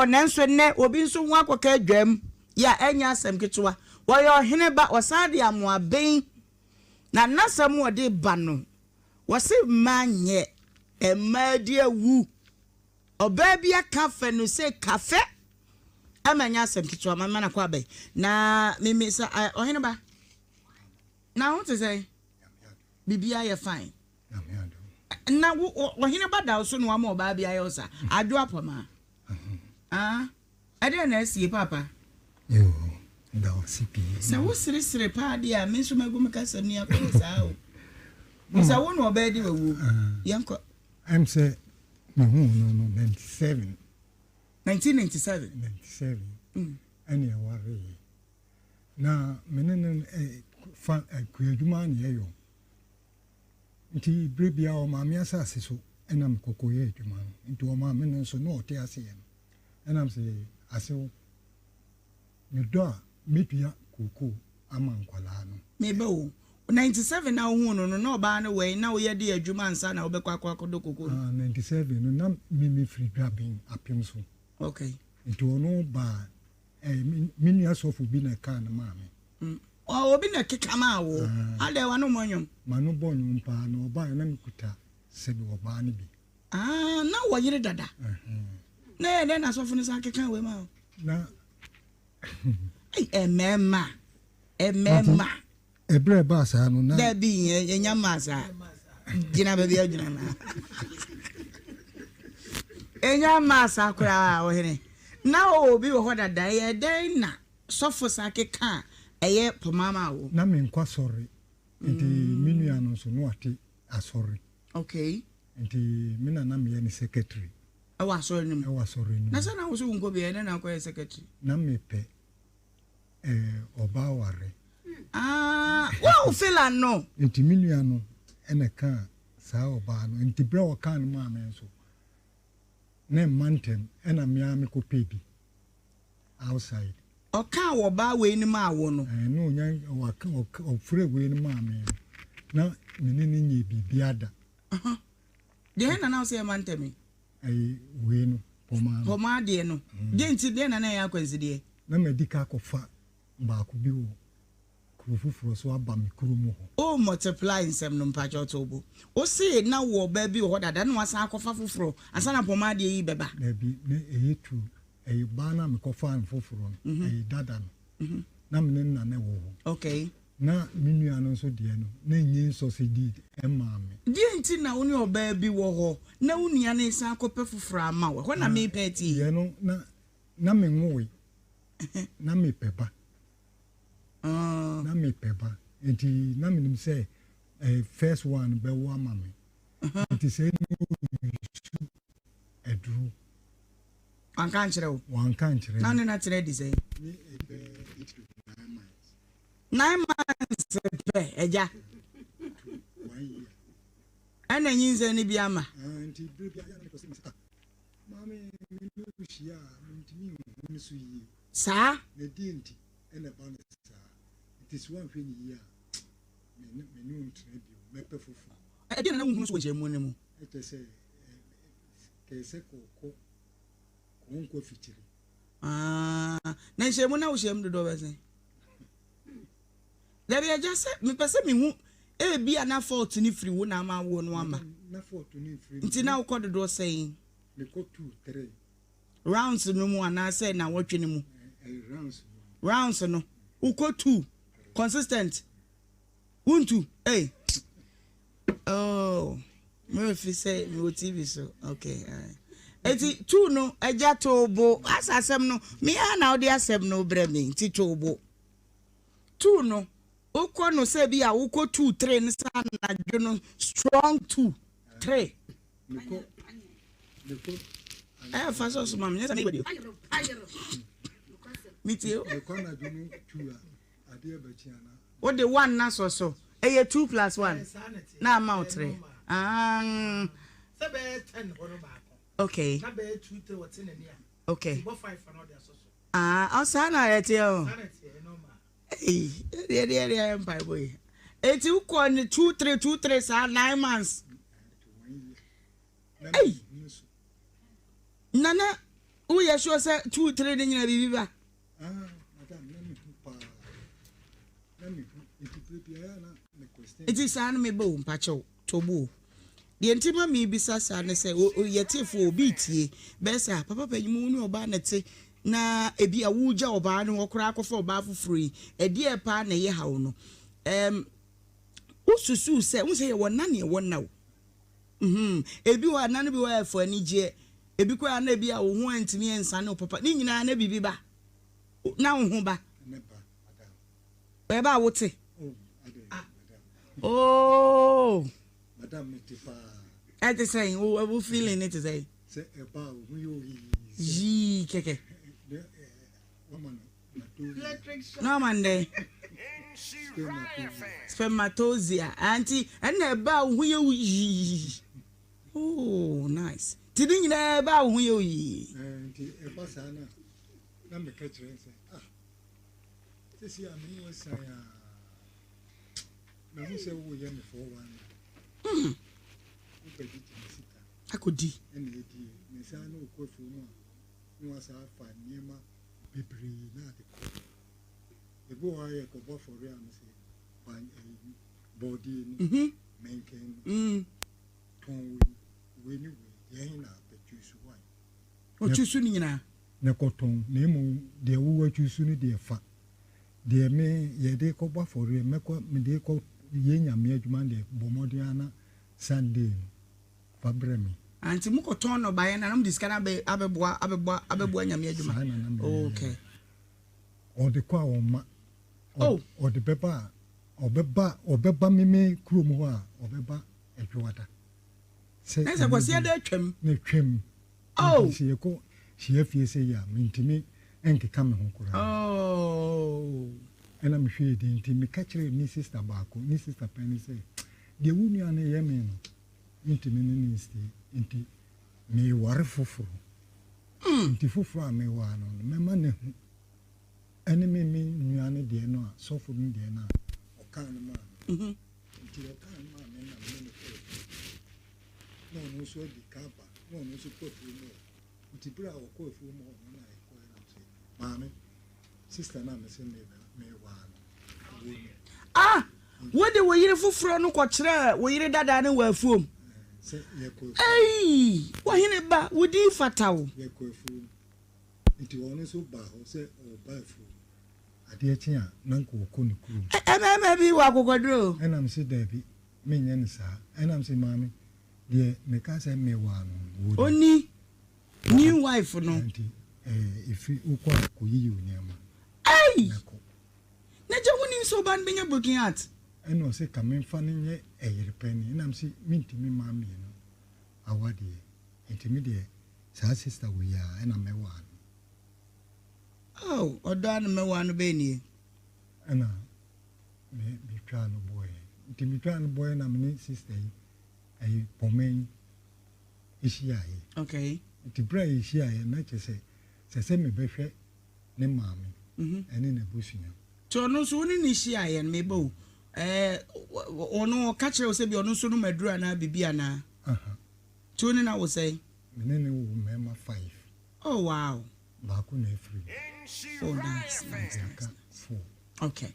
Nanso nnɛ, obi nso ho akɔka adwam yi a ɛnyɛ asɛm ketewa. Ɔyɛ ɔhene ba, ɔsan de amoaben, na n'asɛm a ɔde ba no, wɔse mmaa nyɛ, mmaa di awu. Ɔbaa bi aka afɛ no sɛ kafɛ ama ɛnyɛ asɛm ketewa. Ma mema no akɔ abɛn na memmisa, ɔhene ba, na ho te sɛn? Biribiara yɛ fine. Na wo ɔhene ba da wo so na wama ɔbaa bi ayɛ wo sa. Adwo apɔmaa. Ah, ɛdeɛn na asie paapa? Yoo, da wo ase pii. Sɛ wo seresere paa deɛ a, me nso magu me kasam ni akɔyɛ saa o. Sɛ wo na ɔbaa di wawuo. Yɛnkɔ. Ɛm sɛ mehuu no no 97. 1997. 97. Ɛne ɛwareeɛ. Na me ne no fa kuadwuma na yɛyɔ. Nti berɛ biara ɔmaa me asase so na mekɔ kɔyɛ adwuma no. Nti ɔmaa me no nso na ɔte aseɛ no. Ɛna mesɛ asew, medɔ a mɛdua kookoo ama nkwadaa no. Meba o, 97 na wohuu no no, na ɔbaa no wɛn na woyɛ de adwuma ansa na wobɛkɔ akɔ akɔdɔ kookoo no? Ah, 97 no na me mefiri Dwaben apem so. Okay. Nti ɔno baa Eh, me nua sɔfo bi na ɛkaa no maa me. Mm. Oh, obi na ɛkeka maa wo. Ah. Adɛ wano mmɔ nnwom? M'ano bɔ nnwom paa na ɔbaeɛ na mekuta sɛbi ɔbaa no bi. Ah, na wɔ yere dada. Uh -huh. Na ɛyɛ dɛn na sɔfo no san keka wei ma wo? Na. Ei, ɛmɛɛma. Ɛmɛɛma. Ɛberɛ a ɛbaa saa no, na. Dabi, ɛnya mmaa saa. Gyina baabi a gyina na. Ɛnya mmaa saa koraa, ɔhene. Na ɔwɔ obi wɔ hɔ dada, ɛyɛ dɛn na sɔfo san keka a ɛyɛ poma maa wo? Na menkɔ asɔre, nti me nua no nso na wate asɔre. Okay. Nti me na na meyɛ ne secretary. Ɛwɔ asɔre no mu? Ɛwɔ asɔre no mu. Na sɛ na wo so wonkɔ bi, ɛyɛ dɛn na wokɔyɛ secretary? Na mepɛ. Eh, ɔbaa ware. Ah, wo feel no. Nti me nua no na ɛkaa saa ɔbaa no. Nti berɛ a ɔkaa no maa me nso, na ɛmma ntɛm, ɛna me ara mekɔpɛɛ bi outside. Ɔkaa ɔbaa wei no maa wo no? Eh, na ɔnya, ɔka, ɔka, ɔfrɛ wei no maa me no, na me ne no nyɛɛ biribiara da. Uh-huh. Deɛ na na wo sɛ ɛmma ntɛm yi? Ɛyi, wei no, pɔmaa no. Pɔmaa deɛ no. Deɛ nti, deɛ na na ɛyɛ akwansideɛ? Na madi ka akɔfa baako bi wɔ kuro foforɔ so aba me kuro mu hɔ. O multiply nsɛm no mpakyɛw to wo bo. Wo se na wowɔ ɔbaa bi wɔ hɔ dada na wasan akɔfa foforɔ ansa na pɔmaa deɛ yi bɛba? Dabi, na ɛyɛ two. Ɛyɛ baa no a mekɔfaa no foforɔ no, ɛyɛ dada no. Na me ne no na na ɛwɔ hɔ. Okay. Na me nua no nso deɛ no, na ɛnyɛ nsɔsɛ deed mmaa me. Deɛ nti na wo ne ɔbaa bi wɔ hɔ na wo nua no resan akɔpɛ foforɔ ama wo? Ɛhɔ na merepɛ atie. Deɛ no, na na menwoe. Na mepɛ ba. Na mepɛ ba. Nti na menim sɛ eh, first one bɛwo ama me. Nti sɛ ne ɔsu aduro. Wanka ankyerɛ wo? Wanka ankyerɛ me. Na ne na tena adi sɛn? Ne ɛbɛyɛ 8 to 9 months. 9 months pɛ, agya. To 1 year. Ɛna nyinsɛn no bi ama. Ah, nti bere bi ayɛ na mekɔ sɛ ah, maame me ne wo hyia a mentumi nhu ne so yie. Saa? Na ɛdeɛ nti ɛna ɛba no saa? Nti sɛ woanhwɛ no yie a, me ne me ne wo ntena bio, mɛpɛ foforɔ. Ɛdeɛn na na wonhunu so wɔ nhyiamu no mu? Ɛkyɛ sɛ kɛɛ sɛ kɔkɔ kɔnkɔ afikyire. Ah, na nhyiamu na wohyia mu dodoɔ bɛyɛ sɛn? Dabi agya sɛ mepɛ sɛ mehu ebi a na fault no firi wo na ama awoɔ no ama. Na fault no mfiri. Nti na wokɔ dodoɔ sɛn? Mekɔ 2, 3. Rounds no mu anaasɛ nawɔtwe no mu? Ɛyɛ rounds no. Rounds no wokɔ 2 consistent wontu ei oh merɛ fi sɛ mewɔ TV so okay eti 2 no agya too bo asa asɛm no me ara na wode asɛm no brɛ me nti too bo. Two no wokɔ no sɛ bi a wokɔ two three no sa anadwo no strong two three. Ɛyɛ fa sɔ so ma me nyɛ sɛ mebɔ deɛ. Metie o. Wode one na sɔ so ɛyɛ two plus one na ama wo three. Ah. Okay. Okay. Ah, ɔsaa na ɛteɛ o. Ei, ɛdeɛ deɛ deɛ ɛyɛ mpaebɔ yi. Eti wokɔ ne 2 3 2 3 saa 9 months. Ei, nana, Woyɛ sure sɛ 2, 3 ne nyina biribi ba? Ah, madam, na mehu paa. Na mehu. Nti berɛ biara na me question. Nti saa no meba o, mpakyɛw, tɔ bo o. Deɛ nti ma mebisa saa ne sɛ, yɛtiefoɔ obi retie, bɛyɛ sɛ ah, papa panyin mu wo ne ɔbaa na ɛte, na ebi a wogya ɔbaa no hɔ koraa akɔfa ɔbaa foforɔ yi, ɛdeɛ paa na ɛyɛ haw no. Ɛm, wosusu sɛ, wohu sɛ yɛwɔ nna ne yɛwɔ nna o. Mhm. Ebi wɔ hɔ a, nna no bi wɔ hɔ a ɛfɔ anigyeɛ. Ebi koraa na ebi a wo ho antumi ansane wo papa. Ne nyinaa na biribi ba. Na wo ho ba. Ɛba a wote. Oh. Ɛte sɛn? Wo feeling ne te sɛn? Sɛ ɛba a wo ho yɛ oyi. Yii kɛkɛ. Na ɔma no dɛn? Spermatozoa. Nti ɛna ɛba a wo ho yɛ wo yii. Oh, nice. Nti ne nyinaa ɛba a wo ho yɛ wo yii. Nti ɛba saa na na meka kyerɛ sɛ ah sisi a me ne wo san a mahu sɛ woyɛ me 419. Wobɛgyegye me sika. Akɔdi. Ɛna ɛdie. Me san ne wokɔ afuo mu a na wasan afa nneɛma bebree na ade kɔ. Ebi wɔ hɔ a yɛkɔbɔ afɔre a mese ban ɛyi bɔɔdeɛ ni, mɛnkɛn ni, tɔn wei, wei ne wei, deɛ he na apɛ, choose one. Ɔchoose ne nyinaa? Na kɔtɔn, na mmom deɛ wo wachoose no deɛ fa. Deɛ me yɛde kɔbɔ afɔreɛ, mɛkɔ mede kɔ yɛ Nyame adwuma no deɛ bɔ mmɔden ara na Sunday no fa brɛ me. Ah nti mo kɔ tɔn nnɔbaeɛ no a na mo de sika no abɛ abɛboa abɛboa abɛboa Nyame adwuma? Saa na na meyɛ. Okay. Ɔde kɔ a ɔmma. Oh. Ɔde bɛba a ɔbɛba ɔbɛba me me kurom hɔ a ɔbɛba Adwoada. Sɛ Na sɛ Kwasiada atwam. Na atwam. Oh. Nti sɛ yɛkɔ hyia fie sɛ yi a mentumi nkeka me ho koraa. Oh. Ɛna mehwɛɛ din nti meka kyerɛɛ ne sister baako, ne sister panin sɛ deɛ wo nua no yɛ me no mentumi ne no nsie nti meware foforo. Nti foforo a meware no no mɛma no ahu ɛne me me nua no deɛ no a sɔfo no deɛ no a ɔkaa no maa me. Nti ɔkaa no maa me na me ne no kɔɔ fie. Na ɔno nso adi ka aba na ɔno nso kɔ afuo mu hɔ. Nti berɛ a ɔkɔɔ afuo mu hɔ no na yɛkɔɛ na ɔse maame sister no a mese mewaa no wɔ ni. Ah! Wode wo yere foforɔ no kɔkyerɛɛ wo yere dadaa no wɔ afuom? Sɛ yɛkɔ afuom. Ei! Ɔhene ba, wo din fata wo. Yɛkɔ afuom. Nti ɔno nso baa hɔ sɛ ɔreba afuom. Adeɛ kye a, na anka ɔkɔ ne kurom. Mmarima bi wɔ akokoɔduro o. Ɛna mese daabi, menyɛ no saa. Ɛna mese maame, deɛ meka sɛ mewaa no no, wɔ ni. Ɔni new wife no. Nti ɛfiri wokɔ a kɔyiyi wo nneɛma Ei! na kɔ. N'agya wonim sɛ ɔbaa no bɛnya broken heart. Ɛna ɔse ka memfa no nyɛ ɛyere panin. Ɛna mese mentumi mmaa mmienu awadeɛ. Nti me deɛ saa sister wei ara ɛna mɛwaa no. Oh, ɔdɔ a na mɛwaa no bɛyɛ nie. Ɛna me metwaa no bɔeɛ. Nti metwaa no bɔeɛ na me ne sister yi ɛyi pɔmɛ yi hyiaeɛ. Okay. Nti berɛ a yɛhyiaeɛ na kyerɛ sɛ sɛ sɛ mebɛhwɛ ne maame ɛne n'abusua. Nti ɔno nso wo ne no hyiaeɛ no meba o, ɛɛ ɔno ɔka kyerɛ wo sɛ bi ɔno nso nom aduru anaa biribi anaa? Aha. Nti wo ne no awo sɛn? Me ne no woo mmarima five. Oh wow. Baako na afiri mu. Oh nice nice Nti aka nice. four. Okay.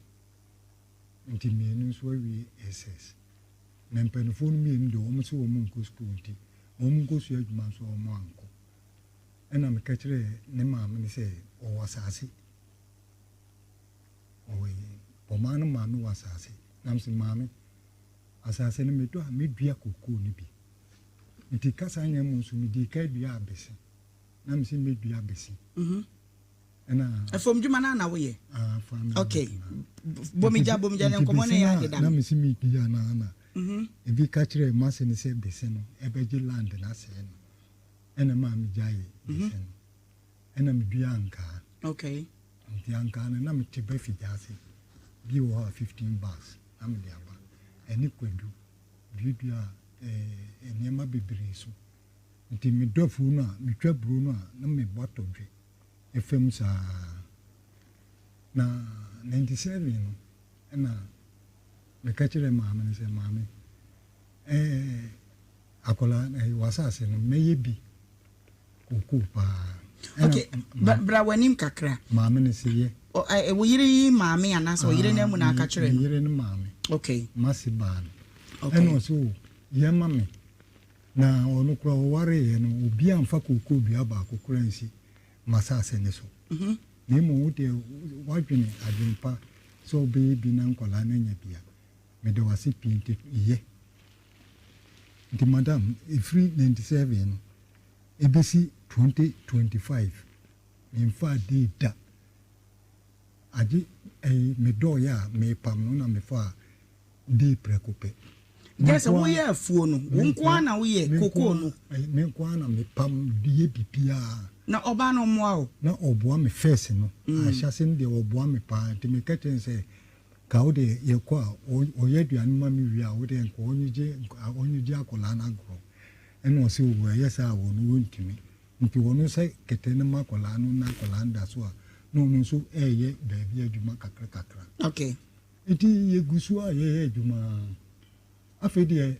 Nti mmienu nso awie SS. Na mpanimfoɔ no mmienu deɛ wɔn se wɔn nkɔ sukuu nti wɔn nkɔsua adwuma nso wɔn ankɔ. Ɛna meka kyerɛɛ ne maame no sɛ ɔwɔ asase. Ɔwɔ ɔmaa no maame wɔ asase. Na mese maame, asase no medɔ a medua kokoo no bi. Nti kasa nyɛ mu nso medii ka dua abese. Na mese medua abese. Ɛna. Ɛfam dwuma no na woyɛ? Ah, farming. Okay. Bomigya bomigya ne nkɔmmɔ no yɛ adeda. Na mese medua no na. Ebi ka kyerɛɛ mase no sɛ bese no ɛbɛgye land no asɛe no. Ɛna ɛmaa me gyaee bese no. Ɛna me dua ankaa. Okay. Nti ankaa no na me te ba fi gyaase. Bi wɔ hɔ a 15 bags na me de aba. Ɛne kwadu. Duadua eh, nneɛma bebree so. Nti me dɔ afuo no a, me twa aburo no a na me bɔ atɔdwe ɛfam saa. Na 97 no ɛna me ka kyerɛ maame no sɛ maame eh, Akwadaa no, w'asase no, mɛyɛ bi kookoo paa. Ok, bra w'anim kakra. Maame no se yɛ. Wo yere yi maame anaasɛ ɔyere no amu na aka kyerɛ no? Me yere no maame. Ok. M'ase baa no. Ok. Ɛna ɔse o, yɛ ma me. Na ɔno koraa ɔwareeɛ no, obi amfa kookoo dua baako koraa ansi m'asase no so. Na mmom wo deɛ woadwene adwene pa sɛ wobɛyɛ bi na nkwadaa no anya bi a, meda wo ase pii nti yɛ. Nti madam, ɛfiri 97 no, Ebesi 2025 menfaa dei da agye ɛyi medɔɔeɛ a mepam no na mefaa dei prɛko pɛ. Kyerɛ sɛ woyɛ afuo no, wo nko ara na woyɛ kokoo no? Me nko ara na mepam yɛ biribiara. Na ɔbaa no ɔmmoa wo? Na ɔboa me first no, ahyɛase no deɛ ɔboa me paa nti meka kyerɛ no sɛ ka wo deɛ yɛkɔ a ɔyɛ aduane ma me wie a wo deɛ nka ɔnyegye akwadaa no agorɔ. Ɛna ɔse oo ɛyɛ saa a ɔno ɔntumi nti ɔno sɛ kɛtɛ no ma akwadaa no na akwadaa no da so a na ɔno nso ɛɛyɛ baabi adwuma kakra kakra. Okay. Nti yɛgu so a yɛyɛ adwuma afei deɛ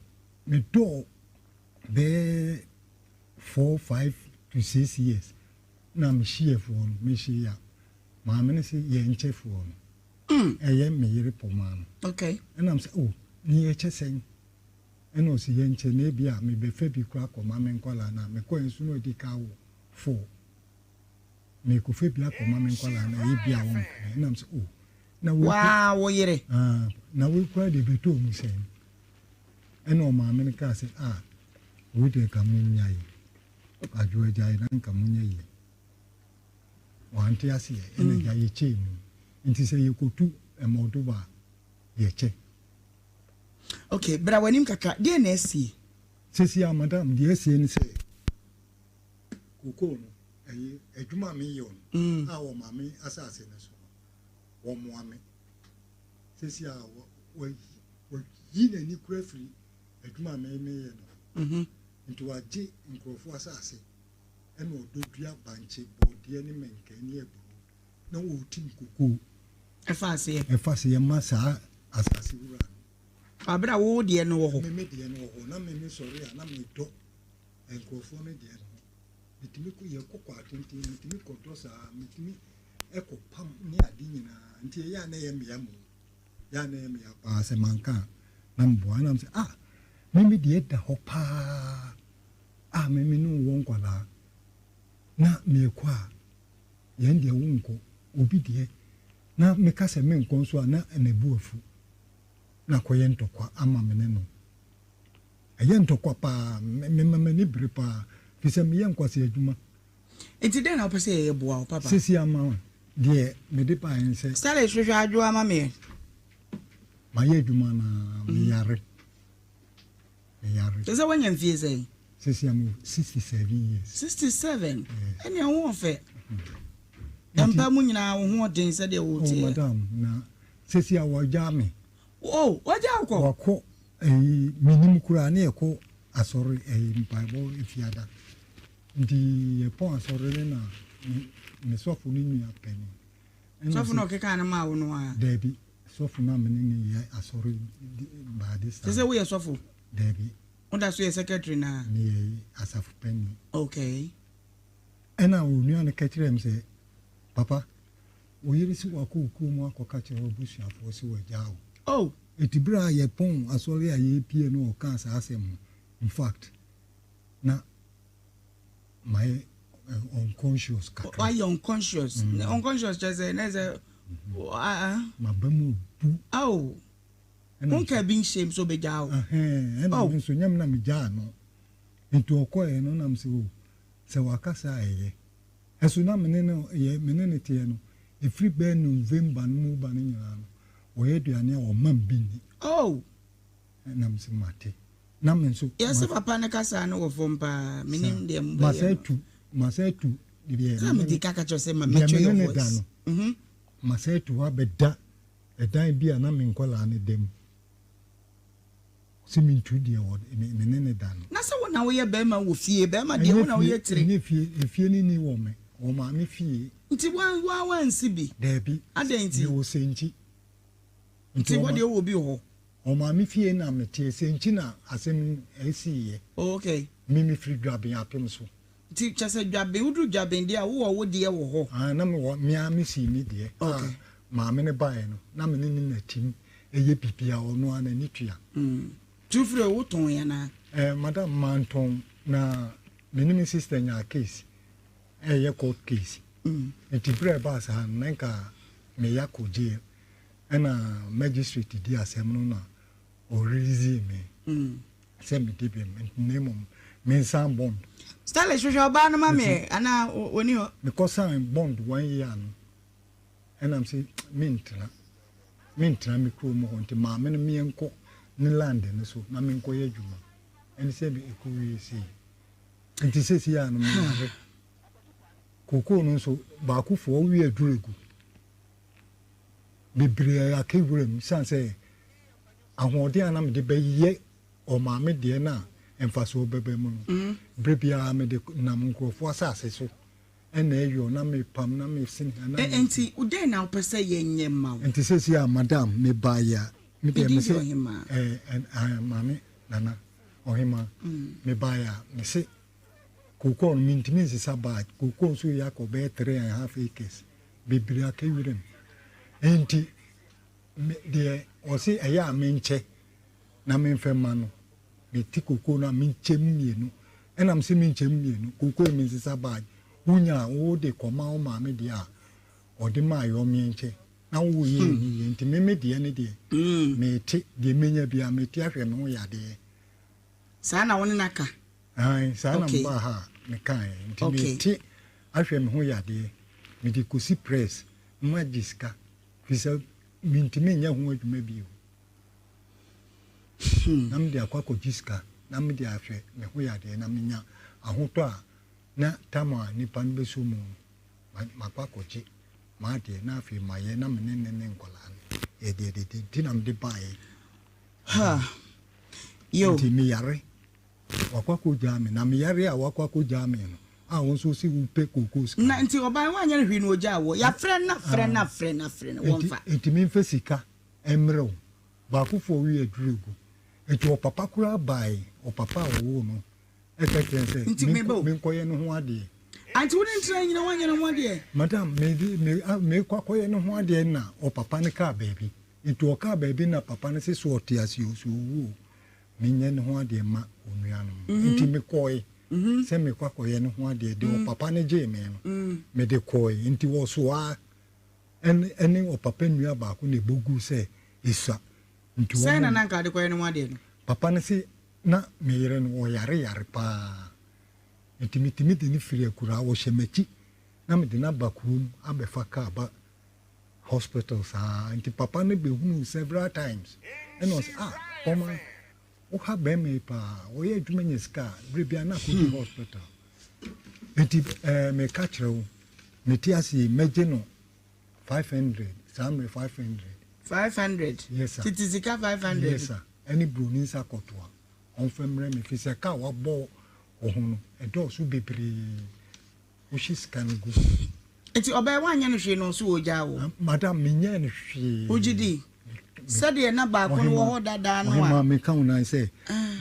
medɔɔ bɛyɛ 4, 5 to 6 years na mehyeɛ foɔ no mehye a maame no se yɛnkyɛ foɔ no ɛyɛ me yere pɔmaa no. Okay. Ɛna m sɛ oh ne yɛkyɛ sɛn? Ɛna ɔse yɛnkyɛ na ebia mebɛfa bi koraa akɔma me nkwadaa no a, mekɔɛ nso na ɔdi ka awo four. Merekɔfa bi akɔma me nkwadaa no a, ebia wɔmpene. Ɛna mesɛ oh, na wei Waa wo yere. Ah, na wei koraa deɛ bɛtɔɔ mu sɛn? Ɛna ɔmaame no kaa sɛ ah, wei deɛ nka monnyae. Adwoa gyae na nka monyɛ yie. Wante aseɛ, ɛna gya yɛkyɛɛ mu. Nti sɛ yɛkɔtu mmɔdoba a, yɛkyɛ. Ok, bra w'anim kakra, deɛn na asie? Seesei a madam, deɛ asie ne sɛ, kokoo no, ɛyi, adwuma a meyɛ no, a wɔ maame asase no so no, wɔmmoa me. Seesei a wayi, wayi n'ani kura firi adwuma a meyɛ no ho. Nti wagye nkurɔfoɔ asase, ɛna ɔdɔ dua bankye, bɔɔdeɛ ne mɛnkɛn ne aburo. Na wɔretim kokoo. Ɛfa aseɛ. Ɛfa aseɛ ma saa asase wura no. Abere a wo deɛ no wɔ hɔ. Me me deɛ no wɔ hɔ na me me sɔre a na me dɔ nkurɔfoɔ no deɛ no ho. Metumi kɔ yɛ kɔ kɔ atenten metumi kɔ dɔ saa metumi ɛkɔ pam ne ade nyinaa nti ɛyɛ a na ɛyɛ mmea mu yɛ a na ɛyɛ mmea paa sɛ manka a na mboa na sɛ ah me me deɛ da hɔ paa a me me ne wɔ nkwadaa na mekɔ a Yɛn deɛ wonkɔ, obi deɛ na meka sɛ menkɔ nso a na ne bo afu na akɔyɛ ntɔkwa ama me ne no. Ɛyɛ ntɔkwa paa, mema m'ani bere paa firi sɛ meyɛ nkwasea adwuma. Nti dɛn na wopɛ sɛ yɛyɛ boa wo papa? Seesei ama deɛ mede baeɛ ne sɛ. Stylish hwehwɛ adwoa ma me ɛ. Mayɛ adwuma no ara, meyare. Meyare. Te sɛ woanya mfie sɛn? Sisi I'm 67 years. 67? Yes. Ɛnea wo ho ɔfɛ. Mpa mu nyinaa wo ho ɔden sɛdeɛ wo teɛ. Oh madam, na sisi a wɔagya me. Oh, wɔagya wo kɔ? Wakɔ ɛyi menim koraa ne yɛkɔ asɔre ɛyi mpaebɔ efiada. Nti yɛpɔn asɔre ne na me sɔfo ne nua panyin. Sɔfo na ɔkeka no maa wo no a? Daabi. Sɔfo no a me ne no yɛ asɔre baa this time. Te sɛ woyɛ sɔfo? Daabi. Woda so yɛ secretary naa? Meyɛ asafo panyin. Okay. Ɛna onua no ka kyerɛɛ me sɛ, Papa, wo yere se wakɔ wo kurom akɔka kyerɛ w'abusuafoɔ se wagyaa wo. Oh! Eti bere a yɛpɔn asɔre a yɛrepie no ɔkaa saa asɛm no, in fact, na mayɛ unconscious kakra. Wayɛ unconscious. Unconscious kyerɛ sɛ na sɛ. Maba mu bu. Ao. Wonka bi nhyɛm sɛ ɔbɛgyaa wo. Ɛna me nso nyɛ me na megyaa no. Nti ɔkɔɛ no nam sɛ o sɛ waka saa ɛyɛ. Ɛso na me ne no yɛ me ne no teɛ no ɛfiri bɛyɛ November no mu ba no nyinaa no ɔyɛ aduane a ɔma me bi nni. Oh. Ɛna me sɛ mate. Na me nso. Yɛse papa no kasa no wɔ fam paa menim deɛ mobɛyɛ no. Masa atu masa atu deɛ. Sɛ mede ka ka kyerɛ sɛ ma mɛtwe your voice. No masa atu hɔ abɛda ɛdan bi a na me nkɔlaa no da mu sɛ mentu deɛ wɔ me ne ne da no. Na sɛ wo na woyɛ bɛrima wɔ fie bɛrima deɛ wo na woyɛ tire. Ɛnyɛ fie efie no ni wɔ me wɔ maame fie. Nti wa wa wansi bi. Daabi. Adɛn nti. Mewɔ sɛnkyi. Nti wɔ deɛ wowɔ bi wɔ hɔ. Ɔmaame fie na meteɛ, sɛ nti na asɛm yi siiɛ. Oh okay. Me mefiri Dwaben Apem so. Nti kyerɛ sɛ Dwaben, woduru Dwaben deɛ a, wowɔ wo deɛ wɔ hɔ? Aane, na mewɔ, me ara mesii me deɛ. Okay. A maame no baeɛ no, na me ne no na tim yɛ biribiara, ɔno ara n'ani tua. Nti wofiri hɔ, wotɔn anaa? Eh, madam, mantɔn, na me ne me sister nyaa case, ɛyɛ court case. Nti berɛ a ɛbaa saa no, na nka meyɛ akɔ jail, ɛna magistrate di asɛm no na ɔrelease me sɛ medi bem, na mmom mensan bond. Stylish hwehwɛ ɔbaa no ma me anaa ɔni hɔ? Mekɔsan bond one year no, ɛna mese mentena, mentena me kurom hɔ, nti maame no meɛnkɔ ne land no so na menkɔyɛ adwuma. Ɛne sɛ ɛkɔwie sei. Nti seesei a no meyare. Kookoo no nso, baakofoɔ wowie aduru agu. Bebree aka wuram esiane sɛ ahoɔden a na mede bɛyɛ ɔmaame deɛ no a mfasoɔ bɛba mu no, berɛ biara mede nam nkurɔfoɔ asase so na ɛyɔ na mepam na mesene ha na mesi. Enti dɛn na wopɛ sɛ yɛnyɛ mma wo? Nti seesei a madam mebaeɛ a, me deɛ Me din mese de Ɔhemaa. ɛɛ maame Nana Ɔhemaa, mebaeɛ a mese Kookoo no mentumi nsesa bag, kookoo nso yɛ akɔ bɛyɛ 3½ acres, bebree aka wiram. Enti me deɛ ɔse ɛyɛ a menkyɛ na memfɛ mma no, mete kookoo no a menkyɛ mu mmienu, ɛna mese menkyɛ mu mmienu, kookoo yi mensesa bag, wonya a wode kɔma wo maame deɛ a ɔde maa yɛ ɔmeɛnkyɛ na woyɛ ɛni yie, nti me me deɛ ne deɛ mete deɛ menya biara mete ahwɛ me ho yadeɛ. Saa na wo ne no aka? Aane, saa na Okay. mebaa ha a mekaeɛ. Nti Okay. mete ahwɛ me ho yadeɛ, mede kɔsi press na magye sika, firi sɛ mentumi nyɛ ho adwuma bio. Na mede akɔ akɔgye sika na mede ahwɛ me ho yadeɛ na menya ahotɔ a na tam a nipa no bɛsɔ mu no, ma- makɔ akɔgye m'adeɛ na afei mayɛ na me ne ne ne nkwadaa no yɛde adidi. Nti na mede baeɛ. Ha. Yo. Nti meyare. Wakɔ akɔgyaa me, na me yare a wakɔ akɔgyaa me no, a wo nso wose wopɛ kookoo sika Na no. nti ɔbaa no wanyɛ no hwee na ɔgyaa woɔ. Yɛafrɛ no afrɛ no afrɛ no afrɛ no, Enti, wɔmfa. enti memfa sika mmrɛ wo. Baakofoɔ we aduro gu. Enti ɔpapa koraa baeɛ, ɔpapa a ɔwoo no ka kyerɛɛ no sɛ Nti meba menkɔ, o. menkɔyɛ ne ho adeɛ. Ante wo ne ntena nyina woanyɛ ne ho adeɛ? Madam, mede, me, a, merekɔ akɔyɛ ne ho adeɛ na ɔpapa no kaa baabi. Enti ɔkaa baabi na papa no se sɛ ɔte ase o, sɛ ɔwu o, menyɛ ne ho adeɛ mma onuanom. Nti mekɔe sɛ mekɔ akɔyɛ ne ho adeɛ. Deɛ ɔpapa no gyee me no, mede kɔe. Nti wɔsoaa ɛne ɔpapa nua baako na ɛbɔ guu sɛ ɛsua. Nti Sɛn na wɔn na anka wode kɔyɛ ne ho adeɛ no? Papa no se na me yere no ɔyare yare paa. Nti metumi de no firi akuraa, ɔhyɛ m'akyi na mede no aba kurom abɛfa kaa ba hospital saa nti papa no bɛhunuu several times ɛna ɔsɛ ah ɔma woha bɛrima yi paa ɔyɛ adwuma nya sika a berɛ bia na akɔdi hmm. hospital nti ɛɛ eh, meka kyerɛ wo mete ase yi mɛgye no 500 saa mmerɛ 500 500 yes sir tete sika 500 yes sir ɛne buroni nsa kɔtoa ɔmfa mmerɛ me fi sɛ ka wabɔ wo ho no ɛdɔɔso bebree Wohye sika no gu. Nti ɔbaa yi woanyɛ no hwee na ɔso ɔgyaa wo? Madam menyɛɛ no hwee. Wogye di? Sɛdeɛ na baako no wɔ hɔ dadaa no a. Ɔhemaa meka wo nan sɛ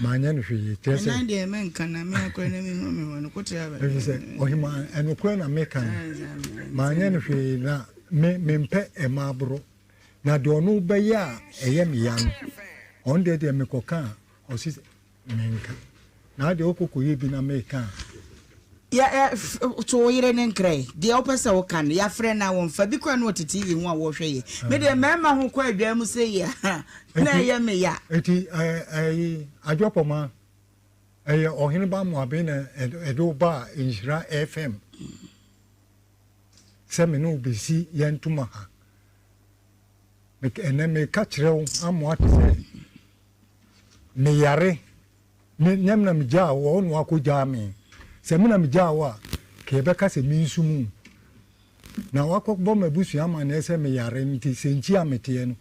manyɛ no hwee kyerɛ sɛ. Me nan deɛ mɛnka na me akora na mehu me ho no kotere aba. Ɛfiri sɛ ɔhemaa ɛnokorɛ na meka no manyɛ no hwee na me mempɛ ɛma aboro na deɛ ɔno bɛyɛ a ɛyɛ me ya no ɔno deɛ deɛ mekɔka a ɔse Menka. Na adeɛ wokɔ kɔyɛ bi na meka a. Yɛ ɛ to wo yere ne nkra yi. Deɛ wopɛ sɛ woka no, yɛafrɛ no a wɔmfa. Bi koraa na ɔte TV ho a wɔrehwɛ yɛ. Me deɛ mmarima ho kɔ adwaa mu sei a, na ɛyɛ me ya. Enti ɛyi Adwoapɔma, ɛyɛ Ɔhene Ba Amoaben na ɛde wo baa Nhyira FM sɛ me ne wo bɛsi yɛn ntoma ha. Ɛnɛ meka kyerɛ wo amoa te sɛ Meyare, me, nyɛ me na megyaa wo, ɔno na wakɔgyaa me. Sɛ me na megyaa wo a, ka yɛbɛka sɛ mensu mu. Na wakɔbɔ m'abusua amanneɛ sɛ meyare nti sɛ nkyi a meteɛ no,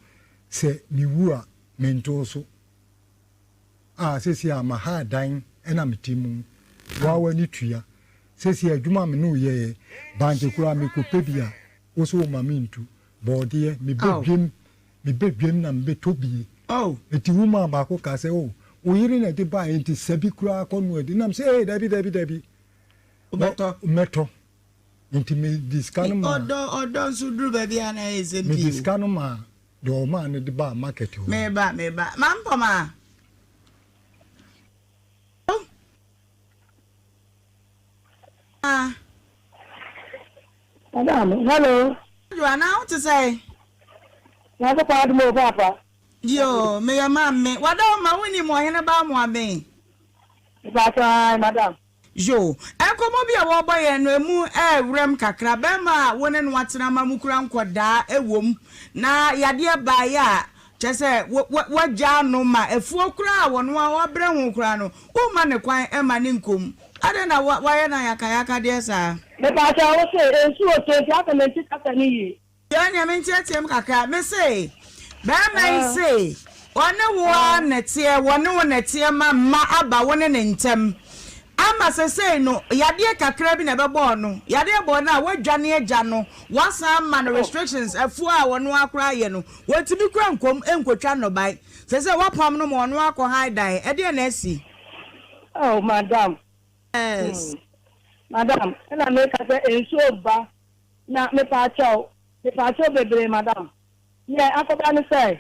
sɛ mewu a, mentoo so. A seesei a maha dan na mete mu, wo ara w'ani tua. Seesei adwuma a me ne wo yɛeɛ, bankye koraa mekɔpɛ bi a, wo se woma mentu. Bɔɔdeɛ, mebɛ dwam Meba dwam na mebɛtɔ bi. Enti woman baako kaa sɛ, Oh, wo yere na ɛde baeɛ nti sa bi koraa kɔnoa di. Nam sɛ, Ee, dabi, dabi, dabi. Wobɛtɔ. Mɛtɔ. Nti mede sika no maa. Ɔdɔ ɔdɔ nso duru baabi a na ɛyɛ nsɛm pii o. Mede sika no maa deɛ ɔmaa no de baa market hɔ. Meba meba. Mampɔmaa. Madam, hello. Adwoa, na wo te sɛn? Nyankopɔn adom o, paapa. Yoo, meyɛ maame. Wada wo ma wonim ɔhene ba Amoaben? Mepaatɔ ae, madam. Yoo, nkɔmmɔ bi a wɔrebɔ yɛn no, emu ɛɛwerɛm kakra. Bɛrima a wo ne no atena ma mokura nkɔdaa wom, na yadeɛ baeɛ a, kyerɛ sɛ woagyaa no ma afuo koraa a ɔno ara wabrɛ ho koraa no, womma no kwan mma no nkɔ mu. Adɛn na woayɛ no ayakayakadeɛ saa? Mepakyɛw, wo se nsuo tɔ nti asɛ mente kasa no yie. Yɛ nea menteateam kakra. Me se, barima yi se ɔne wo ara na ɛteɛ, wɔne wo na ɛteɛ ma mma aba wo ne ne ntam. Ama sesei no, yadeɛ kakra bi na ɛbɛbɔɔ no. Yadeɛ bɔɔ no a, woadwane agya no, woasan ama no restrictions, afuo a ɔno ara koraa yɛ no, wɔntumi kura nkɔm nkɔtwa nnɔbae. Sesei woapam no ma ɔno ara akɔ han dan. Ɛdeɛn na asi? Oh, madam. Yes. Hmm. Madam, ɛna meka sɛ nsuo ba Na mepaakyɛw, mepaakyɛw bebree madam. Neɛ akɔba ne sɛ,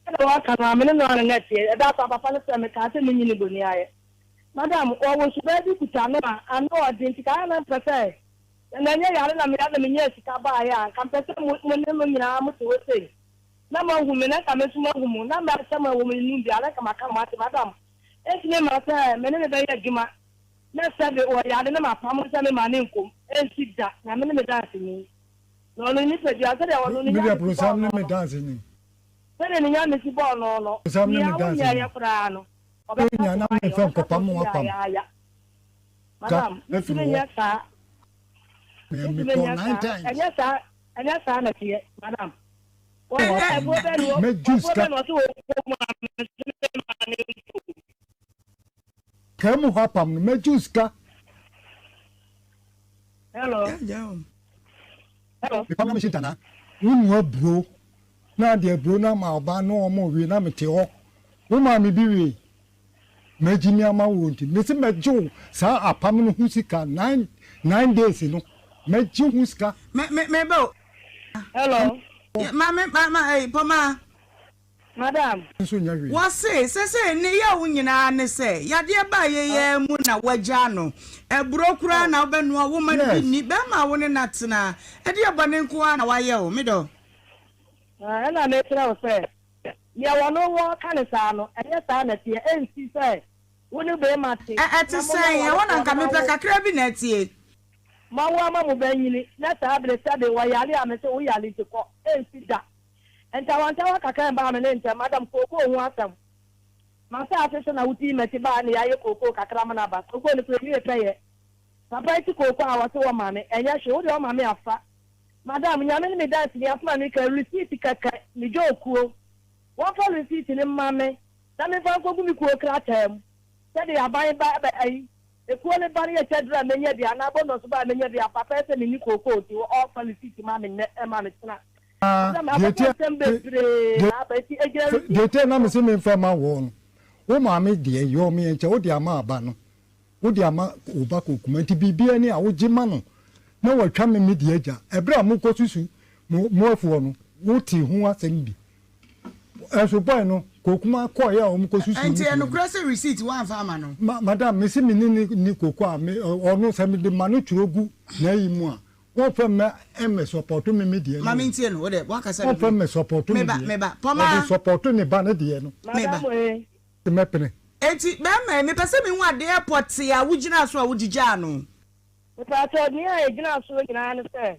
sɛdeɛ wɔka no ara, me ne no ara na na ɛteɛ. Ɛda so a papa no frɛ me kaa sɛ menyi ne boniayɛ. Madam, wɔwɔ suban bi kuta no a ano ɔden nti kaa na mpɛ sɛ, na ɛnyɛ yare na meyare na menyaa sika baeɛ a, nka mpɛ sɛ mo, mo ne no nyinaa mote hɔ sei, na moahu me, na nka me nso mahu mo, na m'asɛm a ɛwɔ mo anim biara na nka maka mo ate. Madam, ɛntumi mma sɛ me ne no bɛyɛ adwuma. Na sɛbe ɔyare na mapam no sɛ memma no nkɔ mu, ɛnsi da, Nyame ne me danseni. Na ɔno ne nipadua, sɛdeɛ ɔno ne Me deɛ Nyame si bɔɔ bronsam ne no me no, danseni. sɛdeɛ ne Nyame si bɔɔ no no, Bronsam ne nea me danseni. wonyɛeɛ koraa no, ɔbɛka Nya so na ayɛ, memfa ɔbɛka so nkɔpam so w'apam. yaayaaya. Ka Madam, afiri mentumi hɔ. nyɛ saa, Me mentumi mekɔɔ nyɛ nine saa, times. ɛnyɛ saa, ɛnyɛ saa na ɛteɛ, madam. W'apam Ɛfuo no, bɛn na mɛgye ɛfuo sika. bɛn na ɔse ɔkɔ mu a mese memma no nkɔ mu? Kaa mu hɔ apam no, mɛgye wo sika. Hello. Hello. Mepam na mehyɛ ntanaa. Wo nua aburo na ade aburo no ama ɔbaa na ɔmo we na mete hɔ. Wo maame bi wee. Magye mi ama wo nti mese mɛgye wo saa apam no ho sika 9 9 days no mɛgye ho sika. Me me me ba o. Hello. Ma me ma ma eh pɔmaa. Madam. Nso nyɛ hwee. Wɔse, sesei ne yaw nyinaa ne sɛ, yadeɛ baa yei ara mu na woagyaa no. Aburo koraa na wobɛnoa, womma no bi nni. Bɛrima a wo ne no atena, ɛdeɛ bɔne nko ara na wayɛ wo, me dɔ. Ɛnna mekyerɛ wo sɛ, deɛ wɔne wo reka no saa no, ɛnyɛ saa na ɛteɛ. Ɛnsi sɛ wo ne barima te, Ɛte na sɛn? moyɛ Ɛhɔ na awarefoɔ anka na mepɛ moawo. kakra bi na atie. Moawo ama mo ba anyini, na saa bere sɛbe wɔyare a, mese wo yare nti kɔ. Ɛnsi da. Ntawantawa kakra mbaa me ne ntam, madam, kookoo ho asɛm. M'asaase so na wodii m'akyi baa na yɛayɛ kookoo kakra ma no aba. Kookoo no koraa enwie pɛyɛ. Papa yi te kookoo a ɔse wɔma me, ɛnyɛ hwee, wo deɛ ɔma me afa. Madam, Nyame ne me danseni, asɛm a meka yi, receipt kɛkɛ, medwa okuo. Wɔmfa receipt no mma me na memfa nkɔgu me kuo krataa mu sɛdeɛ aban ba bɛ ayi Ekuo no ba no yɛ kyɛ duru a menya bi anaa bonus ba a menya bi a papa yɛ sɛ menni kookoo nti ɔɔfa receipt ma me nnɛ ɛma me kyena. Ah, Madam deɛ akɔfa nti a nsɛm bebree deɛ na aba nti egyina deɛ receipt nti a na so. mese memfa mma woɔ no, wo maame deɛ yɔɔ me nkyɛ wode ama aba no, wode ama wo ba kokuma nti biribiara ni a wogye ma no na watwa me me deɛ agya. Ɛberɛ a mokɔsusu mo mo afuo no, wotee ho asɛm bi. Ɛnso boy no, kokuma kɔeɛ a wɔkɔsusuu ne Ɛnti deɛ no. ɛnokorɛ sɛ receipt woamfa ama no? Ma madam, mese me ne no nni koko a, me ɔno sɛ mede ma no twerɛ gu n'ayi mu a, Wɔnfɛ mɛ mɛ sɔpɔto me me deɛ no Ma o. mentie no, wo deɛ woakasa Wɔnfɛ bebree. mɛ sɔpɔto me Meba, deɛ. meba. Ɔde Pɔmaa. sɔpɔto ne ba no deɛ no. Meba. Madam ee. Mɛpene. Enti bɛɛma yi, mepɛ sɛ mehu adeɛ pɔtee a wogyinaa so a wode gyaa no. Mepaakyɛw, nea egyina so nyinaa ne sɛ,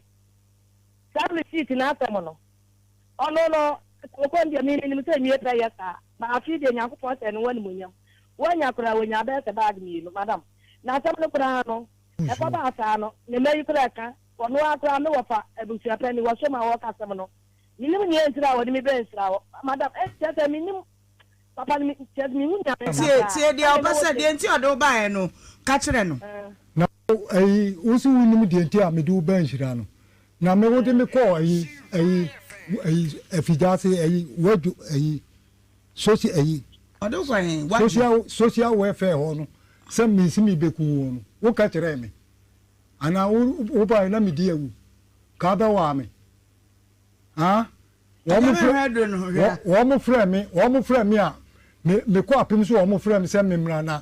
saa receipt no asɛm no, ɔno no, kooko no deɛ me menim sɛ nwie pɛ yɛ saa, but afei deɛ Nyankopɔn hyɛ ne ho animuonyam, wanya koraa wanya bɛyɛ sɛ bag mmienu, madam, na asɛm no koraa no, Ɛkɔbaa saa no, ne mma yi koraa ka, ɔno ara koraa, me wɔfa abusuapanin, wɔsom a wɔka asɛm no. Mennim nea enti a wɔde me bɛɛ nsra hɔ. Madam, eh, kyerɛ sɛ mennim papa no, kyerɛ sɛ menhu nea menka Tie, koraa. tie Na deɛ me ne ɔpɛ wo sɛ, te. deɛ nti a ɔde wo baeɛ no, ka kyerɛ no. Eh. Na wo, ayi, wo se wonnim deɛ nti a mede wo baa nhyira no? Na me wode me kɔɔ ayi, ayi, ayi, afigyaase, ayi, wadwo, ayi, soci, ayi, Ɔde wo kɔɔ he? Wadwo. social, social welfare hɔ no, sɛ mese mebeku wo no, woka kyerɛɛ me. Anaa wo wobaeɛ na medi awu? Ka wobɛwaa me? Haa? Wɔn frɛ, wɔn frɛ me, wɔn frɛ me a, me mekɔ apem so wɔn frɛ me sɛ memmra na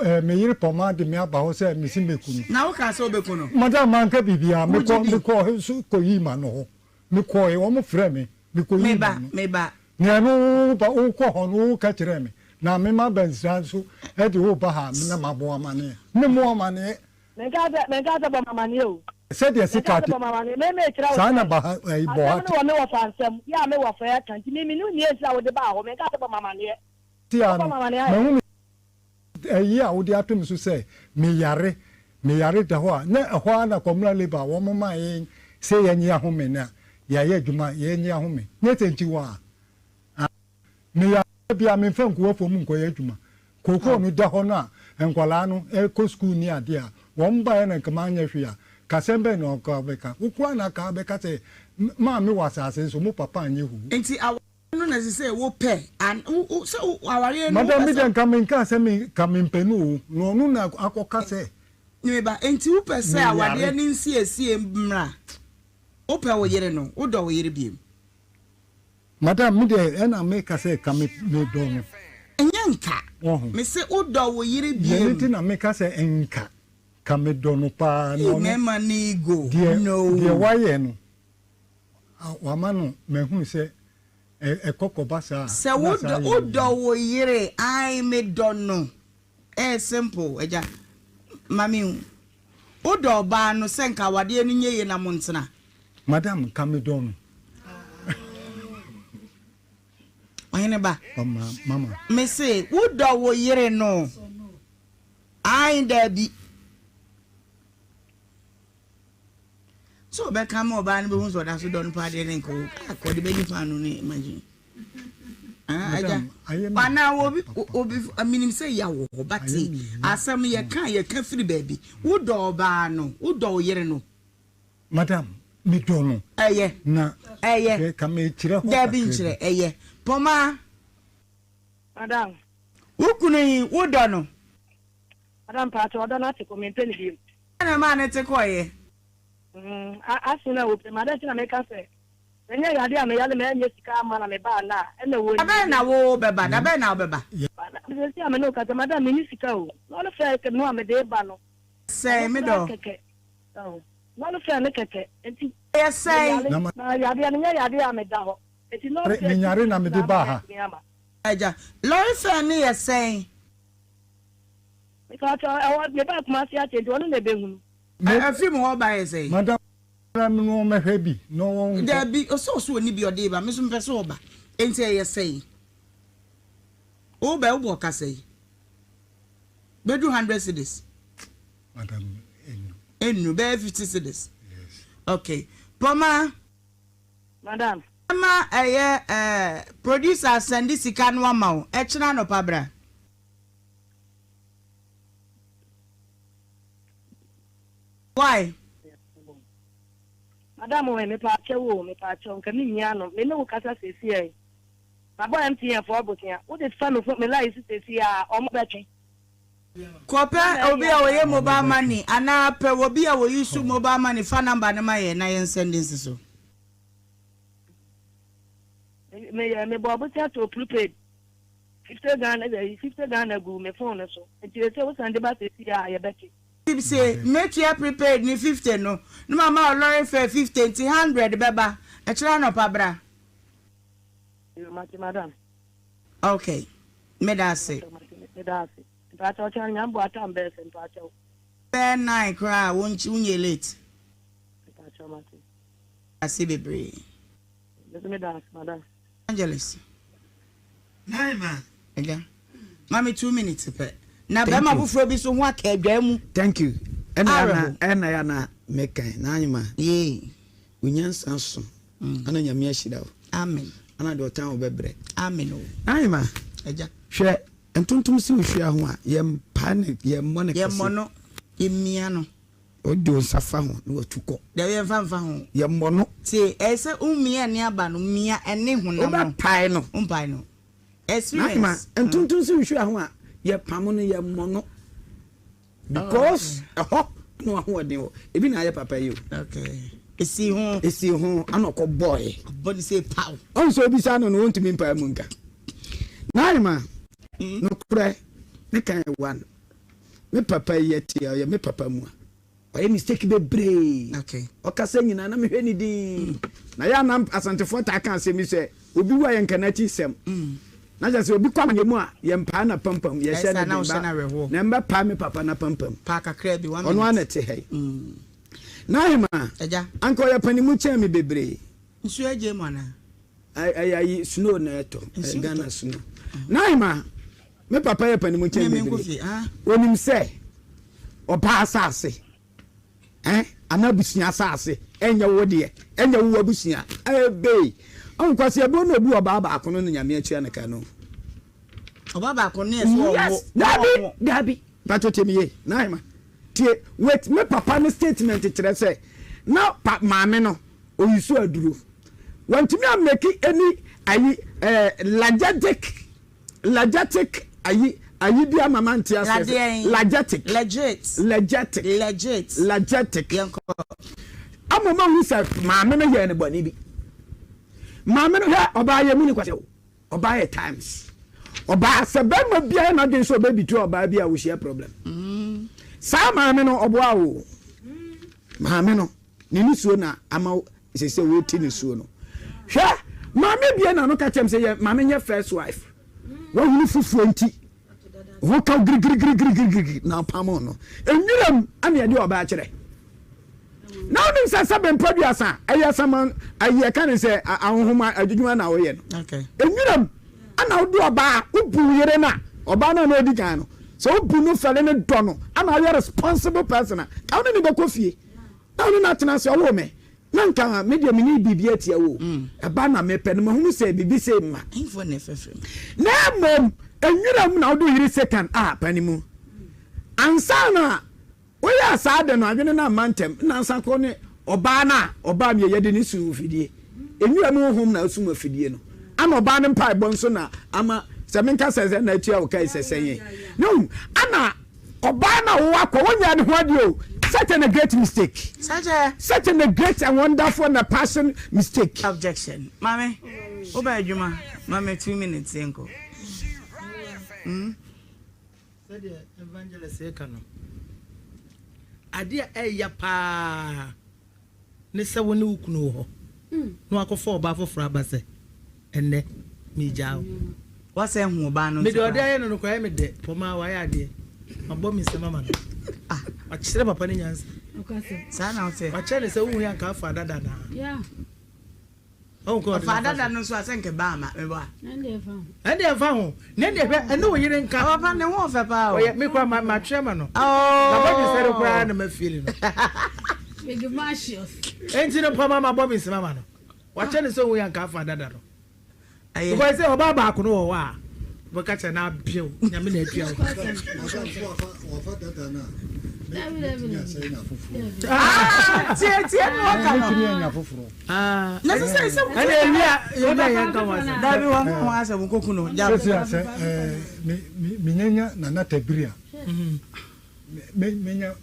eh, me yere pɔma de me aba hɔ sɛ mesi mɛku no. Na wokaa sɛ wobɛku no? Madam manka biribiara, mekɔ mekɔ so kɔyii m'ano hɔ. Mekɔe, wɔn frɛ me, mekɔyii m'ano. Meba, meba. Na ɛno woba, wokɔ hɔ no woka kyerɛɛ me, na me m'abansira nso de wo ba ha na mabɔ wo amaneɛ. Memmɔ wo amaneɛ. Menkaa sɛ, menkaa sɛ bɔ me amaneɛ o. Sɛdeɛ sika Menkaa sɛ te, bɔ me amaneɛ. Me mekyerɛ wo saa sɛ, na ba ha, ɛyi, bɔ ha asɛm te. no wɔ me wɔfa nsam, yɛ a me wɔfa ɛka nti, me mennim nea nti a wode baa hɔ. Menkaa sɛ bɔ me amaneɛ. Tia Wobɔ no, me amaneɛ ayɛ dɛn? mahunu ayi a wode ato me so sɛ meyare, meyare da hɔ a, na ɛhɔ ara na Kɔmla Labour a wɔn maa yɛn sɛ yɛnnye ahome na yɛayɛ adwuma, yɛnnye ahome. Nyɛ sɛ nti hɔ a, ah, meyare bi a memfa ngu afuom nkɔyɛ adwuma. Kookoo no da hɔ no a, nkwadaa no kɔ sukuu ne adeɛ a, wɔn baeɛ na nka manyɛ hwee a, kasɛm bɛn na ɔka wobɛka? Wo koraa na aka wobɛka sɛ, Maame wɔ asase so, mo papa anyɛ huu. Nti awareɛ no na ɛsɛ sɛ wo pɛ an wo wo sɛ wo awareɛ no Madam wopɛ me sɛ. deɛ nka menkaa sɛ me ka mempɛ no o, na ɔno na akɔka sɛ. Me ba, nti wopɛ sɛ Meyare. awareɛ no nsiesie mmra? Wopɛ wo yere no, wodɔ wo yere biom? Madam me deɛ ɛna me ka sɛ ka me me dɔ no. Ɛnyɛ nka. Wahu. Me se wo dɔ wo yere Deɛ biem. nti na me ka sɛ nka ka me dɔ no paa na Ei ɔno mɛɛma no ego deɛ no. deɛ wayɛ no wama no mahunu sɛ ɛkɔ kɔba saa a Sɛ na wo saa dɔ yɛ wo no dɔ wo yere ae me dɔ no ɛyɛ simple agya ma me hu wo dɔ ɔbaa no sɛ nka awadeɛ no nyɛ yie na mo ntena. Madam nka me dɔ no. Ɔhene ba. Ɔma mama. Me se wo dɔ wo yere no ae daabi. Sɛ ɔbɛka ma ɔbaa no bɛhu sɛ ɔda so dɔ no paa deɛ ne nka ɔkɔ ɔde bɛdi paano ne imagine. Ah, agya. Anaa obi obi menim sɛ ya wɔ hɔ but asɛm yɛka yɛka firi baabi. Wodɔ ɔbaa no, wodɔ wo yere no. Madam, me dɔ no. Ɛyɛ. Na. Ɛyɛ. Hwɛ, ka me kyerɛ hɔ kakra bi. Dabi nkyerɛ, ɛyɛ. Pɔmaa. Madam. Wo kunu yi, wo dɔ no? Madam, mpakyɛw, ɔdɔ no ate kɔ, mempɛ no biom. Dɛn na ɛmaa no te kɔeɛ? Mm, aso na wopɛ mu. Adɛn nti na meka sɛ, Ɛnyɛ yadeɛ a meyare ma ɛnyɛ sika amma na mebaa nnɛ a, ɛna wɔnyi Da bɛn na wobɛba? Da bɛn na wobɛba? Madam, seesei a me ne wo kasa, madam, menni sika o. Lɔre fare kɛkɛ no a mede reba no, Sɛn, ɛno me koraa dɔ? kɛkɛ. Lɔre fare no kɛkɛ. Enti Ɛyɛ sɛn? meyare, na yadeɛ no nyɛ yadeɛ a meda hɔ. Enti lɔre fare Menyare na two mede na ama baa ha. mantumi amma. Agya, lɔre fare no yɛ sɛn? Mepakyɛw, ɛwɔ, mebaa Kumasi akyɛ nti ɔno na ɛbɛhunu. Me. Ɛfiri mu hɔ ba yɛ sɛn? Madam no ɔmmɛhwɛ bi na ɔnkɔ. Dabi, ɔsɛ ɔsɛ ɔni bi ɔde ba, me nso mepɛ sɛ ɔba. Enti ɛyɛ sɛn? Wobɛ wobɔ ɔka sɛn? Bɛdu hundred cedis? Madam, ɛnnu. Ɛnnu, bɛyɛ 50 cedis. Yes. Okay. Pɔma. Madam. Mɛma ɛyɛ eh, producer asɛnde sika no ama wo, ɛkyena anɔpa bra. Why? Madam oi, mepaakyɛw o, mepaakyɛw, nka minhia no, me ne wo kasa seesei yi. Mabɔ MTN foɔ bosea, wode fa me phone, me line so seesei a, ɔmo bɛtwe. Kɔpɛ obi a ɔyɛ mobile money anaa pɛ obi a ɔyi mobile money fa number no ma yɛn na yɛn sɛnde nsi so. Meyɛ mebɔ bosea too prepaid. 50 Ghana ɛyi 50 Ghana gu me phone no so nti sɛ wo sɛnde ba sɛsi a yɛbɛte. Se metua prepaid ne 50 no na mama wo lorry fare 50 nti 100 bɛba ɛkyerɛ anɔpa bra. Yoo mate madam. Ok meda ase. Meda ase mpakyɛw kyɛn nyame boa tam bɛyɛ sɛ mpakyɛw. Bɛyɛ nine koraa a wonyɛ late. Mpakyɛw mate. Ase bebree. Mese meda ase madam. Evangelist. Nine ma. Agya, ma me 2 minutes pɛ. Na bɛrima foforɔ bi so ho aka adwaa mu. Thank you. Ɛna ya na ɛna ya na mekan na anyima. Yee. Wo nyansa so. Ana Nyame ahyira wo. Amen. Ana deɛ ɔtan wo bɛbrɛ. Amen o. Na anyima. Agya. Hwɛ ntontom si wo hwia ho a yɛmpa ne yɛmmɔ ne kɛse. Yɛmmɔ no, yɛmia no. Wode wo nsa fa ho na watu kɔ. Dabi yɛmfa mfa ho. Yɛmmɔ no. Tie, ɛyɛ sɛ womia ɛne aba no, mia ɛne honam no. Wobɛpae no. Wompae no. Experience. N'ahema, ntontom si wo hwira ho a, yɛpamo no, yɛmmɔ no. Because ɛhɔ. Na w'ahoɔden wɔ. Ebi na ayɛ papa yi o. Okay. Esi ho. Esi ho ana ɔkɔ bɔɔe. Ɔbɔ ne sɛ paw. Ɔn sɛ obisa no no ontumi mpae mu nka. Naima, mm. nokorɛ ne kan one. Me papa yi ɛte ɔyɛ me papa mu a. Ɔyɛ mistake bebree. Okay. Ɔkasa nyinaa na mehwɛ ne din. Na yɛ anam Asantefoɔ taa ka asɛm yi sɛ obi wu a yɛnka n'akyi sɛm. Mm. Na kyerɛ sɛ obi kɔ amanyɛ mu a yɛmpaa n'apampam, yɛhyɛ no den ba na mbɛpaa me papa n'apampam. Ɔno ara na ɛte ha yi. Mm. N'ahema, anka ɔyɛ panimu kyɛn me bebree. Nsuo agye mu anaa? Ɛyɛ ayi snow na ɛtɔ, Ghana snow. N'ahema, me papa yɛ panimu kyɛn me bebree. Onim sɛ ɔbaa asase Eh, anaa abusua asase, ɛnyɛ wo deɛ, ɛnyɛ wo abusua. Ebei, ɔn Kwasi abuo na obu ɔbaa baako no na Nyame atua ne ka no. Ɔbaa baako ne ɛsɛ ɔwo. Yes, dabi, dabi. Pato tie me yie, Naima. Tie, wait, me papa ne statement kyerɛ sɛ na pa maame no oyisu aduro. Wantumi ameki any ayi eh, lagetic Legetic ayi ayi bi ama mante aseɛ sɛ Ladeɛn? legetic Legit. legetic Legit. legetic Yɛnkɔ. ama mahu sɛ maame no yɛɛ no bɔne bi. Maame no hwɛ ɔbaa yɛ mu ne kwasɛ o ɔbaa yɛ times ɔbaa sɛ bɛrima biara n'adwene sɛ ɔbɛbitu ɔbaa bi a ɔhyia problem. Saa maame no ɔboa o maame no. Ne nisuo na ama sese wote nisuo no. Hwɛ, maame bie na no ka kyɛm sɛ yɛ maame nyɛ first wife. Wahunu fufuo nti ho ka girigirigirigirigiri na apam no. Enwiram ana yɛde ɔbaa kyerɛ. Na wonim sɛ sɛ bɛmpa duasa ɛyɛ saman ayi ɛka ne sɛ ahohoma adwuma na woyɛ no. Enwiram ana wode ɔbaa wobu yere no a ɔbaa no a na ɔdi kan no sɛ wobu no fɛle no dɔ no ana ɔyɛ responsible person a ka wo ne ne bɛkɔ fie. Na ɔne no atena ase, ɔwoo me. Na nka me deɛ menni biribi atia wo o, ɛba na mepɛ no, mahunu sɛ biribi sei mma. Na mmom nwura mu na wode wo yere Satan a pa ne mu. Ansa na woyɛɛ saa ade no, adwene no amma ntɛm. Nnansa koro ne ɔbaa no a ɔbaa me yɛde no suu fidie. Nwura mu honhom na asum afidie no. Ana ɔbaa no mpaebɔ nso na ama sɛ menka sɛ sɛ na atua wo ka yi sɛ sɛn. Na ana Ɔbaa no a wowɔ akɔ wonyaa ne ho adeɛ o such an a great mistake Such a. Such an a great and wonderful and a passion mistake. Objection maame woba adwuma ma me 2 minutes yɛnkɔ mm. Sɛdeɛ evangelist reka no, adeɛ a ɛya paa ne sɛ wo ne wo kunu wɔ hɔ na wakɔfa ɔbaa foforɔ aba sɛ ɛnnɛ meregyaa wo. Woasɛ hu ɔbaa no nso Mede ɔde koraa. ayɛ no no koraa ɛyɛ me dɛ. Pɔmaa wayɛ adeɛ. Mabɔ me nsam ama no. Wakyerɛ papa no nyansa. Saa na wote. Wakyerɛ no sɛ wohu yɛ anka afa dada no a. Ɔhu kwan a ɔde Ɔfaa no afa dada so. no nso a sɛ nka ɛbaa ama mebɔ a. Ɛnde ɛmfa ho. Na ɛnde hwɛ ɛne wo yere nka. Papa ne ho ɔfɛ paa o. Ɔyɛ me koraa ma matwe ama no. Mabɔ me nsɛre koraa na mafeeli no. Enti no pɔmaa mabɔ me nsam ama no. Wakyerɛ no sɛ wohu yɛ anka afa dada no. Ɛyɛ. Because sɛ ɔbaa baako no wɔ hɔ a, wɔbɛka kyerɛ no abew, Nyame na atua wo. Wafa dada no a, mɛtumi asɛe no afoforɔ. Ah, tie tie no ɔka no. Mɛtumi anya foforɔ. Na sɛ sɛ sɛ. Ɛna ewia ewia yɛn ka ho asɛm. Dabi wɔn ho asɛm nkoku no. Sɛsi a sɛ ɛɛ menyanya Nana Tabiri a, menya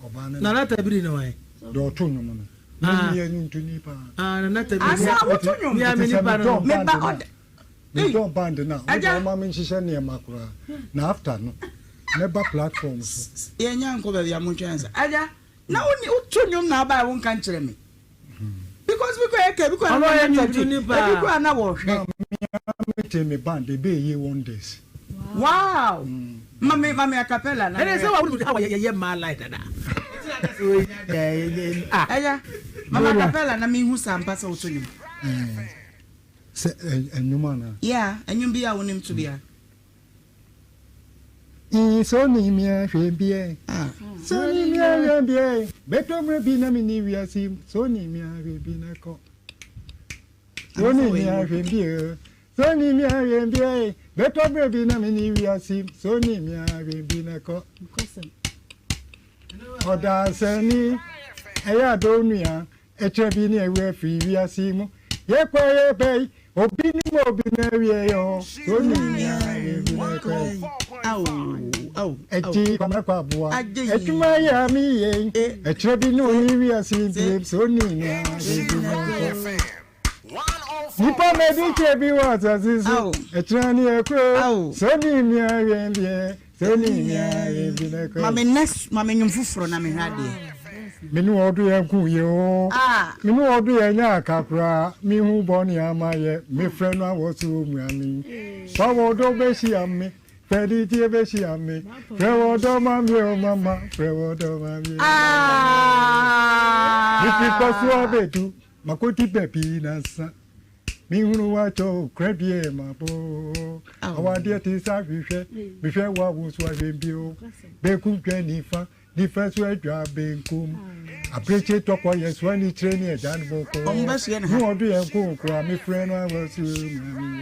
ɔbaa no. Nana Tabiri ne wan? Deɛ ɔto nnwom no. Ah. Meyɛ nnwontoni paa. Ah, Nana Tabiri. Asa woto nnwom. Mea me nipa no. Me ba ɔda. Metɔ band no a, wode ɔma me nhyehyɛ nneɛma koraa. Na after no, mɛba platform so. Yɛnya nkɔ baabi a montwɛn ansa. Agya, na wo ne woto nnwom na abae wonka nkyerɛ me. Because bi kɔ yɛ bi kɔ Ɔno ɔyɛ nnwontoni paa. Ebi kɔ a na wɔhwɛ. Na me mete me band, ɛbɛyɛ wonders. Wow! Ma me ma me acapella na. Ɛnɛ sɛ wa wuli awa yɛ yɛ maa lai dada. Ɛyɛ ma me acapella na me hu sɛ ampa sɛ woto nnwom. Sɛ ɛnwom anaa? Yeah, ɛnwom bi a wonim to bia. Sɛ oni mi ahwɛ biɛ, sɛ oni mi ahwɛ biɛ, bɛtɔ mmerɛ bi na me ni wiase mu, sɛ oni mi ahwɛ bi na kɔ. Sɛ oni mi ahwɛ biɛ, sɛ oni mi ahwɛ biɛ, bɛtɔ mmerɛ bi na me ni wiase mu, sɛ oni mi ahwɛ bi na kɔ. Ɔdaasani, ɛyɛ adɔ nua, ɛkyerɛ bi ne ɛwɛ firi wiase mu. Yɛkɔ yɛbɛ yi, obi nim obi na awie yɛ hɔ. So nim nea yɛbi na ɛkɔ yi. Ɛti kwamɛkɔ aboa, adwuma yɛ a meyɛ yi. Ɛkyerɛ bi ne ɔne wiase biem, so nim nea yɛbi na ɛkɔ yi. Nipa mɛdi kyɛ bi wɔ asase so, ɛkyerɛ ne ɛkɔ, so nim nea yɛbi Ma me next ma me nwom foforɔ na mehwɛ adeɛ. Me ne ɔdo yɛ nko yɛ o. Me ne ɔdo yɛ nyɛ aka koraa. Me hu bɔne ama yɛ. Me frɛ no awɔ so mua me. Fa wɔ dɔ bɛhyia me. Fɛ de tie bɛhyia me. Frɛ wɔ dɔ ma me o mama. Frɛ wɔ dɔ ma me o mama. Me fi kɔ so ɔbɛdu. Makɔdi baabi nansa mehunu w'atɔ okura bie mabo awadeɛ te sɛ ahwehwɛ mehwɛ wo a wo nso ahwɛ bio benkum dwa nifa nifa nso adwa benkum abirekye tɔkɔ yɛ so ani kyerɛ ne agya no bɔkɔ ne ɔdo yɛn nko kora mefrɛ no awɔ so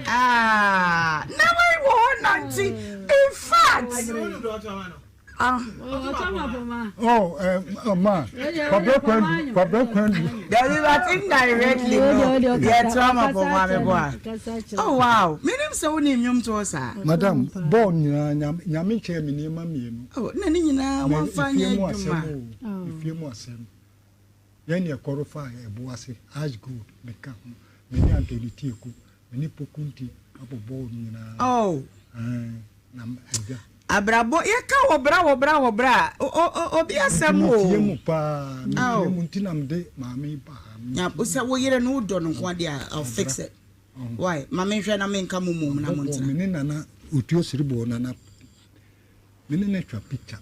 Ah, na wei wɔ hɔ nante in fact. Oh, eh, ma, Kwabra Kwandu, Kwabra Kwandu. Dabi, but indirectly no, yɛ to ama pɔmɔ ameboa. Oh wow, menim sɛ wo ne nnwom toɔ saa. Madam, bɔɔl nyinaa, nyame kyɛɛ me nneɛma mmienu. Oh, na ne nyinaa wɔmfa nyɛ adwuma. Efie mu asɛm. Yɛn ne ɛkɔrɔ fa ɛbo ase, ash gold, meka ho. Me ne Anthony Tieku, Me ne Pokunti abɔ bɔɔl nyinaa. Oh. Ɛɛ na agya. Abrabɔ yɛka wɔ bra wɔ bra wɔ bra obi asɛm o. Metie mu paa metie mu nti na mede maame ba ha. Na sɛ wo yere no wodɔ no nko adeɛ a I'll fix it. Why? Ma menhwɛ na menka mo mmom na mo ntena. Me ne nana otuo siriboɔ nana me ne no twa picture.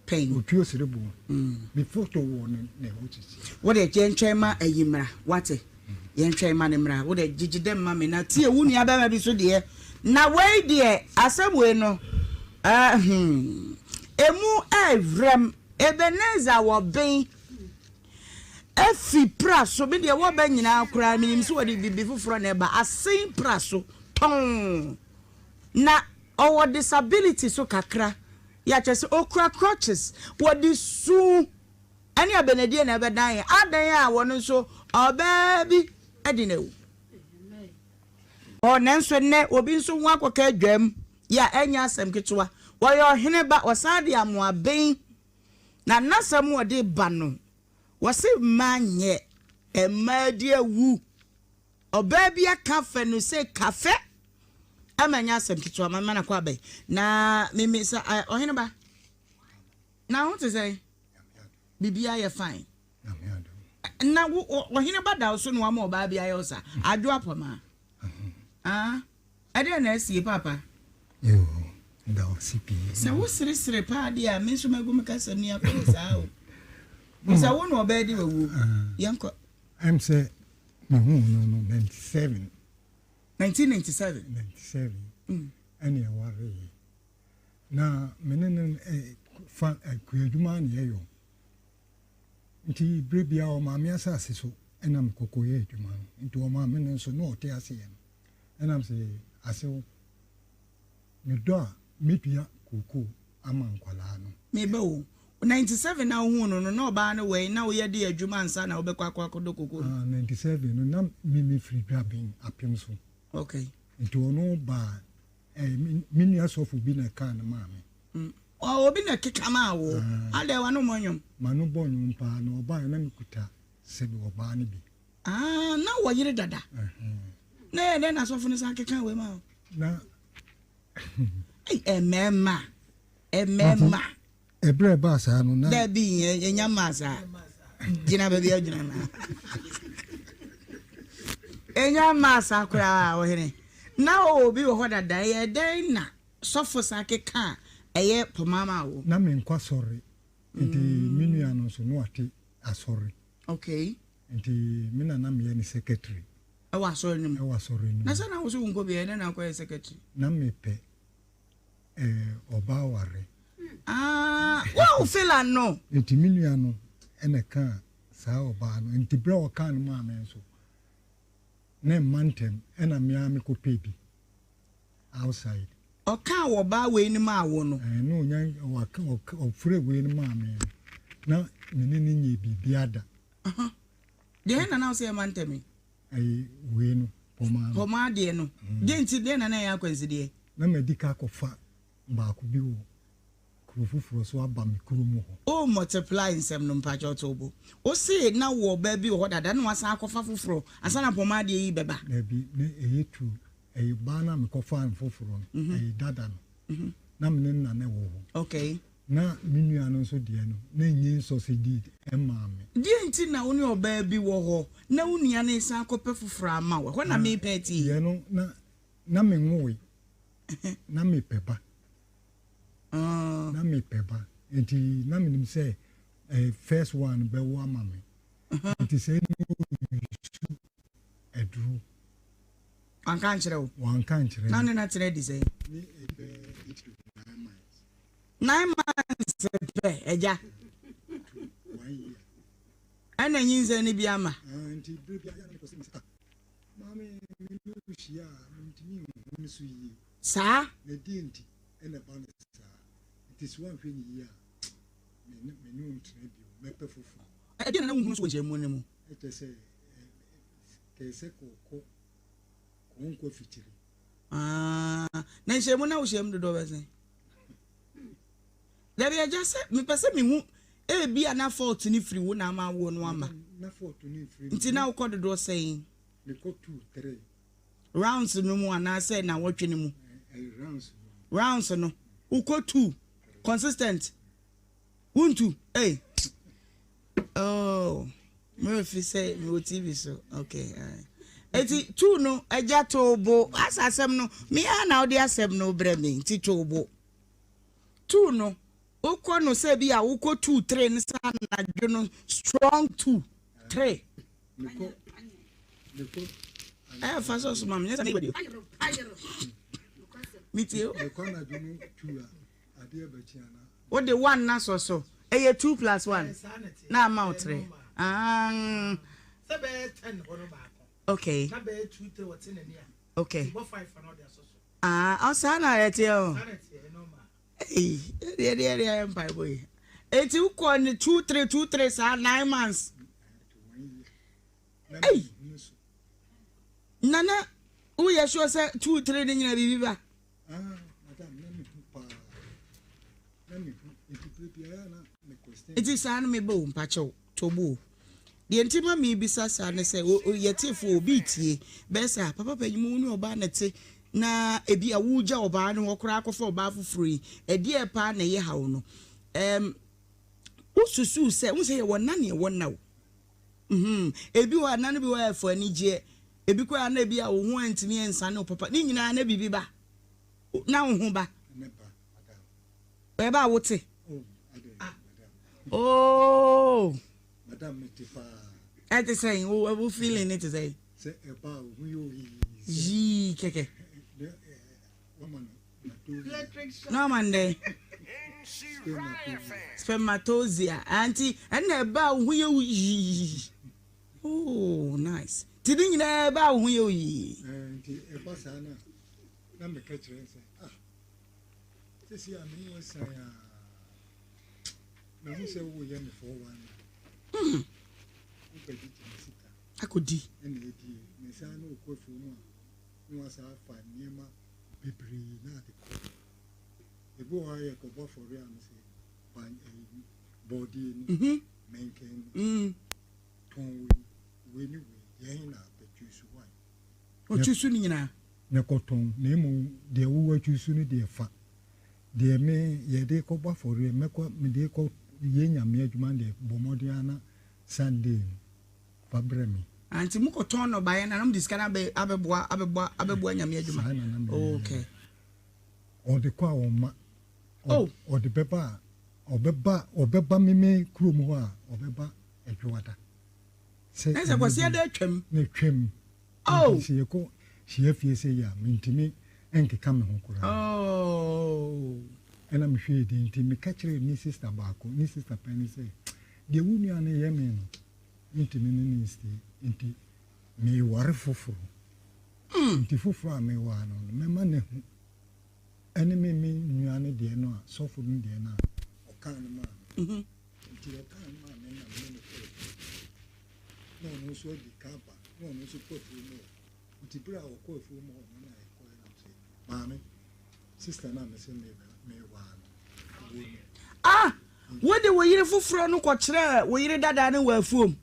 Pɛn. Otuo siriboɔ. Me photo wɔ ne ne hɔ sisi. Wo deɛ yɛntwɛn ma ayi mmra wate. Yɛntwɛn ma no mmra. Wo deɛ gyegye dɛm ma me na tie wo nua bɛrima bi so deɛ. Na wei deɛ asɛm wei no eh, hmm, emu ɛɛwerɛm. Ebenezer wɔ ben efi pra so. Me deɛ wɔba nyinaa koraa menim sɛ wɔde biribi foforɔ na ɛba. Asen pra so tɔn. Na ɔwɔ disability so kakra. Yɛ kyerɛ sɛ okura crutches. Wɔde su. Ɛne abɛnadie na ɛbɛdan yɛn. Adɛn a wɔn nso ɔbaa bi de no awu. Hɔ, nanso nnɛ obi nso ho akɔka adwam yi a ɛnyɛ asɛm ketewa. Ɔyɛ ɔhene ba, ɔsan de amoaben, na n'asɛm a ɔde ba no, wɔse mmaa nyɛ, mmaa di awu. Ɔbaa bi aka afɛ no sɛ kafɛ ama ɛnyɛ asɛm ketewa. Ma mema no akɔ abɛn na memmisa, ɔhene ba, Na ho te sɛn? Biribiara yɛ fine. Na wo ɔhene ba da wo so na wama ɔbaa bi ayɛ wo sa. Adwo apɔmaa. Ah, ɛdeɛ na asie papa. Yoo, da wo se pii. Sɛ wo seresere paa deɛ a, me nso magu me kasam ni akɔyɛ saa o. Sɛ wo na ɔbaa di wawuo. Yɛnkɔ. Ɛm sɛ mehuu no no 97. 1997. 97. Ɛne ɛwareeɛ. Na me ne no fa kuadwuma na yɛyɔ. Nti berɛ biara ɔmaa me asase so na mekɔkɔyɛ adwuma no. Nti ɔmaa me no nso na ɔte aseɛ no. Ɛna mesɛ asew, medɔ a mɛdua kookoo ama nkwadaa no. Meba o, 97 na wohuu no no, na ɔbaa no wɛn na woyɛ de adwuma ansa na wobɛkɔ akɔ akɔdɔ kookoo no? Ah, 97 no na me mefiri Dwaben apem so. Okay. Nti ɔno baa Eh, me nua sɔfo bi na ɛkaa no maa me. Mm. Oh, obi na ɛkeka maa wo. Ah. Adɛ wano mmɔ nnwom? M'ano bɔ nnwom paa na ɔbaa na mekuta sɛbi ɔbaa no bi. Ah, na wɔ yere dada. Uh -huh. Na yɛ dɛn na sɔfo no san keka wei ma wo? Na. Ei, ɛmɛɛma. Ɛmɛɛma. Ɛberɛ a ɛbaa saa no, na. Dabi, ɛnya mmaa saa. Gyina baabi a gyina na. Ɛnya mmaa saa koraa, ɔhene. Na ɔwɔ obi wɔ hɔ dada, ɛyɛ dɛn na sɔfo san keka a ɛyɛ pɔmaa maa wo? Na menkɔ asɔre, nti me nua no nso na wate asɔre. Okay. Nti me na na meyɛ ne secretary. Ɛwɔ asɔre no mu? Ɛwɔ asɔre no mu. Na sɛ na wo so wonkɔ bi, ɛyɛ dɛn na wokɔyɛ secretary? Na mepɛ. Eh, ɔbaa ware. Ah, wo feel no. Nti me nua no na ɛkaa saa ɔbaa no. Nti berɛ a ɔkaa no maa me nso, na mma ntɛm, ɛna me ara mekɔpɛɛ bi outside. Ɔkaa ɔbaa wei no maa wo no? Eh, na ɔnya, ɔfrɛ wei no maa me no, na me ne no nyɛɛ biribiara da. Deɛ na na wo sɛ ɛmma ntɛm yi? Ɛyi wei no, pɔmaa no. Pɔmaa deɛ no. Deɛ nti deɛ na na ɛyɛ akwansideɛ? Na madi ka akɔfa baako bi wɔ kuro foforɔ so aba me kuro mu hɔ. O multiply nsɛm no mpakyɛw to wo bo. Wo se na wowɔ ɔbaa bi wɔ hɔ dada na wasan akɔfa foforɔ ansa na pɔmaa deɛ yi bɛba? Dabi, na ɛyɛ true. Ɛyɛ baa no a mekɔfaa no foforɔ no, ɛyɛ dada no. Na me ne no na na ɛwɔ hɔ. Okay. Na me nua no nso deɛ no, na ɛnyɛ nsɔsɛ deed mmaa me. Deɛ nti na wo ne ɔbaa bi wɔ hɔ na wo nua no resan akɔpɛ foforɔ ama wo? Ɛhɔ na merepɛ atie. Deɛ no, na na menwoe. Na mepɛ ba. Na mepɛ ba. Nti na menim sɛ eh, first one bɛwo ama me. Nti sɛ ne ɔresu aduro. Wanka ankyerɛ wo? Wanka ankyerɛ me. Na ne na tena adi sɛn? Ne ɛbɛyɛ 8 to 9 months. 9 months pɛ, agya. To 1 year. Ɛna nyinsɛn no bi ama. Ah, nti bere bi ayɛ na mekɔ sɛ ah, maame me ne wo hyia a mentumi nhu ne so yie. Saa? Na ɛdeɛ nti ɛna ɛba no saa. Nti sɛ woanhwɛ ne yie a, me ne wo ntena bio, mɛpɛ foforɔ. Ɛdeɛ na na wohunu so wɔ nhyɛnmu no mu? Ɛkyɛ sɛ kɛɛ sɛ kɔkɔ kɔnkɔ afikyiri. Ah, na nhyɛnmu na wohyɛm dodoɔ bɛ sɛn? Dabi agya sɛ mepɛ sɛ mehu ebi a na fault ne firi wo na ama awoɔ no ama. Na fault ne firi. Nti na wokɔ dodoɔ sɛn? Mekɔ 2 3. Rounds no mu anaasɛ nawɔtwe no mu? Rounds no. Rounds no wokɔ 2 consistent. Wontu ei. Oh, me fi sɛ mewɔ TV so. Okay. Eti tu no agya too bo asa asɛm no me ara na wode asɛm no brɛ me nti too bo. Tu no wokɔ no sɛ bi a wokɔ 2 3 no sa anadwo no strong 2 3. Ɛyɛ fa so so ma me nyɛ sɛ me metie o. Mekɔ anadwo no 2 a adeɛ bɛkye ana. Wode one na sɔ so. Ɛyɛ 2 plus 1 na ama wo 3. Ah. Sɛ bɛyɛ 10 hɔ no baako. Okay. Na bɛyɛ 2 3 wɔte n'ani a. Okay. Bɔ 5 na ɔde asɔ so. Ah, ɔsaa na ɛteɛ o. Saa na ɛteɛ normal. Ei, ɛdeɛ ɛdeɛ ɛdeɛ ayɛ mpaebɔ yi. Eti wokɔ ne 2 3 2 3 saa 9 months. Ei. Nana, woyɛ sure sɛ 2 3 ne nyina biribi ba? Ah, madam, na mehu paa. Na mehu. Nti bere biara na me question. Nti saa no meba o, mpakyɛw, tobo o. Deɛ nti ma mebisa saa ne sɛ, yɛtefoɔ obi retie, bɛyɛ sɛ ah, papa panyin wo ne ɔbaa na ɛte, na ebi a wogya ɔbaa no hɔ koraa akɔfa ɔbaa foforɔ yi, ɛdeɛ paa na ɛyɛ haw no. Ɛm, wosusu sɛ, wohu sɛ yɛwɔ nna ne yɛwɔ nna o. Mhm. Ebi wɔ a, nna no bi wɔ a ɛfɔ anigyeɛ. Ebi koraa na ebi a wo ho antumi ansane wo papa. Ne nyinaa na biribi ba. Na wo ho ba. Ɛba a wote. Oh. Madam me te paa. Ɛte sɛn wo wo feeling ne te sɛn? Sɛ ɛba a wo ho yɛ oyi. Yii kɛkɛ. Na ɔma ndɛ. Spermatozoa. Anti ɛna ɛba a wo ho yɛ wo yii. Oh nice. Ti ne nyinaa ɛba a wo ho yɛ wo yii. Nti ɛba saa na na meka kyerɛ sɛ ah sisi a me ne wo san a mehu sɛ woyɛ me 419. Wobɛgyegye me sika. Akɔdi. Ɛna ɛdie mesan ne wokɔ afuo mu a na wasa afa nneɛma bebree na ade kɔ. Ebi wɔ hɔ a yɛkɔbɔ afɔre a mesɛ ban ɛyi bɔɔdeɛ ni mɛnkɛn ni tɔn wei wei ne wei deɛ ɛhe na apɛ choose one. Ɔchoose ne nyinaa. Na kɔtɔn na mmom deɛ wowɔ choose no deɛ fa. Deɛ me yɛde kɔbɔ afɔreɛ mɛkɔ mede kɔ yɛ nyame adwuma deɛ bɔ mmɔden ara na Sunday no fa brɛ me. Ah, nti mokɔtɔn nnɔbaeɛ no a na mode sika no abɛ abɛboa abɛboa abɛboa nyame adwuma. Saa na na meyɛ. Okay. Ɔde kɔ a ɔmma. Oh. Ɔde bɛba a ɔbɛba ɔbɛba me me kurom hɔ a ɔbɛba Adwoada. Sɛ Na sɛ Kwasiada atwam. Na atwam. Oh. Nti sɛ yɛkɔ hyia fie sɛ yi a mentumi nkeka me ho koraa. Oh. Ɛna mehwɛɛ din nti meka kyerɛɛ ne sister baako ne sister panin sɛ deɛ wo nua no yɛ me no mentumi ne no nsie nti meware foforɔ. Nti foforɔ a meware no no mɛma no ahu ɛne me me nua no deɛ no a sɔfo no deɛ no a ɔkaa no maa me. Nti ɔkaa no maa me na me ne no kɔɔ fie. Na ɔno nso adi ka aba. Na ɔno nso kɔ afuom hɔ. Nti berɛ a ɔkɔ afuom hɔ no na yɛkɔɛ na mese, maame, sister no a mese mewaa no, ɔwɔ ni. Ah! Wode wo yere foforɔ no kɔkyerɛɛ wo yere dadaa no wɔ afuom?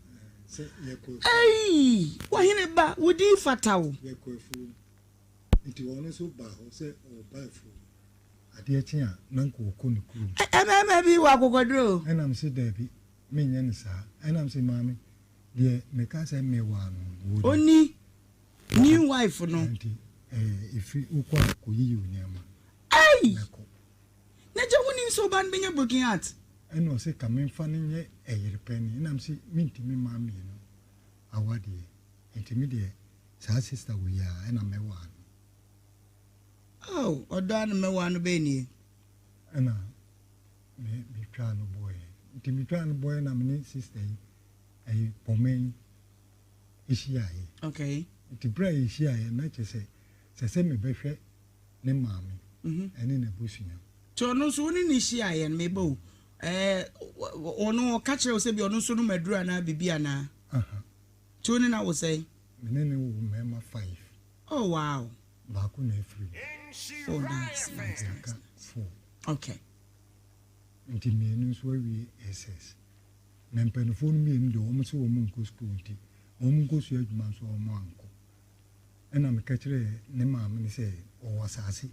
Sɛ yɛkɔ afuom. Ei! Ɔhene ba, wo din fata wo. Yɛkɔ afuom. Nti ɔno nso baa hɔ sɛ ɔreba afuom. Adeɛ kye a, na nka ɔkɔ ne kurom. Mmarima bi wɔ akokoɔduro o. Ɛna mese daabi, menyɛ no saa. Ɛna mese maame, deɛ meka sɛ mewaa no no, ɔni. Ɔni new wife no. Nti ɛfiri wokɔ a kɔyiyi wo nneɛma. Ei! Na kɔ. N'agya wonim sɛ ɔbaa no bɛnya broken heart? Ɛna ɔse ka memfa no nyɛ ɛyere panin. Ɛna mese mentumi mmaa mmienu awadeɛ. Nti me deɛ saa sister wei ara ɛna mɛwaa no. Oh, ɔdɔ a na mɛwaa no bɛn nie? Ɛna me metwaa no bɔeɛ. Nti metwaa no bɔeɛ na me ne sister yi ɛyi pɔmɛ yi ehyiaeɛ. Okay. Nti berɛ a yɛhyiaeɛ na kyerɛ sɛ sɛ sɛ mebɛhwɛ ne maame mhm. ɛne n'abusua. Nti ɔno nso wo ne ne hyiaeɛ no meba o ɛɛ ɔno ɔka kyerɛ wo sɛ bi ɔno nso nom aduru anaa biribi anaa? Aha. Nti wo ne no awo sɛn? Me ne no wo mmarima five. Oh wow. Baako na afiri mu. Oh nice nice Nti aka nice. four. Okay. Nti mmienu nso awie SS. Na mpanimfoɔ no mmienu deɛ wɔn se wɔn nkɔ sukuu nti wɔn nkɔsua adwuma nso wɔn ankɔ. Ɛna meka kyerɛɛ ne maame no sɛ ɔwɔ asase.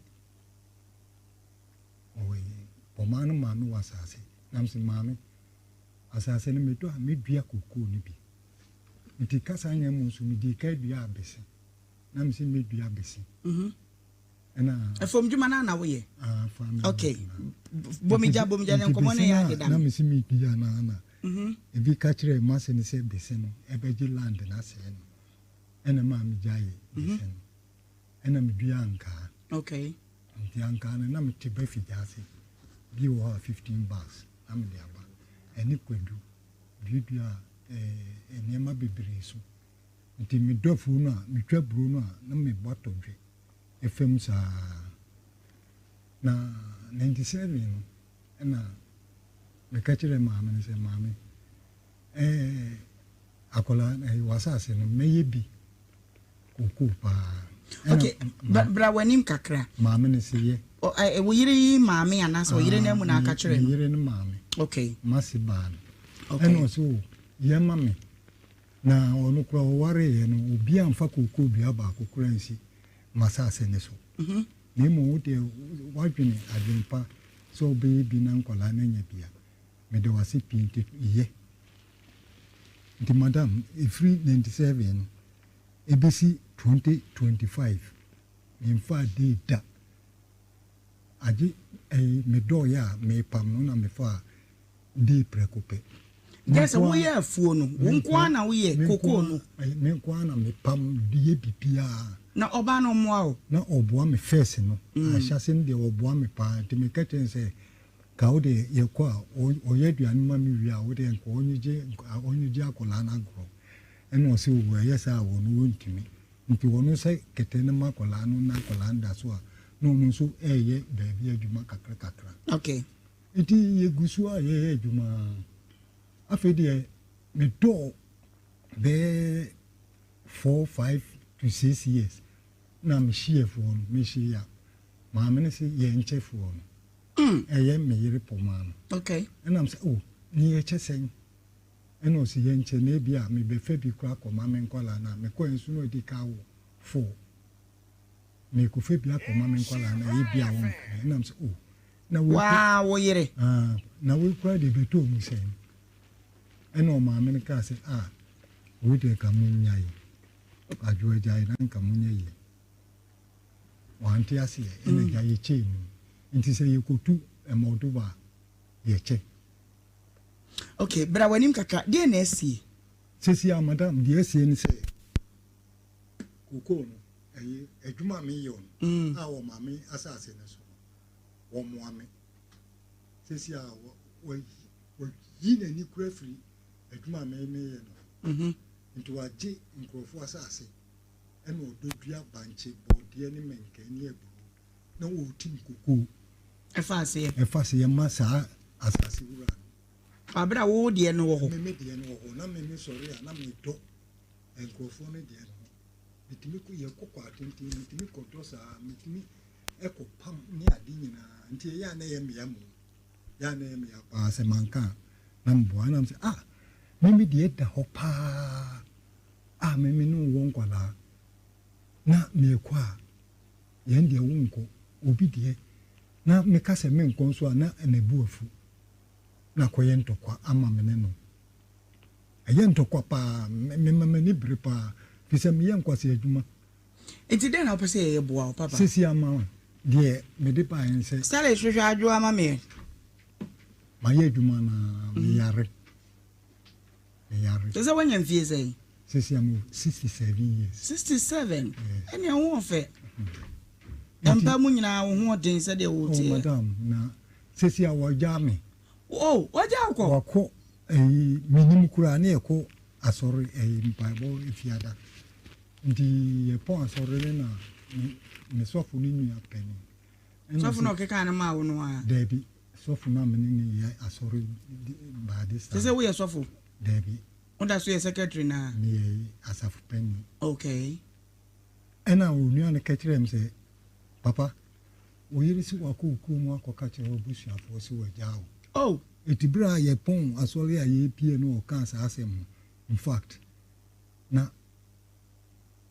Ɔwɔ yi, ɔmaa no maame wɔ asase. Na mese maame, asase no medɔ a medua kokoo no bi. Nti kasa nyɛ mu nso medii ka dua abese. Na mese medua abese. Mhm. Ɛna. Ɛfam dwuma no na woyɛ? Ah, fa me. Okay. Bomigya bomigya ne nkɔmɔ ne yɛ adeda. Na mese medua na na. Mhm. Ebi ka kyerɛ mase no sɛ bese no ɛbɛgye land no asɛe no. Ɛna maa megyaee bese no. Ɛna meduaa ankaa. Okay. Nti ankaa no na mete ba fi gyaase. Bi wɔ hɔ a 15 bags na mede aba. Ɛne kwadu. Duaduaa eh, nneɛma bebree so. Nti medɔ afuo no a, metwa aburo no a, na mebɔ atɔdwe fam saa. Na 97 no, ɛna meka kyerɛɛ maame no sɛ, maame, eh, akwadaa eh, w'asase no mɛyɛ bi kokoo paa. Okay, bra w'anim kakra. Maame no se yɛ. Wo yere yi maame anaasɛ ɔyere no amu na aka kyerɛ no? Me yere no maame. Okay. Mase baa no. Okay. Ɛna ɔse o, yɛ ma me. Na ɔno koraa ɔwareeɛ no, obi amfa kokoo dua baako koraa nsi m'asase no so. Mhm. Na mmom wo deɛ woadwene adwene pa sɛ wobɛyɛ bi na nkwadaa no anya bi a, Meda wo ase pii nti yɛ. Nti madam ɛfiri 97 no ɛbɛsi 2025 memfaa day da agye ɛyi medɔɔyɛ a mepam no na mefaa day prɛko pɛ. Gye sɛ woyɛ afuo no, wo nko ara na woyɛ kokoo no? Me nko ara na mepam yɛ biribiara. Na ɔbaa no ɔmmoa wo? Na ɔboa me first no, ahyɛase no deɛ ɔboa me paa nti meka kyerɛ no sɛ Ka wo deɛ yɛkɔ a ɔyɛ aduane ma me wie a wo deɛ nka ɔnyegye ɔnyegye akwadaa no agorɔ ɛna ɔse oo ɛyɛ saa a ɔno ɔntumi nti ɔno sɛ kɛtɛ no ma akwadaa no na akwadaa no da so a na ɔno nso ɛyɛ baabi adwuma kakra kakra. Okay. Nti yɛgu so a yɛyɛ adwuma afei deɛ medɔɔ bɛyɛ 4, 5 to 6 years na mehyiafoɔ no mehyia maame no se yɛnkyɛfoɔ no ɛyɛ me yere pɔmaa no. Okay. Ɛna m sɛ oh ne yɛkyɛ sɛn ɛna ɔsi yɛnkyɛ na ebi a mebɛfa bi kora akɔma me nkɔlaa na mekɔ nso na ɔdi ka wo fo mekɔfa bi akɔma me nkɔlaa na ɛyɛ bi a wɔn mpene ɛna m sɛ oh na wo waa wo yere ah na wo kura de bɛtɔ mu sɛn ɛna ɔmaame no kaa sɛ ah wo deɛ ka mo nya yi adwo agyae na nka mo nya yi wante aseɛ ɛna gya yɛkyɛɛ mu nti sɛ yɛkɔtu ɛmɔdoba a yɛkyɛ. Okay, bra w'anim kakra, deɛ na asie? Sɛsi a madam, deɛ asie ne sɛ kokoo no ɛyɛ adwuma a meyɛ no a wɔ maame asase no so no wɔmmoa me. Sɛsi a wɔyi n'ani kura firi adwuma a meyɛ no nti wagye nkurɔfoɔ asase ɛna ɔdɔ dua bankye, bɔɔdeɛ ne mɛnkɛn ne aburo na ɔretim kokoo. Ɛfa aseɛ. Ɛfa aseɛ ma saa asase wura no. Abere a wo deɛ no wɔ hɔ. Me me deɛ no wɔ hɔ na me me sɔre a na me dɔ. nkurɔfoɔ no deɛ no ho. Metumi kɔ, yɛkɔ kɔ atenten, metumi kɔdɔ saa, metumi kɔ pam ne ade nyinaa. Nti ɛyɛ a na ɛyɛ me ya mmom. Ɛyɛ a na ɛyɛ me ya paa sɛ manka a na meboa. Ɛna mesɛ, ah, me me deɛ da hɔ paa a me me ne wo wɔ nkwadaa na meekɔ a, yɛn deɛ wonkɔ, obi deɛ na meka sɛ menkɔ nso a na ne bo afu na akɔyɛ ntɔkwa ama me ne no. Ɛyɛ ntɔkwa paa, mema m'ani bere paa, firi sɛ meyɛ nkwasea adwuma. Nti dɛn na wopɛ sɛ yɛyɛ boa wo papa? Sisi ama wo deɛ mede baeɛ ne sɛ. Stanley hwehwɛ adwoa ma me ɛ. Mayɛ adwuma no ara, meyare. Meyare. Te sɛ woanya mfie sɛn? Sisi ama 67 years. 67? Yes. Ɛnea wo ho ɔfɛ. Mpa mu nyinaa wo ho ɔden sɛdeɛ woteɛ. Oh madam, na sisi a wɔagyaa me. Oh, wɔagyaa wo kɔ? Wakɔ ɛyi, menim koraa ne yɛkɔ asɔre ɛyi mpaebɔ efiada. Nti yɛpɔn asɔre no na me me sɔfo no nua panin. Ɛna Sɔfo na ɔkekaa no maa wo no ara? Daabi, sɔfo no a me ne no yɛ asɔre baade saa. Te sɛ woyɛ sɔfo? Daabi. Woda so yɛ secretary no ara? Meyɛ asafo panin. Okay. Ɛna onua no ka kyerɛɛ me sɛ, Papa, wo yere se wakɔ wo kurom akɔka kyerɛ w'abusuafoɔ se wagyaa wo. Oh! Enti berɛ a yɛpɔn asɔre a yɛrepie no ɔkaa saa asɛm no, in fact, na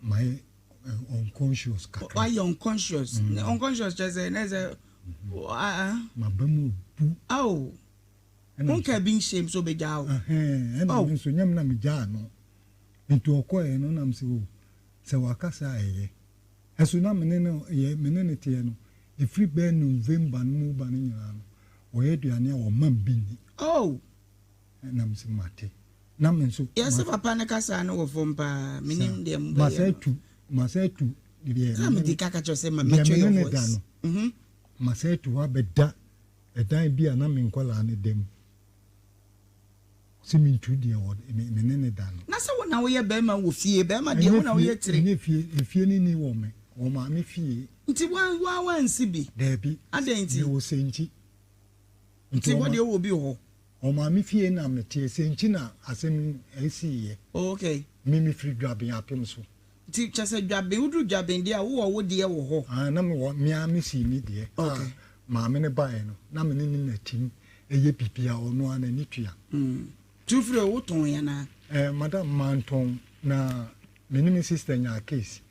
mayɛ unconscious kakra. Wayɛ unconscious. Mm. Unconscious kyerɛ sɛ na sɛ maba mu bu. Aw. Wonka bi nhyɛm sɛ obɛgyaa wo. Ɛna me nso nyɛ me na megyaa no. Nti ɔkɔɛ no nam sɛ o sɛ waka saa ɛyɛ. Ɛso na me ne no yɛ me ne no teɛ no ɛfiri bɛɛ November no mu ba no nyinaa no ɔyɛ aduane a ɔma me bi nni. Oh. Ɛna me sɛ mate. Na me nso. Yɛse papa no kasa no wɔ fam paa menim deɛ mobɛyɛ no. Masa atu masa atu deɛ me ne deɛ me ne no da no. Masa atu hɔ abɛda ɛdan bi a na me nkwadaa no da mu sɛ mentu deɛ wɔ me ne no da no. Na sɛ wo na woyɛ bɛrima wɔ fie bɛrima deɛ wo na woyɛ tire. Ɛnyɛ fie efie no ni wɔ me wɔ maame fie. Nti wa wa wansi bi. Daabi. Adɛn nti. Mewɔ sɛnkyi. Nti hɔ deɛ wowɔ bi wɔ hɔ. Ɔmaame fie na meteɛ, sɛ nti na asɛm yi siiɛ. Oh okay. Me mefiri Dwaben apem so. Nti kyerɛ sɛ Dwaben, woduru Dwaben deɛ a wowɔ wo deɛ wɔ hɔ? Ah, na mewɔ, me ara mesii me deɛ. Okay. A maame no baeɛ no, na me ne no na tim yɛ biribiara, ɔno ara n'ani tua. Mm. Nti wofiri hɔ wotɔn anaa? Eh, madam, mantɔn, na me ne me sister nyaa case,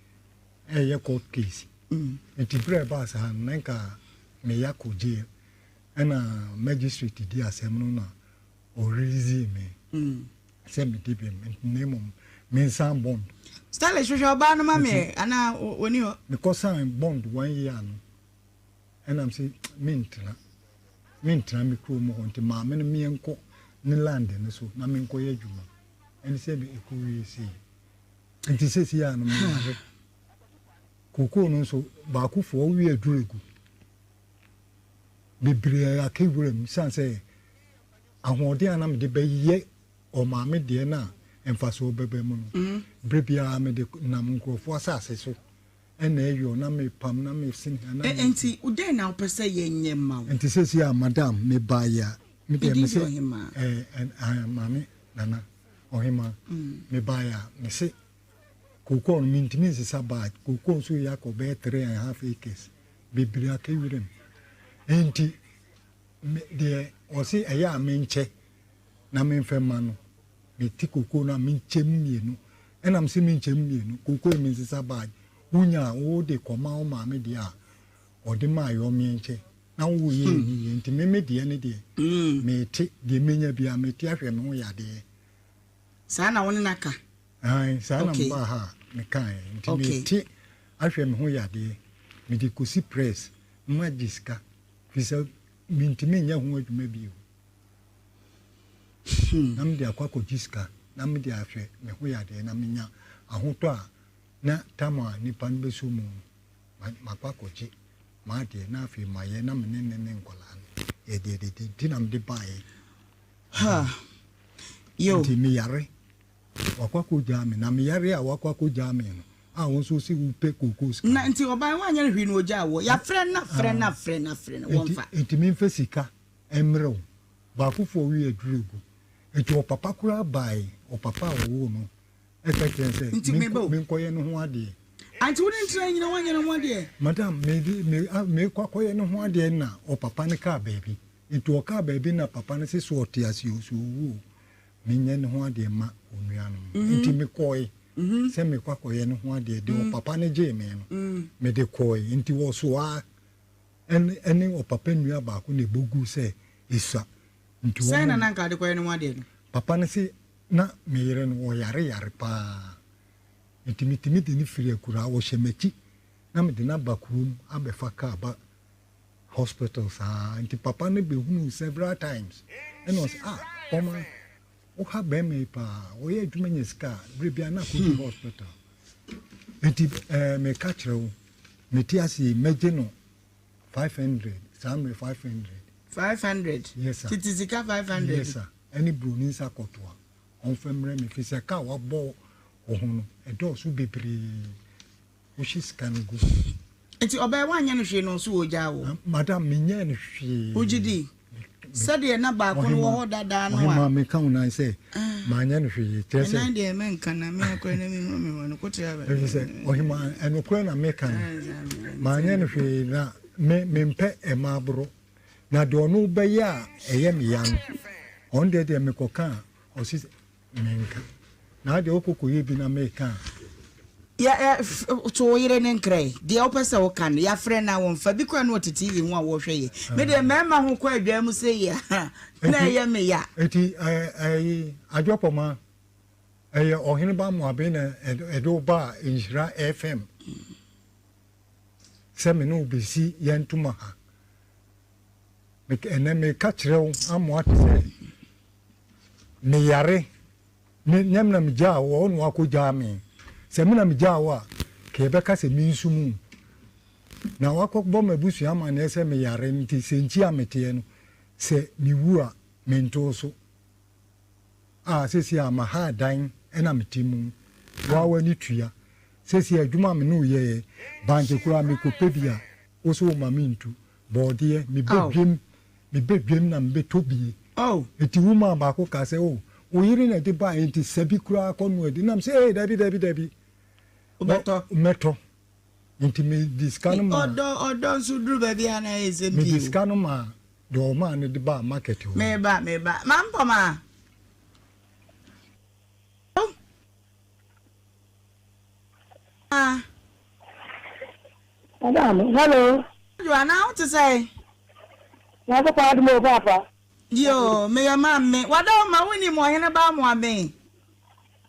ɛyɛ court case. Mm. Nti berɛ a ɛbaa saa no, na nka meyɛ akɔ jail. Ɛna magistrate di asɛm no na ɔreleasee me sɛ medi bem na mmom mensan bond. Stanley hwehwɛ ɔbaa no ma me ɛ anaa ɔni hɔ? Mekɔ sign bond one year no ɛna mese mentena mentena me kurom hɔ nti maame no meɛnkɔ ne land no so na menkɔyɛ adwuma ɛne sɛ ɛkɔ wie sei nti sɛsi a no meyare kokoo no nso baakofoɔ wowie aduru egu bebree aka wuram esiane sɛ ahoɔden a na mede bɛyɛ ɔmaame deɛ no a mfasoɔ bɛba mu no, berɛ biara mede nam nkurɔfoɔ asase so na ɛyɔ na mepam na mesene ha na mesene. Enti dɛn na wopɛ sɛ yɛnyɛ ma wo? Nti seesei a madam mebaeɛ a, me deɛ Medin mese de Ɔhemaa. ɛɛ maame Nana Ɔhemaa, mebaeɛ a mese kookoo no mentumi nsesa bag, kookoo nso yɛ akɔ bɛyɛ 3½ acres. Bebree aka wiram. Enti me deɛ ɔse ɛyɛ a menkyɛ na memfɛ mma no. Mete kokoo no a menkyɛ mu mmienu. Ɛna mese menkyɛ mu mmienu. Kokoo yi mensesa bag. Wonya a wode kɔma wo maame deɛ a ɔde maa yɛ ɔmeɛnkyɛ na woyɛ ɛni yie. Nti me me deɛ ne deɛ mete deɛ menya biara mete ahwɛ me ho yadeɛ. Saa na wo ne no aka? Aane, saa na mebaa ha a mekaeɛ. Nti mete ahwɛ me ho yadeɛ, mede kɔsi press na magye sika, firi sɛ mentumi nyɛ ho adwuma bio. Na mede akɔ akɔgye sika na mede ahwɛ me ho yadeɛ na menya ahotɔ a na tam a nipa no bɛsɔ mu no, makɔ akɔgye m'adeɛ na afei mayɛ na me ne ne ne nkwadaa no yɛde adidi nti na mede baeɛ. Nti meyare. Wakɔ akɔgyaa me, na me yare a wakɔ akɔgyaa me no, a wo nso wose wopɛ kookoo sika no. Na nti ɔbae woanyɛ no hwee na ɔgyaa woɔ. Yɛafrɛ no afrɛ no afrɛ no afrɛ no wɔmfa. Nti memfa sika mmrɛ wo. Baakofoɔ we aduro gu. Nti ɔpapa koraa bae, ɔpapa a ɔwoo no. Ɛka kyerɛ sɛ Nti meba o. menkɔyɛ ne ho adeɛ. Anti wo ne no tena nyina woanyɛ ne ho adeɛ? Madam, mede me mekɔ akɔyɛ ne ho adeɛ na ɔpapa no kaa baabi. Nti ɔkaa baabi na papa no se sɛ ɔte ase o, sɛ ɔwu o, menyɛ ne ho adeɛ ma onua no. Nti mekɔe sɛ mekɔ akɔyɛ ne ho adeɛ. Deɛ ɔpapa no gyee me no, mede kɔe. Nti ɔsoaa ɛne ɛne ɔpapa nua baako na ɛbɔ guu sɛ ɛsua. Nti Sɛn na wɔn na anka wode kɔyɛ ne ho adeɛ no? Papa no se na me yere no ɔyare yare paa nti metumi de no firi akuraa ɔhyɛ m'akyi na mede no aba kurom abɛfa car ba hospital saa nti papa no bɛhunuu several times ɛna ɔsɛ ah ɔma woha bɛrima yi paa ɔyɛ adwuma nya sika a berɛ bia na akɔdi hospital nti ɛɛ meka kyerɛ wo mete ase yi mɛgye no 500 saa mmerɛ 500 500 yes sir tete sika 500 yes sir ɛne broni nsa kɔtoa ɔmfa mmerɛ me firi sɛ ka a wabɔ wo ho no ɛdɔɔso bebree wohye sika no gu. Nti ɔbɛɛ woanyɛ no hwee na ɔso ɔgyaa wo? Madam menyɛɛ no hwee. Wogye di? Sɛdeɛ na baako no wɔ hɔ dadaa no a. Ɔhemaa meka wo nan sɛ manyɛ no hwee kyerɛ sɛ. Me nan deɛ mɛnka na me akora na mehu me ho no kotere aba. Ɛfiri sɛ ɔhemaa ɛnokorɛ na meka no manyɛ no hwee na me mempɛ ɛma aboro. Na deɛ ɔno bɛyɛ a ɛyɛ me ya no, ɔno deɛ deɛ mekɔka a, ɔse menka. Na adeɛ wokɔ kɔyɛ bi na meka a. Yɛ ɛ to wo yere ne nkrɛ deɛ wopɛ sɛ woka no yɛafrɛ no a wɔmfa bi koraa na ɔte TV ho a wɔhwɛ yɛ me deɛ mmarima ho kɔ adwaa mu sɛ yi a na ɛyɛ me ya. Eti ɛyi adwɔpɔma ɛyɛ ɔhene ba Moabe na ɛde wo baa Nhyira FM sɛ me ne wo bɛsi yɛn ntoma ha. Ɛnnɛ meka kyerɛ wo ama woate sɛ meyare, me nyɛ me na megyaa wo, ɔwo na wakɔgyaa me. Sɛ me na megyaa wo a, ka yɛbɛka sɛ mensu mu. Na wakɔbɔ m'abusua amanneɛ sɛ meyare nti sɛ nkyi a meteɛ no, sɛ mewu a mentoo so. A seesei a maha dan na mete mu, woa w'ani tua. Seesei adwuma a me ne wo yɛeɛ, bankye koraa mekɔpɛ bi a, wo so woma mentu. Bɔɔdeɛ, mebɛ dwam, mebɛ dwam na mebɛtɔ bie. Enti woman baako kaa sɛ, oh, wo yere na ɛde baeɛ nti sɛ bi koraa kɔ noa di. Nam sɛ, ee, dabi, dabi, dabi. Wobɛtɔ? Mɛtɔ. Nti mede sika no maa. Ɔdɔ, ɔdɔ nso duru baabi a na ayɛ nsɛm pii o. Mede sika no maa deɛ ɔmaa no de baa market hɔ. Meba, meba. Mampɔma. Madam, hello. Adwoa, na wo te sɛn? Nyankopɔn adom o, paapa. Yoo, meyɛ maame. Wada wo ma wonim ɔhene ba Amoaben?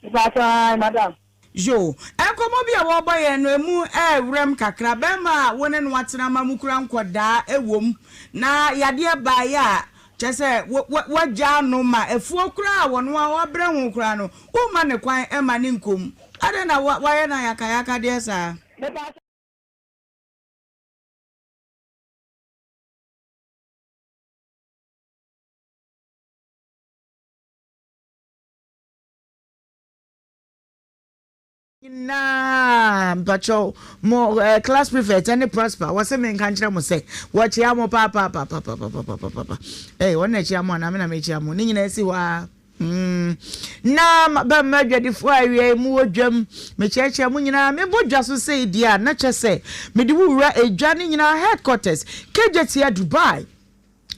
Mepaatɔ ae, madam. Yoo, nkɔmmɔ bi a wɔrebɔ yɛn no, emu ɛɛwerɛm kakra. Bɛrima a wo ne no atena ma mokura nkɔdaa wom, na yadeɛ baeɛ a, Kyerɛ sɛ, woagyaa no ma afuo koraa a ɔno ara wabrɛ ho koraa no, womma no kwan mma no nkɔ mu. Adɛn na woayɛ no ayakayakadeɛ saa? Nyinaa mpakyɛw mo eh, class prefect ɛne prosper wɔsɛ me nka nkyerɛ mo sɛ wɔkyea mo paapaapaapapapapapa ee wɔn na ɛkyea mo anaa me na mekyea mo ne nyinaa si hɔ a mm. na bɛmma adwadifoɔ a awia yi mu wɔ dwam mekyerɛkyerɛ mo nyinaa mebɔ dwa so sɛ deɛ a na kyɛ sɛ mede wo wura edwa ne nyinaa headquarters kegyetia Dubai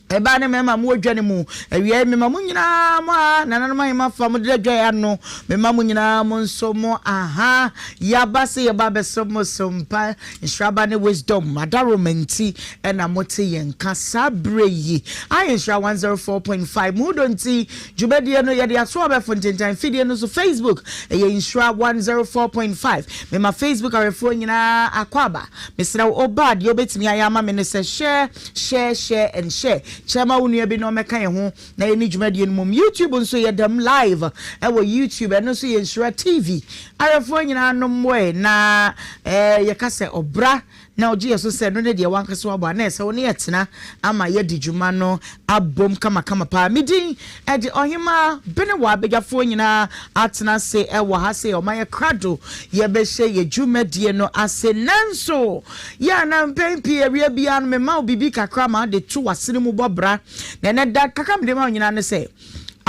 Ɛbaa ne mmarima mowɔ dwa no mu awiei, mema mo nyinaa mo a nananom ahemma fa mo deda dwa ano, mema mo nyinaa mo nso mo aha. Yɛaba sɛ yɛba abɛsrɛ mo so mpa nhyiraba ne wisdom adaworoma nti na mote yɛn nka saa berɛ yi. Ayɛ nhyira 104.5 mo dɔ nti dwumadie no yɛde ato abɛfo ntentan fidie no so Facebook ɛyɛ nhyira 104.5 mema Facebook awɛfoɔ nyinaa akwaaba mesrɛ wo ɔbaa deɛ wobɛtumi ayɛ ama me ne sɛ share Share, share and share. Kyɛ ma wo nua bi na ɔmmɛka yɛn ho na yɛnni dwumadie no mmom. YouTube nso yɛda mu live wɔ YouTube. Ɛno nso yɛ Nhyira TV. Awɛfoɔ nyinaa nom mmoɛ na eh, yɛka sɛ ɔbra na ɔgye yɛ so sɛ ɛno ne deɛ wankasa wabɔ a na ɛsɛ wo ne yɛtena ama yɛadi dwuma no abom kamakama paa. Me din de Ɔhemaa Benewaa Badwafoɔ nyinaa atena ase wɔ ha sɛ ɔma yɛ krado yɛbɛhyɛ yɛ dwumadie no ase. Nanso Yɛ a na mpɛn pii awia biara no mema wo biribi kakra ma wode to w'asene mu bɔ bra. Na ɛnnɛ da, kakra a mede ma wo nyinaa ne sɛ,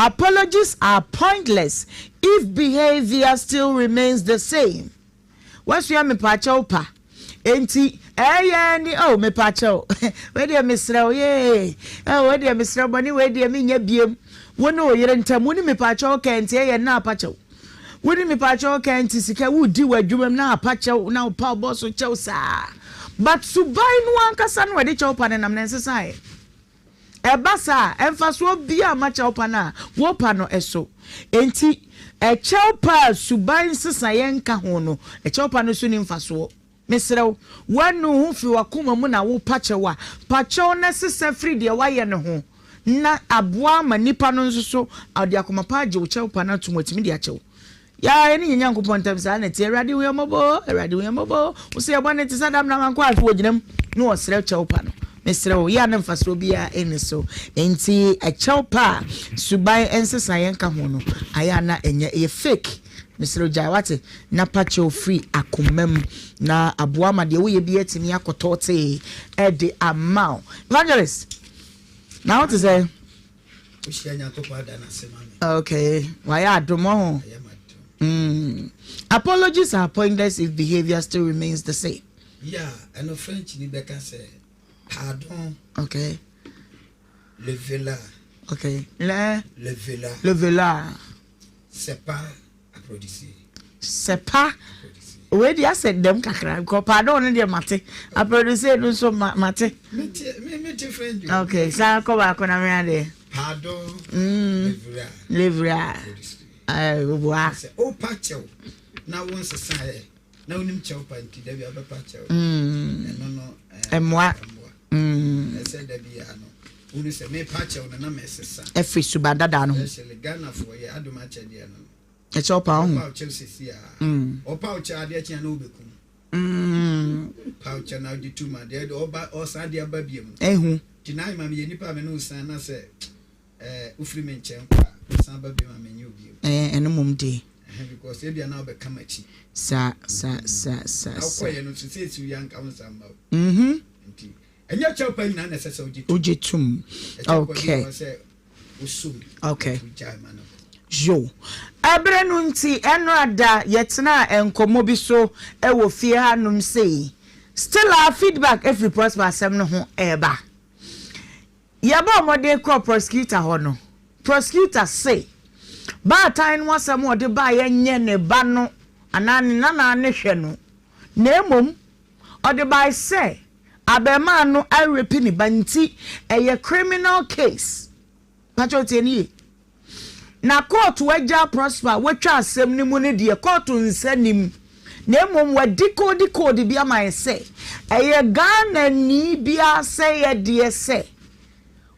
Apologies are pointless if behaviour still remains the same. Woasua mepaakyɛw pa enti ɛyɛ ne oh mepaakyɛw wei deɛ mesrɛ wo yee oh wei deɛ mesrɛ wo bɔne wei deɛ menyɛ biem. Wo ne wo yere ntam wo ne mepaakyɛw kɛn nti ɛyɛ na apakyɛw. Wo ne mepaakyɛw kɛn nti sika wodi wɔ adwuma mu na apakyɛw na wopa wo bɔso kyɛw saa. But suban no ankasa no ɛde kyɛw pa no nam na ɛnsesaeɛ. Ɛba saa a, mfasoɔ biara mma kyɛwpa no a wopa no so. Enti, kyɛwpa a suban nsesaeɛ nka ho no, kyɛwpa no so nni mfasoɔ. Mesrɛ wo, woanu wo ho firi w'akoma mu na wopa kyɛw a, pa kyɛw na sesa firi deɛ woayɛ no ho, na aboa ama nnipa no nso so de akoma pa agye wo kyɛwpa no atom, wɔatumi de akyɛ wo. Yaa yɛne yɛn Nyankopɔn ntam saa na ɛteɛ, Awurade hu yɛn mmɔbɔ o, Awurade hu yɛn mmɔbɔ o, wo sɛ yɛn bɔne te sɛ damena manko a, afei wɔgyina mu na wɔsrɛ kyɛw pa no. Mesrɛ wo, yɛ a na mfasoɔ biara nni so. Enti kyɛw pa a suban nsesaeɛ nka ho no, ayɛ a na ɛnyɛ, ɛyɛ fake. Mesrɛ wo gyae wate, na pa kyɛw firi akoma mu, na aboa ma deɛ woyɛ biara atumi akɔtɔ tee de ama wo. Evangelist, na wo te sɛ? Wohyia Nyankopɔn ada no ase ma me. Okay, wayɛ adom ɔho. Mm. Apologies are pointless if behavior still remains the same. Yeah, ɛno French ni bɛka sɛ pardon. Okay. Le vela. Okay. Le. Le vela. Le vela. C'est pas Aprodisi. Sɛpa wei deɛ asɛ dɛm kakra nkɔ pardon no deɛ mate aprodisi no nso mate. Mete French. Ok saa kɔ baako na mea deɛ. Pardon. Mm. Levra. Levra. Oboa. Sɛ opa kyɛw na wo nsesa yɛ na wonim kyɛw pa nti dabi abɛpa kyɛw. Ɛno no. Ɛmoa. Ɛmoa. Ɛsɛ dabi ya no. Wonu sɛ mepa kyɛw no na mesesa. Ɛfiri suban dada no ho. Ɛsɛ Ghanafoɔ yɛ adom akyɛdeɛ no. Ɛkyɛ ɔpa wo ho. Ɔpa wo kyɛw sisi a. Ɔpa wo kyɛw adeɛ kye a na wobɛkum. Pa wo kyɛw na wode tum adeɛ de ɔba ɔsan de aba biom. Ehu. Ti na ayema meyɛ nipa a me ne wo san na sɛ ɛɛ wofiri me nkyɛn kɔ a wosan ba biom a menyɛ wo biom. Ɛɛ ɛno mmom deɛ. Ɛhɛn because ebia na wobɛka m'akyi. Sa sa sa sa sa. Na wokɔyɛ no nso sɛ esi wo yɛ anka wo nsan mma o. Mhm. Nti ɛnyɛ kyɛw pa nyinaa na ɛsɛ sɛ wogye tum. Wogye tum. Okay. Ɛkyɛw pa bi wɔ hɔ sɛ Ok. Yo. Ɛberɛ no nti, ɛnora da yɛtenaa nkɔmmɔ bi so wɔ fie hanom sei. Still a feedback firi Prosper asɛm no ho reba. Yɛbɔɔ mmɔden kɔɔ prosecutor hɔ no, prosecutor se baatan no asɛm a ɔde baeɛ nyɛ ne ba no anaa ne nana no hwɛ no, na mmom ɔde bae sɛ Abarimaa no arepi ne ba nti ɛyɛ criminal case. Pakyɛw tie no yie. Na kɔɔto agyaa Prosper a watwa asɛm no mu no deɛ kɔɔto nsa nnim na mmom wadikodi code bi ama yɛn sɛ ɛyɛ Ghanani biara asɛyɛdeɛ sɛ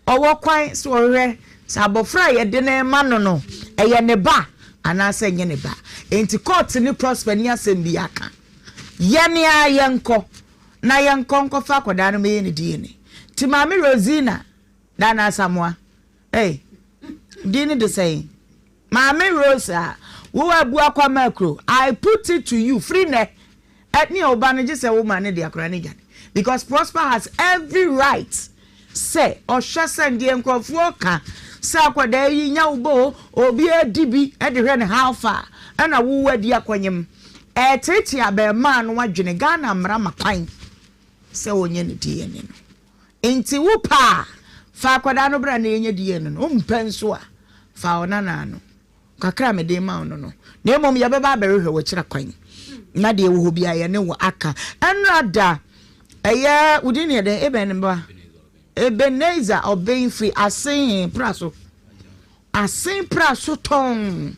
ɔwɔ kwan sɛ ɔhwɛ sɛ abɔfra a yɛde no rema no no ɛyɛ ne ba anaasɛ ɛnyɛ ne ba. Enti kɔɔto ne Prosper nni asɛm biara ka. Yɛn ara yɛnkɔ na yɛnkɔ nkɔfa akwadaa no mɛyɛ ne DNA. Nti Maame Rosina Nana Asamoah, ei, din no de sɛn? Maame Rose a wowɔ Abua Kwame Akuro, I put it to you, firi nnɛ, ɛne wo ba no gye sɛ wo ma no de akwadaa no dwane. Because Prosper has every right sɛ ɔhwɛ sɛ deɛ nkurɔfoɔ ka sɛ akwadaa yi nya wo ba o, obi adi bi de hwɛ no how far ɛna wo adi akɔnyem. Ɛreteetee abarimaa no adwene, Ghana mmara ma kwan sɛ wɔnyɛ no DNA no. Nti wo pɛ a, fa akwadaa no bra na yɛnyɛ DNA no, wompɛ nso a, fa ɔnanaa no. Kakra a mede rema wo no no. Na mmom yɛbɛba abɛhwehwɛ wo akyira kwan, na deɛ ɛwɔ hɔ biara yɛne wo aka. Ɛnora da, ɛyɛ, wo din ne yɛ dɛn? Eben ba? Ebenezer Obeng firi Asen pra so. Asen pra so tɔnn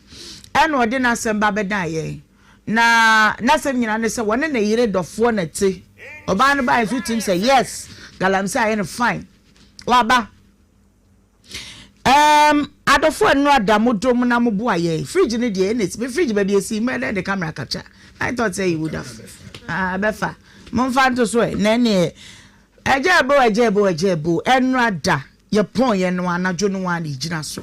ɛna ɔde n'asɛm ba bɛdan yɛn. Na n'asɛm nyinaa ne sɛ wɔne ne yere dɔfoɔ na te. Ɔbaa no baeɛ nso wotim sɛ yes, galamsey ayɛ no fine. Waba. Um, adɔfoɔ ɛno ada mo dom na mo boa yɛn. Fridge no deɛ ɛna esi, me fridge baabi esi, mo ɛdɛ de camera capture. I thought say you would have. Ah, bɛfa. Momfa nto so ɛ, na ɛneɛ. Ɛgya ɛbo, ɛgya ɛbo, ɛgya ɛbo, ɛno ada. Yɛpɔn yɛn no anadwo no ara na yɛgyina so.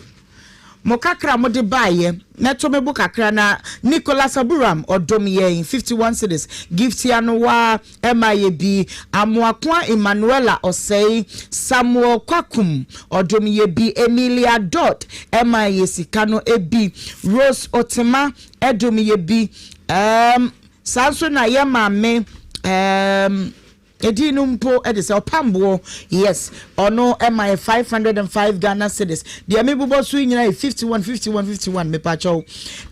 Mo kakra a mode baeɛ, mɛto me bo kakra na Nicholas Aburam ɔdom yɛn 51 cedis, Gifty Anowaa ɛma yɛ bi, Amoakoa Emmanuella Ɔsɛe, Samuel Kwakum ɔdom yɛ bi, Emilia Dodd ɛma yɛ sika no bi, Rose Otema ɛdom yɛ bi, ɛɛm saa nso na yɛ maame ɛɛm. Edin no mpo de sɛ ɔpamboɔ yes ɔno ɛma yɛ 505 Ghana cedis deɛ me bobɔ so yi nyinaa yɛ 51 51 51 mepakyɛw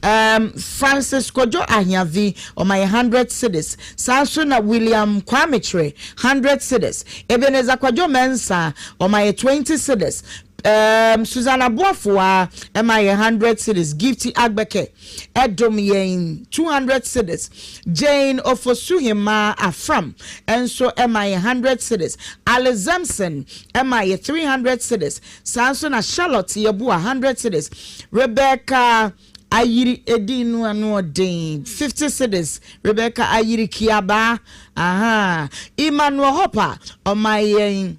um, Francis Kojo Ahiavi ɔma yɛ 100 cedis saa nso na William Kwame Kyerɛ 100 cedis Ebenezer Kwadwo Mensah ɔma yɛ 20 cedis um, Susanna Boafoa ɛma yɛ 100 cedis Gifty Agbeke dom yɛn 200 cedis, Jane Ofosuhemaa Afram nso ma yɛn 100 cedis, Alice Zemson ma yɛ 300 cedis, saa nso na Charlotte Yeboah 100 cedis, Rebecca Ayiri edin no ano ɔden 50 cedis, Rebecca Ayiri Kiabaa, aha, Emmanuel Hopper ɔma yɛn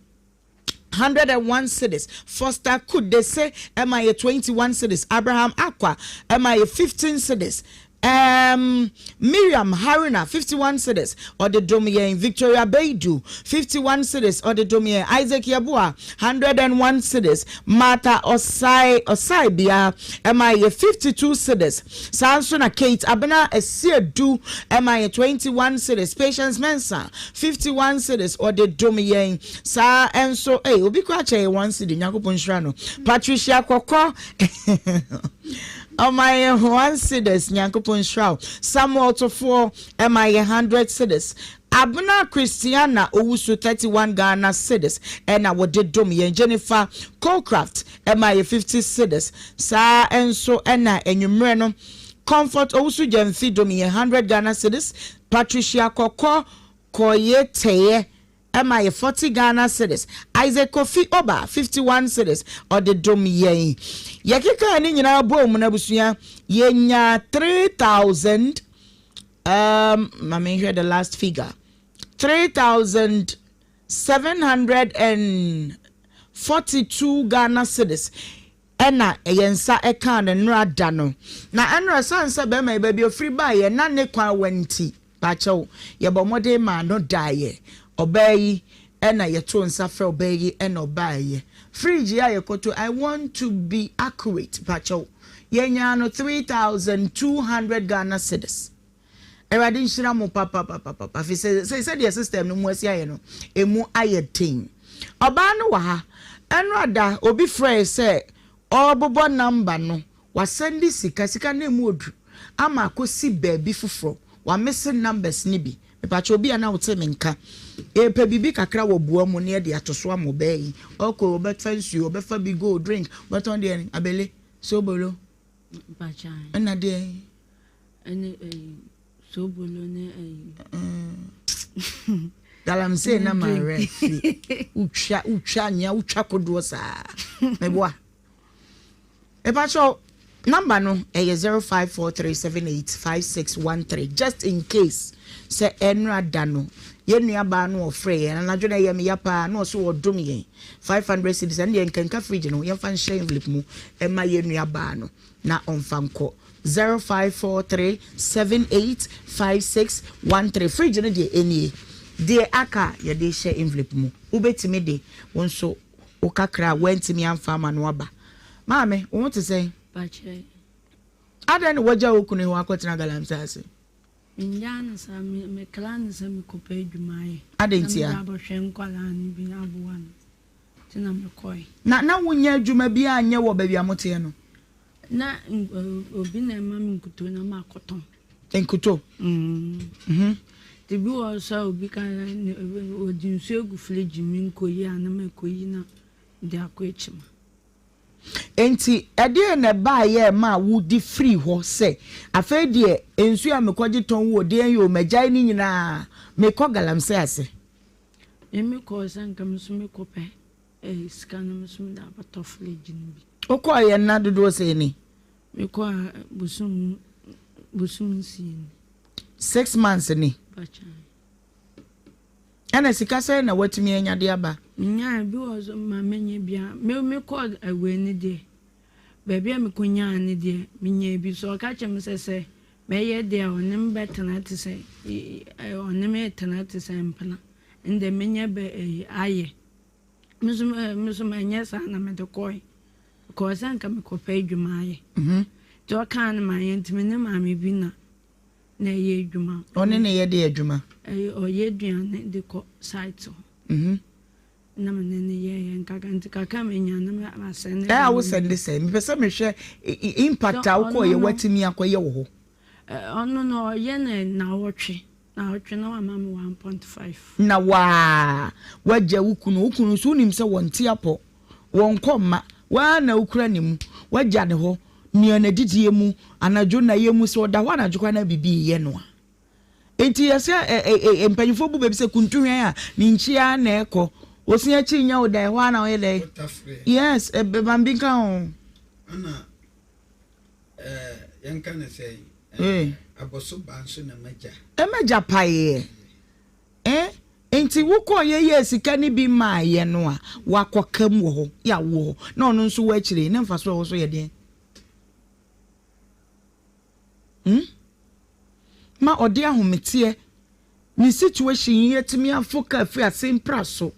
101 cedis, Foster Kudese ɛma yɛ 21 cedis, Abraham Akwa ɛma yɛ 15 cedis, um, Miriam Haruna 51 cedis ɔde dom yɛn, Victoria Beidu 51 cedis ɔde dom yɛn, Isaac Yeboah 101 cedis, Martha Osai Osai Bia ɛma yɛ 52 cedis, saa nso na Kate Abena Asiedu ɛma yɛ 21 cedis, Patience Mensah 51 cedis ɔde dom yɛn. Saa nso ei obi koraa kyɛ yɛ one cedi Nyankopɔn nhyira no Patricia Kɔkɔ ɔma yɛ one cedis Nyankopɔn nhyira wo Samuel Tofoɔ ɛma yɛ hundred cedis Abena Christiana Owusu 31 Ghana cedis ɛna wɔde dom yɛn Jennifer Colcraft ɛma yɛ 50 cedis saa nso ɛna anwummerɛ no Comfort Owusu Gyamfi dom yɛn 100 Ghana cedis Patricia Kɔkɔ Kɔye Tɛyɛ Ɛma yɛ 40 Ghana cedis. Isaac Kofi Oba 51 cedis ɔde dom yɛn. Yɛkekaa ne nyinaa boom no abusua yɛnyaa 3000 um, ma menhwɛ the last figure 3742 Ghana cedis. Ɛna yɛn nsa kaa no nnora da no. Na ɛnora ɛsiane sɛ bɛrima yi baabi ɔfiri baeɛ na ne kwan wa nti, pakyɛw, yɛbɔ mmɔden maa no daeɛ. Ɔbaa yi ɛna yɛtoo nsa frɛ ɔbaa yi ɛna ɔbaeɛ. Fridge yi a yɛkɔtɔ, I want to be accurate, pakyɛw, yɛnyaa no 3200 Ghana cedis. Awurade nhyira mo papapapapa fi sɛ sɛ sɛdeɛ system no mu asi ayɛ no emu ayɛ den. Ɔbaa no wɔ ha. Ɛnora da obi frɛɛ sɛ ɔrebobɔ number no wasɛnde sika sika no emu odu ama akɔsi baabi foforɔ wamese numbers no bi. Mepakyɛ obi a na wote me nka yɛpɛ biribi kakra wɔ boa mu na yɛde ato so ama ɔbaa yi. Ɔkɔ ɔbɛfa nsuo ɔbɛfa bi go drink ɔbɛtɔn deɛ abele sobolo ɛna deɛ. Ɛne ɛyi sobolo ne ɛyi. Mm. Galamsey na ma werɛ fi. Wotwa wotwa nea wotwa kodoɔ saa. Meboa. Mepakyɛw number no ɛyɛ 0543785613 just in case sɛ ɛnra da no yɛn nua baa no ɔfrɛ yɛn anadwo na ɛyɛ me ya paa na ɔso ɔdom yɛn 500 cedis ɛno deɛ nkanka fridge no yɛmfa nhyɛ envelope mu ɛma yɛn nua baa no na ɔmfa nkɔ 0543785613 Fridge no deɛ ɛnie, deɛ aka a yɛde rehyɛ envelope mu. Wobɛtumi de wo nso wo kakra a woantumi amfa ama no aba. Maame, wo ho te sɛn? Pakyɛ. Adɛn na woagya wo kunu yi hɔ akɔtena galamsey ase? Mennyaa no saa, me mekra no sɛ mekɔpɛ adwuma ayɛ. Adɛn ntia? Na mede abɛhwɛ nkwadaa no bi aboa no nti na mekɔe. Na na wonnya adwuma biara nyɛ wɔ baabi a moteɛ no? Na obi na ɛma me nkuto na makɔtɔn. Nkuto? Mm. Nti bi wɔ sɛ obi ka ɔde nsuo agu fridge mu nkɔyi a na makɔyi na de akɔ akyima. Enti ɛdeɛn na ɛbaeɛ ɛmaa wode firii hɔ sɛ afei deɛ nsuo a mekɔgye tɔn wɔ deɛn yi o magyae ne nyinaa mekɔ galamsey ase? Me mekɔɔ sɛ nka me nso mekɔpɛ Eh sika no me nso mede abɛtɔ fridge no bi. Wokɔɔ yɛ nna dodoɔ sɛn ni? Mekɔɔ a bosom bosom nsia ni. Six months ni. Bakyɛ. Ɛna sika sɛn na watumi anya de aba? Menyaa bi wɔ so ma menya bi a me mekɔɔ awei no deɛ. Baabi a mekɔnyaa no deɛ, menyaa bi. So ɔka kyerɛɛ me sɛ, sɛ mɛyɛ deɛ a, ɔne me bɛtena te sɛ, ɔne me retena te sɛ mpena. Ɛnde menya bɛ ayɛ. Me nso, me nso manyɛ saa na mede kɔe. Mekɔɔ sɛ anka mekɔpɛ adwuma ayɛ. Nti ɔkaa no manyɛ nti me ne maame bi na na ɛyɛ adwuma. Ɔne ne yɛ de adwuma? Ɔyɛ aduane de kɔ site hɔ. Na me ne no yɛeɛ nkakra nti kakra a menya no masɛnde. Ɛyɛ a wo sɛnde sɛn? Mepɛ sɛ mehwɛ impact a wokɔɔyɛ woatumi akɔyɛ wɔ hɔ. Ɔno no ɔyɛ no nnawɔtwe, nnawɔtwe na wama me 1.5. Na waa wagya wo kunu, wo kunu nso wonim sɛ wɔnte apɔ, wɔnkɔ mma, waa na wokura ne mu, wagya ne hɔ, nea n'adidie mu, anadwo nnayɛ mu, sɛ ɔda hɔ anadwo koraa na biribi reyɛ no a. Enti yɛsɛ ɛ ɛ ɛ mpanyinfoɔ bu baabi sɛ kuntu hwɛn a ne nkyi ara na ɛkɔ. Osi akyi nyɛ wo dɛ ɛhɔ ara na ɔyɛ dɛ. Yes, ɛ bambi nka ho. Ɛna ɛɛ yɛnka ne sɛ ɛɛ abɔso ba nso na magya. Ɛmɛgya paeɛ. Eh nti wokɔɔ yɛ yɛɛ sika no bi maa yɛ no a wakɔ kam wɔ hɔ yɛ awoɔ hɔ na ɔno nso wɔ akyire ne mfasoɔ a ɛwɔ so yɛ deɛn? Hmm? Ma ɔde ahometeɛ ne situation yi atumi afo kaa firi ase mpra so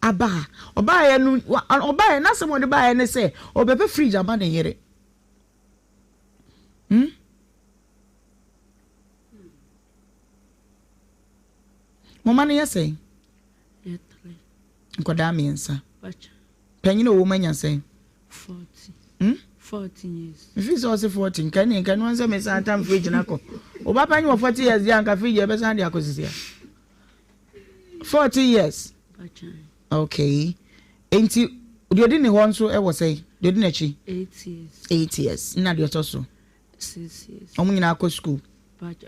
aba ha. Ɔbaeɛ no, ɔbaeɛ n'asɛm a ɔde baeɛ ne sɛ ɔbɛpɛ fridge ama ne yere. Hmm? Mo mma no yɛ sɛn? Nkwadaa mmiɛnsa. Panyin a ɔwɔ mu anya sɛn? 40. Hmm? 40 years. Mefi sɛ ɔse 40 nka ne nka no sɛ mesan tam fridge no akɔ. Wo ba panyin wɔ 40 years deɛ anka fridge ɛbɛsan de akɔ sisi a. 40 years. Okay. Enti deɛ ɔdi ne hɔ nso ɛwɔ sɛn? Deɛ ɔdi n'akyi? 8 years. 8 years. Nna deɛ ɔtɔ so? 6 years. Wɔn nyinaa kɔ school. But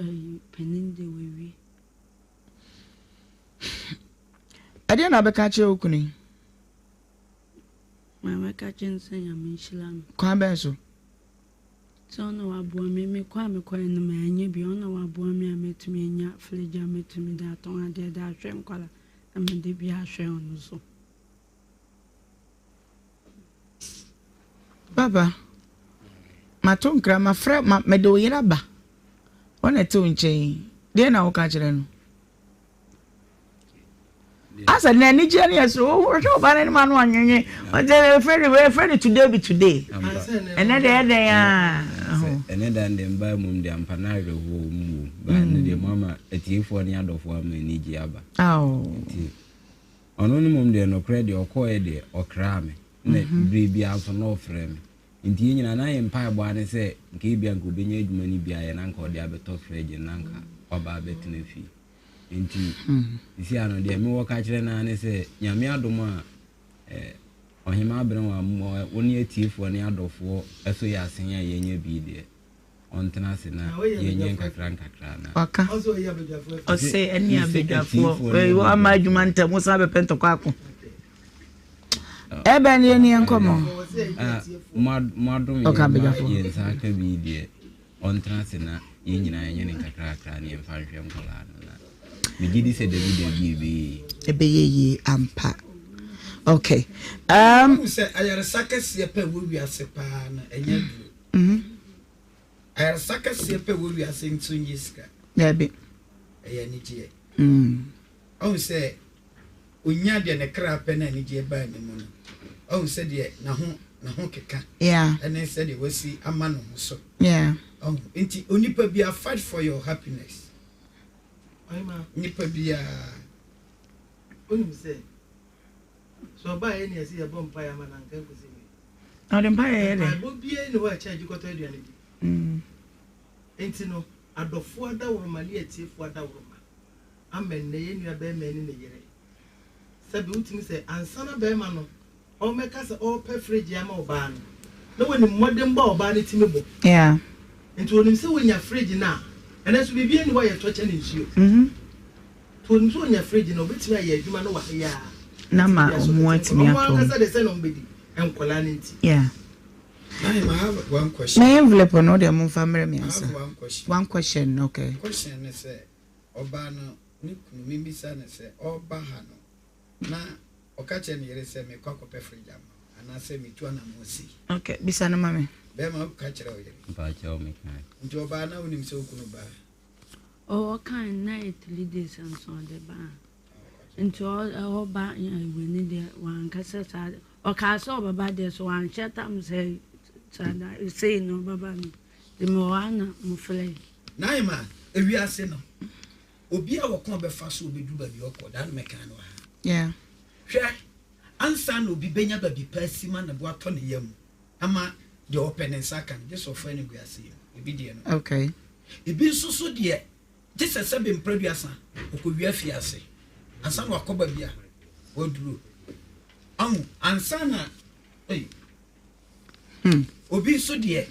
panin de wawie. Ɛdeɛ na abɛka akyerɛ wo kunu yi? Ma mɛka kyerɛ no sɛ Nyame nhyira no. Kwan bɛn so? Sɛ ɔna waboa me, me kɔ a mekɔɛ no manyɛ bi, ɔna waboa me a mɛtumi anya fridge a mɛtumi de atɔn adeɛ de ahwɛ nkwadaa na mede bi ahwɛ ɔno so. Papa, mato nkra, mafrɛ, ma, mede wo yere aba. Ɔna ɛte wo nkyɛn yi. Deɛ na woka kyerɛ no? Asɛ na anigyeɛ no yɛ so wohwɛ ɔba no anim ano anwenwe ɔsɛ ɛfrɛ no ɛfrɛ no today be today ɛnɛ deɛ ɛdɛn a ɛnɛ da deɛ mbaa mmom deɛ ampa na awerɛhoɔ mu wom baa ɛnɛ deɛ mo ama atiefoɔ ne adɔfoɔ ama anigyeɛ aba nti ɔno no mmom deɛ nokorɛ deɛ ɔkɔɔɛ deɛ ɔkraa me na berɛ biara nso na ɔfrɛ me nti yɛn nyinaa na yɛn mpaebɔ ara ne sɛ nka ebia nka ɔbɛnya adwuma no bi ayɛ na nka ɔde abɛtɔ fridge na nka waba abɛtena fie Nti sisi ano deɛ mewɔ ka kyerɛ naa ne sɛ Nyame adom a eh, Ɔhemaa Berewa wo ne atiefoɔ ne adɔfoɔ ɛso yɛ asen a yɛnya bi deɛ ɔntena ase na yɛnyɛ nkakra nkakra na Waka. Ɔse ɛne abadwafoɔ wama adwuma ntɛm wo san bɛpɛ ntɔkwa ako. Ɛbɛn yɛ ne yɛn nkɔmmɔ. Mo adom Ɔka yɛn ma abadwafoɔ. yɛn nsa aka bi deɛ ɔntena ase na yɛn nyinaa yɛnyɛ no nkakrakra na yɛmfa nhwɛ nkwadaa no na megye di sɛ dabi dabi ɛbɛyɛ yie. Ɛbɛyɛ yie ampa. Okay. Um, Wohu sɛ ayaresa kɛseɛ pɛ wɔ wiase paa no ɛnyɛ aduro. Ayaresa kɛseɛ pɛ wɔ wiase nso nyɛ sika. Dabi. Ɛyɛ anigyeɛ. Ɔhu sɛ onya deɛ ne kra pɛ na anigyeɛ baa ne mu no, ɔhu sɛdeɛ n'aho n'aho keka ɛne sɛdeɛ wasi ama ne ho so. Ɔhu nti onipa biara fight for your happiness. Nipa biara. Onim sɛ sɛ ɔbaa yɛ ne yɛsɛ yɛbɔ mpaeɛ ama no anka nkosi hwee. Na ɔde mpaeɛ yɛ dɛ. Mpaebɔ biara nni hɔ a ɛkyɛn agye kɔtɔ aduane di. Nti no adɔfoɔ adaworoma ne atiefoɔ adaworoma ama nnɛ yɛn nua barima yi ne ne yere. Sɛbe wotumi sɛ ansa na barima no ɔmmɛka sɛ ɔrepɛ fridge ama ɔbaa no, na wɔnim mmɔdenbɔ a ɔbaa no tumi bɔ. Yeah. Nti wɔnim sɛ wɔnya fridge no a, ɛnɛ nso biribi nni hɔ a yɛtɔ kyɛ ne nsuo. Nti wɔnim sɛ wɔnya fridge no a, wɔbɛtumi ayɛ adwuma no wɔ ha yi ara. Na ma Nti wɔn atumi wɔn atɔ. ankasa deɛ sɛ na wɔbɛdi nkwadaa no nti. Yeah. Naim, I have one question. Na envelope no deɛ momfa mmerɛ me I ansa. have one question. One question, okay. Question ne sɛ, Ɔbaa no ne kunu, memmisa no sɛ, ɔreba ha no, na ɔka kyerɛ ne yere sɛ, Merekɔ akɔpɛ fridge ama wo. Anaasɛ metu anammɔn sei. Ok, bisa no ma me. Bɛrima woka kyerɛ wo yere? Mpakyɛw mekae. Nti ɔbaa na wonim sɛ wo kunu baa? Oh, ɔkae na yɛ 3 days ansa ɔde baa. Nti ɔba wani deɛ wankasa saa. Ɔkaa sɛ ɔbɛba deɛ so wanhyɛ tam sɛ saa da sei na ɔbɛba no. Nti mewɔ hɔ a na mofrɛ. Naima, ewiase no, obi a wɔkɔn bɛfa so obedu baabi ɔkɔ, daa na mɛka no wɔ ha. Yeah. Hwɛ, ansa na obi benya baabi pa asi ma ne bo atɔ ne yam ama deɛ ɔpɛ ne nsa aka no, gye sɛ ɔfa animguaseɛ mu. Ebi deɛ no. Okay. Ebi nso so deɛ, gye sɛ sɛbe mprɛduasa ɔkɔwia afiase ansa na wakɔ baabi a waduro. Ahu, ansa na, ei. Hmm. Obi nso deɛ,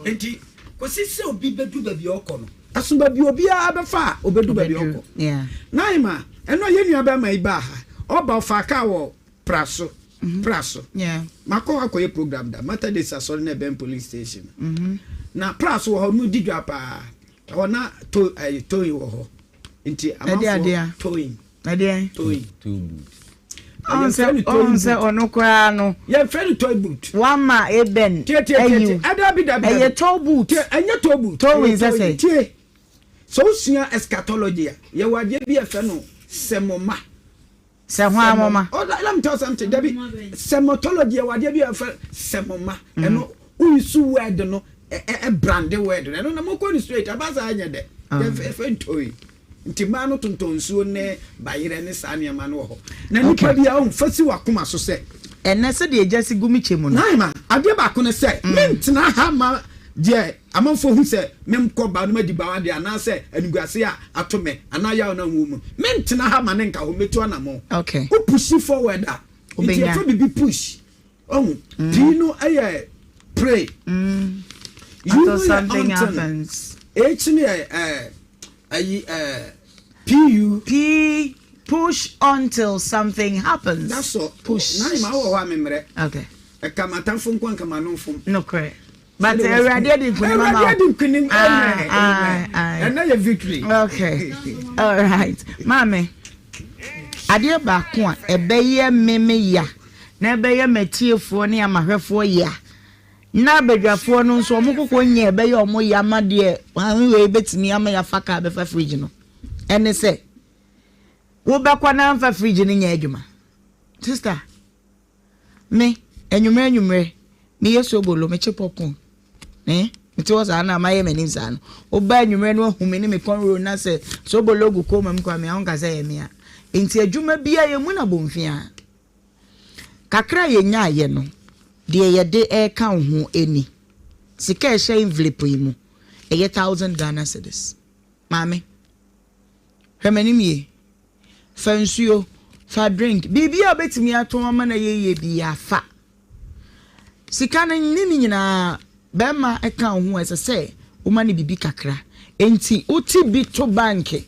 nti kɔsi sɛ obi bɛdu baabi a ɔkɔ no. Ɛso baabi obiara bɛfa a ɔbɛdu baabi a ɔkɔ. Naima, ɛno a yɛn nua bɛrima yi baa ha, ɔba ɔfaa kaa wɔ pra so, mhm. pra so. Makɔ hɔ akɔyɛ program da, Methodist asɔre na ɛbɛn police station. Mhm. Na pra so wɔ hɔ, no di dwa paa. Ɛhɔ na to ɛyɛ towing wɔ hɔ. Nti amanfoɔ towing. Ɛdeɛn? Toy. Toy boot. Ɔn sɛ ɔno koraa no. Yɛfrɛ no toy boot. Wama eben ayiw. Ɛdabi dabi. Ɛyɛ toy boot. Tie ɛnyɛ toy boot. Towing sɛ sɛ. Tie sɛ wosua eschatology a yɛwɔ adeɛ bi a yɛfrɛ no sɛmoma. Sɛ ho amoma. Oh, let me tell you something. Dabi sɛmotology yɛwɔ adeɛ bi a yɛfrɛ sɛmoma. Ɛno woyi word no ɛ brande word no ɛno na mokɔ no straight aba saa nyɛ dɛ. Yɛfrɛ no toy. Nti mmaa no tontɔn nsuo ne bayerɛ ne saa nneɛma no wɔ hɔ. Na nipa bi a ɔhu fa si w'akoma so sɛ. Ɛnnɛ sɛdeɛ egya si gu me kyɛ mu no. Naima, adeɛ baako ne sɛ, mentena ha ma deɛ amanfoɔ hu sɛ menkɔ ba no madi ba adeɛ anaasɛ animguaseɛ a ato me anaa yaw no a mewɔ mu no. Mentena ha ma ne nka hɔ, mɛtu anammɔn. Okay. Wo pushi forward a, nti yɛfrɛ biribi push. Ɔhu, mm. P no yɛ pray. Mm. U no Until yɛ something until. happens. H no yɛ ɛɛ ayi ɛɛ P U. P push until something happens. That's all. Push. Nine ma wɔ hɔ a memmerɛ. Okay. Ɛka m'atamfo nko anka m'ano mfom. Nokorɛ. But Awurade adi nkunim ama wo. Awurade adi nkunim. Amen. Amen. Ɛnɛ yɛ victory. Okay. All right. Maame, adeɛ baako a ɛbɛyɛ me me ya na ɛbɛyɛ m'atiefoɔ ne amahwɛfoɔ ya na abadwafoɔ no nso wɔn koko nyɛ ɛbɛyɛ wɔn ya ma deɛ wɔn wei bɛtumi ama yɛafa kaa bɛfa fridge no ɛne sɛ wobɛkɔ na amfa fridge no nyɛ adwuma sister. Me, anwummerɛ anwummerɛ, meyɛ sobolo, mekye popcorn. Eh, mete hɔ saa na mayɛ m'anim saa no. Woba anwummerɛ no ahu me ne me kɔnro na sɛ sobolo gu kɔn mu kwa me a, wonka sɛ ɛyɛ me a. Nti adwuma biara yɛmu no abomfiaa. Kakra a yɛnyaeɛ no, deɛ yɛde reka wo ho ni. Sika a ɛhyɛ envelope yi mu, ɛyɛ thousand Ghana cedis. Maame, hwɛ m'anim yie. Fa nsuo, fa drink, biribiara a wobɛtumi atɔn ama no ayɛ yie biara fa. Sika no ne ne nyinaa bɛrima ka wo ho a ɛsɛ sɛ woma no biribi kakra. Enti wote bi to banke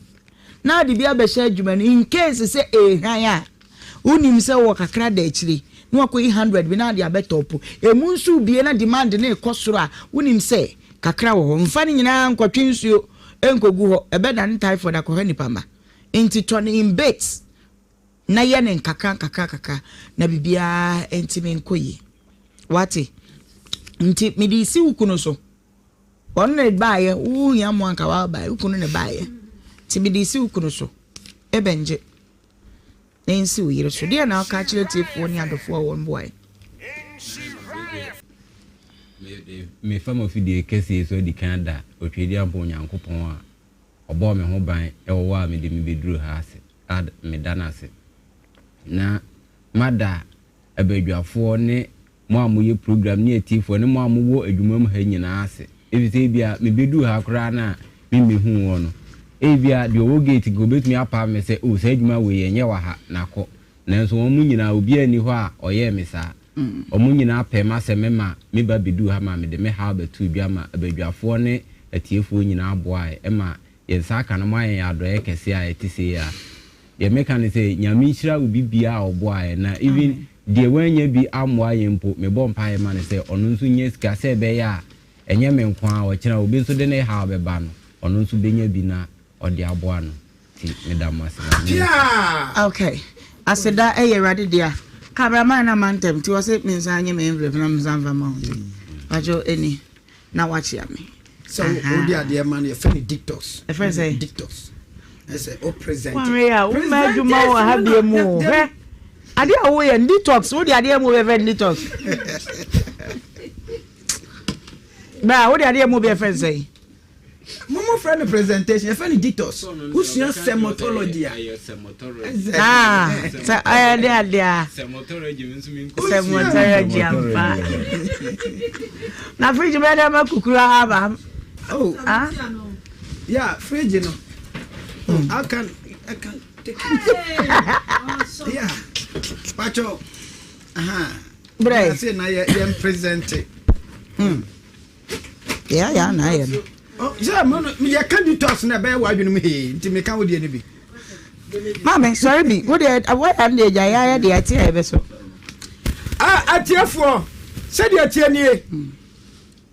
na ade bi abɛhyɛ adwuma no in case sɛ ɛrehwan a wonim sɛ wɔ kakra da akyire na wakɔyi 100 bi na ade abɛtɔ po. Ɛmu nso bie na demand no rekɔ soro a wonim sɛ kakra wɔ hɔ. Mfa ne nyinaa nkɔtwe nsuo nkɔgu hɔ ɛbɛdane typhoid akɔha nipa mma. Nti tɔ no in bits na yɛ no nkakra nkakra nkakra na biribiara ntumi nkɔ yie. Wate? Nti mede resi wo kunu so. Ɔno na ɛbaeɛ, wohia mmoa nka wabaeɛ, wo kunu na ɛbaeɛ. Nti mede resi wo kunu so. Ebɛngye na nsi wo yere so. Deɛ na woka akyerɛ atiefoɔ ne adɔfoɔ a wɔn boaeɛ? Mefa m'afidie kɛseɛ so adi kan ada Otwedeampɔn Onyankopɔn a Ɔbɔɔ me ho ban wɔ hɔ a mede me bɛduruu ha ase a meda no ase. Na mada abadwafoɔ ne mo a moyɛ program ne atiefoɔ ne mo a mowɔ adwuma mu ha nyinaa ase. Ɛfiri sɛ ebia mebɛduu ha koraa no a memmɛhuu wɔn no, ebia deɛ ɔwɔ gate nka ɔbɛtumi apam me sɛ, oh saa adwuma wei ɛnyɛ wɔ ha na kɔ. Nanso wɔn nyinaa obiara nni hɔ a ɔyɛɛ me saa. Wɔn nyinaa pɛɛ m'asɛm me ma me ba bɛduu ha ma mede me haw bɛtoo dwa ma abadwafoɔ ne atiefoɔ nyinaa boaeɛ ma yɛn nsa aka no. Moayɛ yɛn adɔeɛ kɛseɛ a ɛte sei a. Deɛ meka ne sɛ Nyame nhyira obi biara a ɔboaeɛ na even deɛ wannya bi ammoa yɛn mpo mebɔ mpaeɛ ma no sɛ ɔno nso nya sika sɛ ɛbɛyɛ a ɛnyɛ me nko ara ɔkyena obi nso de ne haw bɛba no ɔno nso bɛnya bi na ɔde aboa no. Nti meda mo ase Nyame nhyira. Okay. Aseda ɛyɛ Awurade dea. Cameraman na ma ntɛm nti wɔse me nsa nye me envelope na me nsa mfa ma wo nti pakyɛw ɛni na wakyea me. Sɛ wode adeɛ ma no yɛfrɛ no dictos. Ɛfrɛ sɛ? Dictos. Ɛsɛ o present. Wɔnwe a woma adwuma wɔ ha bie mu o. Hwɛ adeɛ a woyɛ no detox wode adeɛ mu bɛfrɛ no detox. Bra wode adeɛ mu bɛfrɛ no sɛn? Mo mo frɛ no presentation yɛfrɛ no detox. Wosua semotology a. Ah, sɛ ɛyɛ de adeɛ a. Semotology ampa. Na fridge bɛyɛ dɛ ma kukuru aba. Oh. Ah? Yeah, fridge no. Oh, how can I can take it? Yeah. Pacho. Aha. Bre. Say na ye ye present. Deɛ ayɛ a na ayɛ no. Oh, sɛ mo no yɛka detox na ɛbɛyɛ w'adwene mu hee nti meka wo deɛ no bi. Maame sɔre bi wo deɛ wɔyɛ no deɛ gya yɛayɛ deɛ ɛte a yɛbɛsɔ. Ah, atiefoɔ sɛdeɛ ɛteɛ nie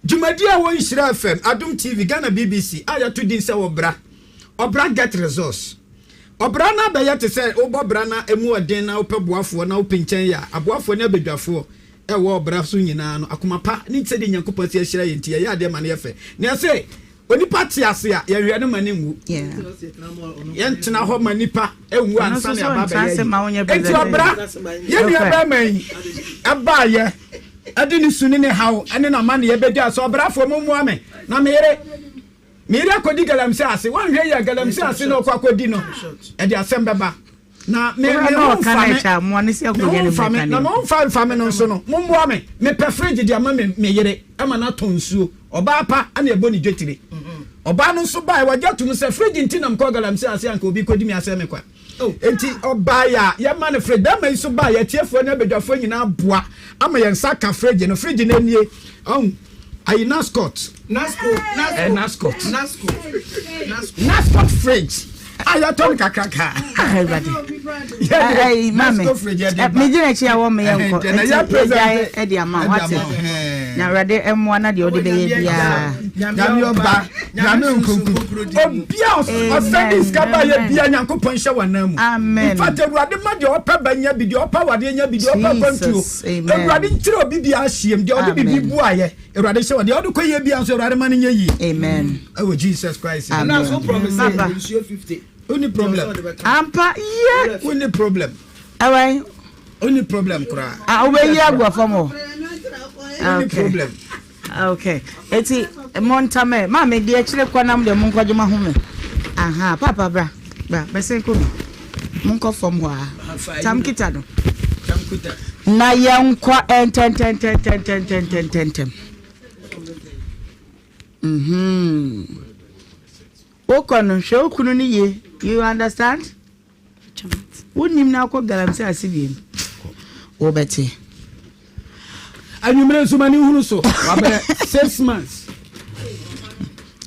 dwumadi a wɔ Nhyira FM, Adom TV, Ghana BBC a yɛato din sɛ Ɔbra, Ɔbra Get Results. Ɔbra no abɛyɛ te sɛ wobɔ bra na ɛmu ɔden na wopɛ boafoɔ na wopinkyɛn yɛ a, aboafoɔ ne abadwafoɔ ɛwɔ ɔbra so nyinaa no, akoma pa ne sɛdeɛ Nyankopɔn asi ahyira yɛn nti, yɛyɛ adeɛ ma no yɛ fɛ. Na yɛse, onipa te ase a, yɛnhwɛ no ma no nwu. Yɛntena hɔ ma nipa nwu ansa na yɛaba abɛyɛ ayi. Enti ɔbra, yɛn nua bɛrima yi ɛbaayɛ, ɛde ne su ne ne haw ne n'amanneɛ bɛgyaa sɛ, ɔbrafoɔ mommoa me, na me yere, me yere akɔdi galamsey ase. Woanhwɛ yie a, galamsey ase na ɔkɔ akɔdi no, ɛde asɛm bɛba. Na me me ho nfa me me ho nfa me na me ho nfa nfa me no nso no mommoa me mepɛ fridge de ama me me yere ama no atɔ nsuo ɔbaa pa ɛna ɛbɔ ne dwetire ɔbaa no nso bae wagye atum sɛ fridge nti na mekɔ galamsey ase anka obi kɔdi me asɛ me kwa nti ɔbaa yɛ a yɛma no fridge bɛrima yi nso baa yɛ atiefoɔ ne abadwafoɔ nyinaa boa ama yɛn nsa ka fridge no fridge no nie ɔn Ayi Nascot. Nasco. Nasco. Eh, Nascot. Nasco. Nascot fridge. A yɛtɔ no kakraka. Ah, Awurade. Ɛyi maame. Nasco fridge yɛ de ba. Mi gyina akyi a wɔn yɛ nkɔ. Ɛnti na yɛ president. Ɛdi ama wate. Na Awurade ɛmoa na deɛ ɔde bɛyɛ biara. Nyame ɔba. Nyame nkonko. Obi a ɔsɛn de sika ba yɛ bia Nyankopɔn nhyɛ wɔn nan mu. Amen. In fact, Awurade ma deɛ ɔpɛ ba nya bi, deɛ ɔpɛ awadeɛ nya bi, deɛ ɔpɛ akwantuo. Awurade nkyerɛ obi biara hyiam deɛ ɔde biribi bu ayɛ Awurade hyɛ wɔ deɛ ɔde kɔ yie biara nso Awurade ma no nyɛ yie. Amen. Ɛwɔ Jesus Christ. Amen. Papa. Wonni problem. Ampa yie. Wonni problem. Ɛwɛn. Wonni problem koraa. Ah, wobɛyi agu fam hɔ. Wonni problem. Okay. Eti mo ntamɛ maame deɛ akyire kɔ nam deɛ mo nkɔgye mo ahome. Aha, papa bra. Bra, bɛsɛn kɔ bi. Monkɔ fam hɔ a. Tam kita no. Na yɛnkɔ ntɛntɛntɛntɛntɛntɛntɛntɛm. Mhm. Wokɔ no, hwɛ wo kunu no yie. You understand? Wonim na akɔ galamsey ase biem. Wobɛte. Anwummerɛ nso ma ne nhunu so. Wabrɛ 6 months.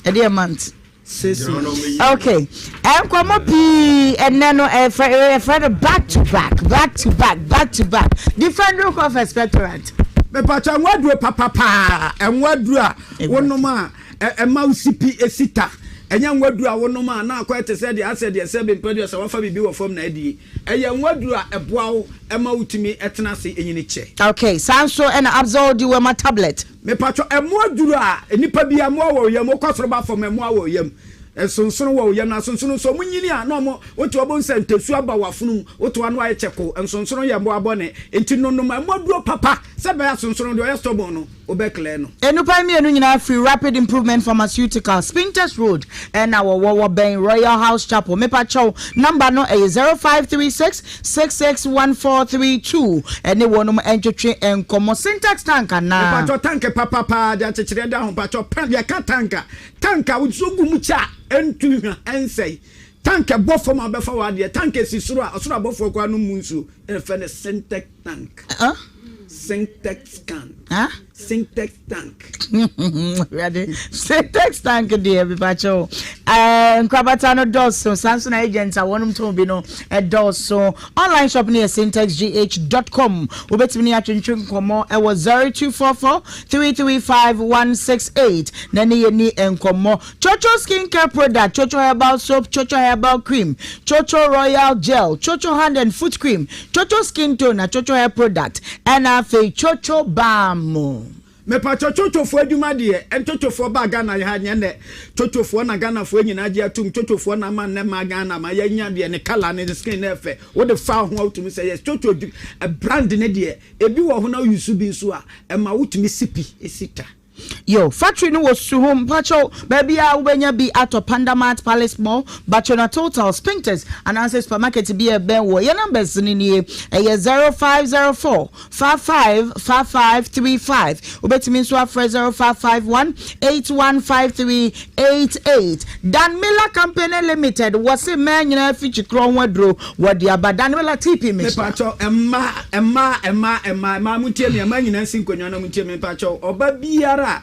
Ɛdeɛ month? 6 months. Okay. Nkɔmɔ pii ɛnɛ no ɛfɛ ɛfɛ no back to back, back to back, back to back. Defender of expectorant. Mepatwa nwaduro papapaa nwaduro a wonom a ɛma wo sipi esi ta ɛnyɛ nwaduro a wonom a na akɔyɛ te sɛ deɛ asɛ deɛ sɛ bempɛ deɛ sɛ wafa biribi wɔ fam na adie ɛyɛ nwaduro a ɛboa wo ɛma wotumi ɛtena ase ɛnyini kyɛ. Okay, saa nso ɛna Abzol di wɛma tablet. Mepatwa ɛmoa duro a nipa bi ɛmoa wɔ yam wokɔ soro ba fam ɛmoa wɔ yam nsonsono wɔ yam na nsonsono nso ɔmo nyini a na ɔmo wote ɔmo nsɛ ntesu aba wɔ afono mu wote ano ayɛ kyɛko nsonsono yɛ mmoa bɔne nti nonom ɛmoa duro papa sɛ bɛyɛ asonsono deɛ ɔyɛ stubborn no wobɛ clear no. Nnipa mmienu nyinaa firi Rapid Improvement Pharmaceutical, Spintex Road ɛna wɔwɔ wɔ bɛn Royal House Chapel. Mepa kyɛw, number no ɛyɛ 0536 661432 ɛne wɔnom ntwetwe nkɔmmɔ. Syntax tank anaa? Mepatwɔ tank papapaa de akyekyerɛ da ho patwɔ pɛ yɛka tank a tank a wosuo gu mu kyɛ a ɛntu hwa ɛnsɛe tank ɛbɔ fam a wobɛfa w'adeɛ tank ɛsi soro a ɔsoro abɔfoɔ koraa no mu nsuo ɛfɛ no Syntex tank. Syntex tank. Syntex tank. Awurade, Syntex tank deɛ mepa kyɛw. Eh, nkorabata no dɔɔso, saa nso na agents a wɔnom tɔn bi no dɔɔso. Online shop no yɛ syntexgh dot com. Wobɛtumi ne atwentwe nkɔmmɔ ɛwɔ 0244 335 168 na ne yɛni nkɔmmɔ. Chocho skin care product, Chocho herbal soap, Chocho herbal cream, Chocho royal gel, Chocho hand and foot cream, Chocho skin tone na Chocho hair product ɛna afei Chocho balm. Mepakyɛw Twotwofoɔ adwuma deɛ ntwotwofoɔ baa Ghana ha nyɛ nnɛ Twotwofoɔ na Ghanafoɔ nyinaa gye atum Twotwofoɔ na ama nnɛ maa Ghana ma yɛanya deɛ ne colour ne skin no ɛfɛ wode fa ho a wotumi sɛ yes Twotwo brand no deɛ ebi wɔ ho na wo use bi nso a ɛma wotumi si pi si ta. Yo, factory no wɔ Suhum, mpakyɛw, baabi a wobɛnya bi atɔ Panda Mart, Palace Mall, Bachona Total, Spintex, anaasɛ supermarket bi a ɛbɛn woɔ. Yɛn numbers no nie, ɛyɛ 0504 55 55 35. Wobɛtumi nso afrɛ 0551 81 53 88. Dan Miller Company Limited, wɔse mmaa nyinaa afikyikorɔ ho aduro wɔde aba. Dan Miller TP Mixture. Mepakyɛw, mmaa, mmaa, mmaa, mmaa, mmaa montie me, mmaa nyinaa nsi nkonnwa na montie me, mepakyɛw, ɔba biara a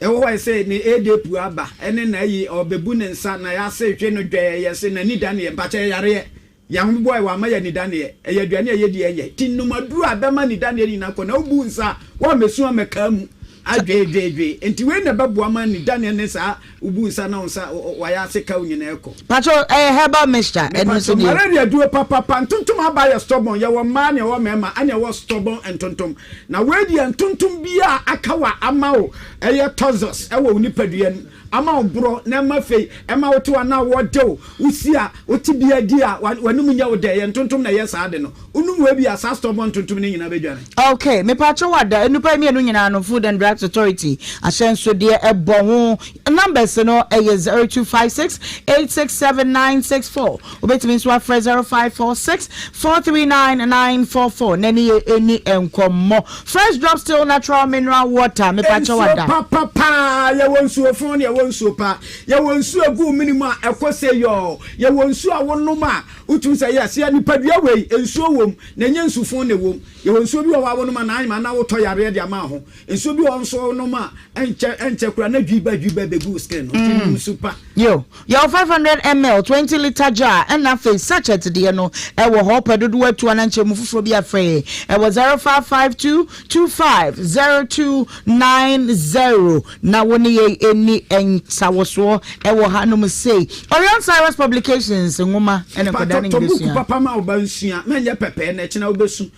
ɛwɔ hɔ a ɛsɛ ne ADP aba ɛne n'ayi, ɔbɛbu ne nsa na yɛase hwe no dwɛɛ, yɛse n'ani da neɛ, mepakyɛw ɛyareɛ. Yɛn ahoboa yɛ wamma yɛn anidaneɛ, ɛyɛ aduane a yɛdi a ɛnyɛ. Nti nom aduro a ɛbɛma anidaneɛ no nyinaa kɔ, na wobu nsa a, woammɛsu ammɛkaa mu adweedweedwee. Nti wei na ɛbɛboa ma anidaneɛ ne saa wobu nsa na wo nsa wayɛ ase kaw nyinaa kɔ. Pacho ɛyɛ herbal mixture ɛno nso Mepacho deɛ. malaria duro papapa ntontom aba yɛ stubborn yɛwɔ mmaa ne ɛwɔ mmarima ɛna ɛwɔ stubborn ntontom na wei deɛ ntontom biara aka wa ama wo ɛyɛ toxins ɛwɔ wo nipadua mu ama wo borɔ na ɛma afei ɛma wote wa na wɔde wo Wosi a, wote bi adi a, w'anom nyɛ wo dɛ. Ɛyɛ ntontom na ɛyɛ saa ade no. Wonom wei bi a, saa stubborn ntontom no nyinaa bɛdwane. Ok, mepaakyɛw ada, nnipa yi mienu nyinaa no Food and Drugs Authority ahyɛnsodeɛ ɛbɔ ho, numbers no ɛyɛ 0256 867964, wobɛtumi nso afrɛ 0546 439 944 na ɛne yɛ ɛni nkɔmmɔ. Fresh Drop Still Natural Mineral Water, mepaakyɛw Nsuo ada. papa paa, yɛwɔ nsuo fon ne yɛwɔ nsuo pa. Yɛwɔ nsuo a ɛgu wo mene mu a ɛkɔ sɛ yɔɔ. Yɛwɔ nsuo a wonom a wotumi sɛ yes yɛ nipadua wei nsuo wom na ɛnyɛ nsu fon na ɛwom. Yɛwɔ nsuo bi wɔ hɔ a wonom a na ayema na wotɔ yareɛ de ama wo ho. Nsuo bi wɔ hɔ nso wonom a ɛnkyɛ ɛnkyɛ koraa na dwiba dwiba bɛgu wo skin no. Nti nom nsu pa. Yo, yɛwɔ 500 ml, 20 litre jar ɛna afei sachet deɛ no ɛwɔ hɔ. Wopɛ dodoɔ atu anaa nkyerɛmu foforɔ bi a frɛ yɛn ɛwɔ 0552 25 0290. Na wo ne yɛn nni nsawosoɔ wɔ hanom sei. Orion Cyrus Publications nwoma na nkwadaa Mpakyɛw no tɔ nyina book sua. papa ma wo ba nsua ma ɛnyɛ pɛpɛɛ na ɛkyena wobɛsu.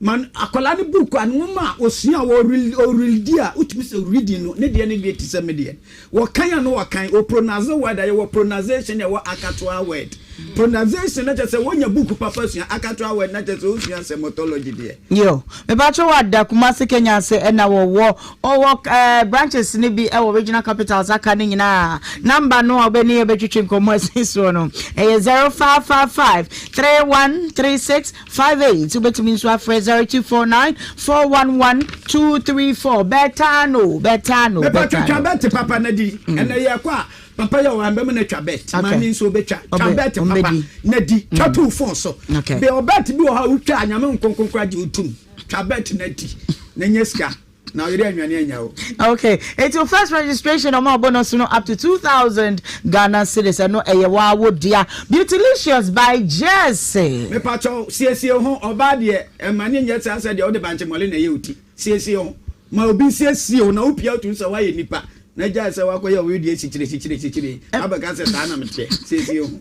Ma no akwadaa no book a nwoma a ɔsua a ɔrelidi a wotumi sɛ reading no ne deɛ ne deɛ te sɛ me deɛ. Wɔkan a na wɔkan, ɔpronounce word a yɛwɔ pronunciation na yɛwɔ akatoa word. Pronunciation na kyerɛ sɛ wonya book papa sua, akatoa word na kyerɛ sɛ wosua semotology deɛ. Yo, mepakyɛw ada Kumasi Kenya ase ɛna wɔwɔ ɔwɔ ɛɛ branches no bi ɛwɔ regional capitals aka no nyinaa. Number no a wobɛne yɛ bɛtwetwe nkɔmmɔ asi soɔ no ɛyɛ 0555 3136 58. Wobɛtumi nso afrɛ 0249 411 234. Bɛtaano, bɛtaano, Mepakyɛw twa bɛtaano. bɛte papa na di. Ɛnɛ yɛkɔ a Papa yɛ ɔhan bɛma no atwa bet. Maame nso ɔbɛtwa. Twa bet papa na di. Twa to wo phone so. Bɛ ɔbɛt bi wɔ hɔ a wotwa a Nyame nkonko koraa gye wo tum. Twa bet na di na nya sika na ɔyere anwane anya wo. Okay, eti wo first registration ɔmo a bonus no up to 2000 Ghana cedis ɛno ɛyɛ waa wo dea. Beautylicious by Jesse. Mepakyɛw siesie wo ho ɔbaa deɛ ɛma ne nyɛ saa sɛ deɛ wode bankye mɔle na ɛyɛ wo ti. Siesie wo ho. Ma obi nsiesie wo na wopia wotum sɛ woayɛ nipa na gyae sɛ woakɔyɛ wo wedeɛ sikyire sikyire sikyire yi abɛka sɛ saa na meteɛ. Siesie wo ho.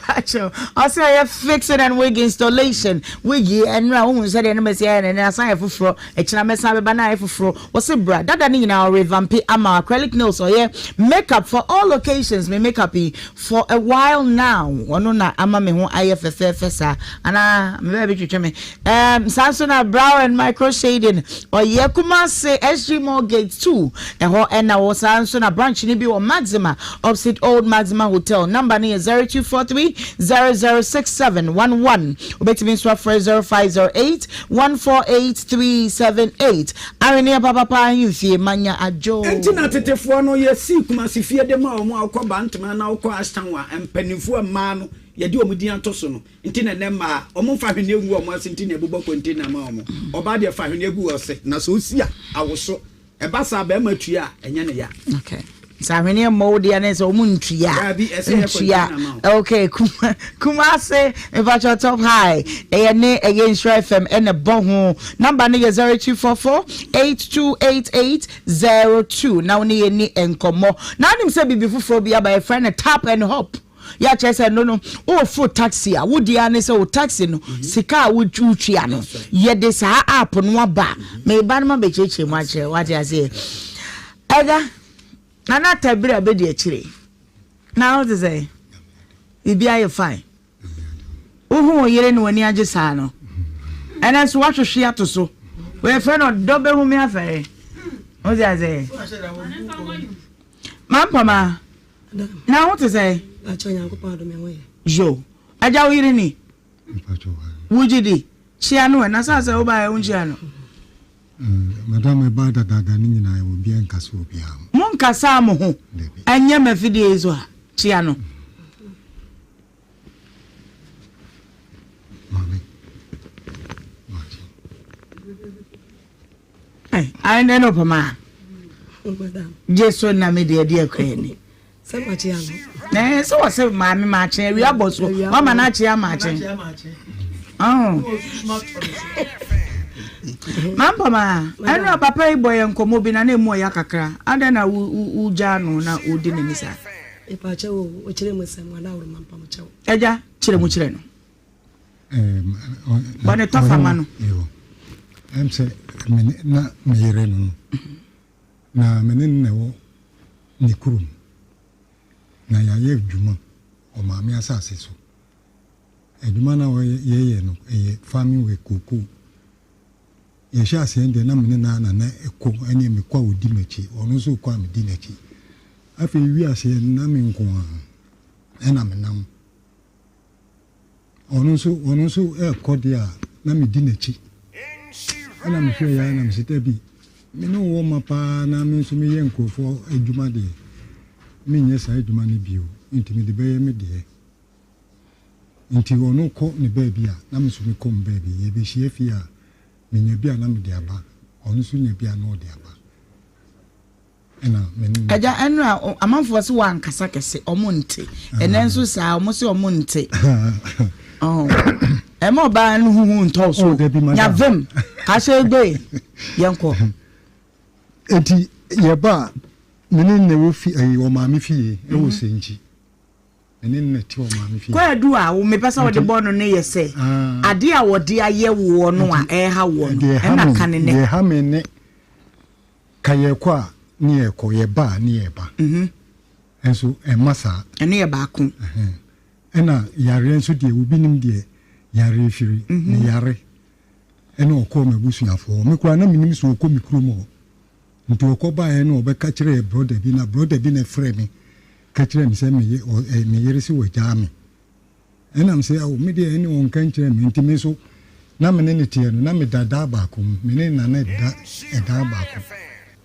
Pacho, ɔsɛ ɔyɛ fixing and wig installation. Wig yi ɛnora wohu sɛ deɛ no mɛsi ayɛ no ɛnɛ asan yɛ foforɔ, ɛkyena mɛsan bɛba na ayɛ foforɔ. Wɔse bra, dada no nyinaa ɔrevampe ama acrylic nails, ɔyɛ makeup for all occasions. Me makeup yi for a while now, ɔno na ama me ho ayɛ fɛfɛɛfɛ saa anaa me baabi twetwe me. Erm saa nso na brow and micro shading ɔyɛ Kumasi SG Mall gate 2 ɛhɔ ɛna wɔ saa nso na branch no bi wɔ Maxima opposite old Maxima hotel number no yɛ 0243 006711 wobɛtumi nso afrɛ 0508 148378 Aweneɛ papapa ahemfie manya adwo. Enti na tetefoɔ no yɛsii Kumasi fie de maa wɔn a wokɔ Bantama anaa wokɔ Ashtown a mpanimfoɔ mmaa no yɛde wɔn din ato so no. Nti na ɛnɛ mmaa a, wɔn mfa ahweneɛ ngu wɔn ase nti na ɛbobɔ container ma wɔn. Ɔbaa deɛ fa ahweneɛ gu ɔse na sɛ ɔsi a, awoso. Ɛba saa barima tua a, ɛnyɛ ne ya. Okay. Sɛ ahweneɛ mmɔ wo deɛ ne sɛ ɔmo ntua. Daabi, ɛsɛ yɛ Ntua. container ma wo. Okay, Kuma, Kumase, mepakyɛ Top High, ɛyɛ ne ɛyɛ Nhyira FM ɛna ɛbɔ ho. Number no yɛ 0244 8288 02 na wo ne yɛn ni nkɔmmɔ. Na wonim sɛ biribi foforɔ bi aba yɛfrɛ no tap and hop. Yɛ kyerɛ sɛ no no woforo taxi a wodi ara ne sɛ wo taxi no mhm. sika a wotua no yɛde saa app no aba meba no ma bɛkyerɛkyerɛ mu akyerɛ wate aseɛ ɛda nana tabiri a bɛdi akyire na wote sɛ biribi ayɛ fine Wohu wo yere na w'ani agye saa no, ɛnɛ nso woahwehwe ato so. Wɔyɛfrɛ no ɔdɔ bɛhu me afɛre. Wote aseɛ? Mampama, na ho te sɛ? Yo, agya wo yere ni? Wogye di? Kyia no ɛ, na saa sɛ wobaeɛ wonkyia no. Madam ɛbaa dadaada no nyinaa yɛwɔ obiara nkasa obiara ho. Monkasaa mo ho ɛnyɛ m'afidie yi so ha. Kyia no. Maame. Maakye. Ayi na ɛna ɔpama. Gye so na me deɛ deɛ kura ni. Sɛ makye ano. Ɛɛ sɛ wɔ sɛ maame makye awia bɔ so wama no akye ama akye. Mampama ɛnura papa yi bɔ yɛ nkɔmɔ bi na na emu ɔya kakra adɛn na wogyaa no na wodi n'ani saa. Mepakyɛ wo wokyerɛ mu sɛ mo adaworo mampam kyɛw. Agya kyerɛ mu kyerɛ no. Bɔ ne tɔfa ma no. Ɛm sɛ na meyere no no. Na me ne no na ɛwɔ ne kurom, na yɛayɛ adwuma wɔ Maame asase so. Adwuma no a yɛyɛ no, ɛyɛ farming work, kookoo. Yɛhyɛ aseɛ deɛ na me ne no ara na na ɛkɔ, ɛneɛ mekɔ a ɔdi m'akyi, ɔno nso rekɔ a medi n'akyi. Afei ewie aseɛ no, na me nko ara ɛna menam. Ɔno nso ɔno nso rekɔ deɛ a, na medi n'akyi. Ɛna mehwɛeɛ ara na mese dabi, me ne wo wɔ mma paa na me nso meyɛ nkurɔfoɔ adwuma deɛ, menyɛ saa adwuma no bio, nti mede bɛyɛ me deɛ. Nti ɔno kɔ ne baabi a, na me nso mekɔ me baabi. Yɛbɛhyia fie a, menya bi a na mede aba, ɔno nso nya bi a na ɔde aba. Agya ɛno a amanfoɔ se wankasa kɛse ɔmo nte ɛnɛ nso saa ɔmo se ɔmo nte ɛma ɔbaa no huhu ntɔw so oh, nya vim kahyɛ egbe yɛnkɔ. Eti yɛba a mene ne wɔ fi ɛyi wɔ maame fie ɛwɔ mhm. Sɛnkyi mene ne te wɔ maame fie. Kwaadu a wo mepɛ sɛ wɔde bɔ no ne yɛ sɛ ah. ade a wɔde ayɛ woɔ no a ɛha woɔ no ɛna ka ne nɛ. Deɛ ɛha me ne Ka yɛkɔ a ne yɛkɔ, yɛba a ne yɛba. Nso ɛmma saa. Ɛno yɛ baako. Ɛna yareɛ nso deɛ obi nim deɛ yareɛ firi. Me yare ɛna ɔkɔɔ m'abusuafoɔ hɔ. Me koraa na menim sɛ ɔkɔ me kurom hɔ. Nti ɔkɔ baeɛ na ɔbɛka kyerɛɛ brɔda bi na brɔda bi na ɛfrɛɛ me ka kyerɛɛ me sɛ me yere se wagyaa me. Ɛna mese, Ao, me deɛ ɛne ɔnka nkyerɛ me. Nti me nso, na me ne no teɛ no, na meda dan baako mu. Me ne Nana da ɛdan baako.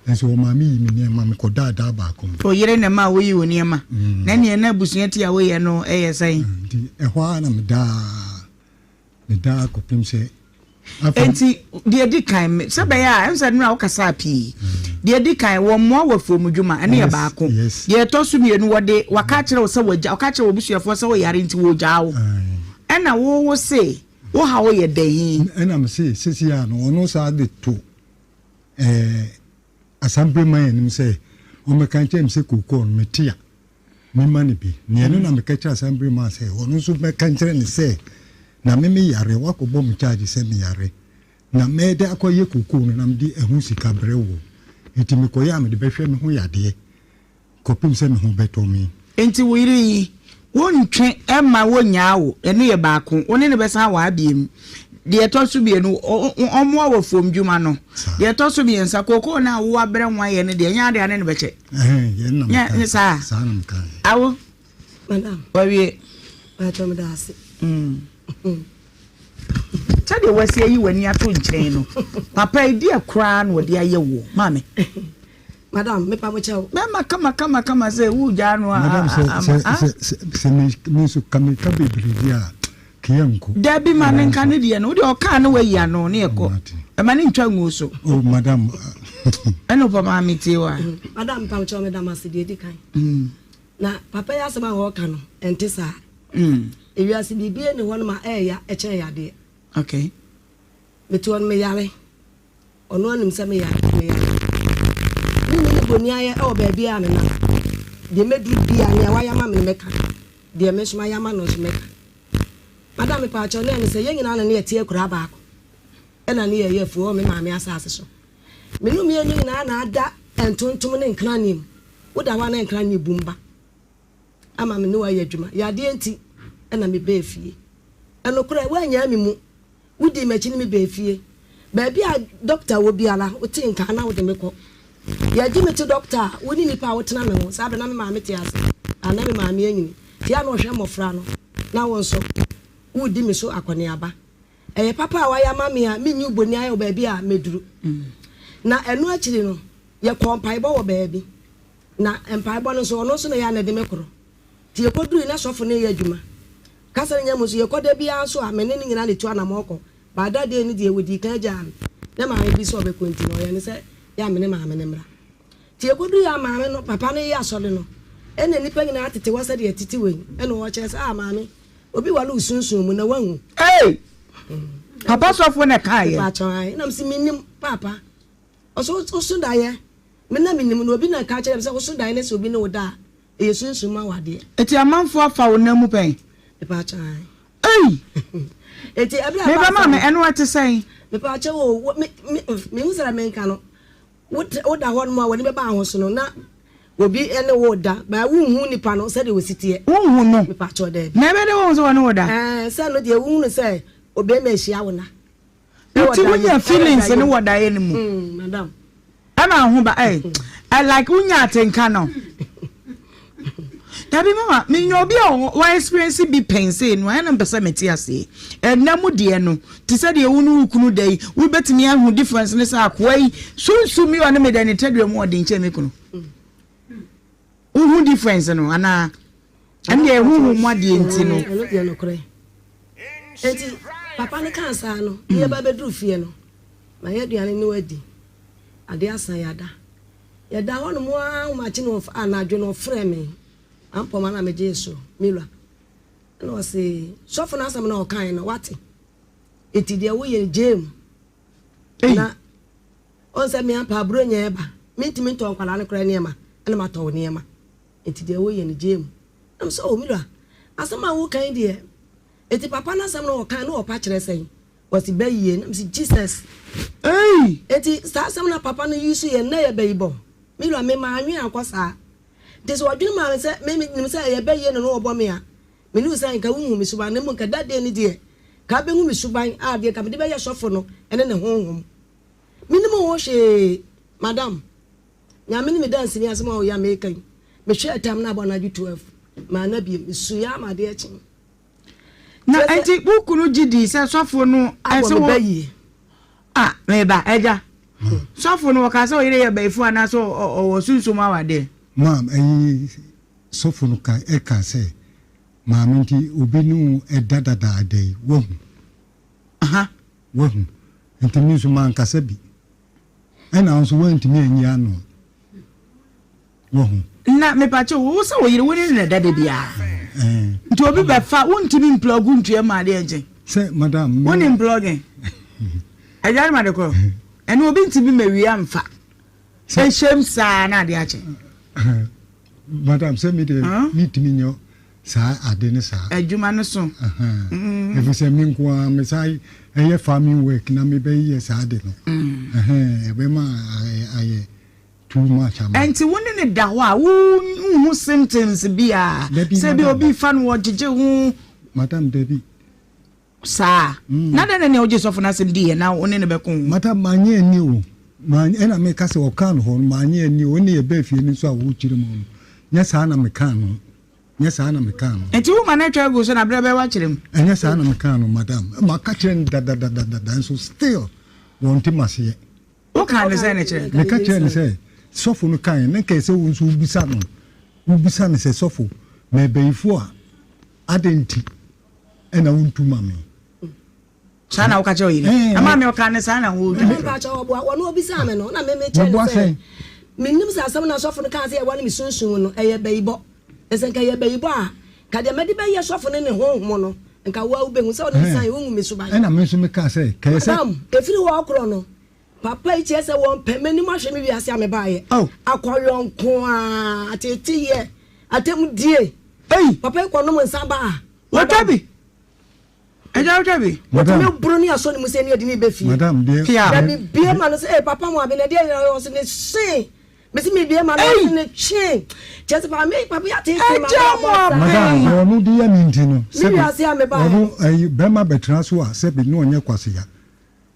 Nanso ɔmaa me yii me nneɛma, mekɔdaa dan baako mu. Wo yere na ɛmaa woyii wo nneɛma? Na ɛnneɛ na abusua ti a woyɛ no yɛ sɛn? Nti ɛhɔ ara na medaa, medaa kɔpem sɛ Enti, deɛ ɛdi kan, sɛ bɛyɛ a, ɛm sɛ nnora wokasaa pii. Deɛ ɛdi kan, wɔmmoa wɔ afuom dwuma, ɛno yɛ baako. Deɛ ɛtɔ so mmienu, wɔde waka akyerɛ wo sɛ wɔagya, wɔka kyerɛ w'abusuafoɔ sɛ woyare nti wɔregyaa wo. Ɛna wo wo se, wo haw yɛ dɛn? Ɛna me se, sesei a no, ɔno saa de to ɛɛ Asampereman anim sɛ ɔmmɛka nkyerɛ me sɛ kookoo no mete a, memma no bi. Nea ɛno na meka kyerɛ Assembly man sɛ ɔno nso mɛka nkyerɛ no sɛ na me me yare, woakɔbɔ me charge sɛ me yare, na mɛde akɔyɛ kokoo no na mede ɛho sika brɛ wo. Nti mekɔyɛ a mede bɛhwɛ me ho yadeɛ kɔpem sɛ me ho bɛtɔ me. Nti wo yere yi, wontwe mma wonnyaa wo, ɛno yɛ baako, wo ne no bɛsan awaa biom. Deɛ ɛtɔ so mmienu, ɔmmoa wɔ afuomdwuma no. Deɛ ɛtɔ so mmiɛnsa, kookoo no a wo abrɛ ho ayɛ no deɛ, ɛnyɛ adeɛ a ne no bɛkyɛ. Nyɛ ne saa. Awo. Madam. Wawie. Bàtchɔ mi da ase. Sɛdeɛ wasi ayi w'ani ato nkyɛn no, papa yi deɛ koraa na ɔde ayɛ woɔ, maame. Madam, mepa mo kyɛw. Bɛma kama kama kama sɛ wogyaa no a. Madam, sɛ sɛ sɛ sɛ me me nso ka me ka bebree di a, kea nko. Dabi ma ne nka ne deɛ no, wodeɛ ɔkaa ne wayi ano ne ɛkɔ. Ɛma ne ntwa nguo so. Oh, madam. Ɛna ɔpɛ maame tie wa. Madam mpakyɛw meda mo ase deɛ edi kan. Na papa yi asɛm a ɔreka no ɛnte saa. Ewiase biribi ni hɔ nom a ɛɛya ɛkyɛn yadeɛ. Okay. Mete hɔ no meyare. Ɔno anim sɛ meyare meyare. Menni ne boni ayɛ ɛwɔ baabi a menam. Deɛ mɛduru bia nea wayɛ ama me no mɛka. Deɛ me nso mayɛ ama no nso mɛka. Madam mepaakyɛw na ɛne sɛ yɛn nyinaa na ne yɛte akuraa baako. Ɛna ne yɛyɛ afuo wɔ me maame asase so. Me ne mmienu nyinaa na ada ntontom ne nkrane mu. Woda hɔ a na nkrane bum ba ama me ne wo ayɛ adwuma. Yadeɛ nti na mebaa fie. Ɛnokorɛ, woannyaa me mu. Wodii m'akyi ne me baa fie. Baabi a dɔkta wɔ biara, wotee nka na wode me kɔ. Yɛgye me to dɔkta a, wo ne nnipa a wotena me ho. Saa berɛ na me maame te ase, a na me maame anyini. Nti a na ɔhwɛ mmɔfra no, na wo nso woredi me so akɔneaba. Ɛyɛ papa a wayɛ ama me a menyi wo boniayɛ wɔ baabi a mɛduru. Na ɛno akyiri no, yɛkɔɔ mpaebɔ wɔ baabi. Na mpaebɔ no nso, ɔno nso na ɛyɛ a na ɛde me korɔ. Nti yɛkɔduruui na sɔfo no reyɛ adwuma. Kasa no nya mu nso, yɛkɔ da biara nso a, me ne no nyinaa na ɛtu anamɔn kɔ. But that day no deɛ, wɔdii kan gyaa me. Na maame bi sɛ ɔbɛkɔ nti no, ɔyɛɛ no sɛ yɛ a me ne maame no mmra. Nti yɛkɔduruui a maame no, papa no reyɛ asɔre no, ɛna nnipa nyinaa tete hɔ sɛdeɛ ɛtete wei. Ɛna ɔkyerɛ sɛ, ah maame, Obi ware wo sunsum mu na wahu. Ei! Papa sɔfo na ɛkaa yɛ. Mepakyɛw ae na mese mennim paapa. Ɔse woso daeɛ. Me na menim na obi na ɛka kyerɛ me sɛ woso daeɛ na sɛ obi ne wo da a ɛyɛ sunsum mu awadeɛ. Eti amanfoɔ afa wo nan mu pɛn? Mepakyɛw ae. Ei! Eti ɛberɛ a Meba ɛbaa saa maame no. ɛno ɛte sɛn? Mepakyɛw o, me me mehu sɛdeɛ menka no. Woda hɔnom a w'ani bɛba ahosu no na obi ne wo reda but wonhu nipa no sɛdeɛ ɔsi teɛ. Wonhu no? Mepakyɛw daabi. Na ɛbɛyɛ dɛ woahu sɛ ɔne wo da? Ɛɛ sɛ no deɛ wohunu sɛ obɛɛma ahyia wo na. Nti wonya feelings no wɔ daeɛ no mu? Mm, madam. Ɛma ho ba ɛɛ eh, like wonya atenka no. Dabi mama menya obi a wa experience bi pɛn sei no ɛna mpɛ sɛ mete aseɛ. Ɛna mu deɛ no te sɛ deɛ wo ne wo kunu da yi wobɛtumi ahu difference ne sɛ akoa yi sunsum yi ɔne me da ne tadua mu ɔden kyɛn me kunu. Wohu difference no anaa? Ɛne deɛ ɛhuhu mu adeɛ nti no. Ɛno deɛ nokorɛ. Enti papa no kaa saa no, ne yɛba bɛduru fie no, mayɛ aduane ne wadi. Adeɛ asa yɛada. Yɛda hɔnom ara ahomakye na anadwo no ɔfrɛɛ me, ampɔma na megyee so, me wura. Ɛna ɔse, sɔfo no asɛm na ɔkaeɛ no, wate? Enti deɛ woyɛ no gyaa mu. Na ɔn sɛ me ampa aburo nyɛ ɛba, mentumi ntɔ nkwadaa no koraa nneɛma, ɛna matɔ wo nneɛma. Enti deɛ woyɛ no gyaa mu. Na mesɛ, oh me wura, asɛm a woka yi deɛ, enti papa no asɛm na ɔkae na ɔpa kyerɛ sɛn? Ɔse bayie na mese Jesus. Ei! Enti saa asɛm na papa no use yɛ na ɛyɛ bayibɔ. Me wura me mannwen ankɔ saa. Nti sɛ ɔdwene maa me sɛ me nim sɛ ɛyɛ bayie na na ɔbɔ me a, me nim sɛ nka wonhu me suban na mmom nka that day no deɛ nka wobɛhu me suban a deɛ nka mede bɛyɛ sɔfo no ne ne honhom. Menim ho hwee madam. Nyame ne me danseni asɛm a ɔyɛ a meka yi. Mehwɛɛ tam no abɔ anadwo 12 manna biom. Mesuiɛ ama adeɛ kyee. Na enti wo kunu gye dii sɛ sɔfo no ɛsɛ wɔ bɛyie. Ah, meba, agya. Sɔfo no wɔka sɛ ɔyere yɛ bayifo anaasɛ ɔwɔ sunsum awadeɛ? Maam, ɛyi sɔfo no ka ɛka sɛ maame nti obi ne wo ɛda dadaada yi wahu. Aha. Wahu. Nti me nso mankasa bi. Ɛna nso wantumi anyi ano. Wahu. Na mepakyɛ wo sɛ wo yere wo ne no na ɛda da biara. Nti obi bɛfa wontumi mplɔgu ntua mu adeɛ nkye. Sɛ madam. Wo ne mplɔge. Agya ne ma de korɔ. Ɛne obi ntumi ma wia mfa. Ɛhyɛm saa na adeɛ akye. Madam sɛ me deɛ mentumi nyɛ saa ade ne saa. Adwuma no so. Ɛfiri sɛ me nko ara me saa ɛyɛ farming work na mebɛyɛ saa ade no. Ɛbɛma ayɛ. Too much ama. Ɛnti wo ne no da hɔ a wo nhu symptoms bi a sɛ bi obi fa no ɔgyegye ho. Madam dabi. Saa. Mm. Na dɛn na nea wogye sɔfo no asɛm di yɛ na wo ne no bɛko ho? Madam manye anni o. Ma ɛna meka sɛ ɔkaa no hɔ no manye anni o. Ɛne yɛbaa fie no nso a wokyerɛ mu no nyɛ saa na mekaa no. Nyɛ saa na mekaa no. Ɛnti wo ma no atwa agu so na berɛ bɛyɛ woakyerɛ mu? Ɛnyɛ saa na mekaa no madam. Maka kyerɛ no dadadadada nso still wɔnte maseɛ. Wokaa no sɛn na kyerɛ? Meka kyerɛɛ no sɛ, Sɔfo no kaeɛ, na nka ɛsɛ wo nso wobisa no. Wobisa no sɛ, 'Sɔfo, mɛbayifo a, adɛn nti na wontu ma me? Saa na woka kyerɛ wo yere? Na maame ɔka ne saa na wo. Ɛna mpakyɛ ɔboa wɔn obisaa me no na me me kyerɛ no sɛ menim sɛ asɛm na sɔfo no kaa sɛ yɛwɔ ne me sunsum no ɛyɛ bayibɔ. Na sɛ nka ɛyɛ bayibɔ a nka deɛ mɛde bɛyɛ sɔfo ne ne honhom no nka wo a wobɛhu sɛ ɔne san wohu me suban. Ɛna me nso mekaa sɛ kɛyɛ sɛ. Madam, ɛfiri hɔ korɔ no papa yi kyerɛ sɛ wɔmpɛ m'anim ahwɛ me wiase a mebaeɛ. Akɔyɔ nko ara, ateeteyɛ, atemdie. Papa yi kɔnom nsa ba a. Wɔtwa bi. Agya wotwa bi. Wɔtumi boro ne asɔ ne mu sɛ ne yɛde ne bɛ fie. Madam deɛ. Pia. Na mebie ma no sɛ ee papa mo abena deɛ yɛn ɔse ne hye. Mesi mebie ma no ɔse ne twe. Kyerɛ sɛ papa me papa yɛ atete ma Agya mo abena. Madam deɛ ɔno de yɛ me nti no. Me wiase a meba yɛ. Ɔno ɛyi bɛrima bɛtena so a sɛbi ne ɔnyɛ kwasea.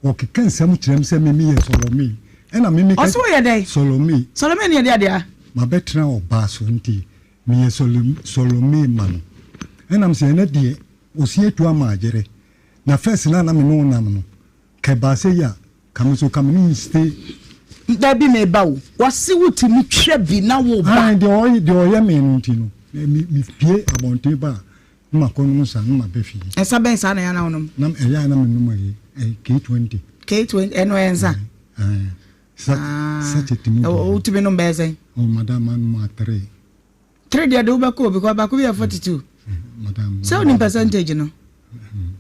Ɔkeka nsɛm kyerɛ me sɛ me meyɛ Sɔlɔmi. Ɛna me meka. Ɔse woyɛ dɛn? Sɔlɔmi. Sɔlɔmi ne yɛ deɛ adeɛ. Mabɛtena ɔbaa so nti meyɛ Sɔlɔmi ma no. Ɛna mesɛ ɛnɛ deɛ Osi atu ama ayere. Na first no a na me ne wo nam no, ka ɛbaa sɛ yi a, ka me nso ka me ne wo stay. Dabi me ba o, wɔse wo tumi twa bi na wo ba. Ae, deɛ ɔyɛ, deɛ ɔyɛ me no nti no, me, me pue abɔnten ba a, na makɔ nom nsa na maba fie. Nsa bɛn saa na ɛyɛ a na wo nom? Na ɛyɛ a na me nom ɛyi, ɛyi K20. K20, ɛno ɛyɛ nsa? Ae, sa, sachet mu deɛ. Wo tumi nom bɛyɛ sɛn? Oh, madam, manom a three. Three deɛ de wobɛkɔ o because baako bi yɛ 42. Sɛ wonim percentage no.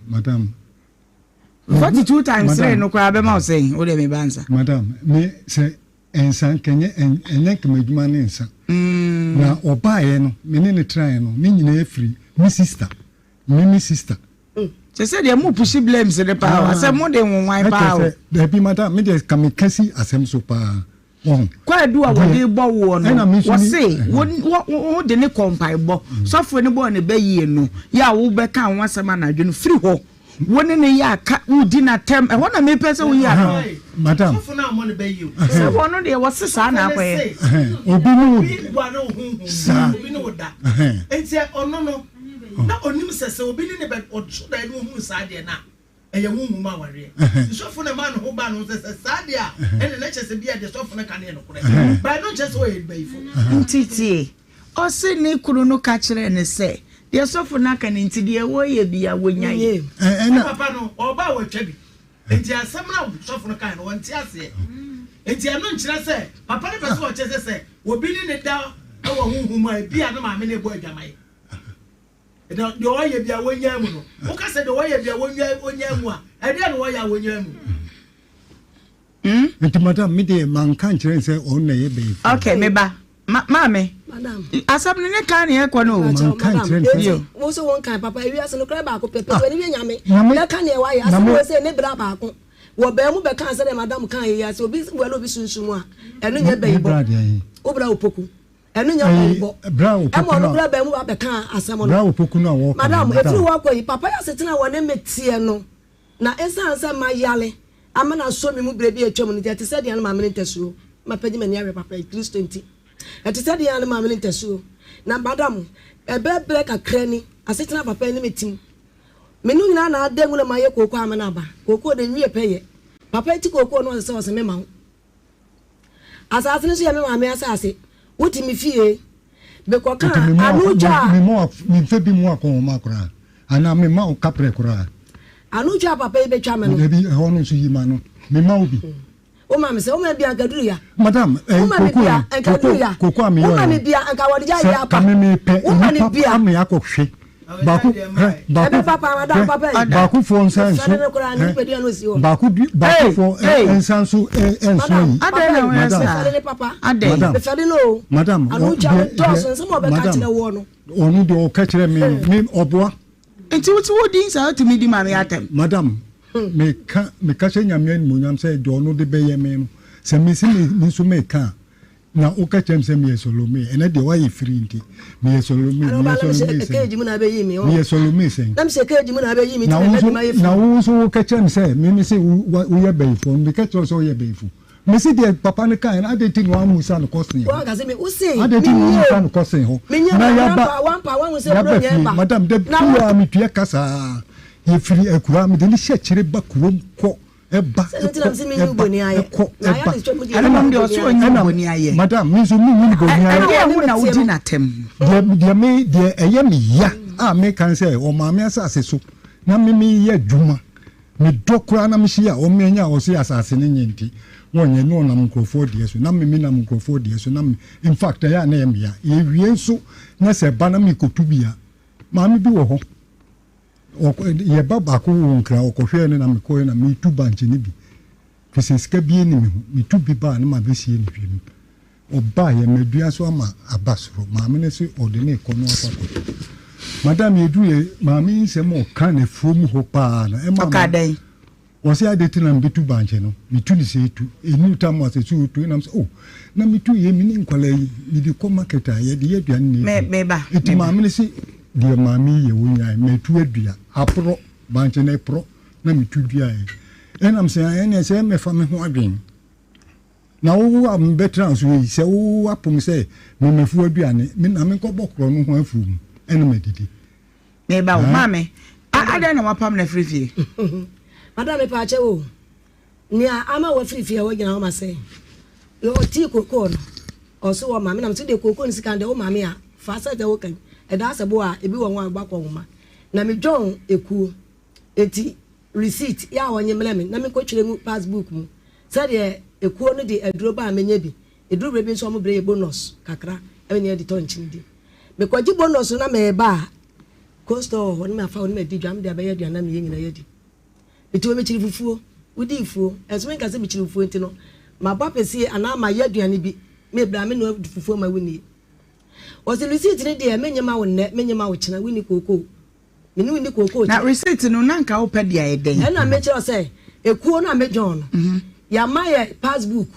Madam. 42 times 3 no koraa bɛma wo sɛn wo deɛ meba nsa. Madam, me sɛ nsa nkɛnyɛ ɛnyɛ nkama adwuma ne nsa. Mm. Na ɔbaeɛ no me ne ne traeɛ no ne nyinaa firi me sister me me sister. Sɛ sɛ deɛ mo pushi blames de paa o asɛ mo de nwonwan paa o. Dabi madam me deɛ ka me kasi asɛm so paa. Kwaadu a wɔde rebɔ woɔ no, wɔse wode ne kɔ mpaebɔ. Sɔfoɔ no bɔɔ ne bɛ yie no, yɛ a wobɛka ho asɛm anadwo no, firi hɔ. Wo ne no yɛ aka, wodi no atɛm. Ɛhɔ na mepɛ sɛ woyi ano. Madam. Sɛ wɔn deɛ wɔse saa na akɔyɛ. Obi ne wo saa. Obi ne wo da. Nti ɔno no, na onim sɛ sɛ obi ne ne bɛ ɔto da ne ohunu saa deɛ no a, Ɛyɛ honhom mu awareɛ. Nti sɔfo no ɛmaa ne ho baa ne ho sɛ, sɛ saa deɛ a, ɛnna na kyerɛ sɛ bi a deɛ sɔfo no ka no yɛ nokorɛ. But ɛno nkyerɛ sɛ ɔyɛ bayifo. Nti tie, ɔse ne kunu no ka kyerɛɛ no sɛ, deɛ sɔfo no aka no nti, deɛ wɔyɛ biara wɔnyae. Sɛ papa no, ɔɔba a watwa bi. Nti asɛm no a sɔfo no kae no, ɔnte aseɛ. Nti ɛno nkyerɛ sɛ, papa no pɛ sɛ ɔkyerɛ sɛ, sɛ obi ne no da wɔ honhom mu a, ebia ne maame no rebɔ adwaman. Na deɛ ɔyɛ bia wɔnyaa mu no, woka sɛ deɛ ɔyɛ bia wɔnyaa mu a, ɛdeɛ na ɔyɛ a wɔnyaa mu? Hmm? Nti madam, me deɛ manka nkyerɛ sɛ ɔno na ɛyɛ bɛyifo. Okay, me ba. Ma maame. Asɛm no ne kan ne ɛkɔ no o. Manka nkyerɛ no sɛ. Wo so wɔn kan papa ewiase no kora baako pɛ pɛ wani wie nyame. Na ka ne ɛwa yɛ asɛm wɔ sɛ ne bra baako. Wɔ bɛn mu bɛka sɛ dɛ madam kan yɛ ase obi wɔ obi sunsun a ɛno nyɛ bɛyibɔ. Wo bra opoku. Ɛno nyɛ ɔbɔ. Ɛma ɔno koraa baa mu ba bɛkaa asɛm no. Madam, ɛfiri hɔ kɔ yi, papa yi asetena a wɔne me teɛ no, na ɛsiane sɛ mayare ama no asɔ me mu berɛ bi a atwam no nti, ɛte sɛ deɛ na mamene ntasuo. Mapagye m'ani ahwɛ papa yi, Kristo nti. Ɛte sɛ deɛ na mamene ntasuo. Na madam, ɛbɛyɛ berɛ kakra ni, asetena papa yi ne me tim. Me no nyinaa na ada mu na mayɛ kooko amene aba. Kooko de nwie pɛ yɛ. Papa yi te kooko no ɔsɛ sɛ ɔsɛ mema wo. Asase no nso yɛ me maame asase. Wote me fie. Mekɔka ano twa a. Memfa bi mmoa akɔnhoma koraa, anaa memma wo kaprɛ koraa. Ano twa a papa yi bɛtwa me no. Dabi, ɛhɔ no nso yi ma no. Memma wo bi. Woma me sɛ, woma me bi a anka duru ya. Madam, ɛyi Woma me koko bi a yi, anka duru ya. koko, koko a meyɔɛ Woma me no, bi a anka wɔde gya yɛ sɛ apa. ka me mepɛ Woma ne nnipa bi a. ame akɔhwe. Baako, hɛ, baako, Ɛbɛba paa, madam, hɛ, papa yi. baakofoɔ nsa nso, Mefɛre no koraa, ne hɛ, nipadua no nsi hɔ. baako bi, baakofoɔ Hey, hey. nsa nso ɛ, nso Madam, ayi. papa Adɛn na yi, woyɛ Madam. saa? mefɛre ne papa. Adɛn? Madam, Mefɛre no o. madam, Ano ɔ, twa no deɛ, dɔɔso, deɛ, nsɛm a ɔbɛka madam, kyerɛ woɔ no. ɔno deɛ ɔka kyerɛ me no, me, ɔboa. Nti wote wo din saa wotumi di maame atɛm? Madam, meka, meka hyɛ Nyame animuonyam sɛ deɛ ɔno de bɛyɛ me no, sɛ mese me, me nso meka a, Na woka kyerɛ me sɛ meyɛ Solomie, ɛnɛ deɛ woayɛ firi nti, meyɛ Solomie, meyɛ Solomie sɛn? Meyɛ Solomie sɛn? Na wo nso, na wo nso woka kyerɛ me sɛ me mese woyɛ bayifoɔ no, meka kyerɛ wo sɛ woyɛ bayifo. Mese deɛ papa no kaeɛ no, adɛn nti na woammusa no kɔsen hɔ? Adɛn nti na woammusa no kɔsen hɔ? Na yɛaba, yɛaba fie, madam, da biara metua ka saa. Yɛfiri akuraa, mede no hyɛ akyire ba kurom kɔ. ɛba ɛkɔ ɛba ɛkɔ ɛba ɛna deɛ ɔsɛ ɔnyi ɛna bɔni ayɛ madam mi nso mi nyi bɔni ayɛ ɛdeɛ ho na wodi n'atɛm deɛ deɛ mi deɛ ɛyɛ mi ya a mi kan sɛ ɔmaame asase so na mi mi yɛ adwuma. Medɔ koraa na mehyia a wɔn anya a wɔse asase no nye nti wɔnyɛ na ɔnam nkurɔfoɔ deɛ so na me menam nkurɔfoɔ deɛ so na me in fact ɛyɛ a na ɛyɛ me ya. Yɛwie nso na sɛ ɛba na mekɔtu bi a maame bi wɔ hɔ ɔkɔ yɛ ba baako wɔ Nkran ɔkɔhwɛɛ no na mekɔɛ na metu bankye no bi firi sɛ sika bi nni me ho metu bi ba a na mabɛsie no hwɛ mu. Ɔbaeɛ, madua so ama aba soro. Maame no se ɔde no rekɔ no akɔ akɔtɔ. Madam yɛduruiɛ, maame yi nsɛm a ɔka no afuom hɔ paa no, ɛma Ɔkaa dɛn? Ɔse adɛn nti na mebetu bankye no? Metu no sɛ etu. Ɛnnu tam a sɛ sɛ ɔtu. Ɛna mese oh, na metu yei me ne nkwadaa yi, mede kɔ market a, yɛde yɛ aduane na ɛdi. Meba, Nti meba. maame no se deɛ maame yi yɛ ɔnyae, matu adua, aporɔ, bankye no ɛporɔ na metu duaeɛ. Ɛna mese ah, ɛneɛ sɛ mɛfa me ho adwene. Na wo a mebɛtena wo so yi, sɛ wo apom sɛ memafuw aduane, me na menkɔbɔ korɔ no ho afuw mu, ɛna madidi. Meba wo, maame, adɛn na wapam no afiri fie? Madam, mepaakyɛw o, nea ama wafiri fie a wagyina hɔ ma sɛ, ɔtii kookoo no, ɔso wɔ maame, na mese deɛ kookoo no sika no deɛ wo maame a, fa sɛ deɛ woka yi, ɛda asɛ bo a, ebi wɔ ho a wobakɔ nwoma. Na medwɔn ekuo, enti receipt yɛ a wɔnye mmerɛ me na menkɔtwerɛ ngu passbook mu sɛdeɛ ekuo no de aduro ba a mɛnya bi. Ɛduru berɛ bi nso a wɔbrɛ yɛ bonus kakra ma yɛde tɔ nkyene di. Mekɔgye bonus no na mereba a, cold store wɔ hɔ na mafa hɔ na madi dwa, mede abɛyɛ aduane ama yɛn nyinaa yɛadi. Mete hɔ mekyiri fufuo, wodii fuo, ɛnso menka sɛ mekyiri fufuo nti no, mabɔ apɛsie anaa mayɛ aduane bi, mebrɛ a menoa fufuo ma wonnie. Wɔse receipt no deɛ menye ma wo nnɛ, menye ma wo kyena, wonni kookoo. Me ne wo nni kookoo Na receipt no na nka wopɛ de ayɛ dɛn? Ɛna mekyerɛ wo sɛ ekuo no a me join no, yɛama yɛ pass book.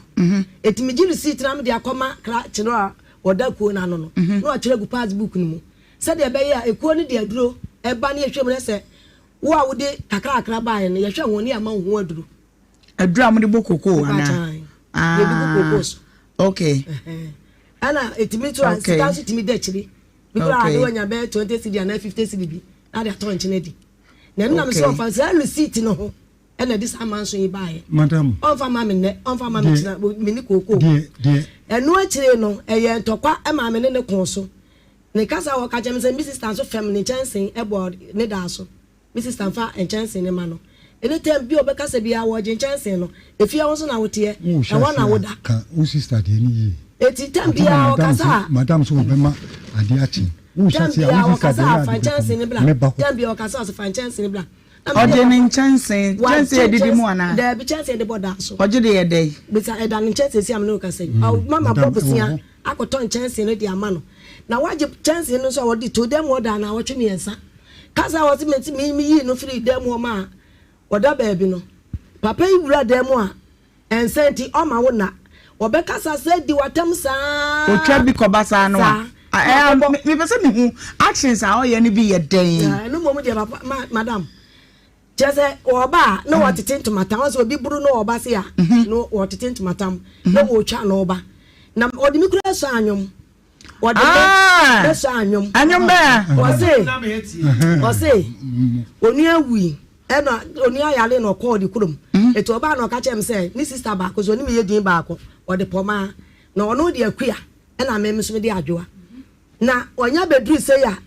Eti megye receipt no na mede akɔma krakye no a ɔda kuo no ano no, na watwerɛ agu pass book no mu. Sɛdeɛ ɛbɛyɛ a ekuo no de aduro ba na yɛhwɛ mu na sɛ wo a wode kakrakra baeɛ no, yɛhwɛ ho na yɛama wo ho aduro. Aduro a mode bɔ kookoo anaa? Yɛde gu kookoo so. Okay. Ɛna etumi nso a sika nso tumi da akyiri. Bi koraa ade wanya bɛyɛ 20 cedi anaa 50 cedi bi na ade atɔ nkyene adi. Na ɛno na mesɛ ɔmfa saa receipt no ho ɛna ɛde saa manso yi baeɛ. Madam. Ɔmfa ma me nnɛ, ɔmfa ma me kyena, me ne kookoo. Ɛno akyire no, ɛyɛ ntɔkwa ɛmaa me ne ne koo so. Ne kasa a ɔka kyerɛ me sɛ me sister nso fɛm ne nkyɛnse ɛbɔ ne daa so. Me sister nfa nkyɛnsee no ma no. Any time bi a ɔbɛkasa biara wɔregye nkyɛnsee no. Efie hɔ nso na woteɛ, Wo hyɛ ɛhɔ ase na a woda. ka wo sister deɛ no yie. Eti time Ansa na biara madam ɔkasa se a. madam se ɔbɛma adeɛ akye. Wo hyɛ Time ase a biara wo sister ɔkasa deɛ no a fa ade nkyɛnsee bɛkɔ no bra. mɛba hɔ. Time biara ɔkasa a ɔse fa nkyɛnsee no bra. Na me Ɔgye deɛ ne papa. nkyɛnsee, Wagye nkyɛnsee a ɛdidi mu nkyɛnsee, anaa? daabi kyɛnsee a yɛde bɔ daa so. Ɔgye de yɛ dɛn? Bisa ɛda no nkyɛnsee si a me ne wo kasa yi. Ɔma mabɔ Madam ɛwɔ bosea hɔ. akɔtɔ nkyɛnsee no de ama no. Na wagye kyɛnsee no nso a ɔde to dan mu hɔ daa naawɔtwe mmiɛnsa. Kasa a ɔse me me meyii no firii dan mu hɔ maa ɔda baabi no, papa yi wura dan mu a, ɛnsa nti ɔmma wo nna. Ɔbɛkasa saa di w'atɛm saa. Otwa bi kɔba saa no a, Saa. ɛɛ mepɛ sɛ mehu actions a ɔyɛ no bi yɛ dɛn? Ɛno mmom deɛ papa, ma, madam, Kyerɛ sɛ wɔba a na wɔtete ntomatam, wɔn sɛ obi boro na ɔba se a na wɔtete ntomatam na wɔtwa na ɔba. Na ɔde me kura sɔ anwom. Ɔde me ah! bɛsɔ anwom. Anwom bɛɛ. Ɔse ɔse onua wui ɛna onua yare na ɔkɔɔ de kurom. Eti ɔbaa na ɔka kyerɛ me sɛ ne sista baako so ɔne me yɛ din baako ɔde pɔmaa na ɔno de akua ɛna me nso de adwoa. Na ɔnya bɛduru sei a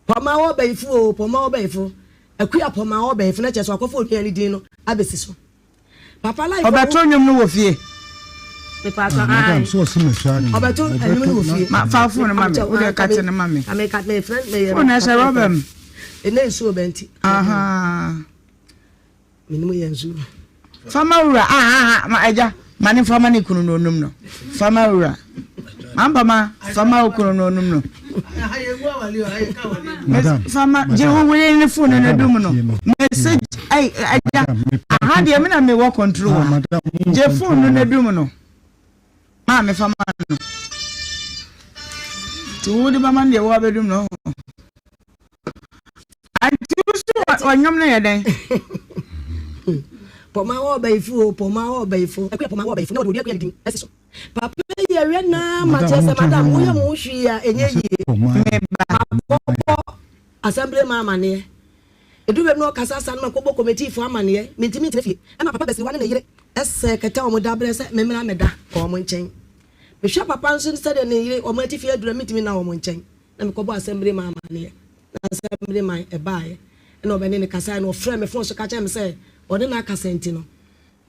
Pɔma wɔ bɛyifo oo, pɔma wɔ bɛyifo, Akua pɔma wɔ bɛyifo na kyerɛ sɛ wakɔfa onua no din no abɛsi so. Papa life Ɔbɛto nnwom no wɔ fie. Mepatɔ Ah, madam, ae. so ɔse mɛsɔ anwom. Ɔbɛto nnwom no wɔ fie. Ma fa phone no ma me. Wo deɛ kate no ma me. Meka mefrɛ meyɛ Phone no ɛhyɛ rɔba mu. Ɛnɛ nsuo bɛ nti. Ahaa. Menim yɛ nso. Fama wura ah ah ah ma agya ma ne fama ne kunu no onum no fama wura mampa ma fama wo kunu no onum no fama gye wo wuri ne fone no dum no message ai agya aha deɛ me na mewɔ control wa gye fone no na dum no maa me fama no nti wo de bɛma no deɛ wo abɛdum no Anti wo so ɔnwom no yɛ dɛn? Pɔma wɔ ɔbɛyifo o, pɔma wɔ ɔbɛyifo. Akua pɔma wɔ ɔbɛyifo na wɔde odua akua ne din asi so. Papa yi ɛwɛ naa ma kyerɛ sɛ madam woyɛ mo ho hwee a ɛnyɛ yie. Makɔbɔ assembly man amaneɛ. Ɛduru baabi na ɔkasa saa no makɔbɔ committee foɔ amaneɛ. Mentumi ntena fie. Ɛma papa Basiriwa ne ne yere sɛ kɛtɛ a wɔn da brɛ sɛ memmra mmɛda wɔn nkyɛn. Mehwɛ papa nso sɛdeɛ ne yere wɔn atifi aduru a mentumi nna wɔn nkyɛn. Na mekɔbɔ assembly man amaneɛ. Na assembly man ɛbaeɛ ɛna ɔbɛne ne kasaeɛ na ɔfrɛɛ me phone so ka kyerɛɛ me sɛ. ɔne no akasa nti no,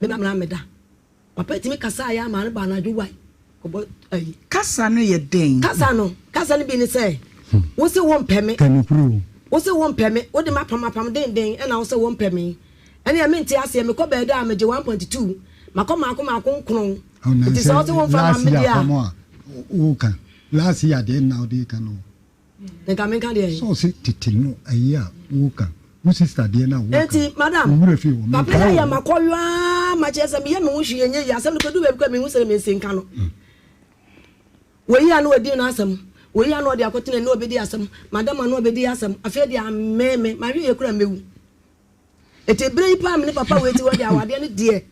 me na mena meda. Papa tumi kasaa yɛ ama no ba anadwo wae kɔbɔ ayi. Kasa no yɛ dɛn? Kasa no, kasa no bi ne sɛ, wo se wo mpɛ me. Ka nokorɛ o. Wo se wo mpɛ me, wo de m'apam apam denden ɛna wo se wo mpɛ me. Ɛneɛ mente aseɛ, mekɔ baabi a megye 1.2, makɔ maako maako nkron. Nti sɛ wo se wo mfa ma me deɛ a. Last year apam a woka, last year deɛ na wode ka no. Nka menka deɛ he? Sɛ ɔse tete no ayi a woka, wo sister deɛ no a woka, Enti madam, wo werɛ fii hɔ, papa yi menkae ayɛ wɔ hɔ. makɔyɔ aa ma kyerɛ sɛ meyɛ me ho hwee ɛnyɛ yie, asɛm no kɔduru baabi koraa menhu sɛdeɛ mensi nka no. Wei a na wadi n'asɛm, wei a na ɔde akɔtena ani na ɔbɛdi asɛm, madam a na ɔbɛdi asɛm, afei deɛ amee me, mahwɛ yie koraa mɛwu. Enti bere yi paa me ne papa wei te hɔ deɛ awadeɛ no deɛ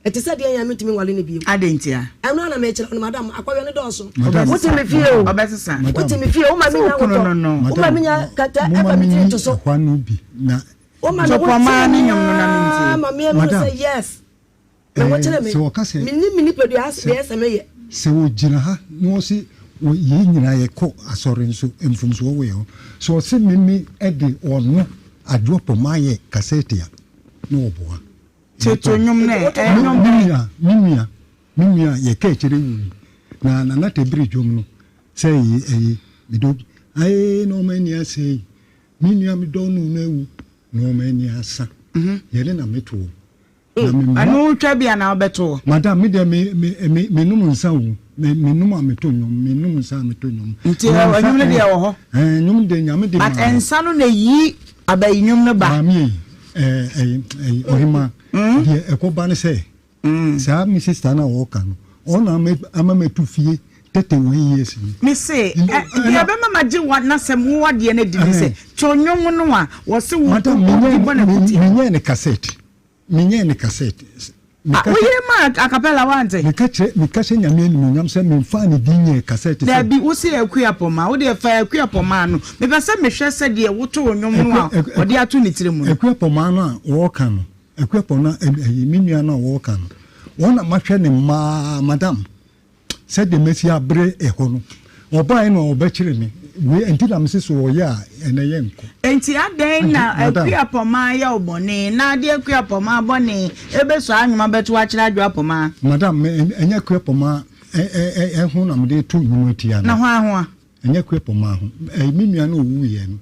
ɛte sɛ deɛ yɛn mentumi nwale no bio. Adɛn ntia? Ɛno ara na mekyerɛ no madam akɔyɔ no dɔɔso. Madam, Wote me fie o. Ɔbɛsesa. Wote me fie o. Woma Sɛ me nya wo kunu ahotɔ. no no. Woma Madam, me nya kɛtɛ momma ɛfa me tiri menyi to so. ɛhɔ ano bi na. Woma me ho Topɔmaa kyere ne me nnwom no na aa mentie. ma me ahunu Madam, sɛ yes. Me ho eh, kyere me. sɛ wɔka sɛ. Mennim me nipadua Sɛ, deɛ ɛsɛ meyɛ. sɛ wɔgyina ha na wɔse wɔ yɛn nyinaa yɛkɔ asɔre nso mfomsoɔ wɔ yɛn ho. Sɛ ɔse meme de ɔno Adwoa Pɔmaa yɛ kasɛɛte a, na ɔboa. Toto nnwom no ɛ, ɛyɛ Me, nnwom me bɛn? nua, me nua, me nua yɛka akyire wui. Na Nana Tebiri dwom no sɛ ɛyi, ɛyi, medɔ bi. Ae na ɔma ani asɛe. Me nua medɔ no na awu na ɔma ani asa. Yɛne na metoɔ. Na me mma. Ɛno wotwa bi anaa wobɛtoɔ? Madam, me deɛ me me me menom nsa o. Me menom a meto nnwom, menom nsa a meto nnwom. Nti Na nsa nnwom no deɛ ɛ wɔ hɔ? Ɛɛ nnwom deɛ Nyame de But maa me. nsa no na ɛyi abayi nnwom no ba. Maame ei, ɛɛ ɛyi ɛyi ɔhemaa, deɛ ɛkɔba ne sɛ, saa me sister no a ɔɔka no, ɔno na ama ama matu fie 31 years ni. Me se, Nti ɛ deɛ ɛna. ɛbɛma magye wa n'asɛm wo adeɛ no adi ne sɛ, Ɛhɛn. to nnwom no a wɔse wo Madam, wo menyɛɛ de bɔ ne me n'akotia. menyɛɛ ne cassette. Menyɛɛ ne cassette. Ah, Meka wo kyɛ. yere maa acapella woante? Meka kyerɛ meka hyɛ Nyame animuonyam sɛ memfaa ne din nyɛɛ cassette sɛ. Daabi, wo se Akuapɔmaa, wo deɛ fa Akuapɔmaa no. Mepɛ sɛ mehwɛ sɛdeɛ wotoo nnwom no a Akua Aku ɔde ato ne tiri mu no. Akuapɔmaa no a wɔɔka no, Akuapɔn a ɛyi me nua no a wɔɔka no, wɔn na mahwɛ ne mma ara, madam. Sɛdeɛ masi abrɛ ɛhɔ no, ɔbaeɛ na ɔbɛkyere me. Wei nti na mese sɛ ɔyɛ a, ɛnɛ yɛnkɔ. Enti adɛn na Akuapɔmaa yɛ wo bɔne, na ade Akuapɔmaa bɔne ɛbɛsɔ anwoma bɛto akyerɛ Adwoapɔmaa? Madam, me, ɛnyɛ Akuapɔmaa ɛ, ɛ, ho na mede reto nnwom atia no. Na hwan ho a? Ɛnyɛ Akuapɔmaa ho. Ɛyɛ me nua no a ɔwuiɛ no.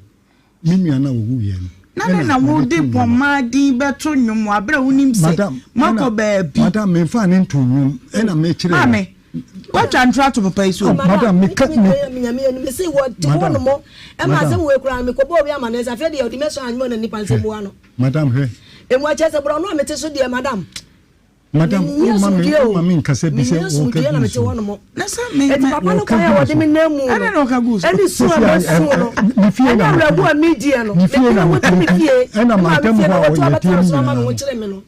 Me nua no a ɔwuiɛ no. Na dɛn na wode pɔmmaa din bɛto nnwom wɔ abere a wonim sɛ moakɔ baabi? Madam, memfaa ne ntoo nnwom, ɛna mekyerɛɛ no. Maame, woatwa ntoro ato papa yi so o. Madam, meka, me. Madam, Madam, madam, hwɛ. Madam, Menni womma me, asomdwoeɛ o, womma me nkasa bi menni sɛ wɔka asomdwoeɛ na guu mete so. hɔnom. Na sɛ me, Enti me, papa no Wɔka kwan a guu wɔde so. me nam mu no, Ɛdɛn na wɔka guu so? ɛne su a Sisi a, masu ɛ, no, ɛ, me fie ɛne na mete. awerɛhoɔ a mediiɛ no, Me fie mepere na wo mete te me nti, fie, ɛna me maame mantam fie hɔ na a wɔto wɔyɛ abɛtena teɛ me no so ama nyinaa me ho no, kyere me no.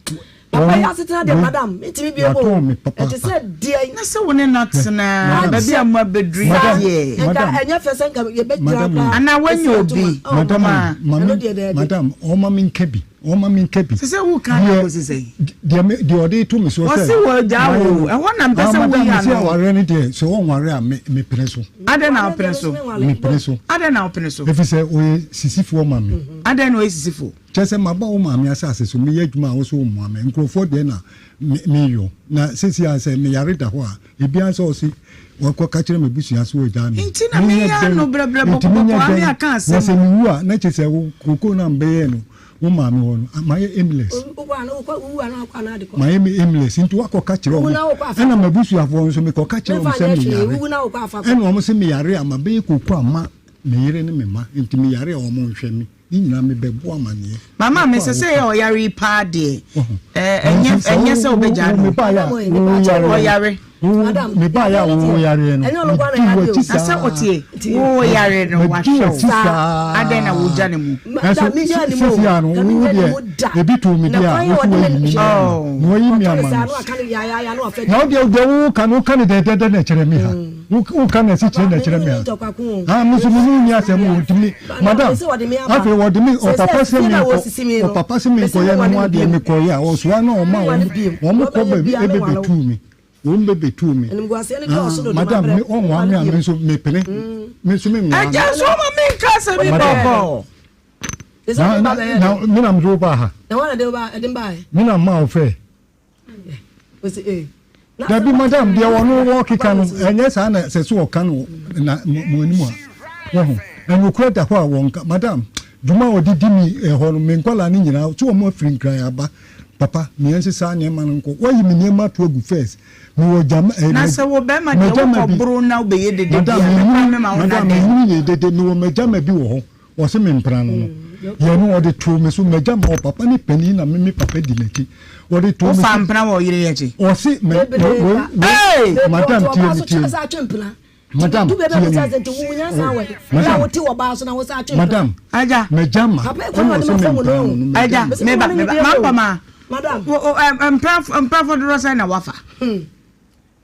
Papa wɔn, yi asetena deɛ, wei, madam, mentumi bio wɔatɔn o, me ɛte papaapa. sɛ deɛn? Na sɛ wo ne no Hwɛ, atena madam, baabi a Akyɛ moabɛduru yi saa, madam, deɛ. nka madam, ɛnyɛ fɛ sɛ nka yɛbɛgyina madam koraa ei. Anaa asi woanya atoma. obi Oh, Madam ma. ei, ma ɛno me, deɛ daabi. madam, ɔmma menka bi. Wɔmma menka bi. Sɛ sɛ woka no Deɛ, akɔsi sɛn? deɛ me, deɛ ɔde to me soɔ sɛ Wɔse wɔagyaa mayɛ wo no. o, ɛhɔ na mepɛ Ah, sɛ madam, woyi mese ano. awareɛ no deɛ, sɛ ɔnware a, me, mepene so. Adɛn na wopene so? Mepene so. Adɛn na wopene so? Ɛfiri sɛ ɔyɛ sisifoɔ ma me. Adɛn na ɔyɛ sisifoɔ? Kyerɛ sɛ maba wo maame asase so, meyɛ adwuma a wo nso wommoa me. Nkurɔfoɔ deɛ na me, meyɔ. Na seesei ara sɛ meyare da hɔ a, ebiara sɛ ɔse wakɔka kyerɛ m'abusua sɛ wɔagyaa me. Nti na Menyɛ meyɛ dɛn? ano brɛbrɛ Nti bɔkɔbɔkɔ menyɛ ame dɛn? aka Na asɛm sɛ o. mewu a, na kyerɛ sɛ wo kookoo no a mebɛyɛɛ no wo maame hɔ no, mayɛ aimless. Mayɛ me aimless. Nti woakɔka kyerɛ wɔn. Ɛna m'abusuafoɔ nso, mekɔka kyerɛ wɔn sɛ meyare. Ɛna wɔn se meyare a, mabɛyɛ kookoo ama me yere ne me mma. Nti meyare a, wɔnhwɛ me. Ne nyinaa mebɛbɔ amaneɛ. Mama me sɛ sɛ yɛ ɔyare yi paa deɛ ɛnyɛ ɛnyɛ sɛ wobɛgyaa no. Ɔyare. Mebaeɛ a woyareɛ no, medi w'akyi saa. Na sɛ ɔtie woyare no wahwɛ wo adɛn na wogya ne mu. Nanso sisi a no wo deɛ ebi too me deɛ a wosi wayi me ama na wayi me ama no. Na wo deɛ deɛ woka no woka no dɛdɛdɛ na ɛkyerɛ me ha. Woka no asikyire na ɛkyerɛ me ha. Ah me nso me ne wo nni asɛm o nti me madam afei wɔde me ɔpapa sɛ menkɔ ɔpapa sɛ menkɔyɛ ne ho adeɛ mekɔyɛ a ɔsoa na ɔma wɔn wɔn kɔ baabi ɛbɛbɛtuu me wɔn bɛbɛtuu me ah madam me ɔnwa me a me nso mepene me nso me nwa Agya nso ɔma menka asɛm yi bɔkɔɔ. Na na na me na mede wo baa ha. Na wɔn na de wo ba ɛde baa yɛ. Me na mmaa wo fɛ. Dabi madam deɛ wɔn wɔkeka no ɛnyɛ saa na sɛ so wɔka no na mo anim a wɔho ɛnokorɛ da hɔ a wɔn ka madam dwuma a wɔde di mi ɛhɔ no me nkwadaa no nyinaa so wɔn afiri nkran aba papa meɛ nsesa nneɛma no nkɔ wɔyi me nneɛma ato agu first mewɔ gyama ɛɛ na sɛ wo bɛrima deɛ wokɔ boro na wobɛyɛ dede bi a mekora mema wo madam menyini yɛ dede mewɔ magyama bi wɔ hɔ Ɔse me mpena no no yɛ no ɔde too me so m'agya ma ɔpapa ne panin na me me papa di m'akyi ɔde too me so. Wofa mpena wɔ ɔyere yi akyi. Ɔse me wei wei madam tie me tie me madam tie me madam madam m'agya ma ɛna ɔse me mpena no no m'agya meba meba mampɔ ma mpena mpena fo dodoɔ sɛn na wafa.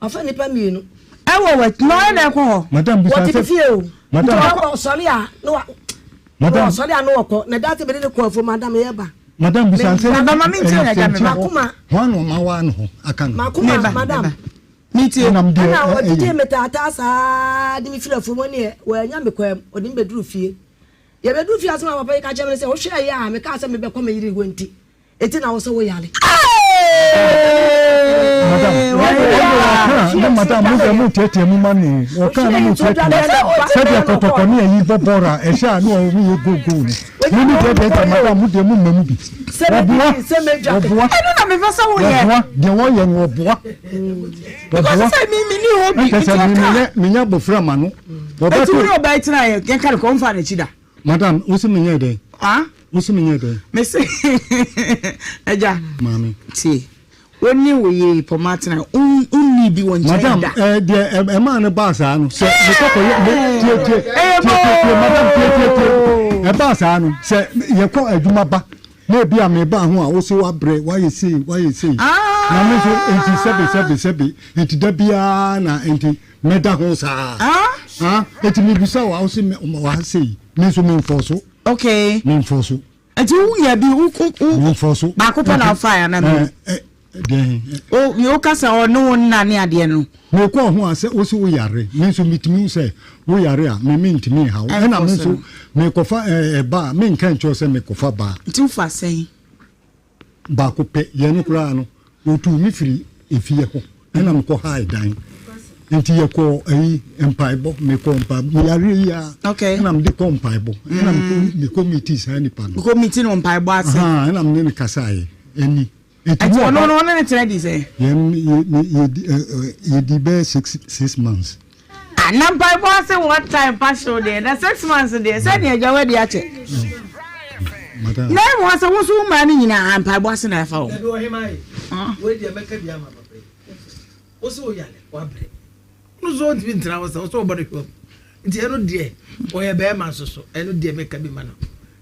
Ɔfa nnipa mmienu. Ɛwɔ wɔ na ɔyɛ dɛ kɔ hɔ. Madam bisa sɛ. Wɔte fie o. Madam. Nti ɔsɔre a na wa. Madam. Ɔsɔre a na ɔkɔ na dati bɛ de ne kɔ afuom madam yɛ ba. Madam bisa sɛ. Meba ma mi ntie na gya meba. Makoma. Hwan na ɔma waa ne ho aka no. Makoma madam. Mi tie. Ɛnam deɛ ɛna ɔgyegye me taataa saa de me firi afuom ɔne wɔanya me kwan mu ɔde me bɛduru fie. Yɛbɛduru fie asɛm a papa yi ka kyerɛ me ne sɛ wohwɛ yɛ a mekaa sɛ mebɛkɔ me yere hɔ nti Eti na wo sɛ wo yare. Madam, wɔka ne madam mo deɛ mo tiatia mu ma no wɔka ne mo tiatia sɛdeɛ kɔtɔkɔ ne ayi bɔ bɔɔl a ɛhyɛ a ne wɔn yɛ go go no mo ne deɛ deɛ madam mo deɛ mo mma mu bi wɔboa wɔboa ɛno na mepɛ sɛ woyɛ wɔboa deɛ wɔyɛ no wɔboa wɔboa ɛnkyɛ sɛ menyɛ menyɛ abɔfra ma no wɔbɛto ɛti wo ne ɔbaa tena yɛ yɛnka no kɔ ɔmfa n'akyi da. Madam, wo se menyɛɛ dɛn? Ah? Wo se menyɛɛ dɛn? Me se, agya. Maame. Tie, wo ne wo yere pɔma atena, wonni bi wɔ nkyɛn da. Madam, eh, deɛ ɛmaa no baa saa no, sɛ mekɔ kɔyɛ, me, tie, tie, tie, tie, tie, madam, tie, tie, tie, ɛbaa saa no, sɛ yɛkɔ adwuma ba, na ebi a meba ho a, wo se wabrɛ, wayɛ sei, wayɛ sei. Na me nso, enti sɛbe, sɛbe, sɛbe, enti da biara na, enti. Mɛda ho saa. Ah? Eti mebisa wo a, wo se wɔ ha sei. Me nso memfɔɔ so. Okay. Memfɔɔ so. Eti wo nya bi wo wo wo. Memfɔɔ so. Baako pɛ na wofae ana mi? Dɛn? O wo kasa ɔne wo nna ne adeɛ no. Mekɔɔ ho a sɛ wo se wo yare. Me nso metumi hu sɛ wo yare a me mentumi nha wo. Ɛna me nso mekɔfa ɛba a menka nkyerɛ wo sɛ mekɔfa ba. Nti wofa sɛn? Baako pɛ, yɛn no koraa no, wɔtuu me firi efie hɔ ɛna mekɔ hae dan. Nti yɛkɔɔ ayi mpaebɔ, mekɔɔ mpaebɔ, meyareɛ yi ara okay. ɛna mede kɔ mpaebɔ, ɛna mekɔ mm. mekɔ miti saa nipa no. Mekɔ miti no mpaebɔ ase. Ɛna mene no kasaeɛ, ɛni. Nti ɔno no ɔne ne tena di sɛ? Yɛn yɛdi bɛyɛ 6 months. Ah na mpaebɔ ase what time pa hyew deɛ na 6 months deɛ sɛ deɛ agya wadi akyɛ. Na ɛmu asɛ wo nso wo mmaa no nyinaa mpaebɔ ase na ɛfa wɔn. Dabi ɔhema yi wei deɛ mɛka bi ama papa yi wo sɛ woyale wabrɛ no so ɔntumi ntena hɔ sɛ wo sɛ wɔbɔ no hwɛ nti ɛno deɛ ɔyɛ bɛrima nso so ɛno deɛ mɛka bi ma no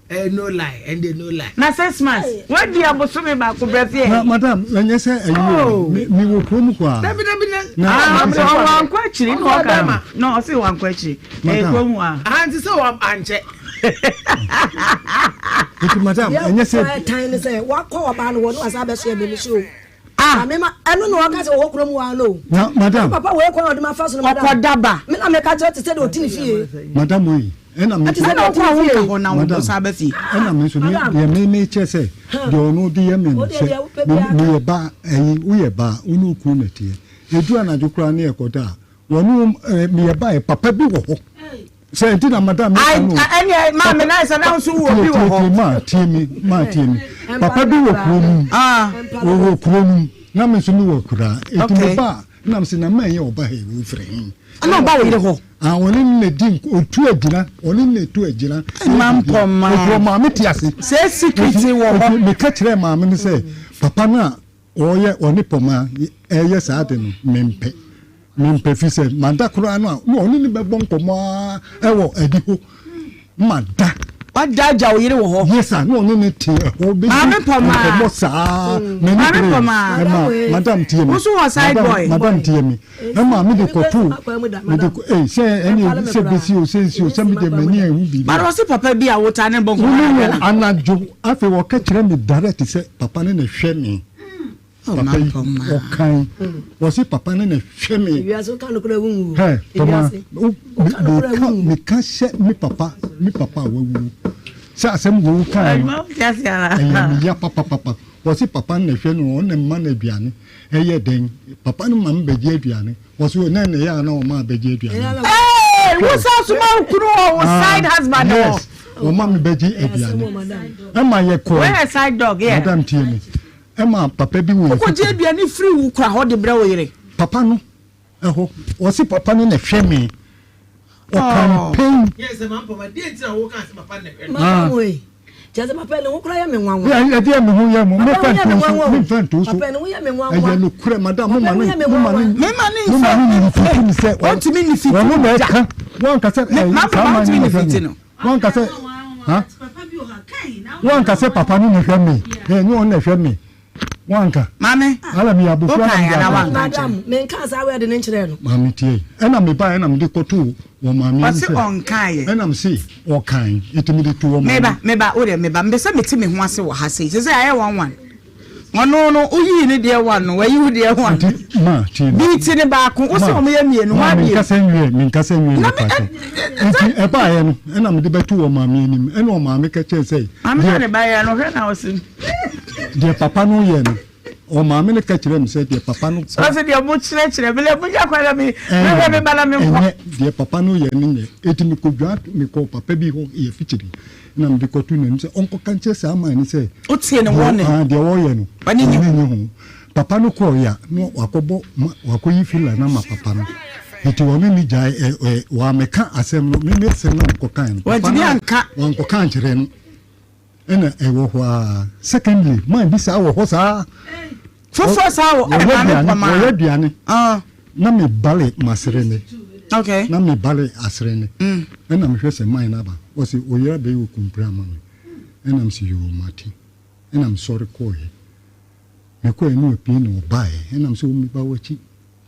Eh, no lie, ɛnde no lie. Na 6 months, wadi abosome baako brɛ fie. Na madam, ɛnyɛ sɛ ɛyi o, me me wɔ kurom hɔ a. Dabi dabi na. Ah, wankɔ akyiri na ɔka no. Na ɔse wankɔ akyiri. Ɛyɛ kurom hɔ a. Ah, nti sɛ wɔ ankyɛ. Nti madam, ɛnyɛ sɛ. Deɛ ɛtan ne sɛ wakɔ ɔbaa no hɔ na wasan abɛsoɛ me me so o. Ah. Maame ma ɛno na ɔka sɛ ɔwɔ kurom hɔ ara no o. Na madam. Papa wei kwan a ɔde ma fa so no madam. Ɔkɔ daba. Me na meka kyerɛ te sɛ deɛ ɔte ne fie. Madam wei ɛna me. Ɛte sɛ deɛ ɔte ne fie. Ɛna ɔkɔ a wonka hɔ na Madam, ɔsan ba fie. ɛna me nso me deɛ me me kyerɛ sɛ deɛ ɔno de yɛ me no sɛ me meyɛ ba ɛyi woyɛ ba wo ne wo kunu na ɛteɛ ɛduru anadwo koraa ne yɛkɔda a wɔne ɛɛ meyɛ ba ɛ papa bi wɔ hɔ sɛ nti na madam meka no ɛneɛ maame na sɛ na nso wɔ bi wɔ hɔ. Tie tie maa tie mi maa tie mi papa bi wɔ kuro no mu wɔ kuro no mu na me nso mi wɔ akuraa eti me ba a na me sɛ na mmaa yɛ ɔba ha yi wofiri he. Ɛna ɔba wɔ yere hɔ. Ah ɔne no na di nk otu agyina ɔne no na etu agyina. Mampɔma. Eti ɔmaame te ase. Sɛ secret wɔ hɔ. Eti meka kyerɛɛ maame no sɛ papa no a ɔyɛ ɔne pɔma ɛyɛ saa ade no mempɛ mempɛ fi sɛ mada koraa no a na ɔne no bɛbɔ nkɔmmɔ ara ɛwɔ adihɔ mada. Wada agya wo yere wɔ hɔ. Yes sir na ɔne no te ɛhɔ bɛdi Maame Pɔmaa. nkɔmmɔ saa m'ani Maame beree Pɔmaa. ɛma madam tie me Wo nso wɔ side madam boy. madam tie me ɛma mede kɔtoo mede kɔ ee sɛ ɛne sɛ bɛsi o sɛ nsi o sɛ mede m'ani anhu biribi But ɔse papa bi a wotaa ne bɔ Wo nkɔmmɔ ne anadwo no na. anadwo afei ɔka kyerɛ me direct sɛ papa no na ɛhwɛ me. Oh, Papa yi Mampɔmaa. ɔkan ɔse papa no na ɛhwɛ me. Ewiase woka nokorɛ a wonwu o. Hɛ Tɔma Ewiase wo woka me nokorɛ a meka wonwu. meka hyɛ me papa me papa a wawu. Sɛ asɛm wei wo kae no, ɛyɛ me ya papapapa. Wɔse papa no na ɛhwɛ no, ɔno na ɛma no aduane. Ɛyɛ dɛn? Papa no ma me bɛgye aduane. Wɔse o, na ɛna ɛyɛ a na ɔma bɛgye aduane no. Hey, wo san so ma wo kunu wɔ wo side husband hɔ. Yes, ɔma me bɛgye aduane. Ɛma yɛ kɔɔ. Wɔyɛ side dog, yeah. Madam tie me. Ɛma papa bi wɔ yɛ Wokɔgye aduane firi wo kura hɔ de brɛ wo yere. Papa no ɛhɔ. Wɔse papa no na ɛhwɛ me. Ɔka no pain. Madam wei, kyerɛ sɛ papa ne ho koraa yɛ me nwanwa. Ɛdeɛ me ho yɛ mo, Papa mefa ho yɛ me nto so, nwanwa o. memfa nto so. Papa ne ho yɛ me nwanwa. Ɛyɛ nokorɛ, madam, mo Papa ma ne no, ho yɛ me mo ma no, nwanwa. Mema ne mo ma no nfa nifiti me sɛ, ɔntumi nifiti wɔn na da. ɛka, wɔn ka sɛ, Me ɛyi, ma saa papa man ɔntumi no na ɛhwɛ nifiti me. no. Wɔn ka sɛ, ha? Wɔn ka sɛ papa no na ɛhwɛ me, ɛnyɛ wɔn na ɛhwɛ me. Wanka. Maame, Ala meyɛ abofra na wokae mede anaa akɔ. wanka ankyerɛ Madam, no? menkaa saa word no nkyerɛɛ no. Maame tie. Ɛna mebaeɛ na mede kɔtoo wɔ maame anim Ɔse sɛ. ɔnkaeɛ. Ɛna mese ɔkae nti mede too wɔ maame. Meba, meba, wo deɛ meba. Mepɛ sɛ mete me ho ase wɔ ha sei. Seesei ayɛ one one. Ɔno no, woyii ne deɛ one no, wayi wo deɛ one. Nti ma tie me. Bi ti ne baako, wo se Ma, wɔn yɛ mmienu, ma hwan bio? menkasa nwie, menkasa nwie Na me, mepa ɛ, kyɛw. ɛ, Nti sɛ. ɛbaeɛ no, ɛna mede bɛtoo wɔ maame anim. Ɛna ɔmaame ka kyerɛɛ sɛ, Maame na deɛ. ne ba yɛ no, hwɛ na ɔse. Deɛ papa no yɛ no, ɔmaame no ka kyerɛɛ me sɛ deɛ papa no. Ɔse deɛ mo kyerɛkyerɛ me lɛ mo nya kwan na me mehwɛ me ba na me nkɔ. Ɛnyɛ deɛ papa no yɛ no nyɛ. Eti me kɔ dwa me kɔ papa bi hɔ yɛ fikyiri na me de kɔ to n'anim sɛ ɔnkɔ ka nkyerɛ saa man no sɛ. Wotie ne wɔne. Deɛ deɛ ɔyɛ no. Ɔne nye ho. Ho. Papa no kɔɔ ya na wakɔ bɔ ma wakɔ yi fila na ma papa no. Eti ɔne ne gyae ɛ ɛ wamɛka asɛm no me me asɛm na mekɔ kan no. Papa Wantumi no anka. wankɔ ka ankyerɛ no. Ɛna ɛwɔ hɔ ara. Secondly, man bi saa wɔ hɔ saa. Foforɔ saa wɔ Wɔyɛ maame aduane, pɔmaa. wɔyɛ aduane. Ah. Na me bale masere ne. Okay. Na me bale asere ne. Mm. Ɛna mehwɛ sɛ man no aba. Ɔse oyera bɛyɛ okumpire ama me. Ɛna mese yoo mate. Ɛna mesɔre kɔɔɛ. Mekɔɔɛ na wapue na ɔbaeɛ. Ɛna mese o meba w'akyi.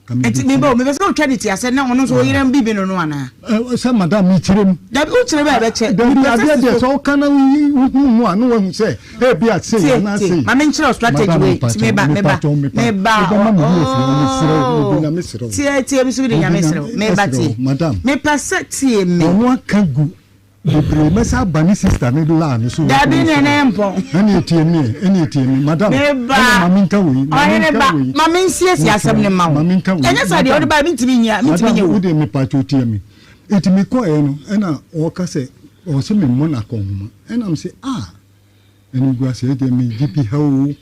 Nti meba o, mepɛ sɛ wotwa ne ti asɛ na ɔno nso ɔyera bibi no no anaa? Sɛ madam mekyerɛ mu. Dabi wokyerɛ mu a ɛbɛkyɛ. Dabi adeɛ deɛ sɛ woka na wohu mu a na wahu sɛ ebi a sei anaa sei. Ma menkyerɛ wo strategy wei ti meba meba meba ooo tie tie mi so de nyame serɛ wo meba tie mepɛ sɛ tie me. Ɔno aka gu Bebree mɛsa aba ne sister ne laa ne so. Dabi ne ne mpɔn. Ɛne etie me ɛne etie me madam. Meba ɛna maame nka wei. Ɔhene ba maame nsiesie asɛm ne ma wo. Maame nka wei. Ɛnyɛ saa deɛ ɔde ba mi ntumi nyia mi ntumi nyɛ wo. Madam wo de me pa kyɛw tie me. Eti me kɔ yɛ no ɛna ɔka sɛ ɔsɛ me mmɔ no akɔnhoma ɛna me sɛ ah animguaseɛ deɛ me gye bi ha oo.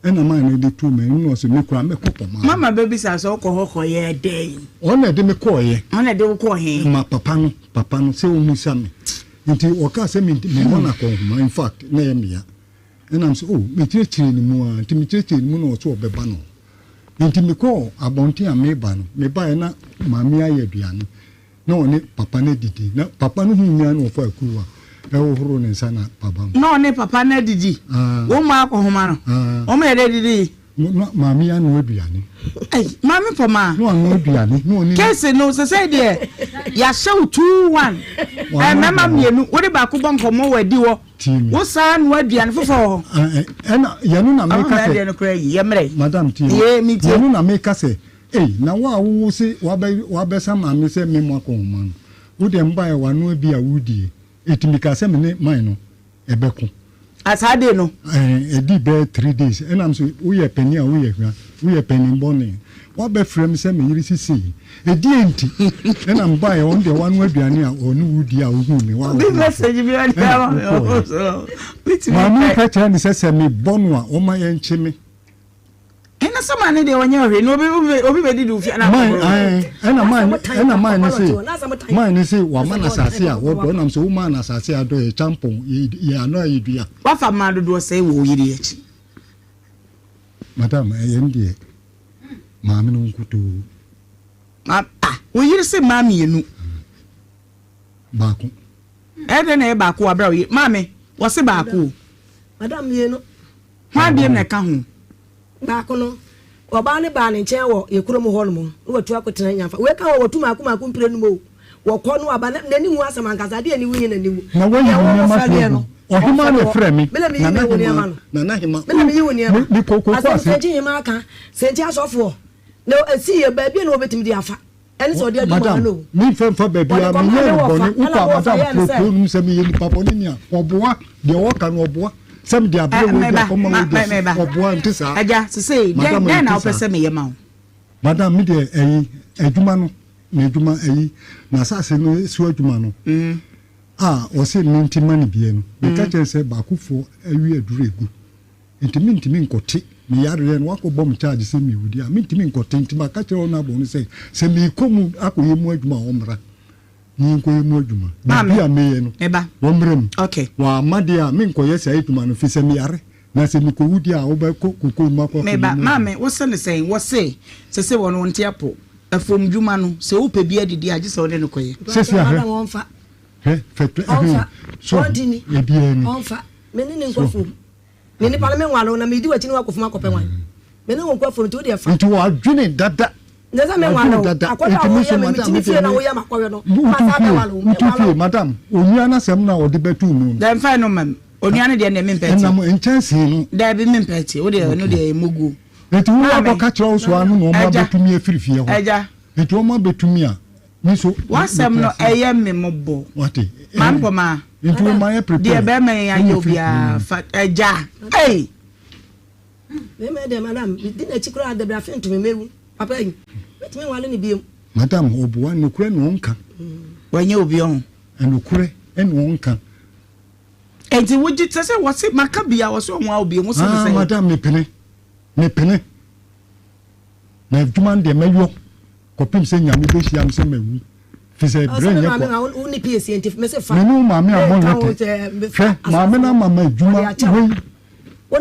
Ɛna maa no de too m'anim na ɔse, Me koraa mɛkɔ kɔma no. Mama bɛbisa sɛ wokɔ hɔ kɔyɛɛ dɛn? Ɔno na ɛde me kɔeɛ. Ɔno na ɛde wo kɔɔ he? Ma papa no, papa no, sɛ ɔmmisa me. Nti ɔkaa sɛ memmɔ no akɔnhoma, in fact, na ɛyɛ me ya. Ɛna mese, oh, mekyerɛkyerɛɛ ne mu ara, nti mekyerɛkyerɛɛ ne mu na ɔse ɔbɛba no hɔ. Nti mekɔɔ abɔnten a mereba no, mebaeɛ na maame ayɛ aduane. Na ɔne papa no adidi. Na papa no huu me ara na ɔfaa kuruwa hohoroo ne nsa na paba mu. Na ɔne papa no adidi. Wɔn mu akɔhoma no. Wɔn yɛ dɛ didi. Na maame yi anoa aduane. Ei, maame Pɔmaa. Na wanoa aduane. Na ɔne. Case no sɛsɛi deɛ yɛahyɛ wo 2-1. Mmarima mmienu, wode baako bɔ nkɔmmɔ wɔ adi hɔ. Tie me. Wo saa noa aduane foforɔ wɔ hɔ. Ɛna yɛno na meka sɛ. Ɔmo adeɛ no koraa yi, yɛmmerɛ. Madam tie me. Yee, metie. Yɛno na meka sɛ. Ei, na wo a wowo se wabɛ wabɛsa maame sɛ me mo akɔnhoma no, wo deɛ mbaeɛ w'ano abi a wodie, eti mekaa sɛ me ne man no ɛbɛko. Ah saa day no? Ɛɛ, ɛdii bɛyɛ three days, ɛna me se woyɛ panin a woyɛ hwa, woyɛ panin bɔne, wabɛfrɛ me sɛ me yere se sei, ɛdeɛn nti ɛna mbaeɛ ɔno deɛ wano aduane a ɔne wo die a wohuu me Obi w'ahohoro message bi ɔde ɛna ama me wokɔeɛ. ɔho so, Maame metumi ka kyerɛɛ me sɛ sɛ mebɔ no a ɔmma yɛnkye me. Ɛna sɛ maa ne deɛ ɔnyɛ ɔhwɛ na obi obi bɛ didi ofie na akɔbɔ. Ɛna maa ɛna maa ne se maa ne se wama na asase a wɔdɔ ɛnam sɛ womaa na asase a dɔ yɛ kyampɔn yɛ ano a yɛ dua. Wafa mmaa dodoɔ sɛe wɔ oyere akyi. Madam ɛyɛ n deɛ maame no nkutoo. Ma ah wo yere se mmaa mmienu. Baako. Ɛyɛ dɛn na ɛyɛ baako wɔ abira wo yere maame wɔse baako o. Madam mmienu. Hwan biom na ɛka ho? Baako no, ɔbaa no baa ne nkyɛn wɔ yɛn kurom hɔnom, na watu akɔtena Nyamfa. Wei ka ho a, wɔtu mmaako mmaako mprenu mu o. Wɔkɔ na wɔaba, na n'ani nwu asɛm ankasa, adeɛ a aniwu nye n'aniwu. Na wayi Deɛ wo nneɛma wɔfɛreɛ so agu. no, Ɔhemaa ɔfɛre na wɔ. ɛfrɛ me, Me na meyi Nana me wo nneɛma Hemaa, no. Nana Hemaa, Me na meyi wo nneɛma. Me, mekɔ koko Asɛm ase. Sɛnkyi Hemaa ka, Sɛnkyi asɔfoɔ, na ɛsi yɛ baabi a na wɔbɛtumi de afa. Ɛne sɛ ɔde adi Madam, maa no o. me nfa nfa baabi Ɔde a kɔmaa menyɛ ne no wɔfa, bɔne. ɛna Wokɔ a wɔfa madam yɛɛ no kuro sɛ. kuro nom sɛ meyɛ nipa bɔne ni a, ɔboa. Deɛ ɔka no ɔboa. Sɛ mede abrɛ Ɛ, wei de meba, akɔma ma, wei de me, asi, meba. ɔboa nte saa. Agya, sesei, dɛn, Madam dɛn na ɛnte wopɛ saa. sɛ meyɛ ma wo? Madam, me deɛ ɛyi, adwuma no, n'adwuma ɛyi, n'asase no so adwuma no, a ɔse mente ma no bie no, meka kyerɛ no sɛ baakofoɔ awi aduru agu. Nti mentumi nkɔte me yareɛ no wakɔbɔ me charge sɛ mewu deɛ a mentumi nkɔte nti maka kyerɛ honourable no sɛ sɛ meekɔ mu akɔyɛ mu adwuma a ɔmmra na yɛnkɔyɛ mu adwuma biribi a meyɛ no wɔmmra mu wamma deɛ a menkɔyɛ saa adwuma no firi sɛ meyare na sɛ mekɔwu deɛ a wobɛkɔ kokoo mu akɔ akɔyɛ mu adwuma. Maame wose no sɛn? Wɔse sese wɔn wɔnte apo afuom dwuma no sɛ wopɛ bi adidi a gye sɛ wone no kɔyɛ. Sese ahwɛ hwɛ fɛtɛ ɛhɛn so ebiara ni. Ɔnfa me ne ne nkɔ afuom. Me nipa no me nware wo na medi w'akyi ne wakɔ fam akɔpɛ wan. Me ne wo nkɔ afuom nti wo deɛ fa. Nti wadwene dada. Nyɛ sɛ me nware wo. Akɔdɔ a woyɛ me metumi fie na woyɛ makɔwe no. Ma saa bɛware wo. Wotu fie madam onua no asɛm no a ɔde bɛto mu no. Dɛ mfa ɛno mma me. Onua no deɛ ɛndeɛ mempɛ tie. Ɛnam nkyɛnsee no. Daabi mempɛ tie. Wo deɛ ɛno deɛ ɛmmɔ guo. Nti wo akɔka kyerɛ wo soa no na ɔmo abɛtumi afiri fie hɔ. Agya. Nti ɔmo abɛtumi a. Me nso. W'asɛm no ɛyɛ me mɔbɔ. Wate. Mampɔmaa. Nti wo ma yɛ prepare. Deɛ bɛrima yi ayɛ obiara fa agya. Ei. Bɛrima yi deɛ madam di n'akyi koraa dabi afe ntumi mewu papa yi metumi nwale ne biem. Madam ɔboa nokorɛ na ɔnka. Wanyɛ obi ɔho. Nokorɛ na ɔnka. Nti wogye sɛ sɛ wɔse maka bia wɔse ɔho a obi ho sɛ Ah madam mepene mepene na adwuma no deɛ mɛyɔ. Kɔpem sɛ Nyame bɛhyia me sɛ mawu, fisɛ berɛ nyɛ kwa. Me ne wo maame ammɔ lɛtɛ. Hwɛ, maame no ama m'adwuma wei,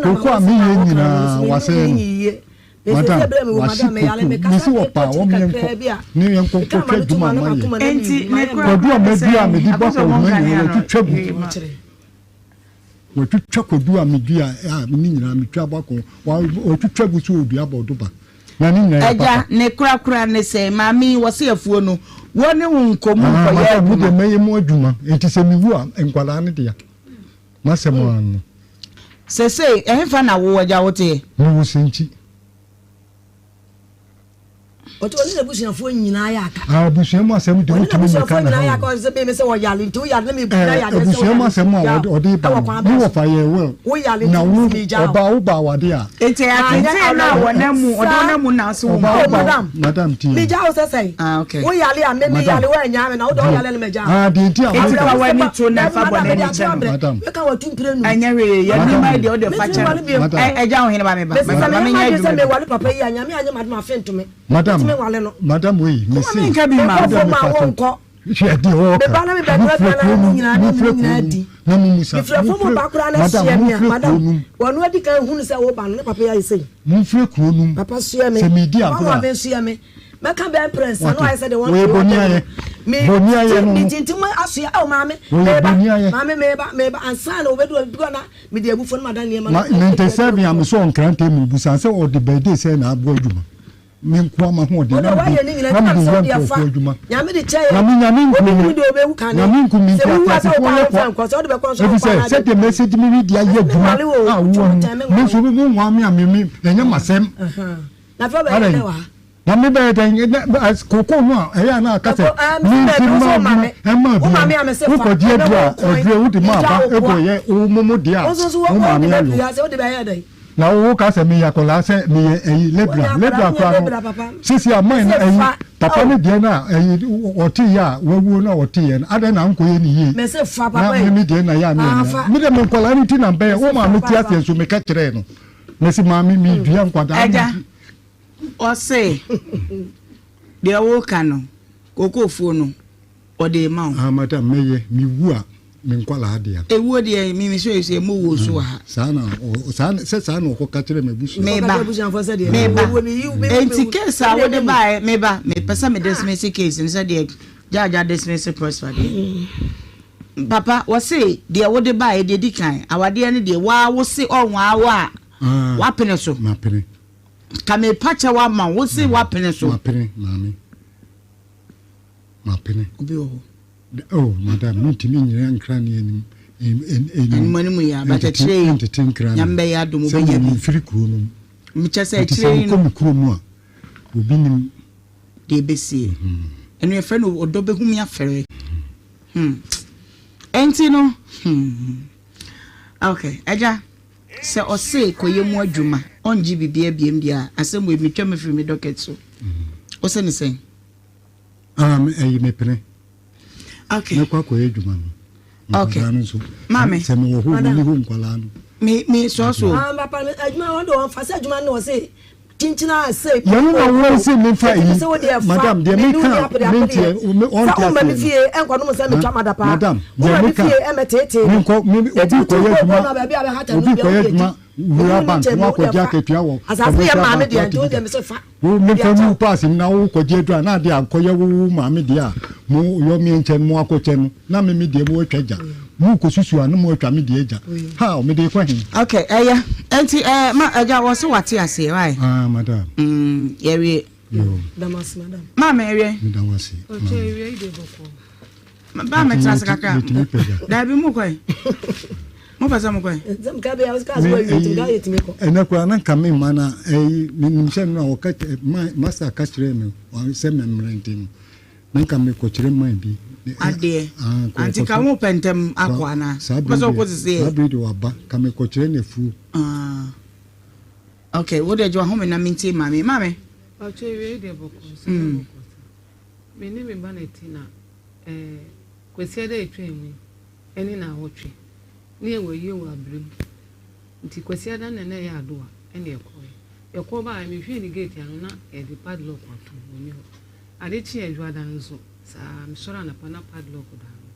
koko a meyɛ nyinaa wasɛe no. Madam, wahye koko. Mese wɔpaa wɔn yɛnkɔ ne yɛnkɔ nkɔhwɛ adwuma a mayɛ. Kwadu a madua a mede bɔ akɔnhoma nyinaa watwitwa gu. Watwitwa kwadu a medua a ne nyinaa metwa abɔ akɔ watwitwa gu so ɔdua abɔdoba na ne nyinaa yɛ papa. Agya, ne korakora ne sɛn? Maame yi, wɔse afuo no, wo ne wo nkɔ mu Ah, nkɔyɛ madam, me adwuma. deɛ mɛyɛ mu adwuma, enti sɛ mewu a, nkwadaa no dea. M'asɛm ara no. Sesei, ɛhefa na wo, agya, woteɛ? Mewɔ Sɛnkyi. Ɔte ɔne n'abusuafoɔ nyinaa yɛ aka. Ah, abusua mu asɛm de Ɔne wotumi mmɛka n'abusuafoɔ na nyinaa ha yɛ aka o. ɔsɛ sɛ me sɛ ɔyare nti woyare na mebu na Eh, yadeɛ sɛ abusua mu woyare asɛm a gya ɔde ɔde ba ɛwɔ no, kwan me bɛn so wɔfa yɛ well. woyare Na nti wo mesi megya wo. ɔbaa wo ba awade a. Enti Anyɛ atete no a awerɛhoɔ wɔnam mu, ɔde saa. wɔnam mu na ase wo Ɔbaa ma. wo Oh ba madam, madam tie. megya wo sɛ sɛn? Ah, okay. Woyare a me Madam, meyare woannyaa me na wode Joe. woyare no magya wo. Ah, deɛ nti a Enti meka. fa w'ani to na Dabi fa madam bɔne mede ani ato kyɛ no. abrɛ. Madam. Meka watu mprenu. Ɛnyɛ hwee, yɛn Madam nneɛma yi o. deɛ wode fa Mentumi kyɛ nware no. bio. Madam. Ɛ, agya wo hene ba me ba, Mese me sɛ ba, ma meyɛ menyɛ m'adwene sɛ adwuma bi. meware papa yi a Nyame anyɛ m'adom afe ntome. Madam, Mentumi nware no. madam wei, Koma mese. menka bi ma wo. Mekɔ Madam fam a mepa kyɛw. wonkɔ. Hwɛ deɛ ɔɔka. Meba na mebɛnoa Mofrɛ aduane kuro a no mo nyinaa ne mofrɛ mo kuro nyinaa no di. na momusa. Mefiri afuom Mofrɛ ba koraa na madam soɛ me a, mofrɛ kuro madam, no mu. wɔno adi kan hunu sɛ woba no, ne papa yi ayɛ sei. Momfrɛ kuro no mu. Papa soɛ me, Sɛ meredi papa agorɔ a. maame soɛ me. Mɛka bɛn mprɛnsa na Wate? wayɛ sɛ deɛ wɔn Wɔyɛ wɔn bɔni no. ayɛ. Me Bɔni ayɛ no me no. tintim asoɛ, oh maame, Wɔyɛ meba, bɔni ayɛ. maame meba, meba, ansa na wɔbɛdu hɔ, bi na mede abufuo no madan nneɛma no. Ma 97 a mesɔɔ nkrantɛ mu busaa sɛ ɔde bɛɛdee sɛn na aboa adwuma. Me nkoa m'ahoɔden na mede na mede yɛ nkurɔfoɔ adwuma. Na me Nyame nku me, Nyame nku me nti ateasefoɔ yɛ kwa. Ɛfiri sɛ sɛdeɛ mɛsɛ de me wedeɛ ayɛ adwuma a wowɔ no, me nso wonwaa me a me me ɛnyɛ m'asɛm. Adɛn? Na me bɛyɛ dɛn? Na kookoo no a ɛyɛ a na aka sɛ menti mma adwuma ɛma bia no, wokɔgye aduro a aduro wode ma aba ɛbɔ yɛ wo momo deɛ a wo maame ayɔ. Na wo ka sɛ meyɛ akwadaa sɛ meyɛ ɛyi lebra lebra koraa no sisi a man no ɛyi papa no deɛ no a ɛyi ɔte yɛ a wawuo no a ɔte yɛ no adɛn na ankɔ yɛ ne yie na me me deɛ na yɛ a meyɛ nea me deɛ me nkwadaa no ti na mbɛyɛ wo maame te aseɛ nso meka kyerɛɛ no mesi maame medua nkwadaa no Agya, nti. ɔse deɛ woka no kokofuo no Ɔde rema wo. Ah madam mɛyɛ, me wu a me nkwadaa dea. Ewuo deɛ me me sure sɛ mo wuo so wɔ ha. Saa na ɔ saa sɛ saa na ɔkɔ ka kyerɛ m'abusua. Meba meba enti case a wode baeɛ meba mepɛ sɛ me dismiss case no sɛdeɛ judge a dismiss Prosper deɛ. Papa wɔse deɛ wode baeɛ deɛ di kan awadeɛ no deɛ waa wose ɔnwaa wo a wapene so. Mapene. Ka mepa kyɛw ama wo wose wapene so. Mapene maame. Mapene. Obi wɔ hɔ. Oh, madam, mentumi nyina nkra ne anim. Anim anim yɛ abakyɛkyerɛ yi. Ntete nkra. Nyame bɛyɛ adom wobɛnya bi. Sɛ mfiri kuro no mu. Mekyɛ sɛ akyire yi no. Nti sɛ mekɔ me kuro mu a, obi nim. Deɛ ɛbɛsie. Ɛno yɛfrɛ no ɔdɔ bɛhu me afɛre. Hmm. Ɛnti no, hmm. Okay, agya, sɛ ɔse kɔyɛ mu adwuma, ɔngye biribiara biem deɛ a, asɛm wei metwa me firi me dɔkɛt so. Wo se ne sɛn? Ah, me, ɛyi mepene. Okay. Mɛkɔ akɔyɛ adwuma no. Okay. Nkwadaa no nso. Maame. Sɛ mewɔ hɔ, menni hɔ nkwadaa no. Me, me sɔɔ so. Ah, papa, adwuma wɔn de wɔn fa sɛ adwuma no wɔse kyinkyina ase. Yɛn na wɔn se mefa yi, madam, deɛ meka menteɛ, ɔnte aseɛ no. Madam, deɛ meka, menkɔ, me, obi kɔyɛ adwuma, obi kɔyɛ adwuma, wura bank, na wakɔgye akatua wɔ commercial bank, wate bi da. Wo memfa ngu wo paase mu na wo kɔgye aduru a na adeɛ ankɔyɛ wo wo maame deɛ a mo yɔ me nkyɛn mo akɔkyɛ no na me me deɛ mo atwa gya mo kɔ susu a na mo atwa me deɛ gya how me de kɔ he. Ok ɛyɛ ɛnti ɛɛ ma agya wɔ se wate aseɛ wai. Ah madam. Mm yɛwie. Yoo. Maame ɛwiɛ. Meda wo ase. Ɔkyɛ ɛwiɛ yi deɛ bɔkɔɔ. Ba mɛ tena ase kakra. Dabi mu kɔ yi. Mo pɛ sɛ mo kɔ yi. Ɛnɛ koraa na nka me mma na ɛyi menim sɛ no a wɔka master ka kyerɛ me sɛ mɛmmerɛ nti no na nka mekɔkyerɛ man bi. Adeɛ. Anti ka wo pɛ ntɛm akɔ anaa. Wopɛ sɛ wokɔ sisi yɛ. Saa bere de waba ka mekɔkyerɛ no afuo. Okay, wo de gye wahome na mentie maame. Maame. Ɔkyɛ wie deɛ bɔkɔ sɛ bɔkɔ. Me ne me ba na ɛte na eh, Kwasiada a ɛtwaa mu yi ɛne naawɔtwe ne yɛwɔ ayie wɔ Abrem nti Kwasiada no na na ɛyɛ adowa ɛna yɛkɔeɛ. Yɛkɔ baeɛ mehwɛɛ ne gate ano na yɛde padlock ato mu, ɔnni hɔ. Ade kyeeɛ Adwoada no nso saa ara, mesɔre anɔpa na padlock da ano.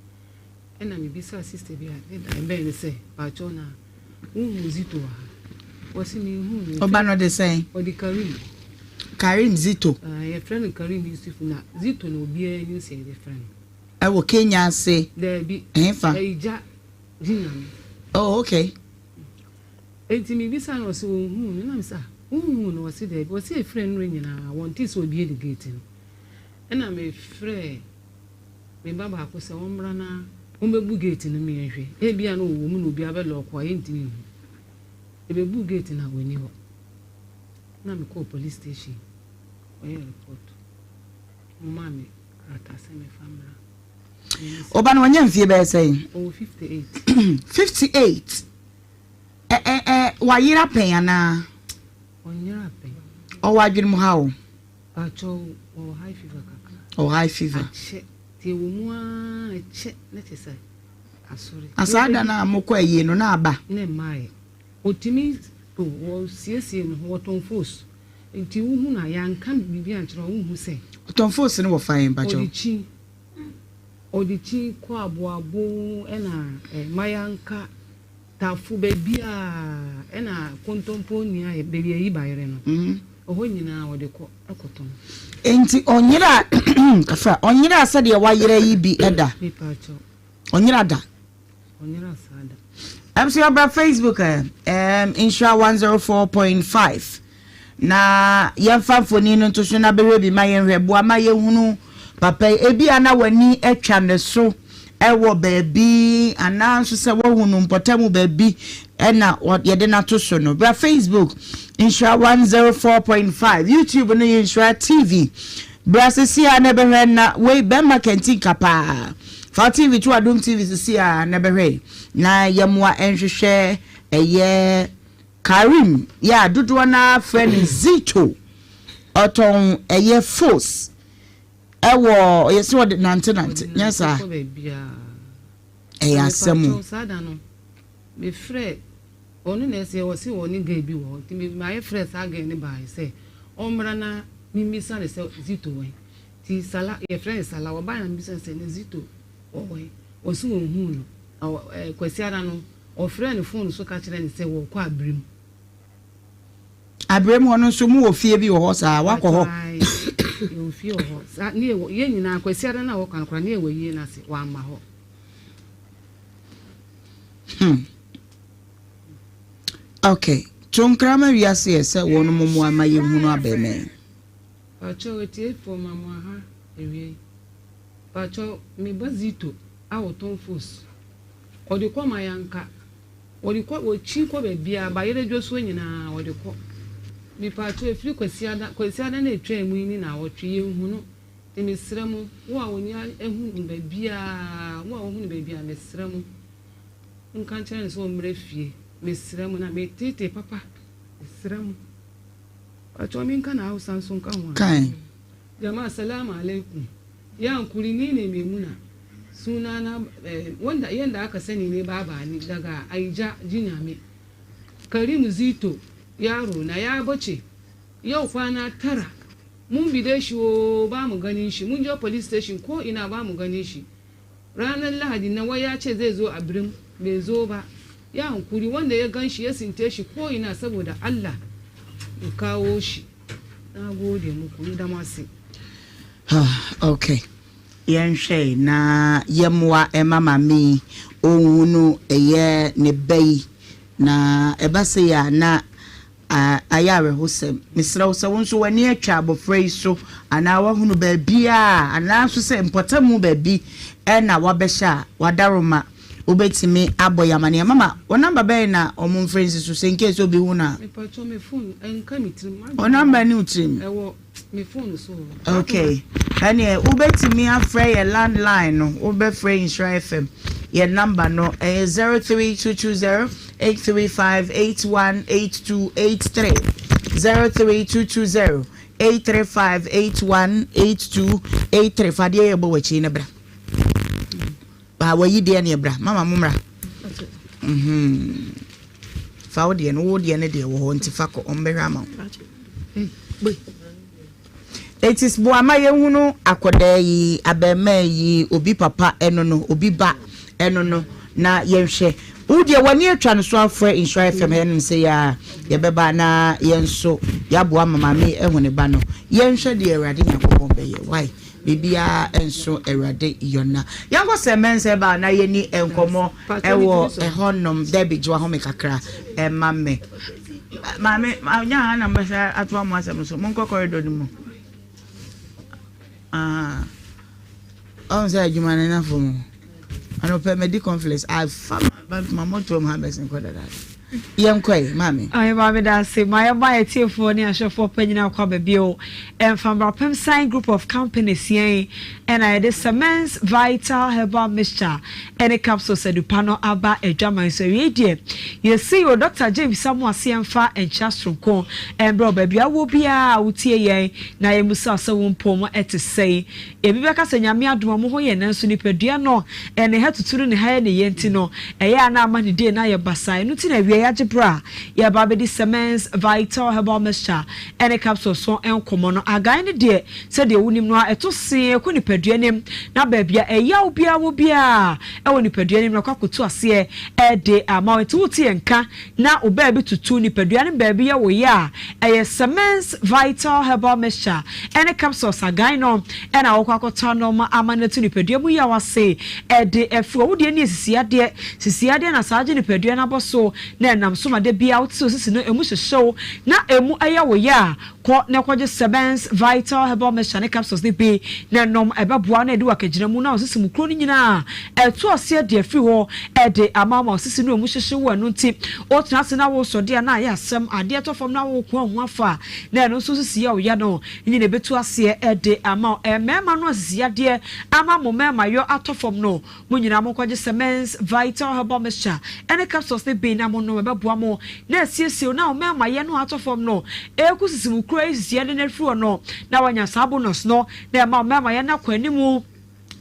Ɛna mebisaa sister bi a ne dan bɛn no sɛ, Pakyɛw na wonhuu Zito wɔ ha? Ɔse menhuu no. Ɔba no ɔde sɛn? Ɔde Karim. Karim Zito. Ah, yɛfrɛ no Karim Yusuf na Zito na obiara nim sɛ yɛde frɛ no. Ɛwɔ Kenya ase? Daabi. Ɛhefa? Ɛyigya Gyinyame. Oh, okay. Enti mebisaa no ɔse ɔnhuu no. Na mese ah, wonhuu no? Ɔse daabi. Ɔse ɛfiri nnora nyinaa wɔntee sɛ obue ne gate no. Ɛna mefrɛɛ me ba baako sɛ ɔmmra na ɔmmɛbu gate no ma yɛnhwɛ. Ebia na ɔwɔ mu na obi abɛlɔɔko a yɛntumi nhu. Yɛbɛbuu gate no a, ɔnni hɔ. Na mekɔɔ police station kɔyɛɛ report. Wɔmaa me krataa sɛ memfa mmra. Wo ba no wanya mfie bɛyɛ sɛn? Ɔwɔ 58. 58? Ɛ ɛ ɛ wayera pɛn anaa? Ɔnyera pɛn. Ɔwɔ adwene mu haw? Pakyɛw wɔwɔ high fever kakra. Ɔwɔ high fever. Akyɛ nti ɛwɔ mu aa ɛkyɛ na kyɛ sɛ asɔre. Na saa da no a mokɔ ayie no na aba? Na ɛmmaeɛ. Ɔtumi oh wɔsiesie ne ho wɔtɔn fos nti wohu no a yɛanka biribi ankyerɛ wo a wonhu sɛ. Ɔtɔn fos no wɔ fa he mpakyɛw? Ɔde kyi ɔde kyi kɔ aboabo ɛna eh mayanka. Tafo baabiara ɛna kontompo nni ayɛ baabi a yɛyi bayerɛ no ɛhɔ nyinaa wɔde kɔ kɔtɔn. Enti ɔnyera kafra ɔnyera sɛdeɛ wayera yi bi da? Mepaakyɛw. Ɔnyera da? Ɔnyera saa da. Abusua bra Facebook ɛ ɛɛm Nhyira 104.5 Na yɛmfa mfoni no nto so na bɛhwɛ bi ma yɛnhwɛ. Boa ma yɛnhunu papa yi. Ebia na w'ani atwa ne so wɔ baabi anaa nso sɛ woahu no mpɔtam baabi na yɛde no ato so no. Bra Facebook, Nhyira 104.5, YouTube no yɛ Nhyira TV. Bra sisi a na ɛbɛhwɛ na wei bɛrima kantinka paa. Fa TV to Adom TV sisi a na ɛbɛhwɛ na yɛmmoa nhwehwɛ ɛyɛ Karim yɛ a dodoɔ no ara frɛ no Zito, ɔtɔn ɛyɛ fos ɛwɔ ɔyɛ sɛ ɔde nante nante nyɛ saa ɛyɛ asɛm o. Saa da no mefrɛ ɔno na ɛsɛ ɔse ɔne girl bi wɔ hɔ nti mayɛ frɛ saa girl no baeɛ sɛ ɔmmra na memmisa no sɛ Zito wɔ he nti Sala yɛfrɛ no Sala ɔbaeɛ na mebisa no sɛ na Zito ɔwɔ he ɔse ɔnhuu no na Kwasiada no Ɔfrɛɛ no fon so ka kyerɛɛ no sɛ wɔrekɔ Abrem. Abrem hɔ no nso mowɔ fie bi wɔ hɔ saa? Woakɔ hɔ? Ae, yɛwɔ fie wɔ hɔ. Saa, ne yɛwɔ, yɛn nyinaa, Kwasiada no a wɔkɔ no koraa, ne yɛwɔ ayie no ase, wamma hɔ. Hmm. Okay. To nkra ma wiase ɛ sɛ wɔn mmoa ma yɛnhunu abɛɛmɛn. Pakyɛw atiefoɔ ma mo aha awiei. Pakyɛw me ba Zito a ɔtɔn fos Ɔde kɔ ma yɛnka. Ɔde kɔ, ɔkyi kɔ baabiara, bayerɛ dwosuo nyinaa ɔde kɔ. Mepaakyɛw ɛfiri Kwasiada, Kwasiada no a ɛtwaa mu yi ne naawɔtwe, yɛnhu no, nti mesrɛ mo, wo a w'ani ahu no baabiara, wo a woahu no baabiara, mesrɛ mo, monka nkyerɛ no sɛ ɔmmra fie, mesrɛ mo, na meteetee papa, mesrɛ mo. Pakyɛw menka na Hausa nso nka ho anaa? Kan. Jama'a salamu alaikum, yi hankuri ni ne Maimuna, sunana eh, wanda yanda aka sani ne Baba ni daga Aija Jinyame. Karim Zito yaro na ya bace yau kwana tara mun bide shi oo ba mu ganin shi mun je police station ko ina ba mu ganin shi ranar lahadi na wai ya ce zai zo a birim bai zo ba ya hankuri wanda ya gan shi ya sinte shi ko ina saboda Allah ya kawo shi na gode muku ni da masu. Okay. Yɛnhwɛ na yɛmmoa ɛma maame yi ɔnhunu ɛyɛ ne ba yi na ɛba sei a na ayɛ awerɛhosɛm. Mesrɛ wo sɛ wo nso w'ani atwa abɔfra yi so anaa woahunu baabiara anaa nso sɛ mpɔtamu baabi na wabɛhyɛ a w'adaroma wobɛtumi abɔ yɛn amaneɛ. Mama, wo number bɛn na wɔn mfrɛ nsi so sɛ in case obi hu no a? Mepakyɛw me phone ɛnka me tirim. Wo number nni wo tirim? Ɛwɔ me phone so hɔ. Okay, ɛneɛ wobɛtumi afrɛ yɛn landline no, wobɛfrɛ Nhyira FM, yɛn number no ɛyɛ 03220 835 818283, 03220 835 818283, fa adeɛ yɛ bɔ w'akyi no bra. Ba wayi deɛ neɛ bra mama mo mmra mhm fa wo deɛ no wo deɛ no deɛ wɔ hɔ nti fa kɔ ɔmo bɛhwɛ ama wo. It is boa ma yɛhunu akɔdaa yi abɛɛmaa yi obi papa ɛno no obi ba ɛno no na yɛnhwɛ wo deɛ w'ani atwa no so afrɛ Nhyira FM ɛnom sɛ yɛ a yɛbɛba na yɛn nso yɛaboa ma maame ahu ne ba no yɛnhwɛ deɛ Awurade Nyankopɔn bɛyɛ why Biribiara nso Awurade yɔna. Yɛnkɔ sɛ mɛnsɛ ba na yɛni nkɔmmɔ ɛwɔ ɛhɔnom. Debbie gye wahome kakra ɛma me. Maame, nya ha na mbɛsɛ atoa mo asɛm so. Monkɔ corridor no mu. Ah. Ɔn sɛ adwuma no na fam. Anɔpɛ madi conflicts. Afa ma ma mɔtoam ha bɛsen kɔ dada. Yɛnkɔ ɛ, maame. Ɔhemmaa meda ase ma yɛma atiefoɔ ne ahwɛfoɔ pa nyinaa kɔ aba bio. Mfambrapem Sign Group of Companies yɛn na yɛde Semens Vital Herbal Mixture ne Capsules adupa no aba adwaman so. Awiei deɛ, yɛsi wo Dɔkta James Samoa se yɛmfa nkyea soronko mbrɛ wo baabi a wowɔ biara a wotie yɛn na yɛmmisa wo sɛ wo mpɔw te sɛn. Ebi bɛka sɛ Nyame adom a ɔmo ho yɛ nanso nipadua no ne ha tutu no ne ha yɛ ne yɛ nti no ɛyɛ a na ama ne day no ayɛ basaa ɛno nti na awia yi agye berɛ a yɛreba abɛdi Semens Vital Herbal Mixture ne Capsules ho nkɔmmɔ no. Agan no deɛ sɛdeɛ wonim no ara ɛto see kɔ nipadua no mu na baabi a ɛyaw biara wɔ biara wɔ nipadua no mu no akɔ akɔtu aseɛ de ama wo. Nti wote yɛn nka na wo baabi tutu, nipadua no baabi yɛ wo ya a, ɛyɛ Semens Vital Herbal Mixture ne Capsules agan no na wokɔ akɔtɔ anom ama no atu nipadua mu yaw ase de afiri hɔ. Wo deɛ nie sisiadeɛ, sisiadeɛ na saa gye nipadua no abɔ so na ɛnam so ma da biara wote sɛ wo sisi no ɛmu hyehye wo na ɛmu yɛ wo ya a, Kɔ na kɔgye Sebens Vital Herbal Mixture ne capsules no bi na nom. Ɛbɛboa wo na adi wo akagyina mu na wo sisi mu kuro no nyinaa ɛto aseɛ de afiri hɔ de ama wo ma wo sisi no emu hyehye wo. Ɛno nti wotena ase na wosɔ deɛ a na ayɛ asɛm, adeɛ tɔ fam na woko ahu afa a na ɛno nso sisi yɛ wo ya no nyina ɛbɛtu aseɛ de ama wo. Mmarima no a sisi yadeɛ ama mo mmarima yɔ atɔ fam no, Mo nyinaa monkɔgye Semens Vital Herbal Mixture ne capsules no bi na monnom. Ɛbɛboa mo na asiesie wo na wo mmarima no a atɔ fam no ɛreku sisi wo kuro yi sisi ɛde no afiri hɔ no na woanya saa bonus no na ɛma wo mmarima no akɔ anim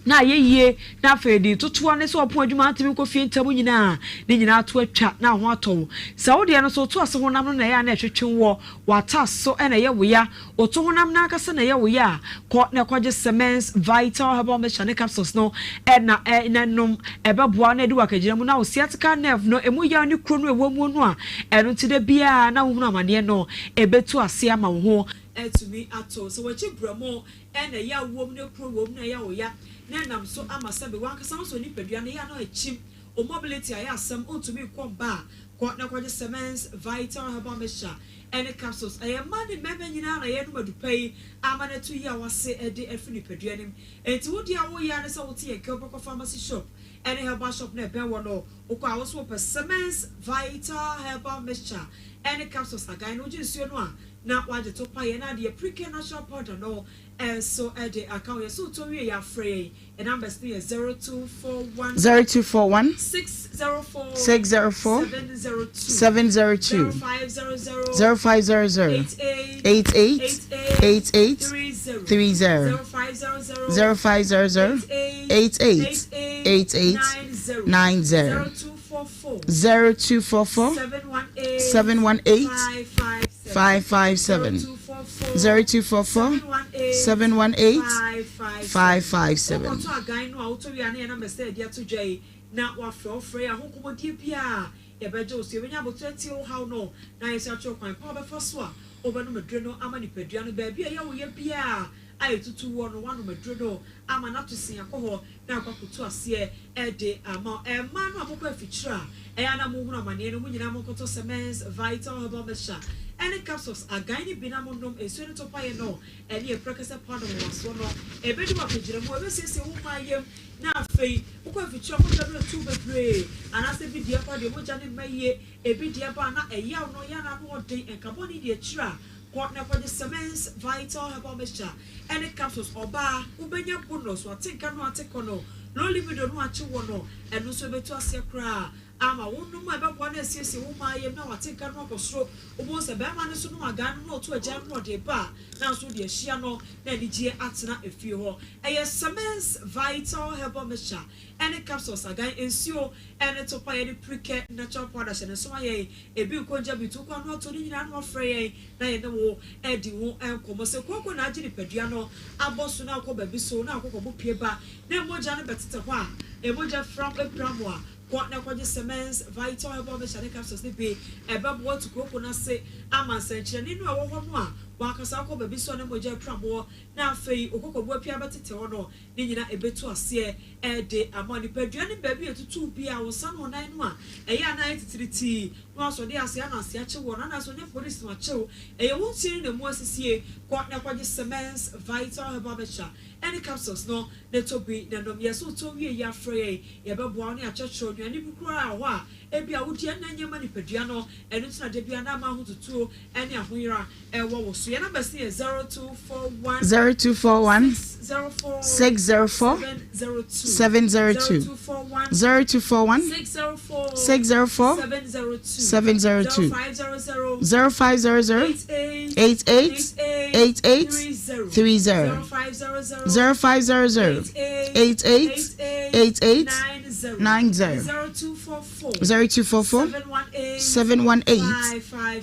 na ayɛ yie na afei de totoa ne sɛ ɔpon adwuma antumi nkɔ fie ntɛm nyinaa ne nyinaa to atwa na ho atɔ wo. Sɛ wo deɛ no so woto ase honam no na ɛyɛ a na ɛtwetwe woɔ, w'ataase so na ɛyɛ wo ya Oto honam no ankasa na ɛyɛ wo ya a, kɔ na kɔgye Semens Vital Herbal Mixture ne capsules no na na nom. Ɛbɛboa wo na adi wo akagyina mu na wo sciatica nerve no emu yaw ne kuro no a ɛwɔ mu no a ɛno nti da biara na wohunu amaneɛ no, ɛbɛtu aseɛ ama wo ho atumi atɔ wo. Sɛ w'akyi brɛmo na ɛyaw wom na kuro wom na ɛyɛ wo ya na ɛnam so ama sɛbe w'ankasa wo sɛ onipadua no yɛ a na akyim, wo mobility ayɛ asɛm, wontumi nkɔ mba a, kɔ na kɔgye Semens Vital Herbal Mixture ne capsules. Ɛyɛ mmaa ne mmarima nyinaa na yɛnom adupa yi ama no atu yaw ase de afiri nipadua no mu. Enti wo deɛ a woyɛ ara ne sɛ wote yɛn nka wobɛkɔ pharmacy shop ne herbal shop no a ɛbɛn wɔ no. Wokɔ a wo nso wopɛ Semens Vital Herbal Mixture ne capsules agan no wogye nsuo no a. na wagye to pa yɛn na adeɛ Prike Natural Powder no nso de aka ho. Yɛsɛ wotɔ wie yɛ afrɛ yɛn. Yɛn numbers no yɛ 0241 0241 604 604 702 702 0500 0500 88 88 88 30 30 0500 0500 88 88 88 90 90 0244 0244 718 718 557 557 0244 0244 718 557. Wokɔtɔ agan no a wotɔ wie a na yɛn numbers na yɛde ato dwa yi na wafrɛ wofrɛ yɛ ahonkɔmmɔdie biara yɛbɛgye wo so yɛbɛnya aboterɛ atie wo haw no na yɛn nso yɛakyerɛ kwan pa a wobɛfa so a wobɛnom aduro no ama nipadua no baabi a ɛyɛ wo yɛ biara a ɛtutu woɔ no woanom aduro no ama no ato sin akɔ hɔ na akɔ akɔtu aseɛ de ama wo. Mmaa no a mokɔ afikyire a ɛyɛ a na mohunu amaneɛ no, mo nyinaa monkɔtɔ Semens Vital Herbal Mixture ne capsules agan no bi na monnom nsuo no topaeɛ no ne prɛkɛsɛ paanoo nwanwasoɔ no. Ɛbɛdi wo akagyinamu, ɛbɛsiesie wo mmaa yam na afei wokɔ afikyire a mogya no atu bebree anaasɛ bi deɛ koraa deɛ mogya no mma yie, ebi deɛ ba a na ɛyaw no yɛ a na ano ɔden, nka bɔne di akyire a Kɔ na kɔgye Semens Vital Herbal Mixture ne capsules. Ɔbaa, wobɛnya bonus, w'atenka no ate kɔ no, low libido no akye wɔ no, ɛno nso ɛbɛtu aseɛ koraa ama wo nom a ɛbɛboa na asiesie wo mmaa yam na w'atenka no akɔ soro. Wobɛhu sɛ barima no nso nom agaa no na ɔto agyan no na ɔde reba a, na nso wode ahyia no na anigyeɛ atena efie hɔ. Ɛyɛ Semens Vital Herbal Mixture ne capsules, agan nsuo ne topaeɛ ne prikɛ natural powder hyɛ ne nso ma yɛn. Ebi nkɔ ngya bi to kɔ ano ato ne nyinaa na wafrɛ yɛn na yɛne wo adi ho nkɔmmɔ. Sɛ kooko na agye nipadua no abɔ so na wokɔ baabi so na wokɔ kɔbɔ pue ba na mogya no bɛtetɛ hɔ a, mogya fram pira mo a, kɔ na kɔgye Semens Vital Herbal Mixture ne Capsules no bi. Ɛbɛboa atu kooko no ase ama nsɛnkyerɛnne no a ɛwɔ hɔ no a w'ankasa wokɔ baabi so a na mogya apira mo na afei wo kɔkɔbo apue abɛtetɛ hɔ no ne nyina ɛbɛtu aseɛ de ama nipadua no baabi a ɛtutuw biara, wo nsa ne wo nan no a ɛyɛ a na ayɛ titiritii na wasɔ de ase ana ase akye woɔ no anaasɛ ɔnyɛ polisi na wakye wo, ɛyɛ wo ntini na ɛmu asisie, kɔ na kɔgye Semens Vital Herbal Mixture ɛne capsules no na tɔ bi na nom. Yɛse wotɔ wie yi a frɛ yɛn, yɛbɛboa wo ne akyerɛkyerɛ wo nnuane bi koraa wɔ hɔ a ebia wodi a ɛnna nyɛ ma nipadua no, ɛno nti na da biara na ama ahotutuo ne ahoyera Ɛwɔ wo so. Yɛn numbers no yɛ 0241. 0241 604 604 702. 702 0241 0241 604 604 702. 702 0500 0500 88 88 88 88 30. 30 0500 0500 88 88 88 90. 90 0244 0244 718 718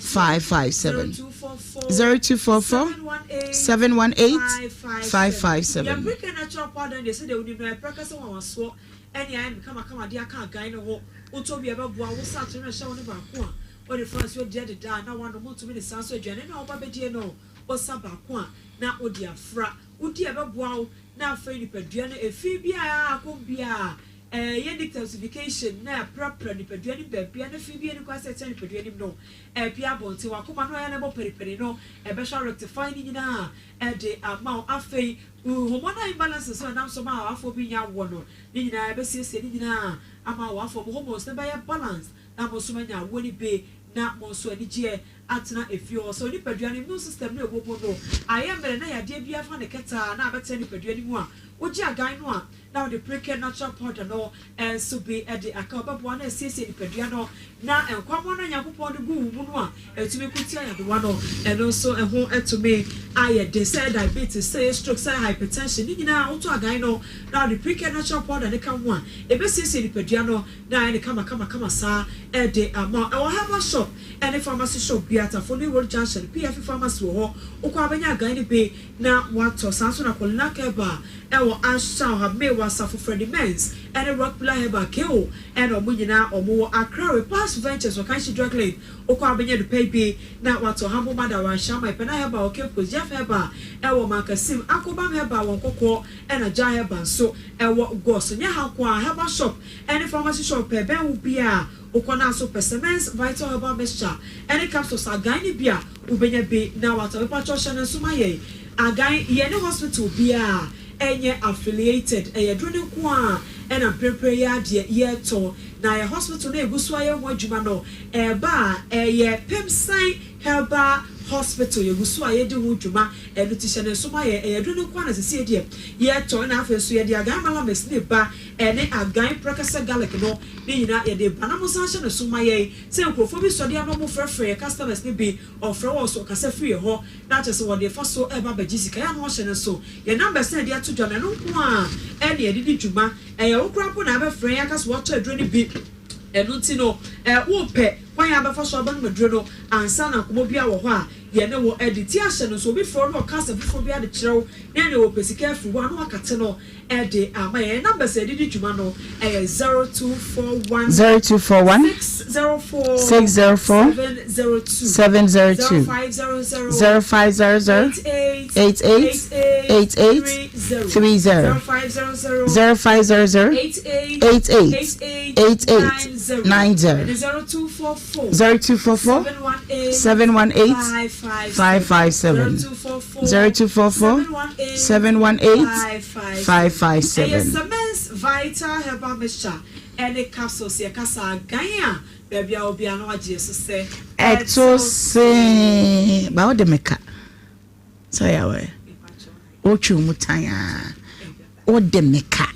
557. 557 0244 0244 718 557. Yɛbreka natural powder deɛ sɛdeɛ wonim no ɛprɛka sɛ wanwasoɔ ɛne ayɛ no kamakama de aka agan no ho wotɔ bi a ɛbɛboa wo sa ato no ɛhyɛ wo no baako a wode fa nsuo deɛ deda a na wanom wotumi ne saa nso aduane no a woba bɛdie no wosa baako a na wode afra wodi a ɛbɛboa wo na afei nipadua no efi biara akɔm biara Ɛyɛ detoxification na ɛprapra nipadua no baabiara na fi biara nni kwan sɛ ɛtena nipadua no mu no ɛpue abɔnten. W'akoma no a ɛyɛ a na ɛbɔ paripari no ɛbɛhwɛ arectify ne nyinaa de ama wo. Afei wo hormonal imbalances a ɛnam so ma awafoɔ bi nya awoɔ no ne nyinaa ɛbɛsiesie ne nyinaa ama awafoɔ. Mo hormones no bɛyɛ balance na mo nso moanya awoɔ no bi na mo nso anigyeɛ atena efie hɔ. Sɛ onipadua no immune system no a ɛwɔ mu no ayɛ mmerɛ na yadeɛ biara fa ne kɛtɛ a na abɛtena nipadua no mu a, wogye agan no a na wode Precare Natural Powder no nso bi de aka ho. Ɛbɛboa na asiesie nipadua no na nkwammoa no a Nyankopɔn de gu wo mu no a ɛtumi ko tia nyadewa no, ɛno nso ɛho atumi ayɛ den. Sɛ ɛyɛ diabetes, sɛ ɛyɛ stroke, sɛ ɛyɛ hypertension, ne nyinaa wotɔ agan no na wode Precare Natural Powder no ka ho a, ɛbɛsiesie nipadua no na ayɛ no kamakamakama saa de ama wo. Ɛwɔ herbal shop ne pharmacy shop biara, Tafo New Road Junction, PF Pharmacy wɔ hɔ. Wokɔ a wobɛnya agan no bi na woatɔ. Saa nso na Kolinak Herbal wɔ Ashtown, Habmeh wɔ Asafo, Freddie Menz ne Rock Pillar Herbal, KO na wɔn nyinaa wɔn wɔ Accra. Repass Ventures wɔ Kanshi Drug Lane. Wokɔ a wobɛnya dupɛ yi bi na woatɔ. Humble Mother wɔ Ashaiman, Pena Herbal wɔ Cape Coast, Jeff Herbal wɔ Mankasim, Akobam Herbal wɔ Nkɔkɔɔ ɛna Jah Herbal nso wɔ Gɔs. Nyɛ ha nko ara, herbal shop ne pharmacy shop pɛ bɛn wo biara a wokɔ no nso pɛ Semens Vital Herbal Mixture ne capsules agan no bi a wobɛnya bi na watɔ. Mepakyɛw hyɛ no nso ma yɛn. Agan, yɛne hospital biara nyɛ affiliated, ɛyɛ aduro no nko ara Ɛna mprempren yi ara deɛ yɛretɔn. Na yɛn hospital no a yɛgu so ayɛ ho adwuma no, ɛreba a, ɛyɛ Pemsan Herbal Hospital. Yɛgu so a yɛredi ho dwuma. Ɛno nti hyɛ no nso ma yɛn. Ɛyɛ aduro no nko ara na seesei deɛ yɛretɔn. Ɛna afei nso yɛde Agan Malamis no reba, ɛne Agan Prɛkɛsɛ Garlic no, ne nyinaa yɛde reba. Na monsan nhyɛ no nso mma yɛn sɛ nkurɔfoɔ bi sɔ de ama wɔfrɛfrɛ yɛn customers no bi, wɔfrɛ wɔn nso wɔkasa firi yɛn hɔ. Na kyerɛ sɛ wɔde fa so reba abɛgye sika. Ɛyɛ a na wɔhyɛ no nso. Yɛn numbers no a yɛde ato dwa no, ɛno nko ara na yɛde di dwuma. Ɛyɛ wo koraa mpo na abɛfrɛ yɛn aka sɛ woatɔ aduro no bi. Ɛno nti no, worepɛ kwan a wobɛfa so abɛnom aduro no ansa na nkɔmmɔ biara wɔ hɔ a yɛne wo adi. Ti ahyɛ no nso, obi frɛ wo na ɔka asɛm foforɔ biara de kyerɛ wo na ɛnneɛ ɔrepɛ sika afiri hɔ a, na wakate no. de ama yɛn. Yɛn numbers a yɛde di dwuma no yɛ 0241 0241 604 604 702 702 0500 0500 88 88 88 88 30 30 0500 0500 88 88 88 88 90 90 ɛne 0244 0244 718 718 557 557 0244 0244 718 718 557. Ɛyɛ Semens Vital Herbal Mixture ɛne capsules yɛ kasa gan a baabi a obiara no agye so sɛ Ɛto see ba wode me ka sɛ ɔyɛ awɛ wotwe mu tan a wode me ka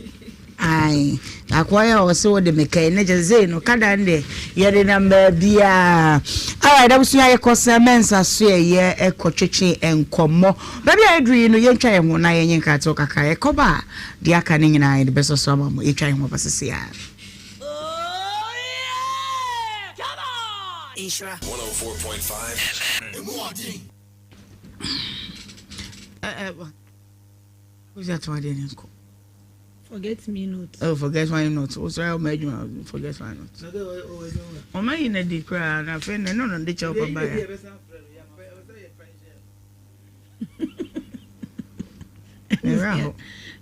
ae akoa yɛ a ɔse wode me ka yi ne kyɛ sei no kada no deɛ yɛde nam baabiaa alright abusua yɛkɔ sɛ mɛnsa so yɛyɛ ɛkɔ twetwe nkɔmmɔ baabi a yɛduru yi no yɛntwa yɛn ho na yɛnyɛ nkratoɔ kakra yɛkɔba a deɛ aka no nyinaa yɛde bɛsɔ so ama mo yɛtwa yɛn ho aba sese a. Nhyira. 104.5 FM. Emu ɔden. Who's that one didn't go? Forget me not. Oh, forget my not. What's wrong with my forget my not. Ọmọ yi na di koraa na afei na ɛno na ɔde kyɛw kɔ ba ya.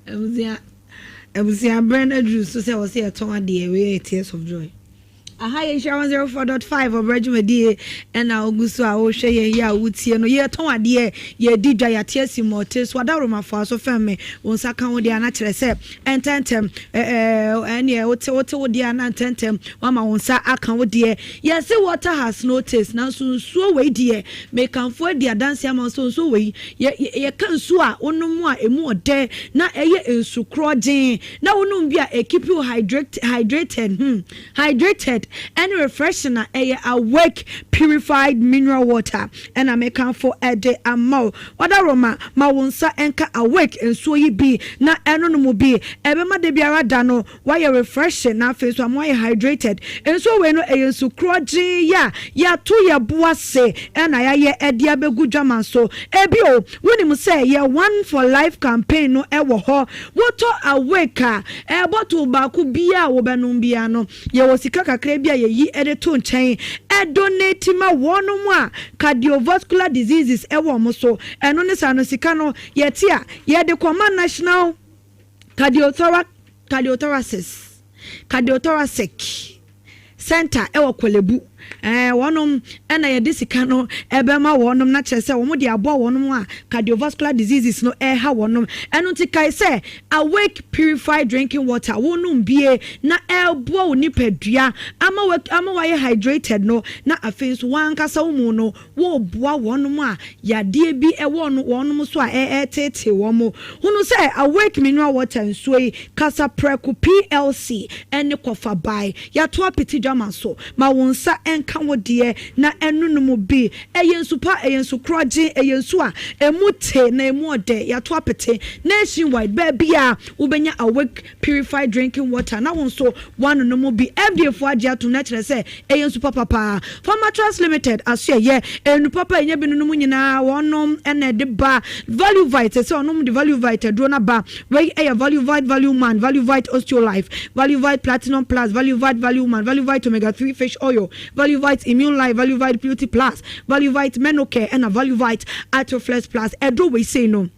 Abusua abusua brɛ no aduru so sɛ wɔsɛ yɛtɔn adeɛ wei yɛ tears of joy. Aha yɛ Nhyira 104.5 ɔbrɛ dwumadie ɛna ogu so a wohwɛ yɛn yi a wotie no yɛtɔn adeɛ yɛdi dwa yɛate asi mmɔte so adaworomafoɔ so fɛm me wo nsa ka wo deɛ ana kyerɛ sɛ ɛntɛntɛm ɛneɛ wote wote wo deɛ ana ntɛntɛm wama wo nsa aka wo deɛ yɛse water has no taste nanso nsuo wei deɛ mekamfo adi adanse ama wo sɛ nsuo wei yɛ yɛka nsuo a wonom a ɛmu ɔdɛ na ɛyɛ nsu korɔgyen na wonom bi a ɛkeep you hydrated hmm Hydrated ɛne refreshing a ɛyɛ Awake purified mineral water ɛna mekamfo de ama wo. Wadaworoma ma wo nsa nka Awake nsuo yi bi na ɛnonom bi. Ɛbɛma da biara da no woayɛ refreshing na afei nso ama woayɛ hydrated. Nsuo wei no ɛyɛ nsu korɔgyee yi a yɛato yɛn bo ase ɛna yɛayɛ de abɛgu dwaman so. Bio, wonim sɛ yɛn One for Life campaign no wɔ hɔ. Wotɔ Awake a, bottle baako biara a wobɛnom biara no, yɛwɔ sika kakra bi a yɛyi de to nkyɛn donate ma wɔnom a cardiovascular diseases wɔ wɔn so. Ɛno ne saa no, sika no yɛte a, yɛde kɔma National Cardiothoracic Cardiothoracic Center wɔ Korle Bu. Ɛɛ, wɔnom na yɛde sika no bɛma wɔnom na kyerɛ sɛ wɔn de aboa wɔnom a cardiovascular diseases no ɛreha wɔnom. Ɛno nti kae sɛ Awake Purified Drinking Water wonom bie na ɛreboa wo nipadua ama wa ama wayɛ hydrated no na afei nso w'ankasa wo mu no Wɔreboa wɔnom a yadeɛ bi wɔ no wɔnom so a ɛreteetee wɔn. Hunu sɛ Awake Mineral Water nsuo yi kasa prɛko PLC ne kɔfa bae. Yɛato apete dwama so. Ma wo nsa nka wo deɛ na ɛnonom bi. Ɛyɛ nsu pa, ɛyɛ nsu korɔgyen, ɛyɛ nsu a ɛmu te na ɛmu ɔdɛ. Yɛato apete nationwide. Baabiara wobɛnya Awake Purified drinking water na wo nso woanonom mu bi. FDA foɔ agye atom na kyerɛ sɛ ɛyɛ nsu papa paa. Pharmatrust Limited asoɛyɛ, nnu papa a ɛnya bi nonom nyinaa wɔnom na ɛde ba. Valuvite, sɛ ɔnom de Valuvite aduro no aba. Wei yɛ Valuvite Value Man, Valuvite Osteolife, Valuvite Platinum Plus, Valuvite Value Man, Valuvite Omega 3 Fish Oil, Valuvite Immune Life, Valuvite Beauty Plus, Valuvite Menocare ɛna Valuvite Arthroflex Plus. Aduro wei sei no.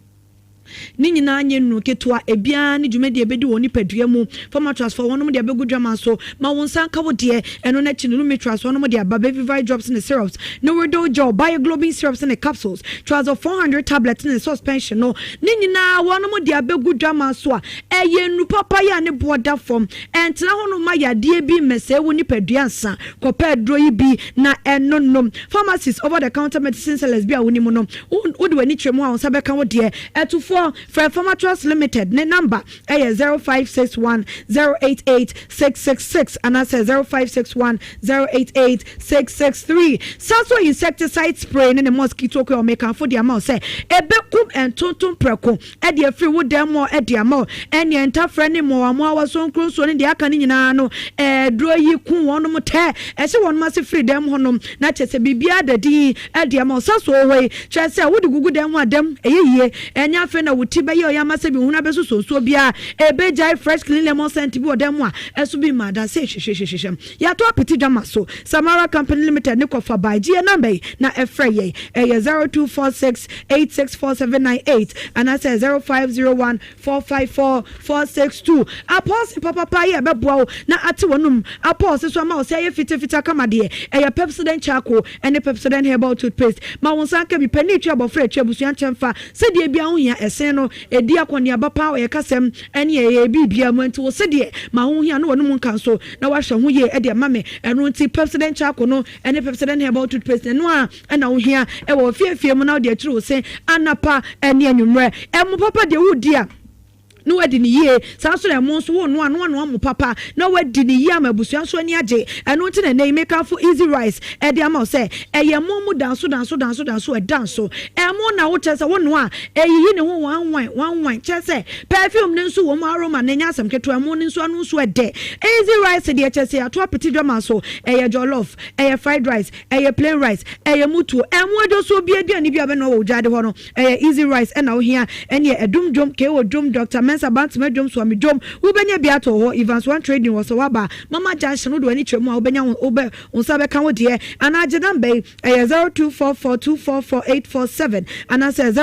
Ne nyinaa nyɛ nnuru ketewa, ebiara ne dwumadi a ebedi wɔ nipadua mu. Pharmatrust fa wɔnom de abegu dwaman so. Ma wo nsa nka wo deɛ. Ɛno no akyi no, Lumitrust wɔnom de aba, Bevivite drops ne syrups, Neurodol gel, Bioglobin syrups ne capsules, Trazol 400 tablets ne suspension no, ne nyinaa wɔnom de abegu dwaman so a. Ɛyɛ nnuru papa yi a ne boɔ da fam. Ɛntena hɔnom mma yadeɛ bi mmɛsɛe wo nipadua ansa. Kɔpɛ aduro yi bi na ɛnonom. Pharmacies, over the counter medicine sellers bi a wonim no, wode w'ani kyerɛ mu a wo nsa bɛka wo deɛ. Atufoɔ, frɛ Pharmatrust Limited, ne number yɛ 0561 088 666 anaasɛ 0561 088 663. Saso insecticide spray ne ne mosquito coil mekamfo de ama wo sɛ ɛbɛkum ntontom prɛko de afiri wo dan mu de ama wo. Ɛnneɛ ntafrɛ ne mmoawammoawa, sonkronsuo ne deɛ aka no nyinaa no, aduro yi ku wɔnom tɛ, ɛhyɛ wɔnom ase firi dan mu hɔnom, na kyerɛ sɛ biribiara da din de ama wo. Saso wɔ hɔ yi, kyerɛ sɛ wode gugu dan mu a, dam ɛyɛ yie. Ɛnyɛ afei na wo ti bɛyɛ ɔyɛ ama sɛ bi hunu abɛsosɔ nsuo biara. Ɛbɛgyae fresh clean lemon scent bi wɔ dan mu a, ɛso bi mma adanseɛ hwehwehwehwɛ. Yɛatɔ apete dwama so. Samara Company Limited ne kɔfa bae. Gye yɛn namba yi na frɛ yɛn. Ɛyɛ 0246 864798 anaasɛ 0501 454 462. Apɔɔse papapa yi a ɛbɛboa wo na ate w'anom apɔɔse so ama wo se ayɛ fitafita kama deɛ, ɛyɛ Pepsodent Charcoal ne Pepsodent Herbal Toothpaste. Ma wo nsa nka bi. Panin twa, abɔfra twa, abusua nkyɛmfa. Sɛdeɛ biara ho hia, ɛsen no, ɛdi akɔneaba paa wɔ yɛn kasam ne yɛn biribiara mu. Ɛnti wo se deɛ, ma ho hia na w'anom nka nso na woahwɛ ho yie de ama me. Ɛno nti Pepsodent Charcoal no ne Pepsodent Herbal Toothpaste no, ɛno ara na wohia wɔ wo fie fie mu na wode akyiri wo se anapa ne anwummerɛ. Ɛmo papa deɛ wodi a, na woadi no yie. Saa nso na ɛmo nso wonoa na woanoa mo papa na woadi no yie ama abusua nso ani agye. Ɛno nti na ɛnnɛ yi mekamfo Easy Rice de ama wo sɛ ɛyɛ ɛmo mu danso danso danso danso ɛda nso. Ɛmo na wo kyerɛ sɛ wonoa a ɛyiyi ne ho wanwan wanwan kyerɛ sɛ perfume no nso wɔ mu aroma no ɛnyɛ asɛm ketewa ɛmo no nso ano nso ɛdɛ. Easy Rice deɛ kyerɛ sɛ yɛato apete dwama so ɛyɛ jollof, ɛyɛ fried rice, Ɛyɛ plain rice, ɛyɛ mutuo, ɛmo adwosuo bi aduane bi a wobɛnoa wɔ wo gyaade hɔ no, ɛyɛ easy rice ɛna wohia, ɛneɛ ɛdum dwom, KO dwom, Doctor Mensah Bantama dwom, Suame dwom, wobɛnya bi atɔ wɔ hɔ, Evans One Trading wɔ Sawaba, Mama Junction, wode w'ani kyerɛ mu a wobɛnya wo, wobɛ, wo nsa bɛka wo deɛ, anaa gye number yi, ɛyɛ 0244244847 anaasɛ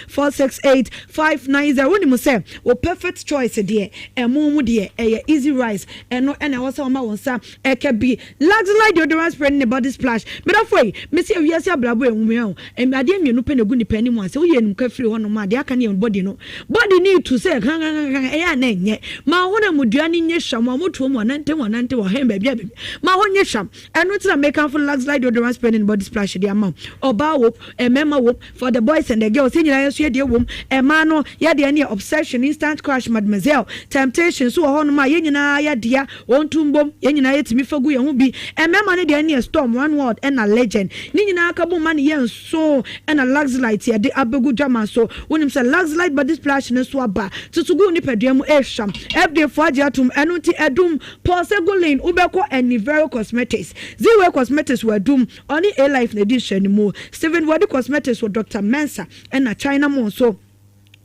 0204468590, wonim sɛ wo perfect choice deɛ, ɛmo mu deɛ, ɛyɛ easy rice, ɛno ɛna ɛwɔ sɛ woma wo nsa ɛka bi. Luxelite deodorant spray ne ne body splash. Me dɔfo ei, mese ewiase abrabɔ ehu me o. Adeɛ mmienu pɛ na egu nipa anim a sɛ woyi animka firi hɔ nom a, deɛ aka no yɛ body no. Body no retu sɛ hanhanhanhan, ɛyɛ a na ɛnyɛ. Ma wo honam dua no nyɛ hwam, wɔn motoɔ mu, wɔnante wɔnante, wɔhɛn baabi a baabi. Ma hɔ nyɛ hwam. Ɛno nti na mekamfo Luxelite deodorant spray ne ne body splash de ama wo. Ɔbaa wom, mmarima wom, for the boys and the girls, yɛn nyinaa yɛn nso yɛ deɛ wom. Mmaa no, yɛ deɛ no yɛ Obsession, Instant Crush, Mademoiselle, Temptation nso wɔ hɔnom a yɛn nyinaa yɛ dea. Wɔnto mbom, yɛn nyinaa yɛtumi fa gu yɛn ho bi. Mmarima no deɛ ɛneɛ Storm, One World ɛna Legend. Ne nyinaa ka bom ma no yɛ nso ɛna Luxlite yɛde abɛgu dwaman so. Wonim sɛ Luxlite body splash no nso aba. Tutu gu wo nipadua mu ɛrehwam. FDA foɔ agye atom ɛno nti adum. Paul Segolin wobɛkɔ Anivero Cosmetics, Ziway Cosmetics wɔ adum. Ɔne A-Life na ɛdi nhwɛanimu. Stephen Wadi Cosmetics wɔ Doctor Mensah ɛna China Mall nso.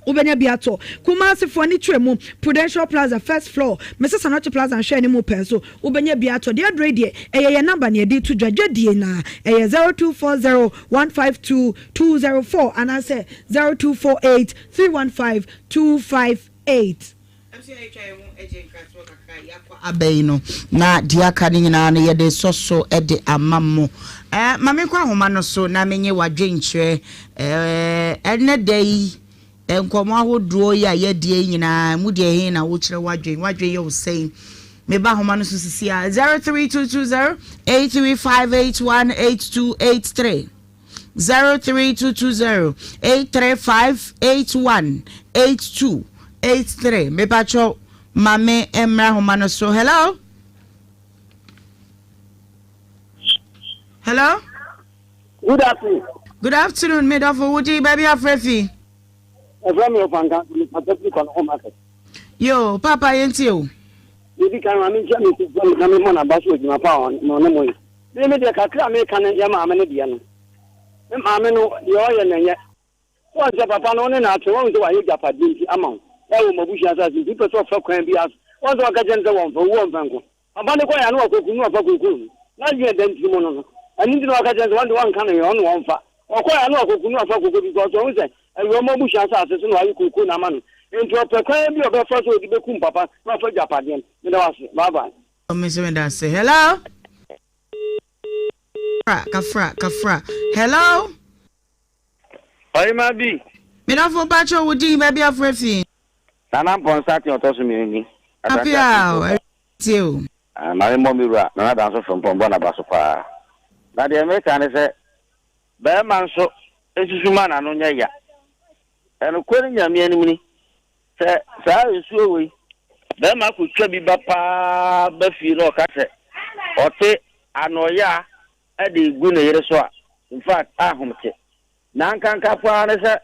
Wobɛnya bi atɔ. Kumasi foɔ ani kyerɛ mu, Prudential Plaza first floor, Mrs Anokye Plaza nhwɛ anim pɛɛ nso wobɛnya bi atɔ. Deɛ aduro yi deɛ, ɛyɛ yɛn number na yɛde reto dwa. Dwadie no ara, ɛyɛ 0240 152 204 anaasɛ 0248 315 258. Abusua yɛatwa yɛn ho agye nkratoɔ kakra a yɛakɔ aba yi no na deɛ aka no nyinaa no yɛde sɔ so de ama mo. Eh, ma menkɔ ahoma no so na menye w'adwenkyerɛ eh, ɛnɛ da yi nkɔmmɔ ahodoɔ yi a yɛadie yi nyinaa mu deɛ he na wokyerɛ w'adwen, w'adwen yɛ wo sɛn? Meba ahoma no so sisi a 03220 83581 8283. 03220 835 81 82 83 mepakyɛw ma me mmra homa no so hello hello Good afternoon. Good afternoon, me dɔfo wo din baabi afrɛ fi. Ɛfrɛ me ɔfanka me papa fi kwan ho market. Yo, papa yɛntie o. Yɛdi kan ma menkyia me kukuo na memmɔ n'aba so adwuma pa a ɔne mo yɛ. Me me deɛ kakra a meka no yɛ maame no deɛ no. Me maame no deɛ ɔyɛ no ɛnyɛ. Woahu sɛ papa no wo ne no ate, woahu sɛ wayɛ agyapadeɛ nti ama wo ɛwɔ mo abusua asase nti wopɛ sɛ ɔfa kwan biara so. Woahu sɛ waka kyerɛ no sɛ wɔmfa owu ɔmfa nkwa. Papa no kɔeɛ a na wakɔku no na wafa kookoo no. N'adwene a ɛda ne tirim no no. Ɛno nti na waka kyerɛ no sɛ wɔn deɛ wɔnka no hwee ɔno na ɔmfa. Ɔkɔeɛ a na wakɔku no na wafa kookoo because wahu sɛ ɛwɔ mo abusua asase so na wayɛ kookoo no ama no. Nti ɔpɛ kwan bi a ɔbɛfa so a ɔde bɛkum papa na wafa agyapadeɛ no. Meda wo ase. Bye bye. Me nso meda ase. Hello. Kafra, kafra, kafra. Hello. Ɔyema bi. Medafo mpakyɛ wo din baabi afrɛ fi. Nana Mpɔnsa Aten ɔtɔ so mienu ni. Asante Apia Aten o, kurow pa. Tie o. Ah, ma me mmɔ me wura Nana Danso Frimpong bɔ n'aba so paa. Na deɛ meka ne sɛ, barima nso nsusu ma n'ano nyɛ ya. Ɛnokorɛ ne Nyame anim ni, sɛ saa nsuo wei, barima kɔtwa bi ba paa ba fie na ɔka sɛ ɔte anoɔyaa de regu ne yere so a, in fact, ahomte. Na nkanka paa ne sɛ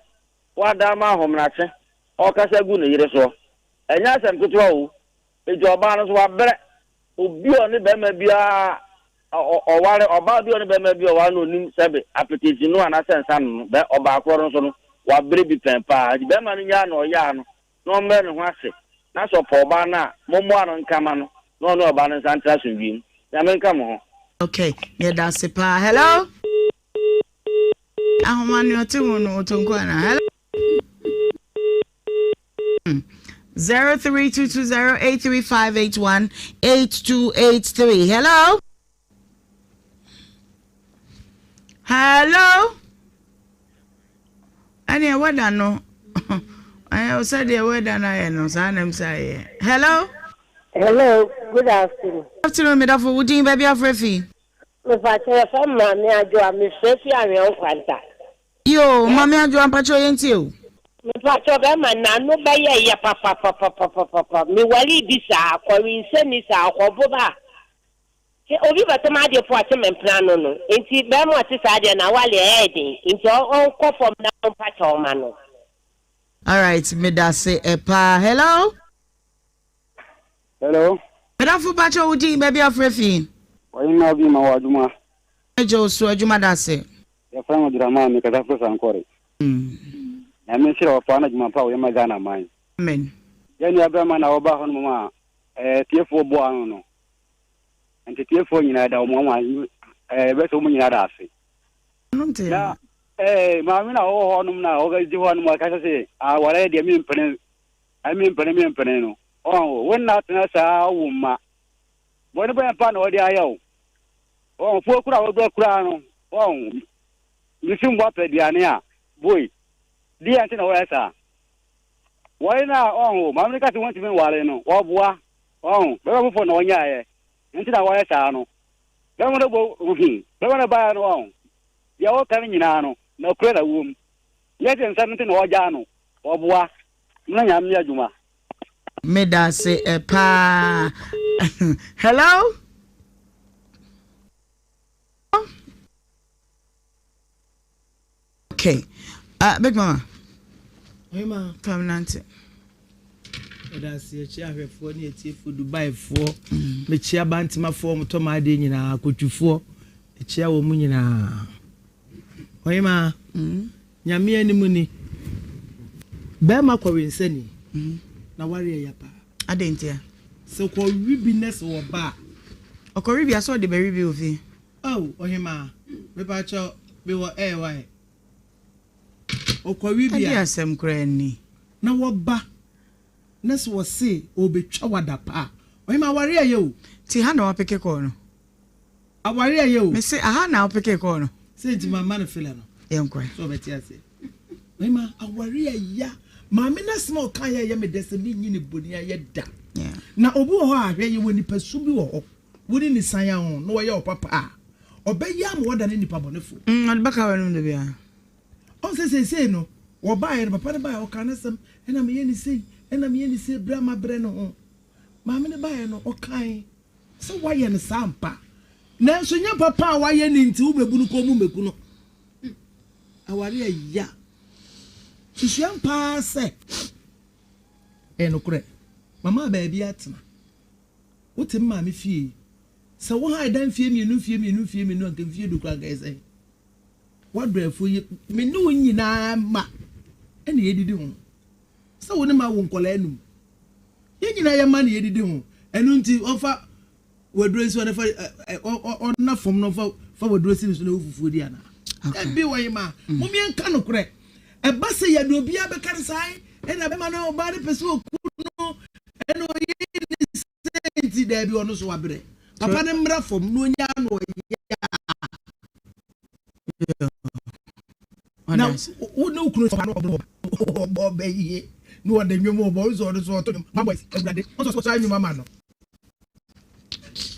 wada ama ahomenakye ɔrekasa gu ne yere soɔ. Ɛnyɛ asɛm ketewa o. Enti ɔbaa no nso wabrɛ. Obi a ɔne barima biara ɔware, ɔbaa bi a ɔne barima bi ɔware no onim sɛbe apetesi no anaasɛ nsa no no, bɛ ɔbaa korɔ no nso no, wabrɛ bi pɛn paa. Enti barima no nyaa na ɔyaa no na ɔmmrɛ ne ho ase, na sɛ ɔpɛ ɔbaa no a, mommoa no nka ma no, na ɔne ɔbaa no nsa ntra asomdwie mu. Nyame nka mo ho. Ok yɛda ase paa hello ahoma nea ɔte ho no ɔtɔ nko anaa hello 0322 083 8283 hello hello ɛneɛ wɛda no ɛyɛ sɛdeɛ wɛda no ayɛ no saa na m sɛ ayɛ hello Hello, good afternoon. Afternoon, medafo, wo din baabi afrɛ fi? Mepakyɛ yɛfrɛ me Maame Adwoa, mefrɛ fi Anwea Nkwanta. Yoo, Maame Adwoa mpakyɛ yɛntie o. Mepakyɛ bɛrima n'ano bɛyɛ yɛ papapapapapapa, mewaree bi saa, kɔwensani saa, ɔkɔbo ba a, sɛ obi bɛtɔ m'adeɛ po a sɛ mempena no no, nti bɛrima a ɔte saa deɛ n'awale ɛyɛ den, nti ɔnkɔ fam na ɔmpa kyɛw ma no. Alright, medase paa. Hello. Hello. Medafo pakyɛ wo din baabi afrɛ fi. Ɔhema bi ma wɔ adwuma. Megye wo so adwuma da ase. Yɛfrɛ me Dramani mekasa firi Sankore. Nyame nhyira wo paa na adwuma pa a woyɛ ma Ghana man. Amen. Yɛn nua bɛrima na ɔba hɔ nom a ɛɛ tiefoɔ boa ano no. Nti tiefoɔ nyinaa da wɔn wɔn ɛɛ bɛsɛ wɔn nyinaa da ase. Na ɛɛ maame na ɔwɔ hɔ nom na ɔdi hɔ nom a kasa sɛ aware deɛ mempene mempene mempene no. Ɔn wo nna atena saa wo mma. Bɔne bɛn pa na ɔde ayɛ wo? Ɔn fuo koro a wodɔ koraa no, ɔn mesi mmoa pɛ aduane a, boi. Deɛ nti na wɔyɛ saa? Wɔn na ɔn o, maame no ka sɛ wɔntumi nware no, wɔboa. Ɔn, bɛrima foforɔ na ɔnyaeɛ. Nti na wɔyɛ saa no. Bɛrima no bɔ, hmm, bɛrima no baeɛ no ɔn, deɛ ɔka no nyinaa no, nokorɛ na wom. Nyɛ sɛ nsɛm nti na ɔgyaa no, wɔboa. Mona Nyame nyɛ adwuma. Medase paa. Hello. Okay. Uh, big mama. Ɔhema. Fam nante. Ɛda ase ɛkyia ahwɛfoɔ ne atiefoɔ Dubaifoɔ. Mm. Mekyia Bantemafoɔ wɔn tɔ m'adeɛ nyinaa akotwifoɔ ɛkyia wɔn nyinaa. Ɔhema. Mm. Nyame anim ni, bɛɛma kɔwensani, na wareɛ ya paa. Adɛn ntia? Sɛ ɔkɔwe bi nɛ sɛ ɔba a. Ɔkɔwe bi a sɛ ɔde bɛwe bi wɔ fie. Oh ɔhemaa, mepakyɛw mewɔ air why? Ɔkɔwe bi a. Ɛdeɛ asɛm koraa ni? Na wɔba nɛ sɛ ɔse ɔɔbɛtwa wo adapa a, ɔhemaa awareɛ yɛ o. Nti ha na wapeke kɔɔ no? Aware ɛyɛ o. Mese aha na wopekee kɔɔ no. Sɛ nti mamma no filler no. Yɛnkɔ ɛ. Sɛ ɔbɛte aseɛ. Mema aware ɛya. Maame no asɛm a ɔka yɛ ɛyɛ me dɛ sɛ menyi ne boni ayɛ da. Na obi wɔ hɔ a hwɛ yɛwɔ nipa su bi wɔ hɔ. Wo ne ne san a ho na ɔyɛ wo papa a, ɔbɛyɛ ama woadane nipa bɔnefoɔ. Mm, ɔde bɛka w'anom da biara. Ɔn sɛ seesei no, wɔbaeɛ no, papa no baeɛ ɔkaa n'asɛm, ɛna meyɛ ne sei, ɛna meyɛ ne sei, berɛ a mabrɛ ne ho. Maame no baeɛ no, ɔkae. Sɛ woayɛ no saa ampa, nanso nyɛ papa a wayɛ no nti wobɛbu no kɔn mu mmɛku no. Aware yɛ ya. Susua ampa ara sɛ ɛyɛ nokorɛ. Mama baabi atena. Wote me maame fie. Sɛ wo han dan mfie mmienu, mfie mmienu, mfie mmienu, anka mfie du koraa anka ɛyɛ sɛn? Woadɔ afuo yi, me ne wo nyinaa mma ɛna yɛdidi ho. Sɛ wo ne ma wo nkwadaa anum. Yɛn nyinaa yɛ mma na yɛdidi ho. Ɛno nti ɔmfa waduro nsi hɔ na fa ɔna fam na ɔmfa fa waduro si ne so na ɛwɔ fufuo di anaa? Ɛbi wɔ yi ma mm. mom yɛnka nokorɛ. Ɛba sɛ yɛde obiara bɛka no saa ɛna bɛma no ɔbaa no pɛ sɛ ɔku no ɛna ɔyɛ ne sɛ nti daabi ɔno so wabrɛ. Papa no mmra fam na ɔnya no ɔyɛ na wo ne wo kunu ɔbɔ ɔbɛ yie. Na wɔde nnwom rebɔ, ɔno nso ɔno nso ɔto nnwom. Ma boys, Awurade, ɔno nso ɔto nnwom ama no.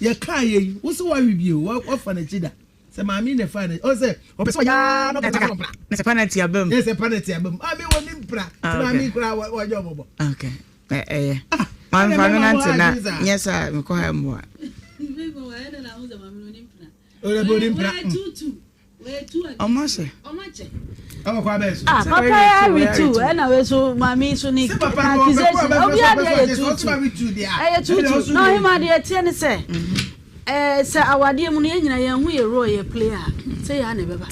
Yɛkaa yei, wo se woawe bio, woafa n'akyi da. Sɛ maame yi na ɛfaa n'akyi, ɔno sɛ ɔpɛ sɛ ɔyɛ ara na ɔpɛ sɛ ɔmpra. Na sɛ panati aba mu. Sɛ panati aba mu. Maame wɔ ne mpra, sɛ maame yi koraa wɔnyɛ ɔmɔbɔ. Okay, ɛyɛ. Maame fa me nante na nyɛ saa mekɔ ha mmoa. Ɔmo ahyɛ. Ah, papa yɛ awe tu ɛna wei so maame yi so ne accusation obi adeɛ yɛ tuutu ɛyɛ tuutu na ɔhema deɛ ɛteɛ ne sɛ ɛɛ sɛ awadeɛ mu no yɛn nyinaa yɛn ho yɛ role yɛ play a sɛ yɛ ana ɛbɛba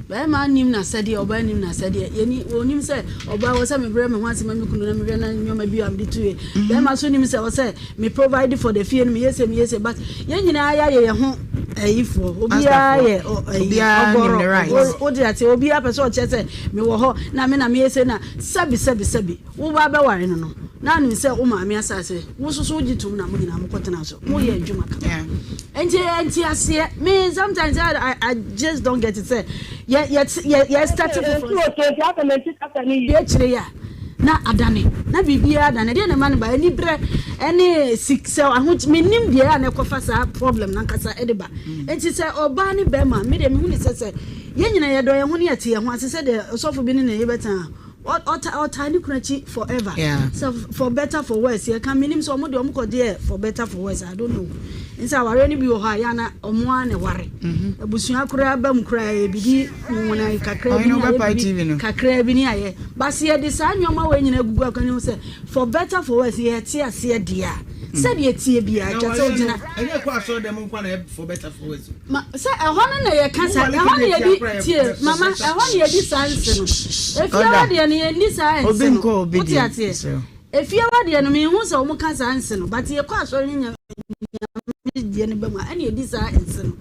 bɛrima nim na sɛdeɛ ɔbaa nim na sɛdeɛ yɛni wɔnim sɛ ɔbaa wɔ sɛ mebrɛ me ho ase ma me kunu na mehwɛ na nneɛma bi a mede tu yɛ bɛrima so nim sɛ wɔ sɛ Me provide for the fie no meyɛ se meyɛ se but yɛn nyinaa yɛayɛ yɛn ho ayifoɔ obiara yɛ ayi ɔgɔrɔ wode ase obiara pɛ sɛ ɔkyerɛ sɛ mewɔ hɔ na me na meyɛ se na sɛbi sɛbi sɛbi wo ba bɛware no no na anim sɛ wo maame asase wo soso wogye tom na mo nyinaa mokɔtena so moyɛ adwuma kama nti nti aseɛ me sometimes I, I, I just don't get it sɛ yɛ yɛ yɛ yɛ start foforɔ bi akyire yɛ a na adane, na biribiara adane. Ɛdeɛn na ɛma no ba? Aniberɛ ne sik sɛ ahoky mennim deɛ a na ɛkɔfa saa problem no ankasa de ba. Nti sɛ ɔbaa ne bɛrima, me deɛ mehu ne sɛ sɛ yɛn nyinaa yɛdɔ yɛn ho ne yɛte yɛn ho ase sɛ deɛ ɔsɔfo bi ne ne yere bɛtena a, ɔta ɔtaa ne kunu akyi forever. Sɛ for better for worse yɛka menim sɛ ɔmo deɛ ɔmo kɔ deɛ for better for worse I don't know. Nti awareɛ no bi wɔ hɔ a yɛ ana ɔmo ara na ɛware. Abusua koraa ba mu koraa yɛ biribi nwonwona kakraa bi ne ayɛ biribi kakraa bi ne ayɛ. But sɛ yɛde saa nneɛma wei nyinaa gugu akwan mu sɛ for better for worse yɛte aseɛ deɛ a, sɛdeɛ ɛteɛ biara kyerɛ sɛ wogyina. Ɛnyɛ kɔ asɔre dɛm nko na for better for worse. Ma sɛ ɛhɔ no na yɛka saa ɛhɔ na yɛdi tie mama ɛhɔ na yɛdi saa nse no. Efie hɔ deɛ no yɛnni saa nse no. Wote aseɛ? Efie hɔ deɛ no menhu sɛ wɔn ka saa nse no but yɛkɔ asɔre ne nyame deɛ no ba mu a ɛna yɛdi saa nse no.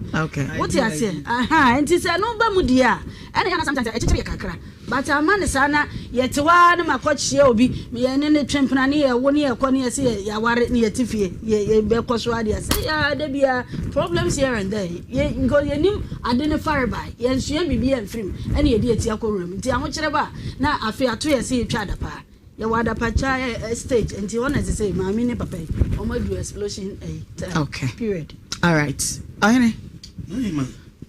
Wote aseɛ? Ahaa nti sɛ ɛno ba mu deɛ a ɛna yɛ na sometimes ɛkyekyere yɛ kakra but ama ne saa na yɛte hɔ ara na makɔ kyea obi yɛne ne twe mpena ne yɛwo ne yɛkɔ ne yɛse yɛ yɛaware ne yɛte fie yɛ yɛbɛkɔ so adeɛ sɛ yɛ da biara problems here and there yɛ because yɛnim ade ne farebae yɛnsua biribi amfiri mu ɛna yɛde yɛti akɔ wuram nti ahokyerɛ ba a na afei ato yɛ sɛ yɛtwa adapaa. Yɛwɔ adapakya eh, stage nti hɔ na ɛsɛ sɛ maame ne papa yi wɔn adu explosion eh, time okay. period. All right. Ɔhene.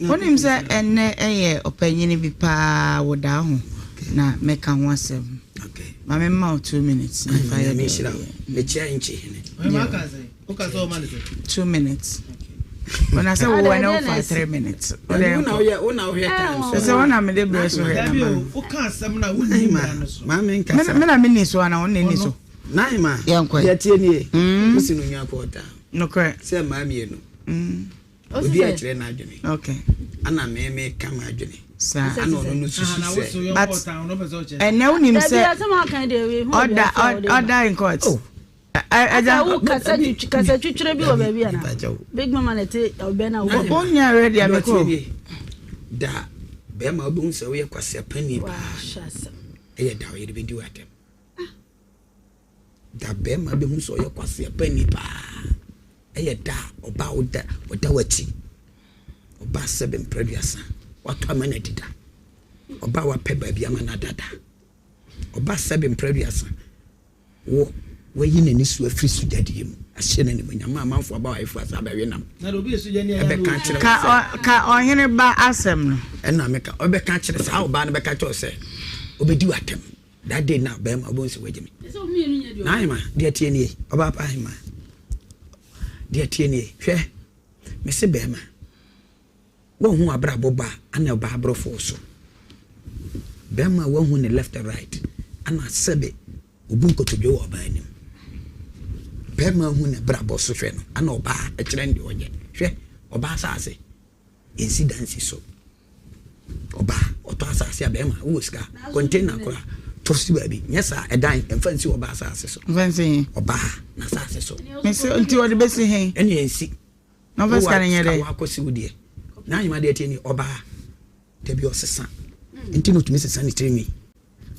Wonim sɛ ɛnnɛ ɛyɛ ɔpanyini bi paa wɔ daa ho na mɛka ho asɛm. Ma me mma wo 2 minutes. Na fa yɛ deɛ. Mekyia nkye hene. 2 minutes. Ɔna sɛ wowɔ ne wofa 3 minutes. Sɛ wo na mede berɛ so hwɛ na ma no. Me na menni so ana wo na nni so. Naima, Yɛnkɔ. deɛ tie nie, wosi no nwa kɔɔ daa. Nokorɛ. Sɛ mmaa mmienu. Obi akyerɛ n'adwene. Okay. Ana me me ka m'adwene. Saa. Ana ɔno no susu sɛ. But ɛnɛ wonim sɛ ɔda ɔda in court. Oh. Ɛgya wo kasa twitwi kasa twitwire bi wɔ baabi ana? Big mama na ɛte ɔbɛn na wo. Wonya ready a mekɔ. Da bɛrima wobɛhu sɛ woyɛ kwasea pani paa. Ɛyɛ da ɔyere bɛdi wo atɛm. Da bɛrima bɛhu sɛ ɔyɛ kwasea pani paa. Ɛyɛ da ɔba ɔda ɔda w'akyi. Ɔba sɛbe mprɛduasa watɔ ama no adida. Ɔba wapɛ baabi ama no adada. Ɔba sɛbe mprɛduasa Wo, wayi n'ani so afiri sugyadie mu, ahyɛ no animuonyam ma amanfoɔ aba w'ayeforɔ ase abɛwe nam. Ɛbɛka akyerɛ wo sɛ. Ka ɔhene ba asɛm no. Ɛna meka, ɔbɛka akyerɛ, saa ɔbaa no bɛka kyerɛ wo sɛ, ɔbɛdi w'atɛm. That day na bɛrima wobɛhu sɛ wagye me. N'ahema, deɛ tie nie, ɔbaa pa ahema, deɛ tie nie, hwɛ, mese bɛrima. Wahu abrabɔ ba ana ɔbaa abrɔfo so. Bɛrima a wahu ne left and right ana sɛbe obu nkotodwe wɔ ɔbaa anim. Bɛrima hu ne brabɔ so hwɛ no ana ɔbaa ɛkyerɛ no deɛ ɔnyɛ. Hwɛ ɔbaa asase nsi dan si so. Ɔbaa ɔtɔ asase a bɛrima wowɔ sika container koraa tɔ si baabi nyɛ saa ɛdan mfa nsi ɔbaa asase so. Mfa nsi he? Ɔbaa n'asase so. Mese nti ɔde bɛsi he? Ɛne ɛnsi. Na ɔfa sika no nyɛ dɛ. Sika wakɔsi wo deɛ. N'ahema deɛ tie ni ɔbaa dabi ɔsesa nti na otumi sesa ne tirinwi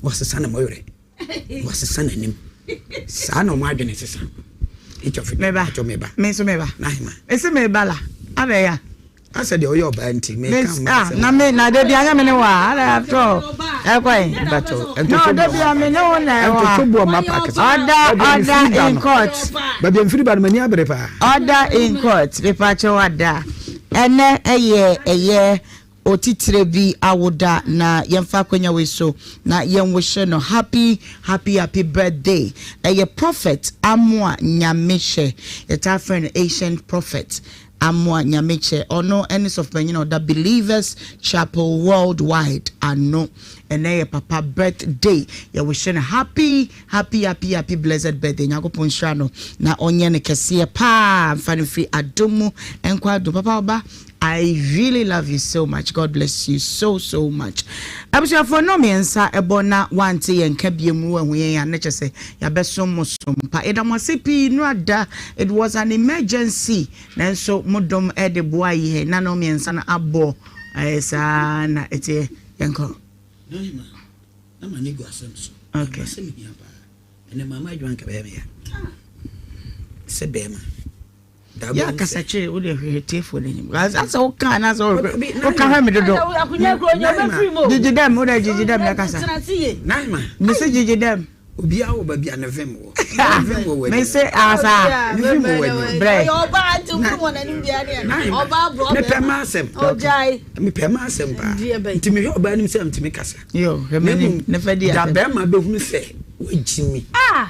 wasesa ne mɔwerɛ wasesa n'anim saa na ɔmo adwene sesa each of it meba atwa meba me nso meba n'ahema mese meba la abɛya. Asɛ deɛ ɔyɛ ɔbaa nti meka mma ah, asɛm. Na me na da bi anyɛ me ne wa ala after all ɛkɔ yi. No da bi a me ne wo na ɛwɔ ha. Ntoto boɔ ma paaki so. Order order in court. Baabi a mfiri ba no m'ani abere paa. Order in court mepakyɛ wada. Ɛnɛ ɛyɛ ɛyɛ otitire bi awoda na yɛmfa akwanya wei so na yɛnwohyɛ no happy happy happy birthday. Ɛyɛ prophet Amoah Nyamehyɛ yɛtaa frɛ no ancient prophet. Amoah Nyamekyɛ, ɔno ne sɔfopanyin a ɔda Believers Chapel Worldwide ano. Ɛnɛ yɛ papa birthday, yɛwish no happy happy happy happy blessed birthday. Nyankopɔn nhyira no na ɔnyɛ no kɛseɛ paa, mfa no mfiri adom mu nkɔ adom. Papa ɔba, I really love you so much. God bless you so so much. Abusuafoɔ nnɔn mmiɛnsa ɛbɔ na wante yɛn nka biom no wahu yɛn a na kyerɛ sɛ yɛabɛsom mo som pa. Yɛda mo ase pii nnora da. It was an emergency nanso mo dom de boa yɛn na nnɔn mmiɛnsa no abɔ. Ɛyɛ saa na ɛteɛ. Yɛnkɔ. Nahima, na m'ani gu asɛm so. Okay. Asɛm hia paa. Ɛnɛ mama adwuma nka bɛyɛ me ya. Sɛ bɛrima. Yɛ akasa kyerɛ wo deɛ hwehwɛ tiefoɔ no anim asɛ woka anaasɛ woka hwɛ me dodo gyegye dɛm wo deɛ gyegye dɛm na kasa mese gyegye dɛm obiara wɔ baabi a ne vim wɔ vim wɔ w'anim mese asa ne vim wɔ w'anim brɛ mepɛ ma asɛm mepɛ ma asɛm paa nti mehwɛ ɔbaa anim sɛ ntumi kasa yo hwɛ m'anim ne fɛ di da bɛrima bɛhunu sɛ wagyi mi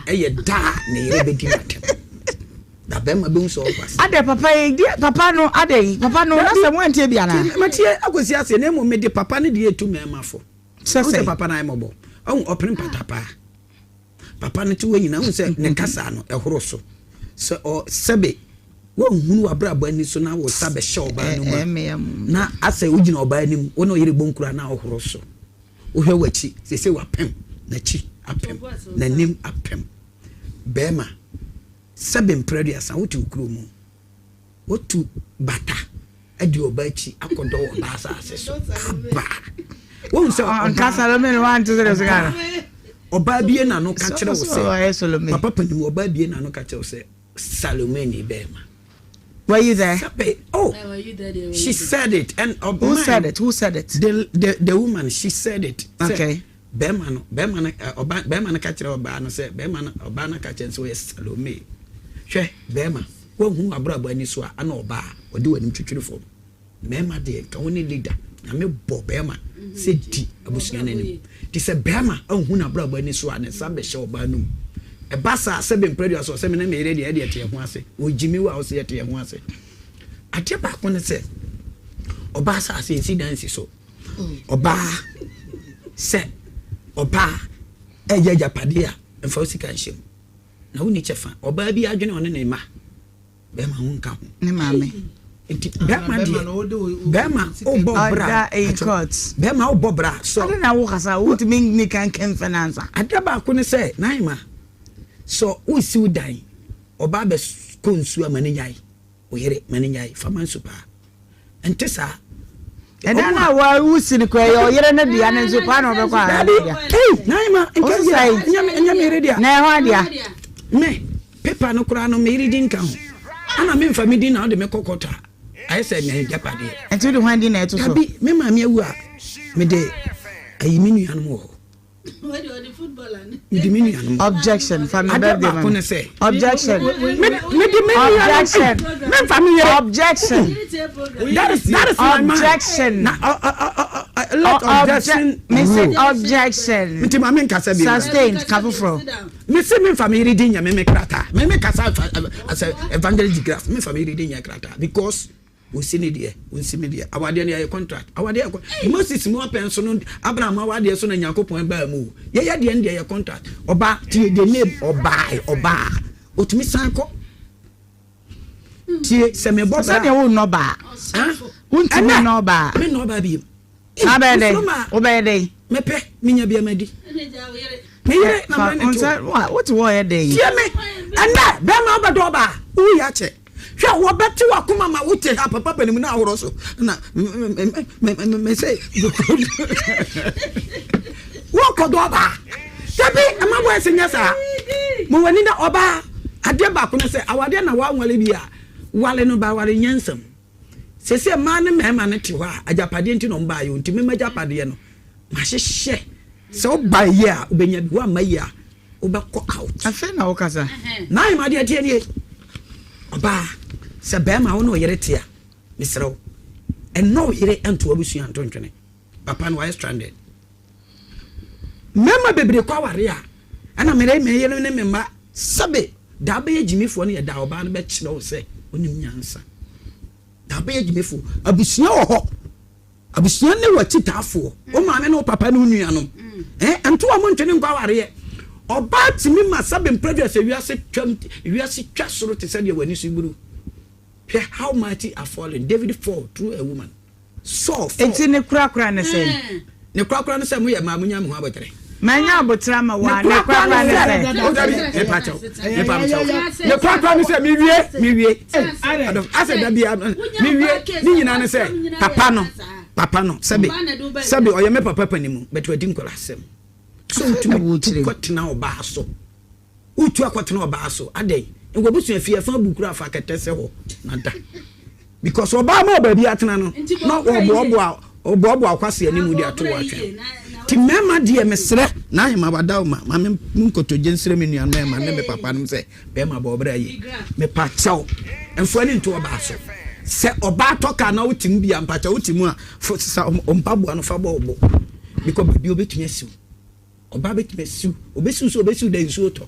ɛyɛ daa ne yere bɛdi n'atɛm Na bɛrima bɛhu sɛ ɔba se. Adɛ papa yi deɛ papa no adɛ yi papa no na sɛ moantie bi anaa. Matie akɔsi aseɛ na mmom mede papa no deɛ ɛtu mmarima fo. Sɛ Wohu sɛ sɛn? papa no ayɛ mmɔbɔ. Ɔhu ɔpene mpata paa. Papa no te hɔ nyinaa wohu sɛ ne kasa no ɛhoro so. Sɛ ɔ sɛbe woanhunu w'abrabɔ ani so na wo nsa bɛhyɛ ɔbaa no mu a na asɛ wogyina ɔbaa anim wo ne ɔyere bɔ nkura na ɔhoro so. Wohwɛ w'akyi seesei wapem n'akyi apem n'anim apem. Bɛrima Sɛbe mprɛ aduasa wote wo kuro mu, wotu bata adi ɔba akyi akɔdɔ wɔ ɔba asase so aba. Wohu sɛ ɔnka Salome no wante sɛ deɛ ɔsɛ no. Ɔbaa bie n'ano ka kyerɛ wo sɛ papa panin ɔbaa bie n'ano ka kyerɛ wo sɛ Salome ni bɛrima. Were you there? Sɛbe oh she said it and uh, who said it? Who said it? The the the woman she said it. Okay. Barima no, barima no, ɛ, ɔba, barima no ka kyerɛɛ ɔbaa no sɛ, barima no, ɔbaa no ka kyerɛ no sɛ ɔyɛ Salome. Hwɛ, barima, woanhunu w'abrabɔ ani so a, ana ɔbaa a, ɔde w'anim twitwiri fam. Mmarima deɛ, nka wo ne leader. Nyame bɔ barima sɛ di abusua no anim. Nti sɛ barima anhu n'abrabɔ ani so a, ne nsa bɛhyɛ ɔbaa no mu. Ɛba saa a, sɛbe mprɛdua so, ɔsɛ me ne me yere deɛ, ɛdeɛ yɛte yɛn ho ase. Ɔgyimi wo a, ɔsɛ yɛte yɛn ho ase. Adeɛ baako ne sɛ, ɔbaa saase nsi dan nsi so. Ɔbaa, sɛ ɔbaa ɛyɛ agyapadeɛ a, mfa wo sika nhyɛ mu. Na wonni kyɛfa. Ɔbaa bi adwene ɔne ne mma, bɛrima ho nka ho. Ne maame. Nti bɛrima deɛ, bɛrima wobɔ bra. Bɛrima wobɔ bra. So. Ade na wo kasa, wotumi nni kankan fɛ nansa. Adeɛ baako ne sɛ, Naima, sɛ wosi wo dan, ɔbaa bɛ kɔ nsuo ama ne nyae. Wo yere, ma no nyae, fa ma nsu paa. Ɛnte saa? Ɛdan no a wosi no koraa yɛ ɔyere no dea no nso paa na ɔbɛkɔ a. Dabi, ei, Naima, nka bia, ɛnyɛ me yere dea. Na ɛhɔ adea. Me, pepa no koraa no, me yere din ka ho. Ana memfa me din na wode me kɔ kɔtɔ a, ayɛ sɛ m'agyapadeɛ. Ɛnti wode hwan din na ɛto so? Dabi, me maame awu a, mede ayi me nuanom wɔ hɔ. Mede me nuanom. Objection fa me Adeɛ birthday ma baako me. ne sɛ. Objection. Mede me nuanom. Objection. Memfa me yere. Objection. That is that is my mind. Objection. Na uh, uh, uh, uh, let objection Me se rule. objection. Nti ma me nkasa bi. Sustained ka foforɔ. Me se memfa me yere din nyɛ me me krataa. Me me kasa as a evangelist graph. Memfa me yere din nyɛ krataa because Ɔnsi ne deɛ, ɔnsi me deɛ. Awadeɛ no yɛyɛ contract. Awadeɛ yɛ contract. Moses mu apɛn so no, Abraham awadeɛ so na Nyankopɔn baa mu o. Yɛyɛ deɛ no deɛ yɛ contract. Ɔbaa, tie the name, ɔbaa, ɔbaa. Ɔtumi san kɔ. Tie, sɛ mebɔ bra. Sɛdeɛ wo nnɔ baa. Wontumi nnɔ baa. Me nnɔ baa biem. Na wobɛyɛ dɛn? Wobɛyɛ dɛn? Mepɛ, menya bi ama di. Me yere na mene ne to. Wote hɔ yɛ dɛn? Tie me, ɛnɛ bɛrima wobɛdɔ ɔbaa, woyɛ akyɛ. Hwɛ, wɔbɛte w'akoma ma wote ha papa panim na ahorɔ so na me sɛ wokɔdɔ ɔbaa. Dabi, ɛma bɔ ɛsɛ nyɛ saa. Mo w'ani na ɔbaa adeɛ baako no sɛ awadeɛ na woanwale bi a wale no ba aware nyansam. Seesei mmaa ne mmarima no te hɔ a, agyapadeɛ nti na wɔbaeɛ o, nti me m'agyapadeɛ no, mahyehyɛ. Sɛ woba yie a, wobɛnya bi, woamma yie a, wobɛkɔ out. Afei na wokasa. N'ahema deɛ ɛteɛ nie. Ɔbaa, sɛ barima wo ne wo yere te a, mesrɛ wo, ɛnnɔ wo yere nto w'abusua nto ntwene. Papa no wayɛ stranded. Mmarima bebree kɔ aware a, ɛna mere me yere ne me mma sɛbe daa bɛyɛ gyimifoɔ no yɛ daa ɔbaa no bɛkyerɛ wo sɛ wonim nyansa. Daa bɛyɛ gyimifoɔ. Abusua wɔ hɔ. Abusua ne w'akyitaafoɔ. Wo maame ne wo papa ne wo nuanom. Eh, ɛnto wɔn ntwene nkɔ awareɛ. Ɔbaa tumi ma sɛbe mprɛdua sɛ wiase twam, wiase twa soro te sɛ deɛ w'ani so buru. Hwɛ how mighty are fallen. David fall through a woman. Saul fall. Enti ne korakora ne sɛn? Ne korakora ne sɛ moyɛ mmaa monya me ho abotere. Manya abotere ama wo a, ne korakora ne sɛ? O dabi, mepa kyɛw, mepa kyɛw. Ne korakora ne sɛ mewie, mewie. Adɔf, asɛ dabi a mewie. Ne nyinaa ne sɛ papa no, papa no, sɛbe, sɛbe ɔyɛ me papa panimu, but wadi nkɔla asɛm. So wotumi tu kɔtena ɔbaa so. Woretu akɔtena ɔbaa so adɛn? W'abusua fie ɛfa abu koraa fa kɛtɛ sɛ hɔ na da. Because ɔbaa ma baabi atena no na ɔboaboa ɔboaboa ɔkwasi anim de ato wɔ atwɛn. Ti mmarima deɛ mesrɛ na ahema wada wo ma ma me nkotogye nsrɛ me nua mmarima ne me papa nom sɛ bɛrima bɔ ɔbrɛ yi mepa kyɛw mfoa ne nto ɔbaa so. Sɛ ɔbaa tɔ kaa na wote mu bi a mpa kyɛw wote mu a fo sesa ɔmpaboa no fa bɔ ɔbo because baabi obetumi asiw. Ɔbaa bɛtumi asiw, ɔbɛsiw sɛ ɔbɛsiw dɛ nsuo tɔ.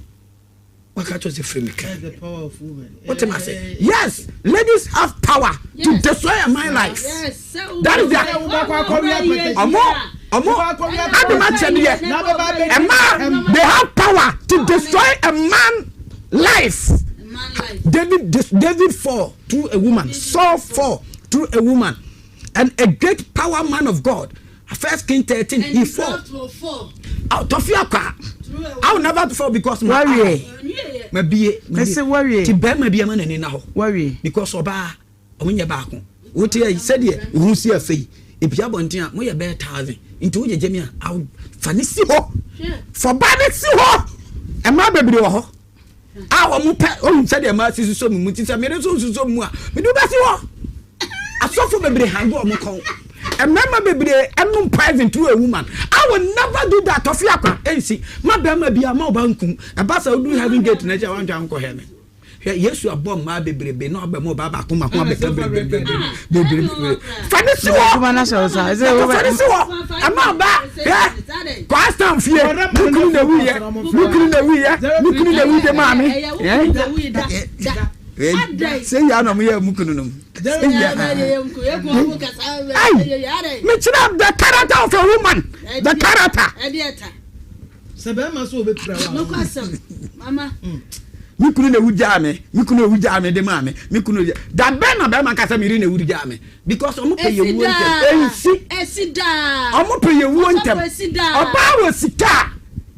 Waka kyerɛ sɛ firi me kaa mu. Wote ma sɛ yes ladies have power to destroy a man life. That is their ɔmo ɔmo adum akyɛdeɛ ɛmaa they have power to destroy a man life. David David fall through a woman Saul fall through a woman and a great power man of God. First King 13 he fall. Tɔfi akwa. I will never fall because my eye. Ma bie. Mese wawie. Ti bɛrima bi ama n'ani na hɔ. Wawie. Because ɔbaa ɔmo nyɛ baako. Wote ayi sɛdeɛ ohun si afɛ yi. Epi abɔnten a mo yɛ bɛyɛ thousand. Nti wo gyegye mi a awo fa ne si hɔ. Fɔba ne si hɔ. Mmaa bebree wɔ hɔ. a wɔn pɛ ohun sɛdeɛ mmaa si sosɔ mu mu ti sɛ mmiri nso nsosɔ mu a mede wobɛsi hɔ asɔfo bebree hango wɔn kɔn mmarima bebree ɛnum poison through a woman I will never do that tɔfi akwa ɛnsi ma bɛrima bi a ma ɔba nkum ɛba sɛ odu heaven gate na ɛkyɛ wantwa nkɔ heaven hwɛ yesu abɔ mmaa bebrebe na ɔbɛ mu ɔbaa baako ma ho abɛka bebrebe bebrebe fa ne si hɔ fa ne si hɔ ɛma ɔba hwɛ kwastan fie ne kunu na ewu yɛ ne kunu na ewu yɛ ne kunu na ewu de maame sɛ yia na ɔmo yɛ mu kunu nom sɛ yia ayi mekyerɛ the character of a woman the character. Sɛ bɛrima so obɛpira wa. Nokwasɛm mama. Me kunu na ewu gyaa me, me kunu ewu gyaa me de maa me, me kunu da bɛn na bɛrima kasa mi yere na ewu gyaa me because ɔmo pɛ yɛ wuo ntɛm. Ensi. Esi daa. Ɔmo pɛ yɛ wuo ntɛm. Ɔbaa wɔ sika a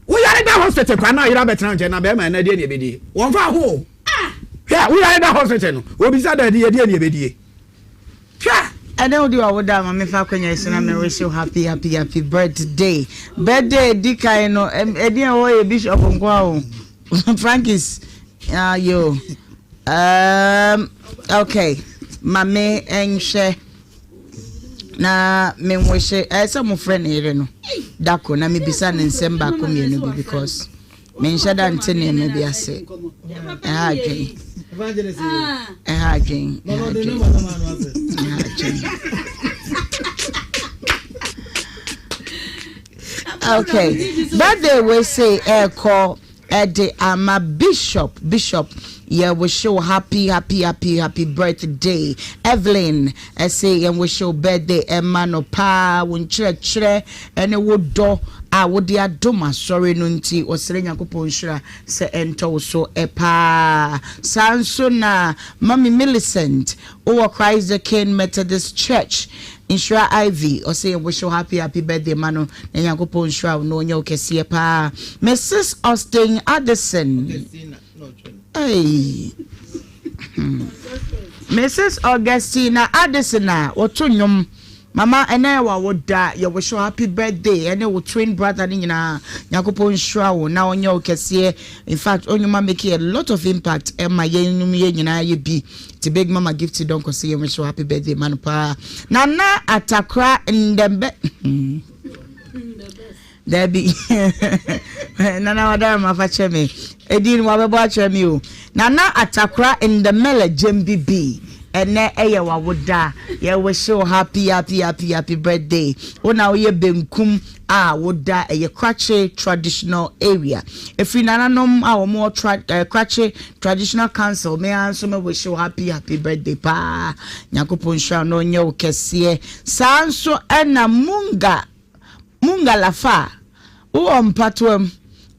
woyare da hospital kwa na ɔyere abɛtena nkyɛn na bɛrima ɛna deɛ na ebedie wɔn fa ho o. Hwɛ woyare da hospital no obisa da ɛdeɛ deɛ na ebedie. Hwɛ! Ɛnɛ wode w'awoda ama me fa akwanya yi so na me wish you happy happy happy birthday. Birthday edi kan no ɛdin a ɛwɔ yɛ bishop nko a o. Frankis ah yo. Um, okay. Ma me nhwɛ na me wish ɛsɛ sɛ mo frɛ ne yere no dako na mebisa ne nsɛm baako mmienu bi because Menhyɛ da nte nneɛma bi ase. Ɛha adwene. Ɛha adwene. Ɛha adwene. Ɛha adwene. Okay. Birthday we say ɛkɔ ɛde ama bishop bishop yɛ wish you happy happy happy happy birthday Evelyn ɛsɛ yɛn wish you birthday ɛma no paa wo nkyerɛkyerɛ ne wo dɔ a wode adom asɔre no nti, wɔsrɛ Nyankopɔn nhyira sɛ ɛntɔ wo so paa. Saa nso na Mummy Millicent wowɔ Christ the King Methodist Church, Nhyira Ivy, ɔsɛ yɛn wish wo happy happy birthday ma no, na Nyankopɔn nhyira wo na ɔnyɛ wo kɛseɛ paa. Mrs. Austin Addison, hey. Mrs. Augustina Addison a wɔto nnwom. Mama ɛnɛ yɛ w'awoda, yɛ wish wo happy birthday ɛne wo twin brother no nyinaa. Nyankopɔn nhyira wo na ɔnyɛ wo kɛseɛ. In fact, onyuma make a lot of impact ɛma yɛn nom yɛn nyinaa yɛ bi. Ti big mama Gifty Donkor se yɛn wish wo happy birthday ma no paa. Nana Atakora Ndɛmbɛ. Dabi Nana Wadarama fa kyɛ me. Edin no wabɛbɔ akyerɛ me o. Nana Atakora Ndɛmɛlɛ Gyembibi ɛnɛ ɛyɛ wawoda. Yɛ wish wo happy happy happy happy birthday. Wo na woyɛ benkum a woda ɛyɛ Krakye traditional area. Ɛfiri nananom a wɔn wɔ tra eh, Krakye traditional council me ara nso me wish wo happy happy birthday paa. Nyankopɔn nhyira wo na ɔnyɛ wo kɛseɛ. Saa nso ɛna Munga Mungalafa, wowɔ mpatoam,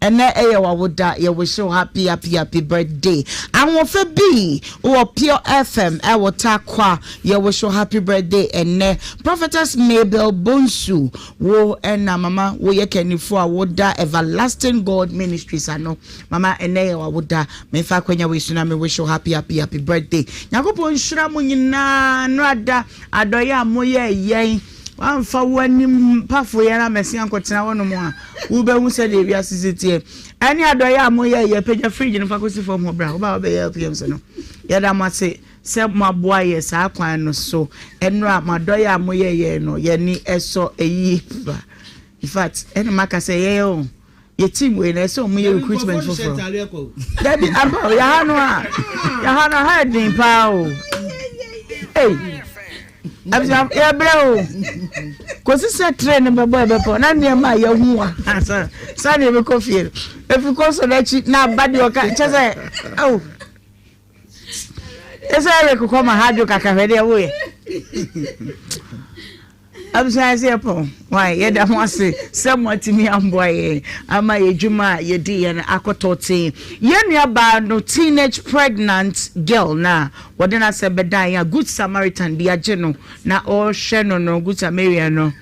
ɛnɛ ɛyɛ w'awoda, yɛ wish wo happy happy happy birthday. Ahoɔfɛ bi, wowɔ Pure FM ɛwɔ Tarkwa, yɛ wish wo happy birthday ɛnɛ. Prophetess Mabel Bonsu, wo ɛna mama woyɛ kannifo a woda Everlasting God Ministries ano. Mama ɛnɛ yɛ w'awoda, memfa akwanya wei so na me wish wo happy happy happy birthday. Nyankopɔn nhyira mo nyinaa, nnora da adɔeɛ a moyɛɛ yɛn. Woamfa wo anim pafoyɛ no ammɛsen ankɔtena hɔnom a, wobɛhu sɛdeɛ wiase si teɛ. Ɛne adɔeɛ a moyɛeɛ, pagya fridge no fa kɔsi fam hɔ bra, woba a wobɛyɛ LPMs no. Yɛda mo ase sɛ moaboa yɛ saa kwan no so. Ɛnora mo adɔeɛ a moyɛeɛ no, yɛn ani sɔ yie pa. In fact, ɛna maka sɛ yɛyɛ o. Yɛ team wei na ɛsɛ ɔmo yɛ recruitment foforɔ. Dabi ampa o yaha no a yaha no ha ɛden paa o. Ei abusua yɛbrɛ o. Kòsi sɛ train no bɛbɔ ɛbɛpɔ na nneɛma a yɛhu wɔ ha sa sa na yɛbɛkɔ fie no efi kɔ so n'akyi na aba deɛ ɔka kyɛ sɛ ɛwɔ. Ɛsɛ Eric kɔ ma ha dwo kakra hwɛ deɛ woyɛ. Abusua yɛsɛ yɛpɔn why yɛda mo ase sɛ moatumi amboa yɛn ama yɛ dwuma a yɛdi yɛn akɔtɔ tee. Yɛn nua baa no teenage pregnant girl no a wɔde n'asɛm bɛdan yɛn a good Samaritan bi agye no na ɔrehwɛ no no good Samarian no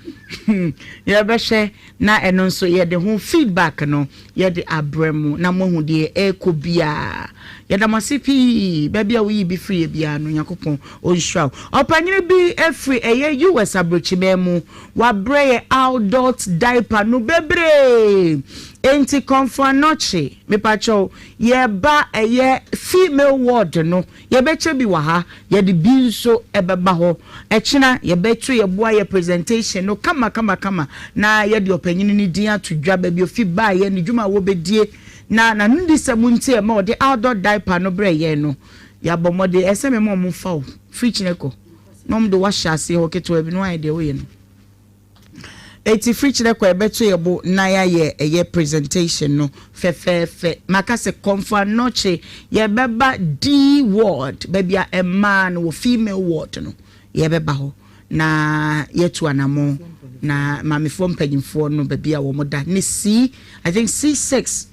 yɛbɛhwɛ na ɛno nso yɛde ho feedback no yɛde abrɛ mo na moahu deɛ ɛrekɔ biara. Yɛda mo ase pii, baabi a woyi bi firiiɛ biara no Onyankopɔn ɔnhyira wo. Ɔpanyini bi firi ɛyɛ US abrokyiman mu, wabrɛ yɛ adult diaper no bebree, enti Kɔmfo Anɔkye mepakyɛw yɛreba ɛyɛ female ward no Yɛbɛkyɛ bi wɔ ha, yɛde bi nso bɛba hɔ. Ɛkyena yɛbɛto yɛn bo ayɛ presentation no kama kama kama na yɛde ɔpanyin no din ato dwa, baabi ofi baeɛ, ne dwuma a wɔbɛdie, na n'anodisɛm nti a ɛma ɔde adult diaper no brɛɛ yɛn no. Yɛabɔ mmɔden, ɛsɛ sɛ mema wɔfa wo firi kyena kɔ na wɔde wo ahyɛ aseɛ hɔ ketewa bi na woayɛ deɛ woyɛ no. Enti firi kyerɛ kɔ yɛbɛto yɛ bo na yɛayɛ ɛyɛ presentation no fɛfɛɛfɛ. Maka sɛ Komfo Anokye yɛbɛba D ward baabi a mmaa no wɔ female ward no yɛbɛba hɔ na yɛatu anamɔn na maamefoɔ mpanyinfoɔ no baabi a wɔn da ne C I think C6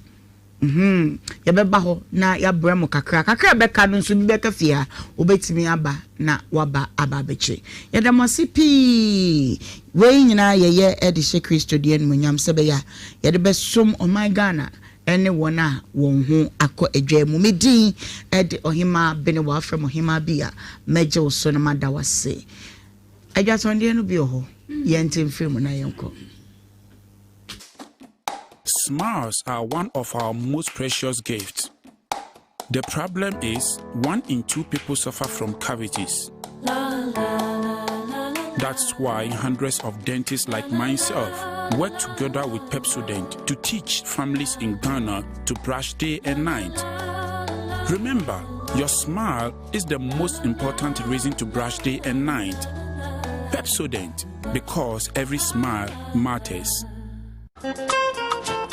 Mhmm yɛbɛba hɔ na yɛabrɛ mo kakra, kakra a ɛbɛka no nso bi bɛka fie ha, wobɛtumi aba na woaba aba abɛkyɛ. Yɛda mo ase pii. Wei nyinaa yɛyɛ de hyɛ Kristo din animuonyam sɛ ɛbɛyɛ a yɛde bɛsom ɔman Ghana ne wɔn a wɔn ho akɔ adwaa mu. Me din de Ɔhemaa Benewa, wofrɛ me Ɔhemaa bi a, mɛgye wo so na mada wo ase. Adwatɔndeɛ no bi wɔ hɔ, yɛnte mfiri mu na yɛnkɔ. Smiles are one of our most precious gifts. The problem is, one in two people suffer from cavities. That's why hundreds of dentists like myself work together with Pepsodent to teach families in Ghana to brush day and night. Remember, your smile is the most important reason to brush day and night. Pepsodent, because every smile matters.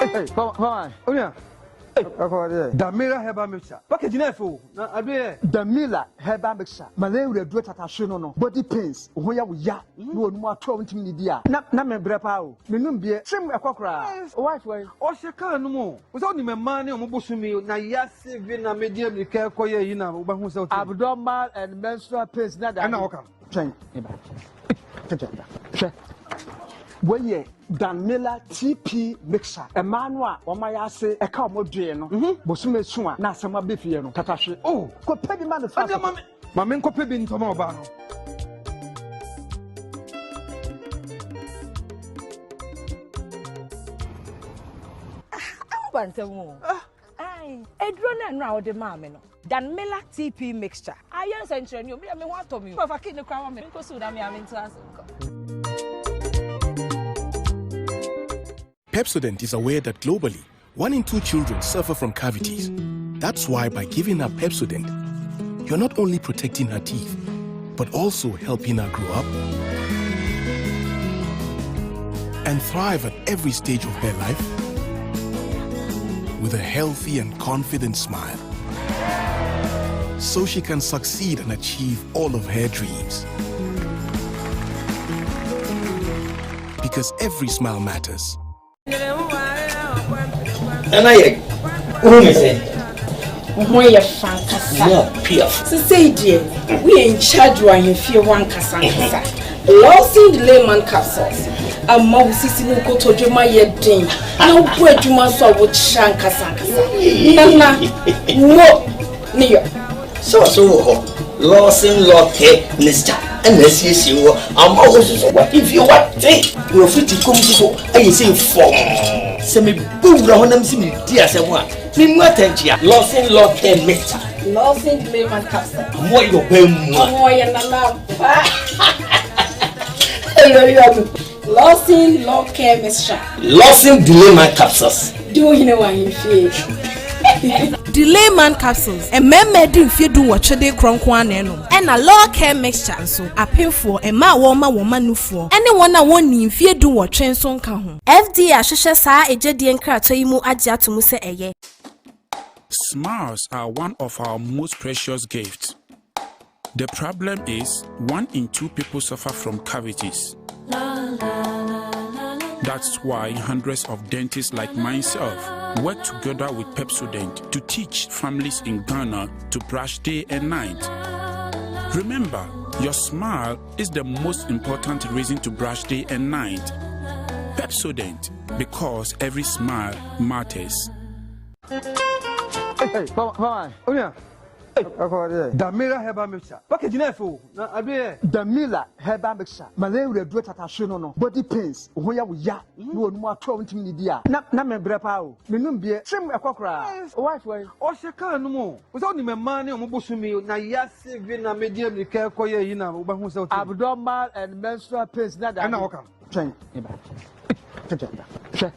Hey, come on. Oh, yeah. Damila herbal mixture. Package na ɛfɛ o. Na ade yɛ. Damila herbal mixture. Malaria duro tatahwe no no. Body pains. Ho yɛ wo ya. Na wɔn mu ato a wɔntumi nidi a. Na na me brɛ paa o. Me num bie. Kyem ɛkɔ koraa. Wife wɔ yi. Ɔhyɛ kaa no mu o. Wosɛ wonim mmaa ne wɔn bosome na yase vi na medi amirika kɔ yɛ yi na wobɛhu sɛ wote. Abdominal and menstrual pains na daade. Ɛna wɔka no. Twɛn me ba. Twɛn ba. Hwɛ. Wei yɛ Dan Miller TP mixer. Mmaa no a wɔn ayɛ ase ɛka wɔn doe no. Mhm. Bosome so a na asɛm abɛ fie no. Tatahwe. Oh, kɔpɛ bi ma no fa. Ɛdeɛ ma me. Ma me nkɔpɛ bi ntɔma ɔbaa no. Aba ntɛm o. Ae, aduro no a nnora wode maa me no, Danmilla TP mixture, ayɛ nsɛnkyerɛnne o, me deɛ me ho atɔ me o. Fa key no koraa ma me, menkɔ sukuu na me ara mentoa so nkɔ. Pepsodent is aware that globally, one in two children suffer from cavities. That's why by giving her Pepsodent, you're not only protecting her teeth, but also helping her grow up and thrive at every stage of her life with a healthy and confident smile. So she can succeed and achieve all of her dreams. Because every smile matters. Nana yɛ wohu me sɛ. Wo ho yɛ fa ankasa. Mo piaf. Sesei deɛ woyɛ in charge wɔ ahemfie hɔ ankasa ankasa. Lawson Layman capsules ama wo sisi ne wo kotodwe ma yɛ den na wobɔ adwuma nso a wokyerɛ ankasa ankasa. Nana mo ne yɔ. Sɛ ɔso wɔ hɔ, Lawson Lɔkɛ Mr. Ɛna asiesie wɔ ama wo nso so w'ahemfie wate na wafiti kɔm nso so ayɛ sei fɔmm. Sɛ mebɔ wura hɔ na mese meredi asɛm a, memmu atɛnkyea. Lawson Lɔkɛ Mr. Lawson Clayman Capsule. Ɔmo yɛ ɔbaa mua. Ɔmo yɛ nana ampa. Lawson Lɔkɛ Mr. Lawson Delayman Capsules. Di wo hene wɔ ahemfie. Delayman Capsules, Mmarima adi mfeɛ dunwɔtwe de rekorɔ nko ara na ɛnom. Ɛna Law Care Mixture nso, apemfoɔ, mmaa a wɔrema wɔn mma nufoɔ, ne wɔn a wɔnnii mfeɛ dunwɔtwe nso nka ho. FDA ahwehwɛ saa egyedie nkratoɔ yi mu agye ato mu sɛ ɛyɛ. Smiles are one of our most precious gifts. The problem is, one in two people suffer from cavities. That's why hundreds of dentists like myself work together with Pepsodent to teach families in Ghana to brush day and night. Remember, your smile is the most important reason to brush day and night. Pepsodent, because every smile matters. Hey, Mama, Onya. Damila herbal mixture. Package na ɛfɛ o. Na ade yɛ. Damila herbal mixture. Malaria duro tatahwe no no. Body pains. Wo ho yɛ wo ya. Na wɔn ato a wontumi nidi a. Na na me brɛ paa o. Me num bie. Kyem ɛkɔ koraa. Wo wife wɔ he? Ɔhyɛ kaa no mu o. Wo sɛ wonim mmaa ne wɔn bosome na yase vi na medi amirika kɔ yɛ yi na wobɛhu sɛ wote. Abdominal and menstrual pains na dade. Ɛna wɔka no. Twɛn me ba. Twɛn twɛn ba. Hwɛ.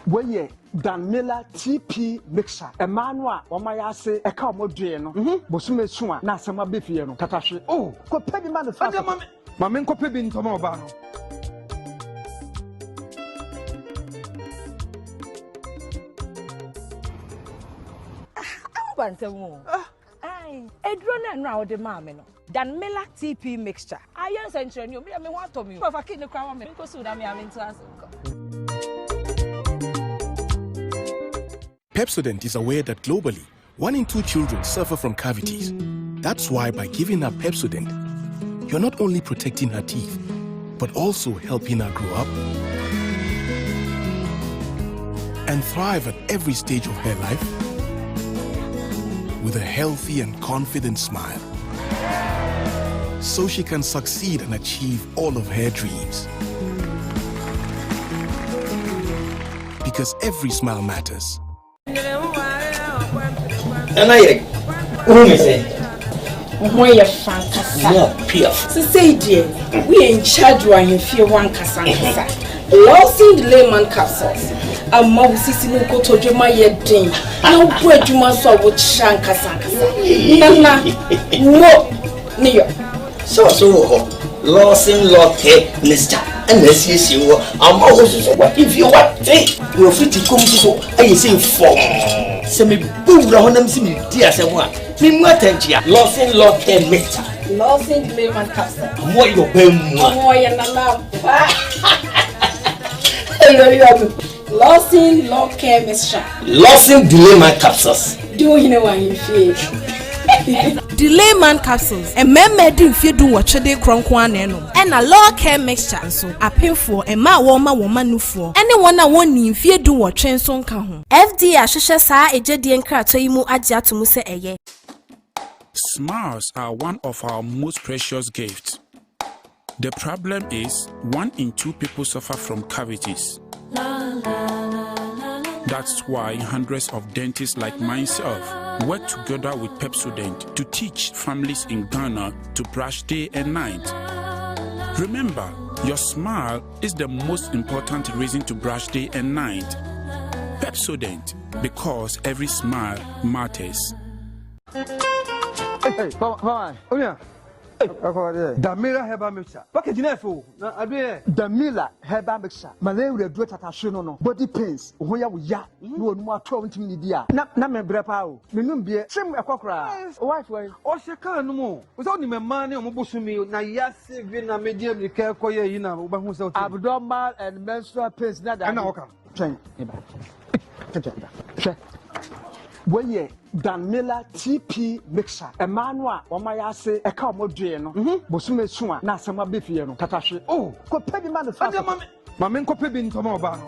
Wei yɛ Dan Miller TP mixer. Mmaa no a wɔn ayɛ ase ɛka wɔn doe no, bosome so a na asɛm abɛ fie no, tatahwe. Oh. Kɔpɛ bi ma no fast. Ɛnde ma me ma me nkɔpɛ bi ntɔ ma ɔbaa no. Ah, aba ntɛm o. Ah. Ae, aduro no a nnora wode maa me no, Danmilla TP mixture, ayɛ nsɛnkyerɛnne o, me deɛ me ho atɔ me o. Fa key no koraa ma me, menkɔ sukuu na me ara mentoa so nkɔ. Pepsodent is aware that globally, one in two children suffer from cavities. That's why by giving her Pepsodent, you're not only protecting her teeth, but also helping her grow up and thrive at every stage of her life with a healthy and confident smile. So she can succeed and achieve all of her dreams. Because every smile matters. Nana yɛ wohu me sɛ. Wo ho yɛ fa ankasa. Mo piaf. Sesei deɛ woyɛ in charge wɔ ahemfie hɔ ankasa ankasa. Lawson Layman capsules ama wo sisi ne wo kotodwe ma yɛ den na wobɔ adwuma nso a wokyerɛ ankasa ankasa. Nana mo ne yɔ. Sɛ ɔso wɔ hɔ, Lawson Lɔkɛ Mr. Ɛna asiesie wɔ ama wo nso so w'ahemfie wate na wafiti kɔm nso so ayɛ sei fɔmm. Sɛ mebɔ wura hɔ na mese meredi asɛm a, memmu atɛnkyea. Lawson Lɔkɛ Mr. Lawson Clayman Capsule. Ɔmo yɛ ɔbaa mua. Ɔmo yɛ nana ampa. Lawson Lɔkɛ Mr. Lawson Delayman Capsules. Di wo hene wɔ ahemfie. Delayman Capsules, Mmarima adi mfeɛ dunwɔtwe de rekorɔ nko ara na ɛnom. Ɛna Law Care Mixture nso, apemfoɔ, mmaa a wɔrema wɔn mma nufoɔ, ne wɔn a wɔnnii mfeɛ dunwɔtwe nso nka ho. FDA ahwehwɛ saa egyedie nkratoɔ yi mu agye ato mu sɛ ɛyɛ. Smiles are one of our most precious gifts. The problem is, one in two people suffer from cavities. That's why hundreds of dentists like myself work together with Pepsodent to teach families in Ghana to brush day and night. Remember, your smile is the most important reason to brush day and night. Pepsodent, because every smile matters. Hey, Papa, Oya. Damila herbal mixture. Package na ɛfɛ o. Na ado yɛ. Damila herbal mixture. Malaria duro tatahwe no no. Body pains. Wo ho yɛ wo ya. Na wɔn mu ato a wontumi nidi a. Na na me brɛ paa o. Me num bie. Kyem ɛkɔ koraa. Wo wife wɔ he? Ɔhyɛ kaa no mu o. Wo sɛ wonim mmaa ne wɔn bosome na yase bi na medi amirika kɔ yɛ yi na wobɛhu sɛ wote. Abdominal and menstrual pains na daade. Ɛna wɔka no. Twɛn me ba. Twɛn me ba. Hwɛ. Wei yɛ Dan Miller TP mixer. Mmaa no a wɔn ayɛ ase ɛka wɔn doe no, bosome so a na asɛm abɛ fie no, tatahwe. Oh. Kɔpɛ bi ma no fast. Ɛdeɛ ma me. Ma me nkɔpɛ bi ntɔ ma ɔbaa no.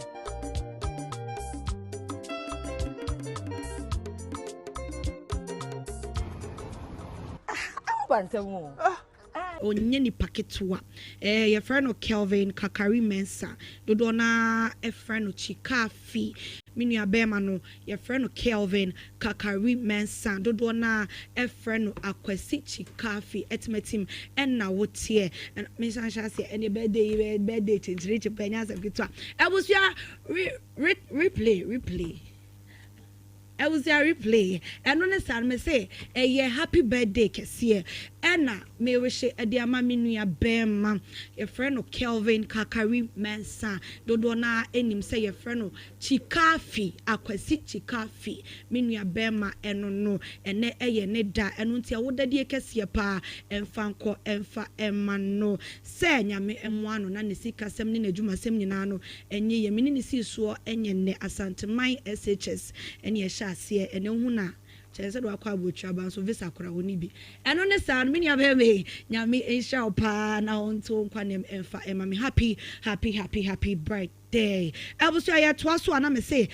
Ah, ntɛm o. Ah. Ɔnyɛ nipa ketewa. Eh, yɛfrɛ no Kelvin Kakari Mensah. Dodoɔ no ara frɛ no Chikafi. Me nua bɛrima no, yɛfrɛ no Kelvin Kakari Mensah. Dodoɔ no ara frɛ no Akwasi Chikafi. Atimatim na woteɛ. Ɛna mensan nhyɛ aseɛ. Ɛneɛ birthday yi bɛyɛ birthday kyenkyerenkye paa, ɛnyɛ asɛm ketewa. Abusua, re, re, replay, replay. Abusua replay ɛno ne saa no mese ɛyɛ happy birthday kɛseɛ ɛna merehye ɛde ama me nua bɛɛma yɛfrɛ no Kelvin Kakari Mensah dodoɔ no ara nim sɛ yɛfrɛ no Chikafi Akwasi Chikafi me nua bɛɛma ɛno no ɛnɛ ɛyɛ ne da ɛno nti awodadie kɛseɛ paa ɛmfa nkɔ ɛmfa ɛma no sɛ Nyame mmoa no na ne sikasɛm ne n'adwumasɛm nyinaa no Ɛnyɛ yɛ me ne no sii soɔ ɛnyɛ nnɛ Asanteman SHS ɛne ɛhyɛ aseɛ ɛnɛ wohu no a kyerɛ sɛdeɛ wakɔ aburokyire aba nso visa koraa ɔnni bi ɛno ne saa no me nua bɛɛma yi Nyame nhyira wo paa na ɔnte wo nkwa nɛm ɛmfa ɛma me happy happy happy happy birthday abusua yɛtoa so a na me se.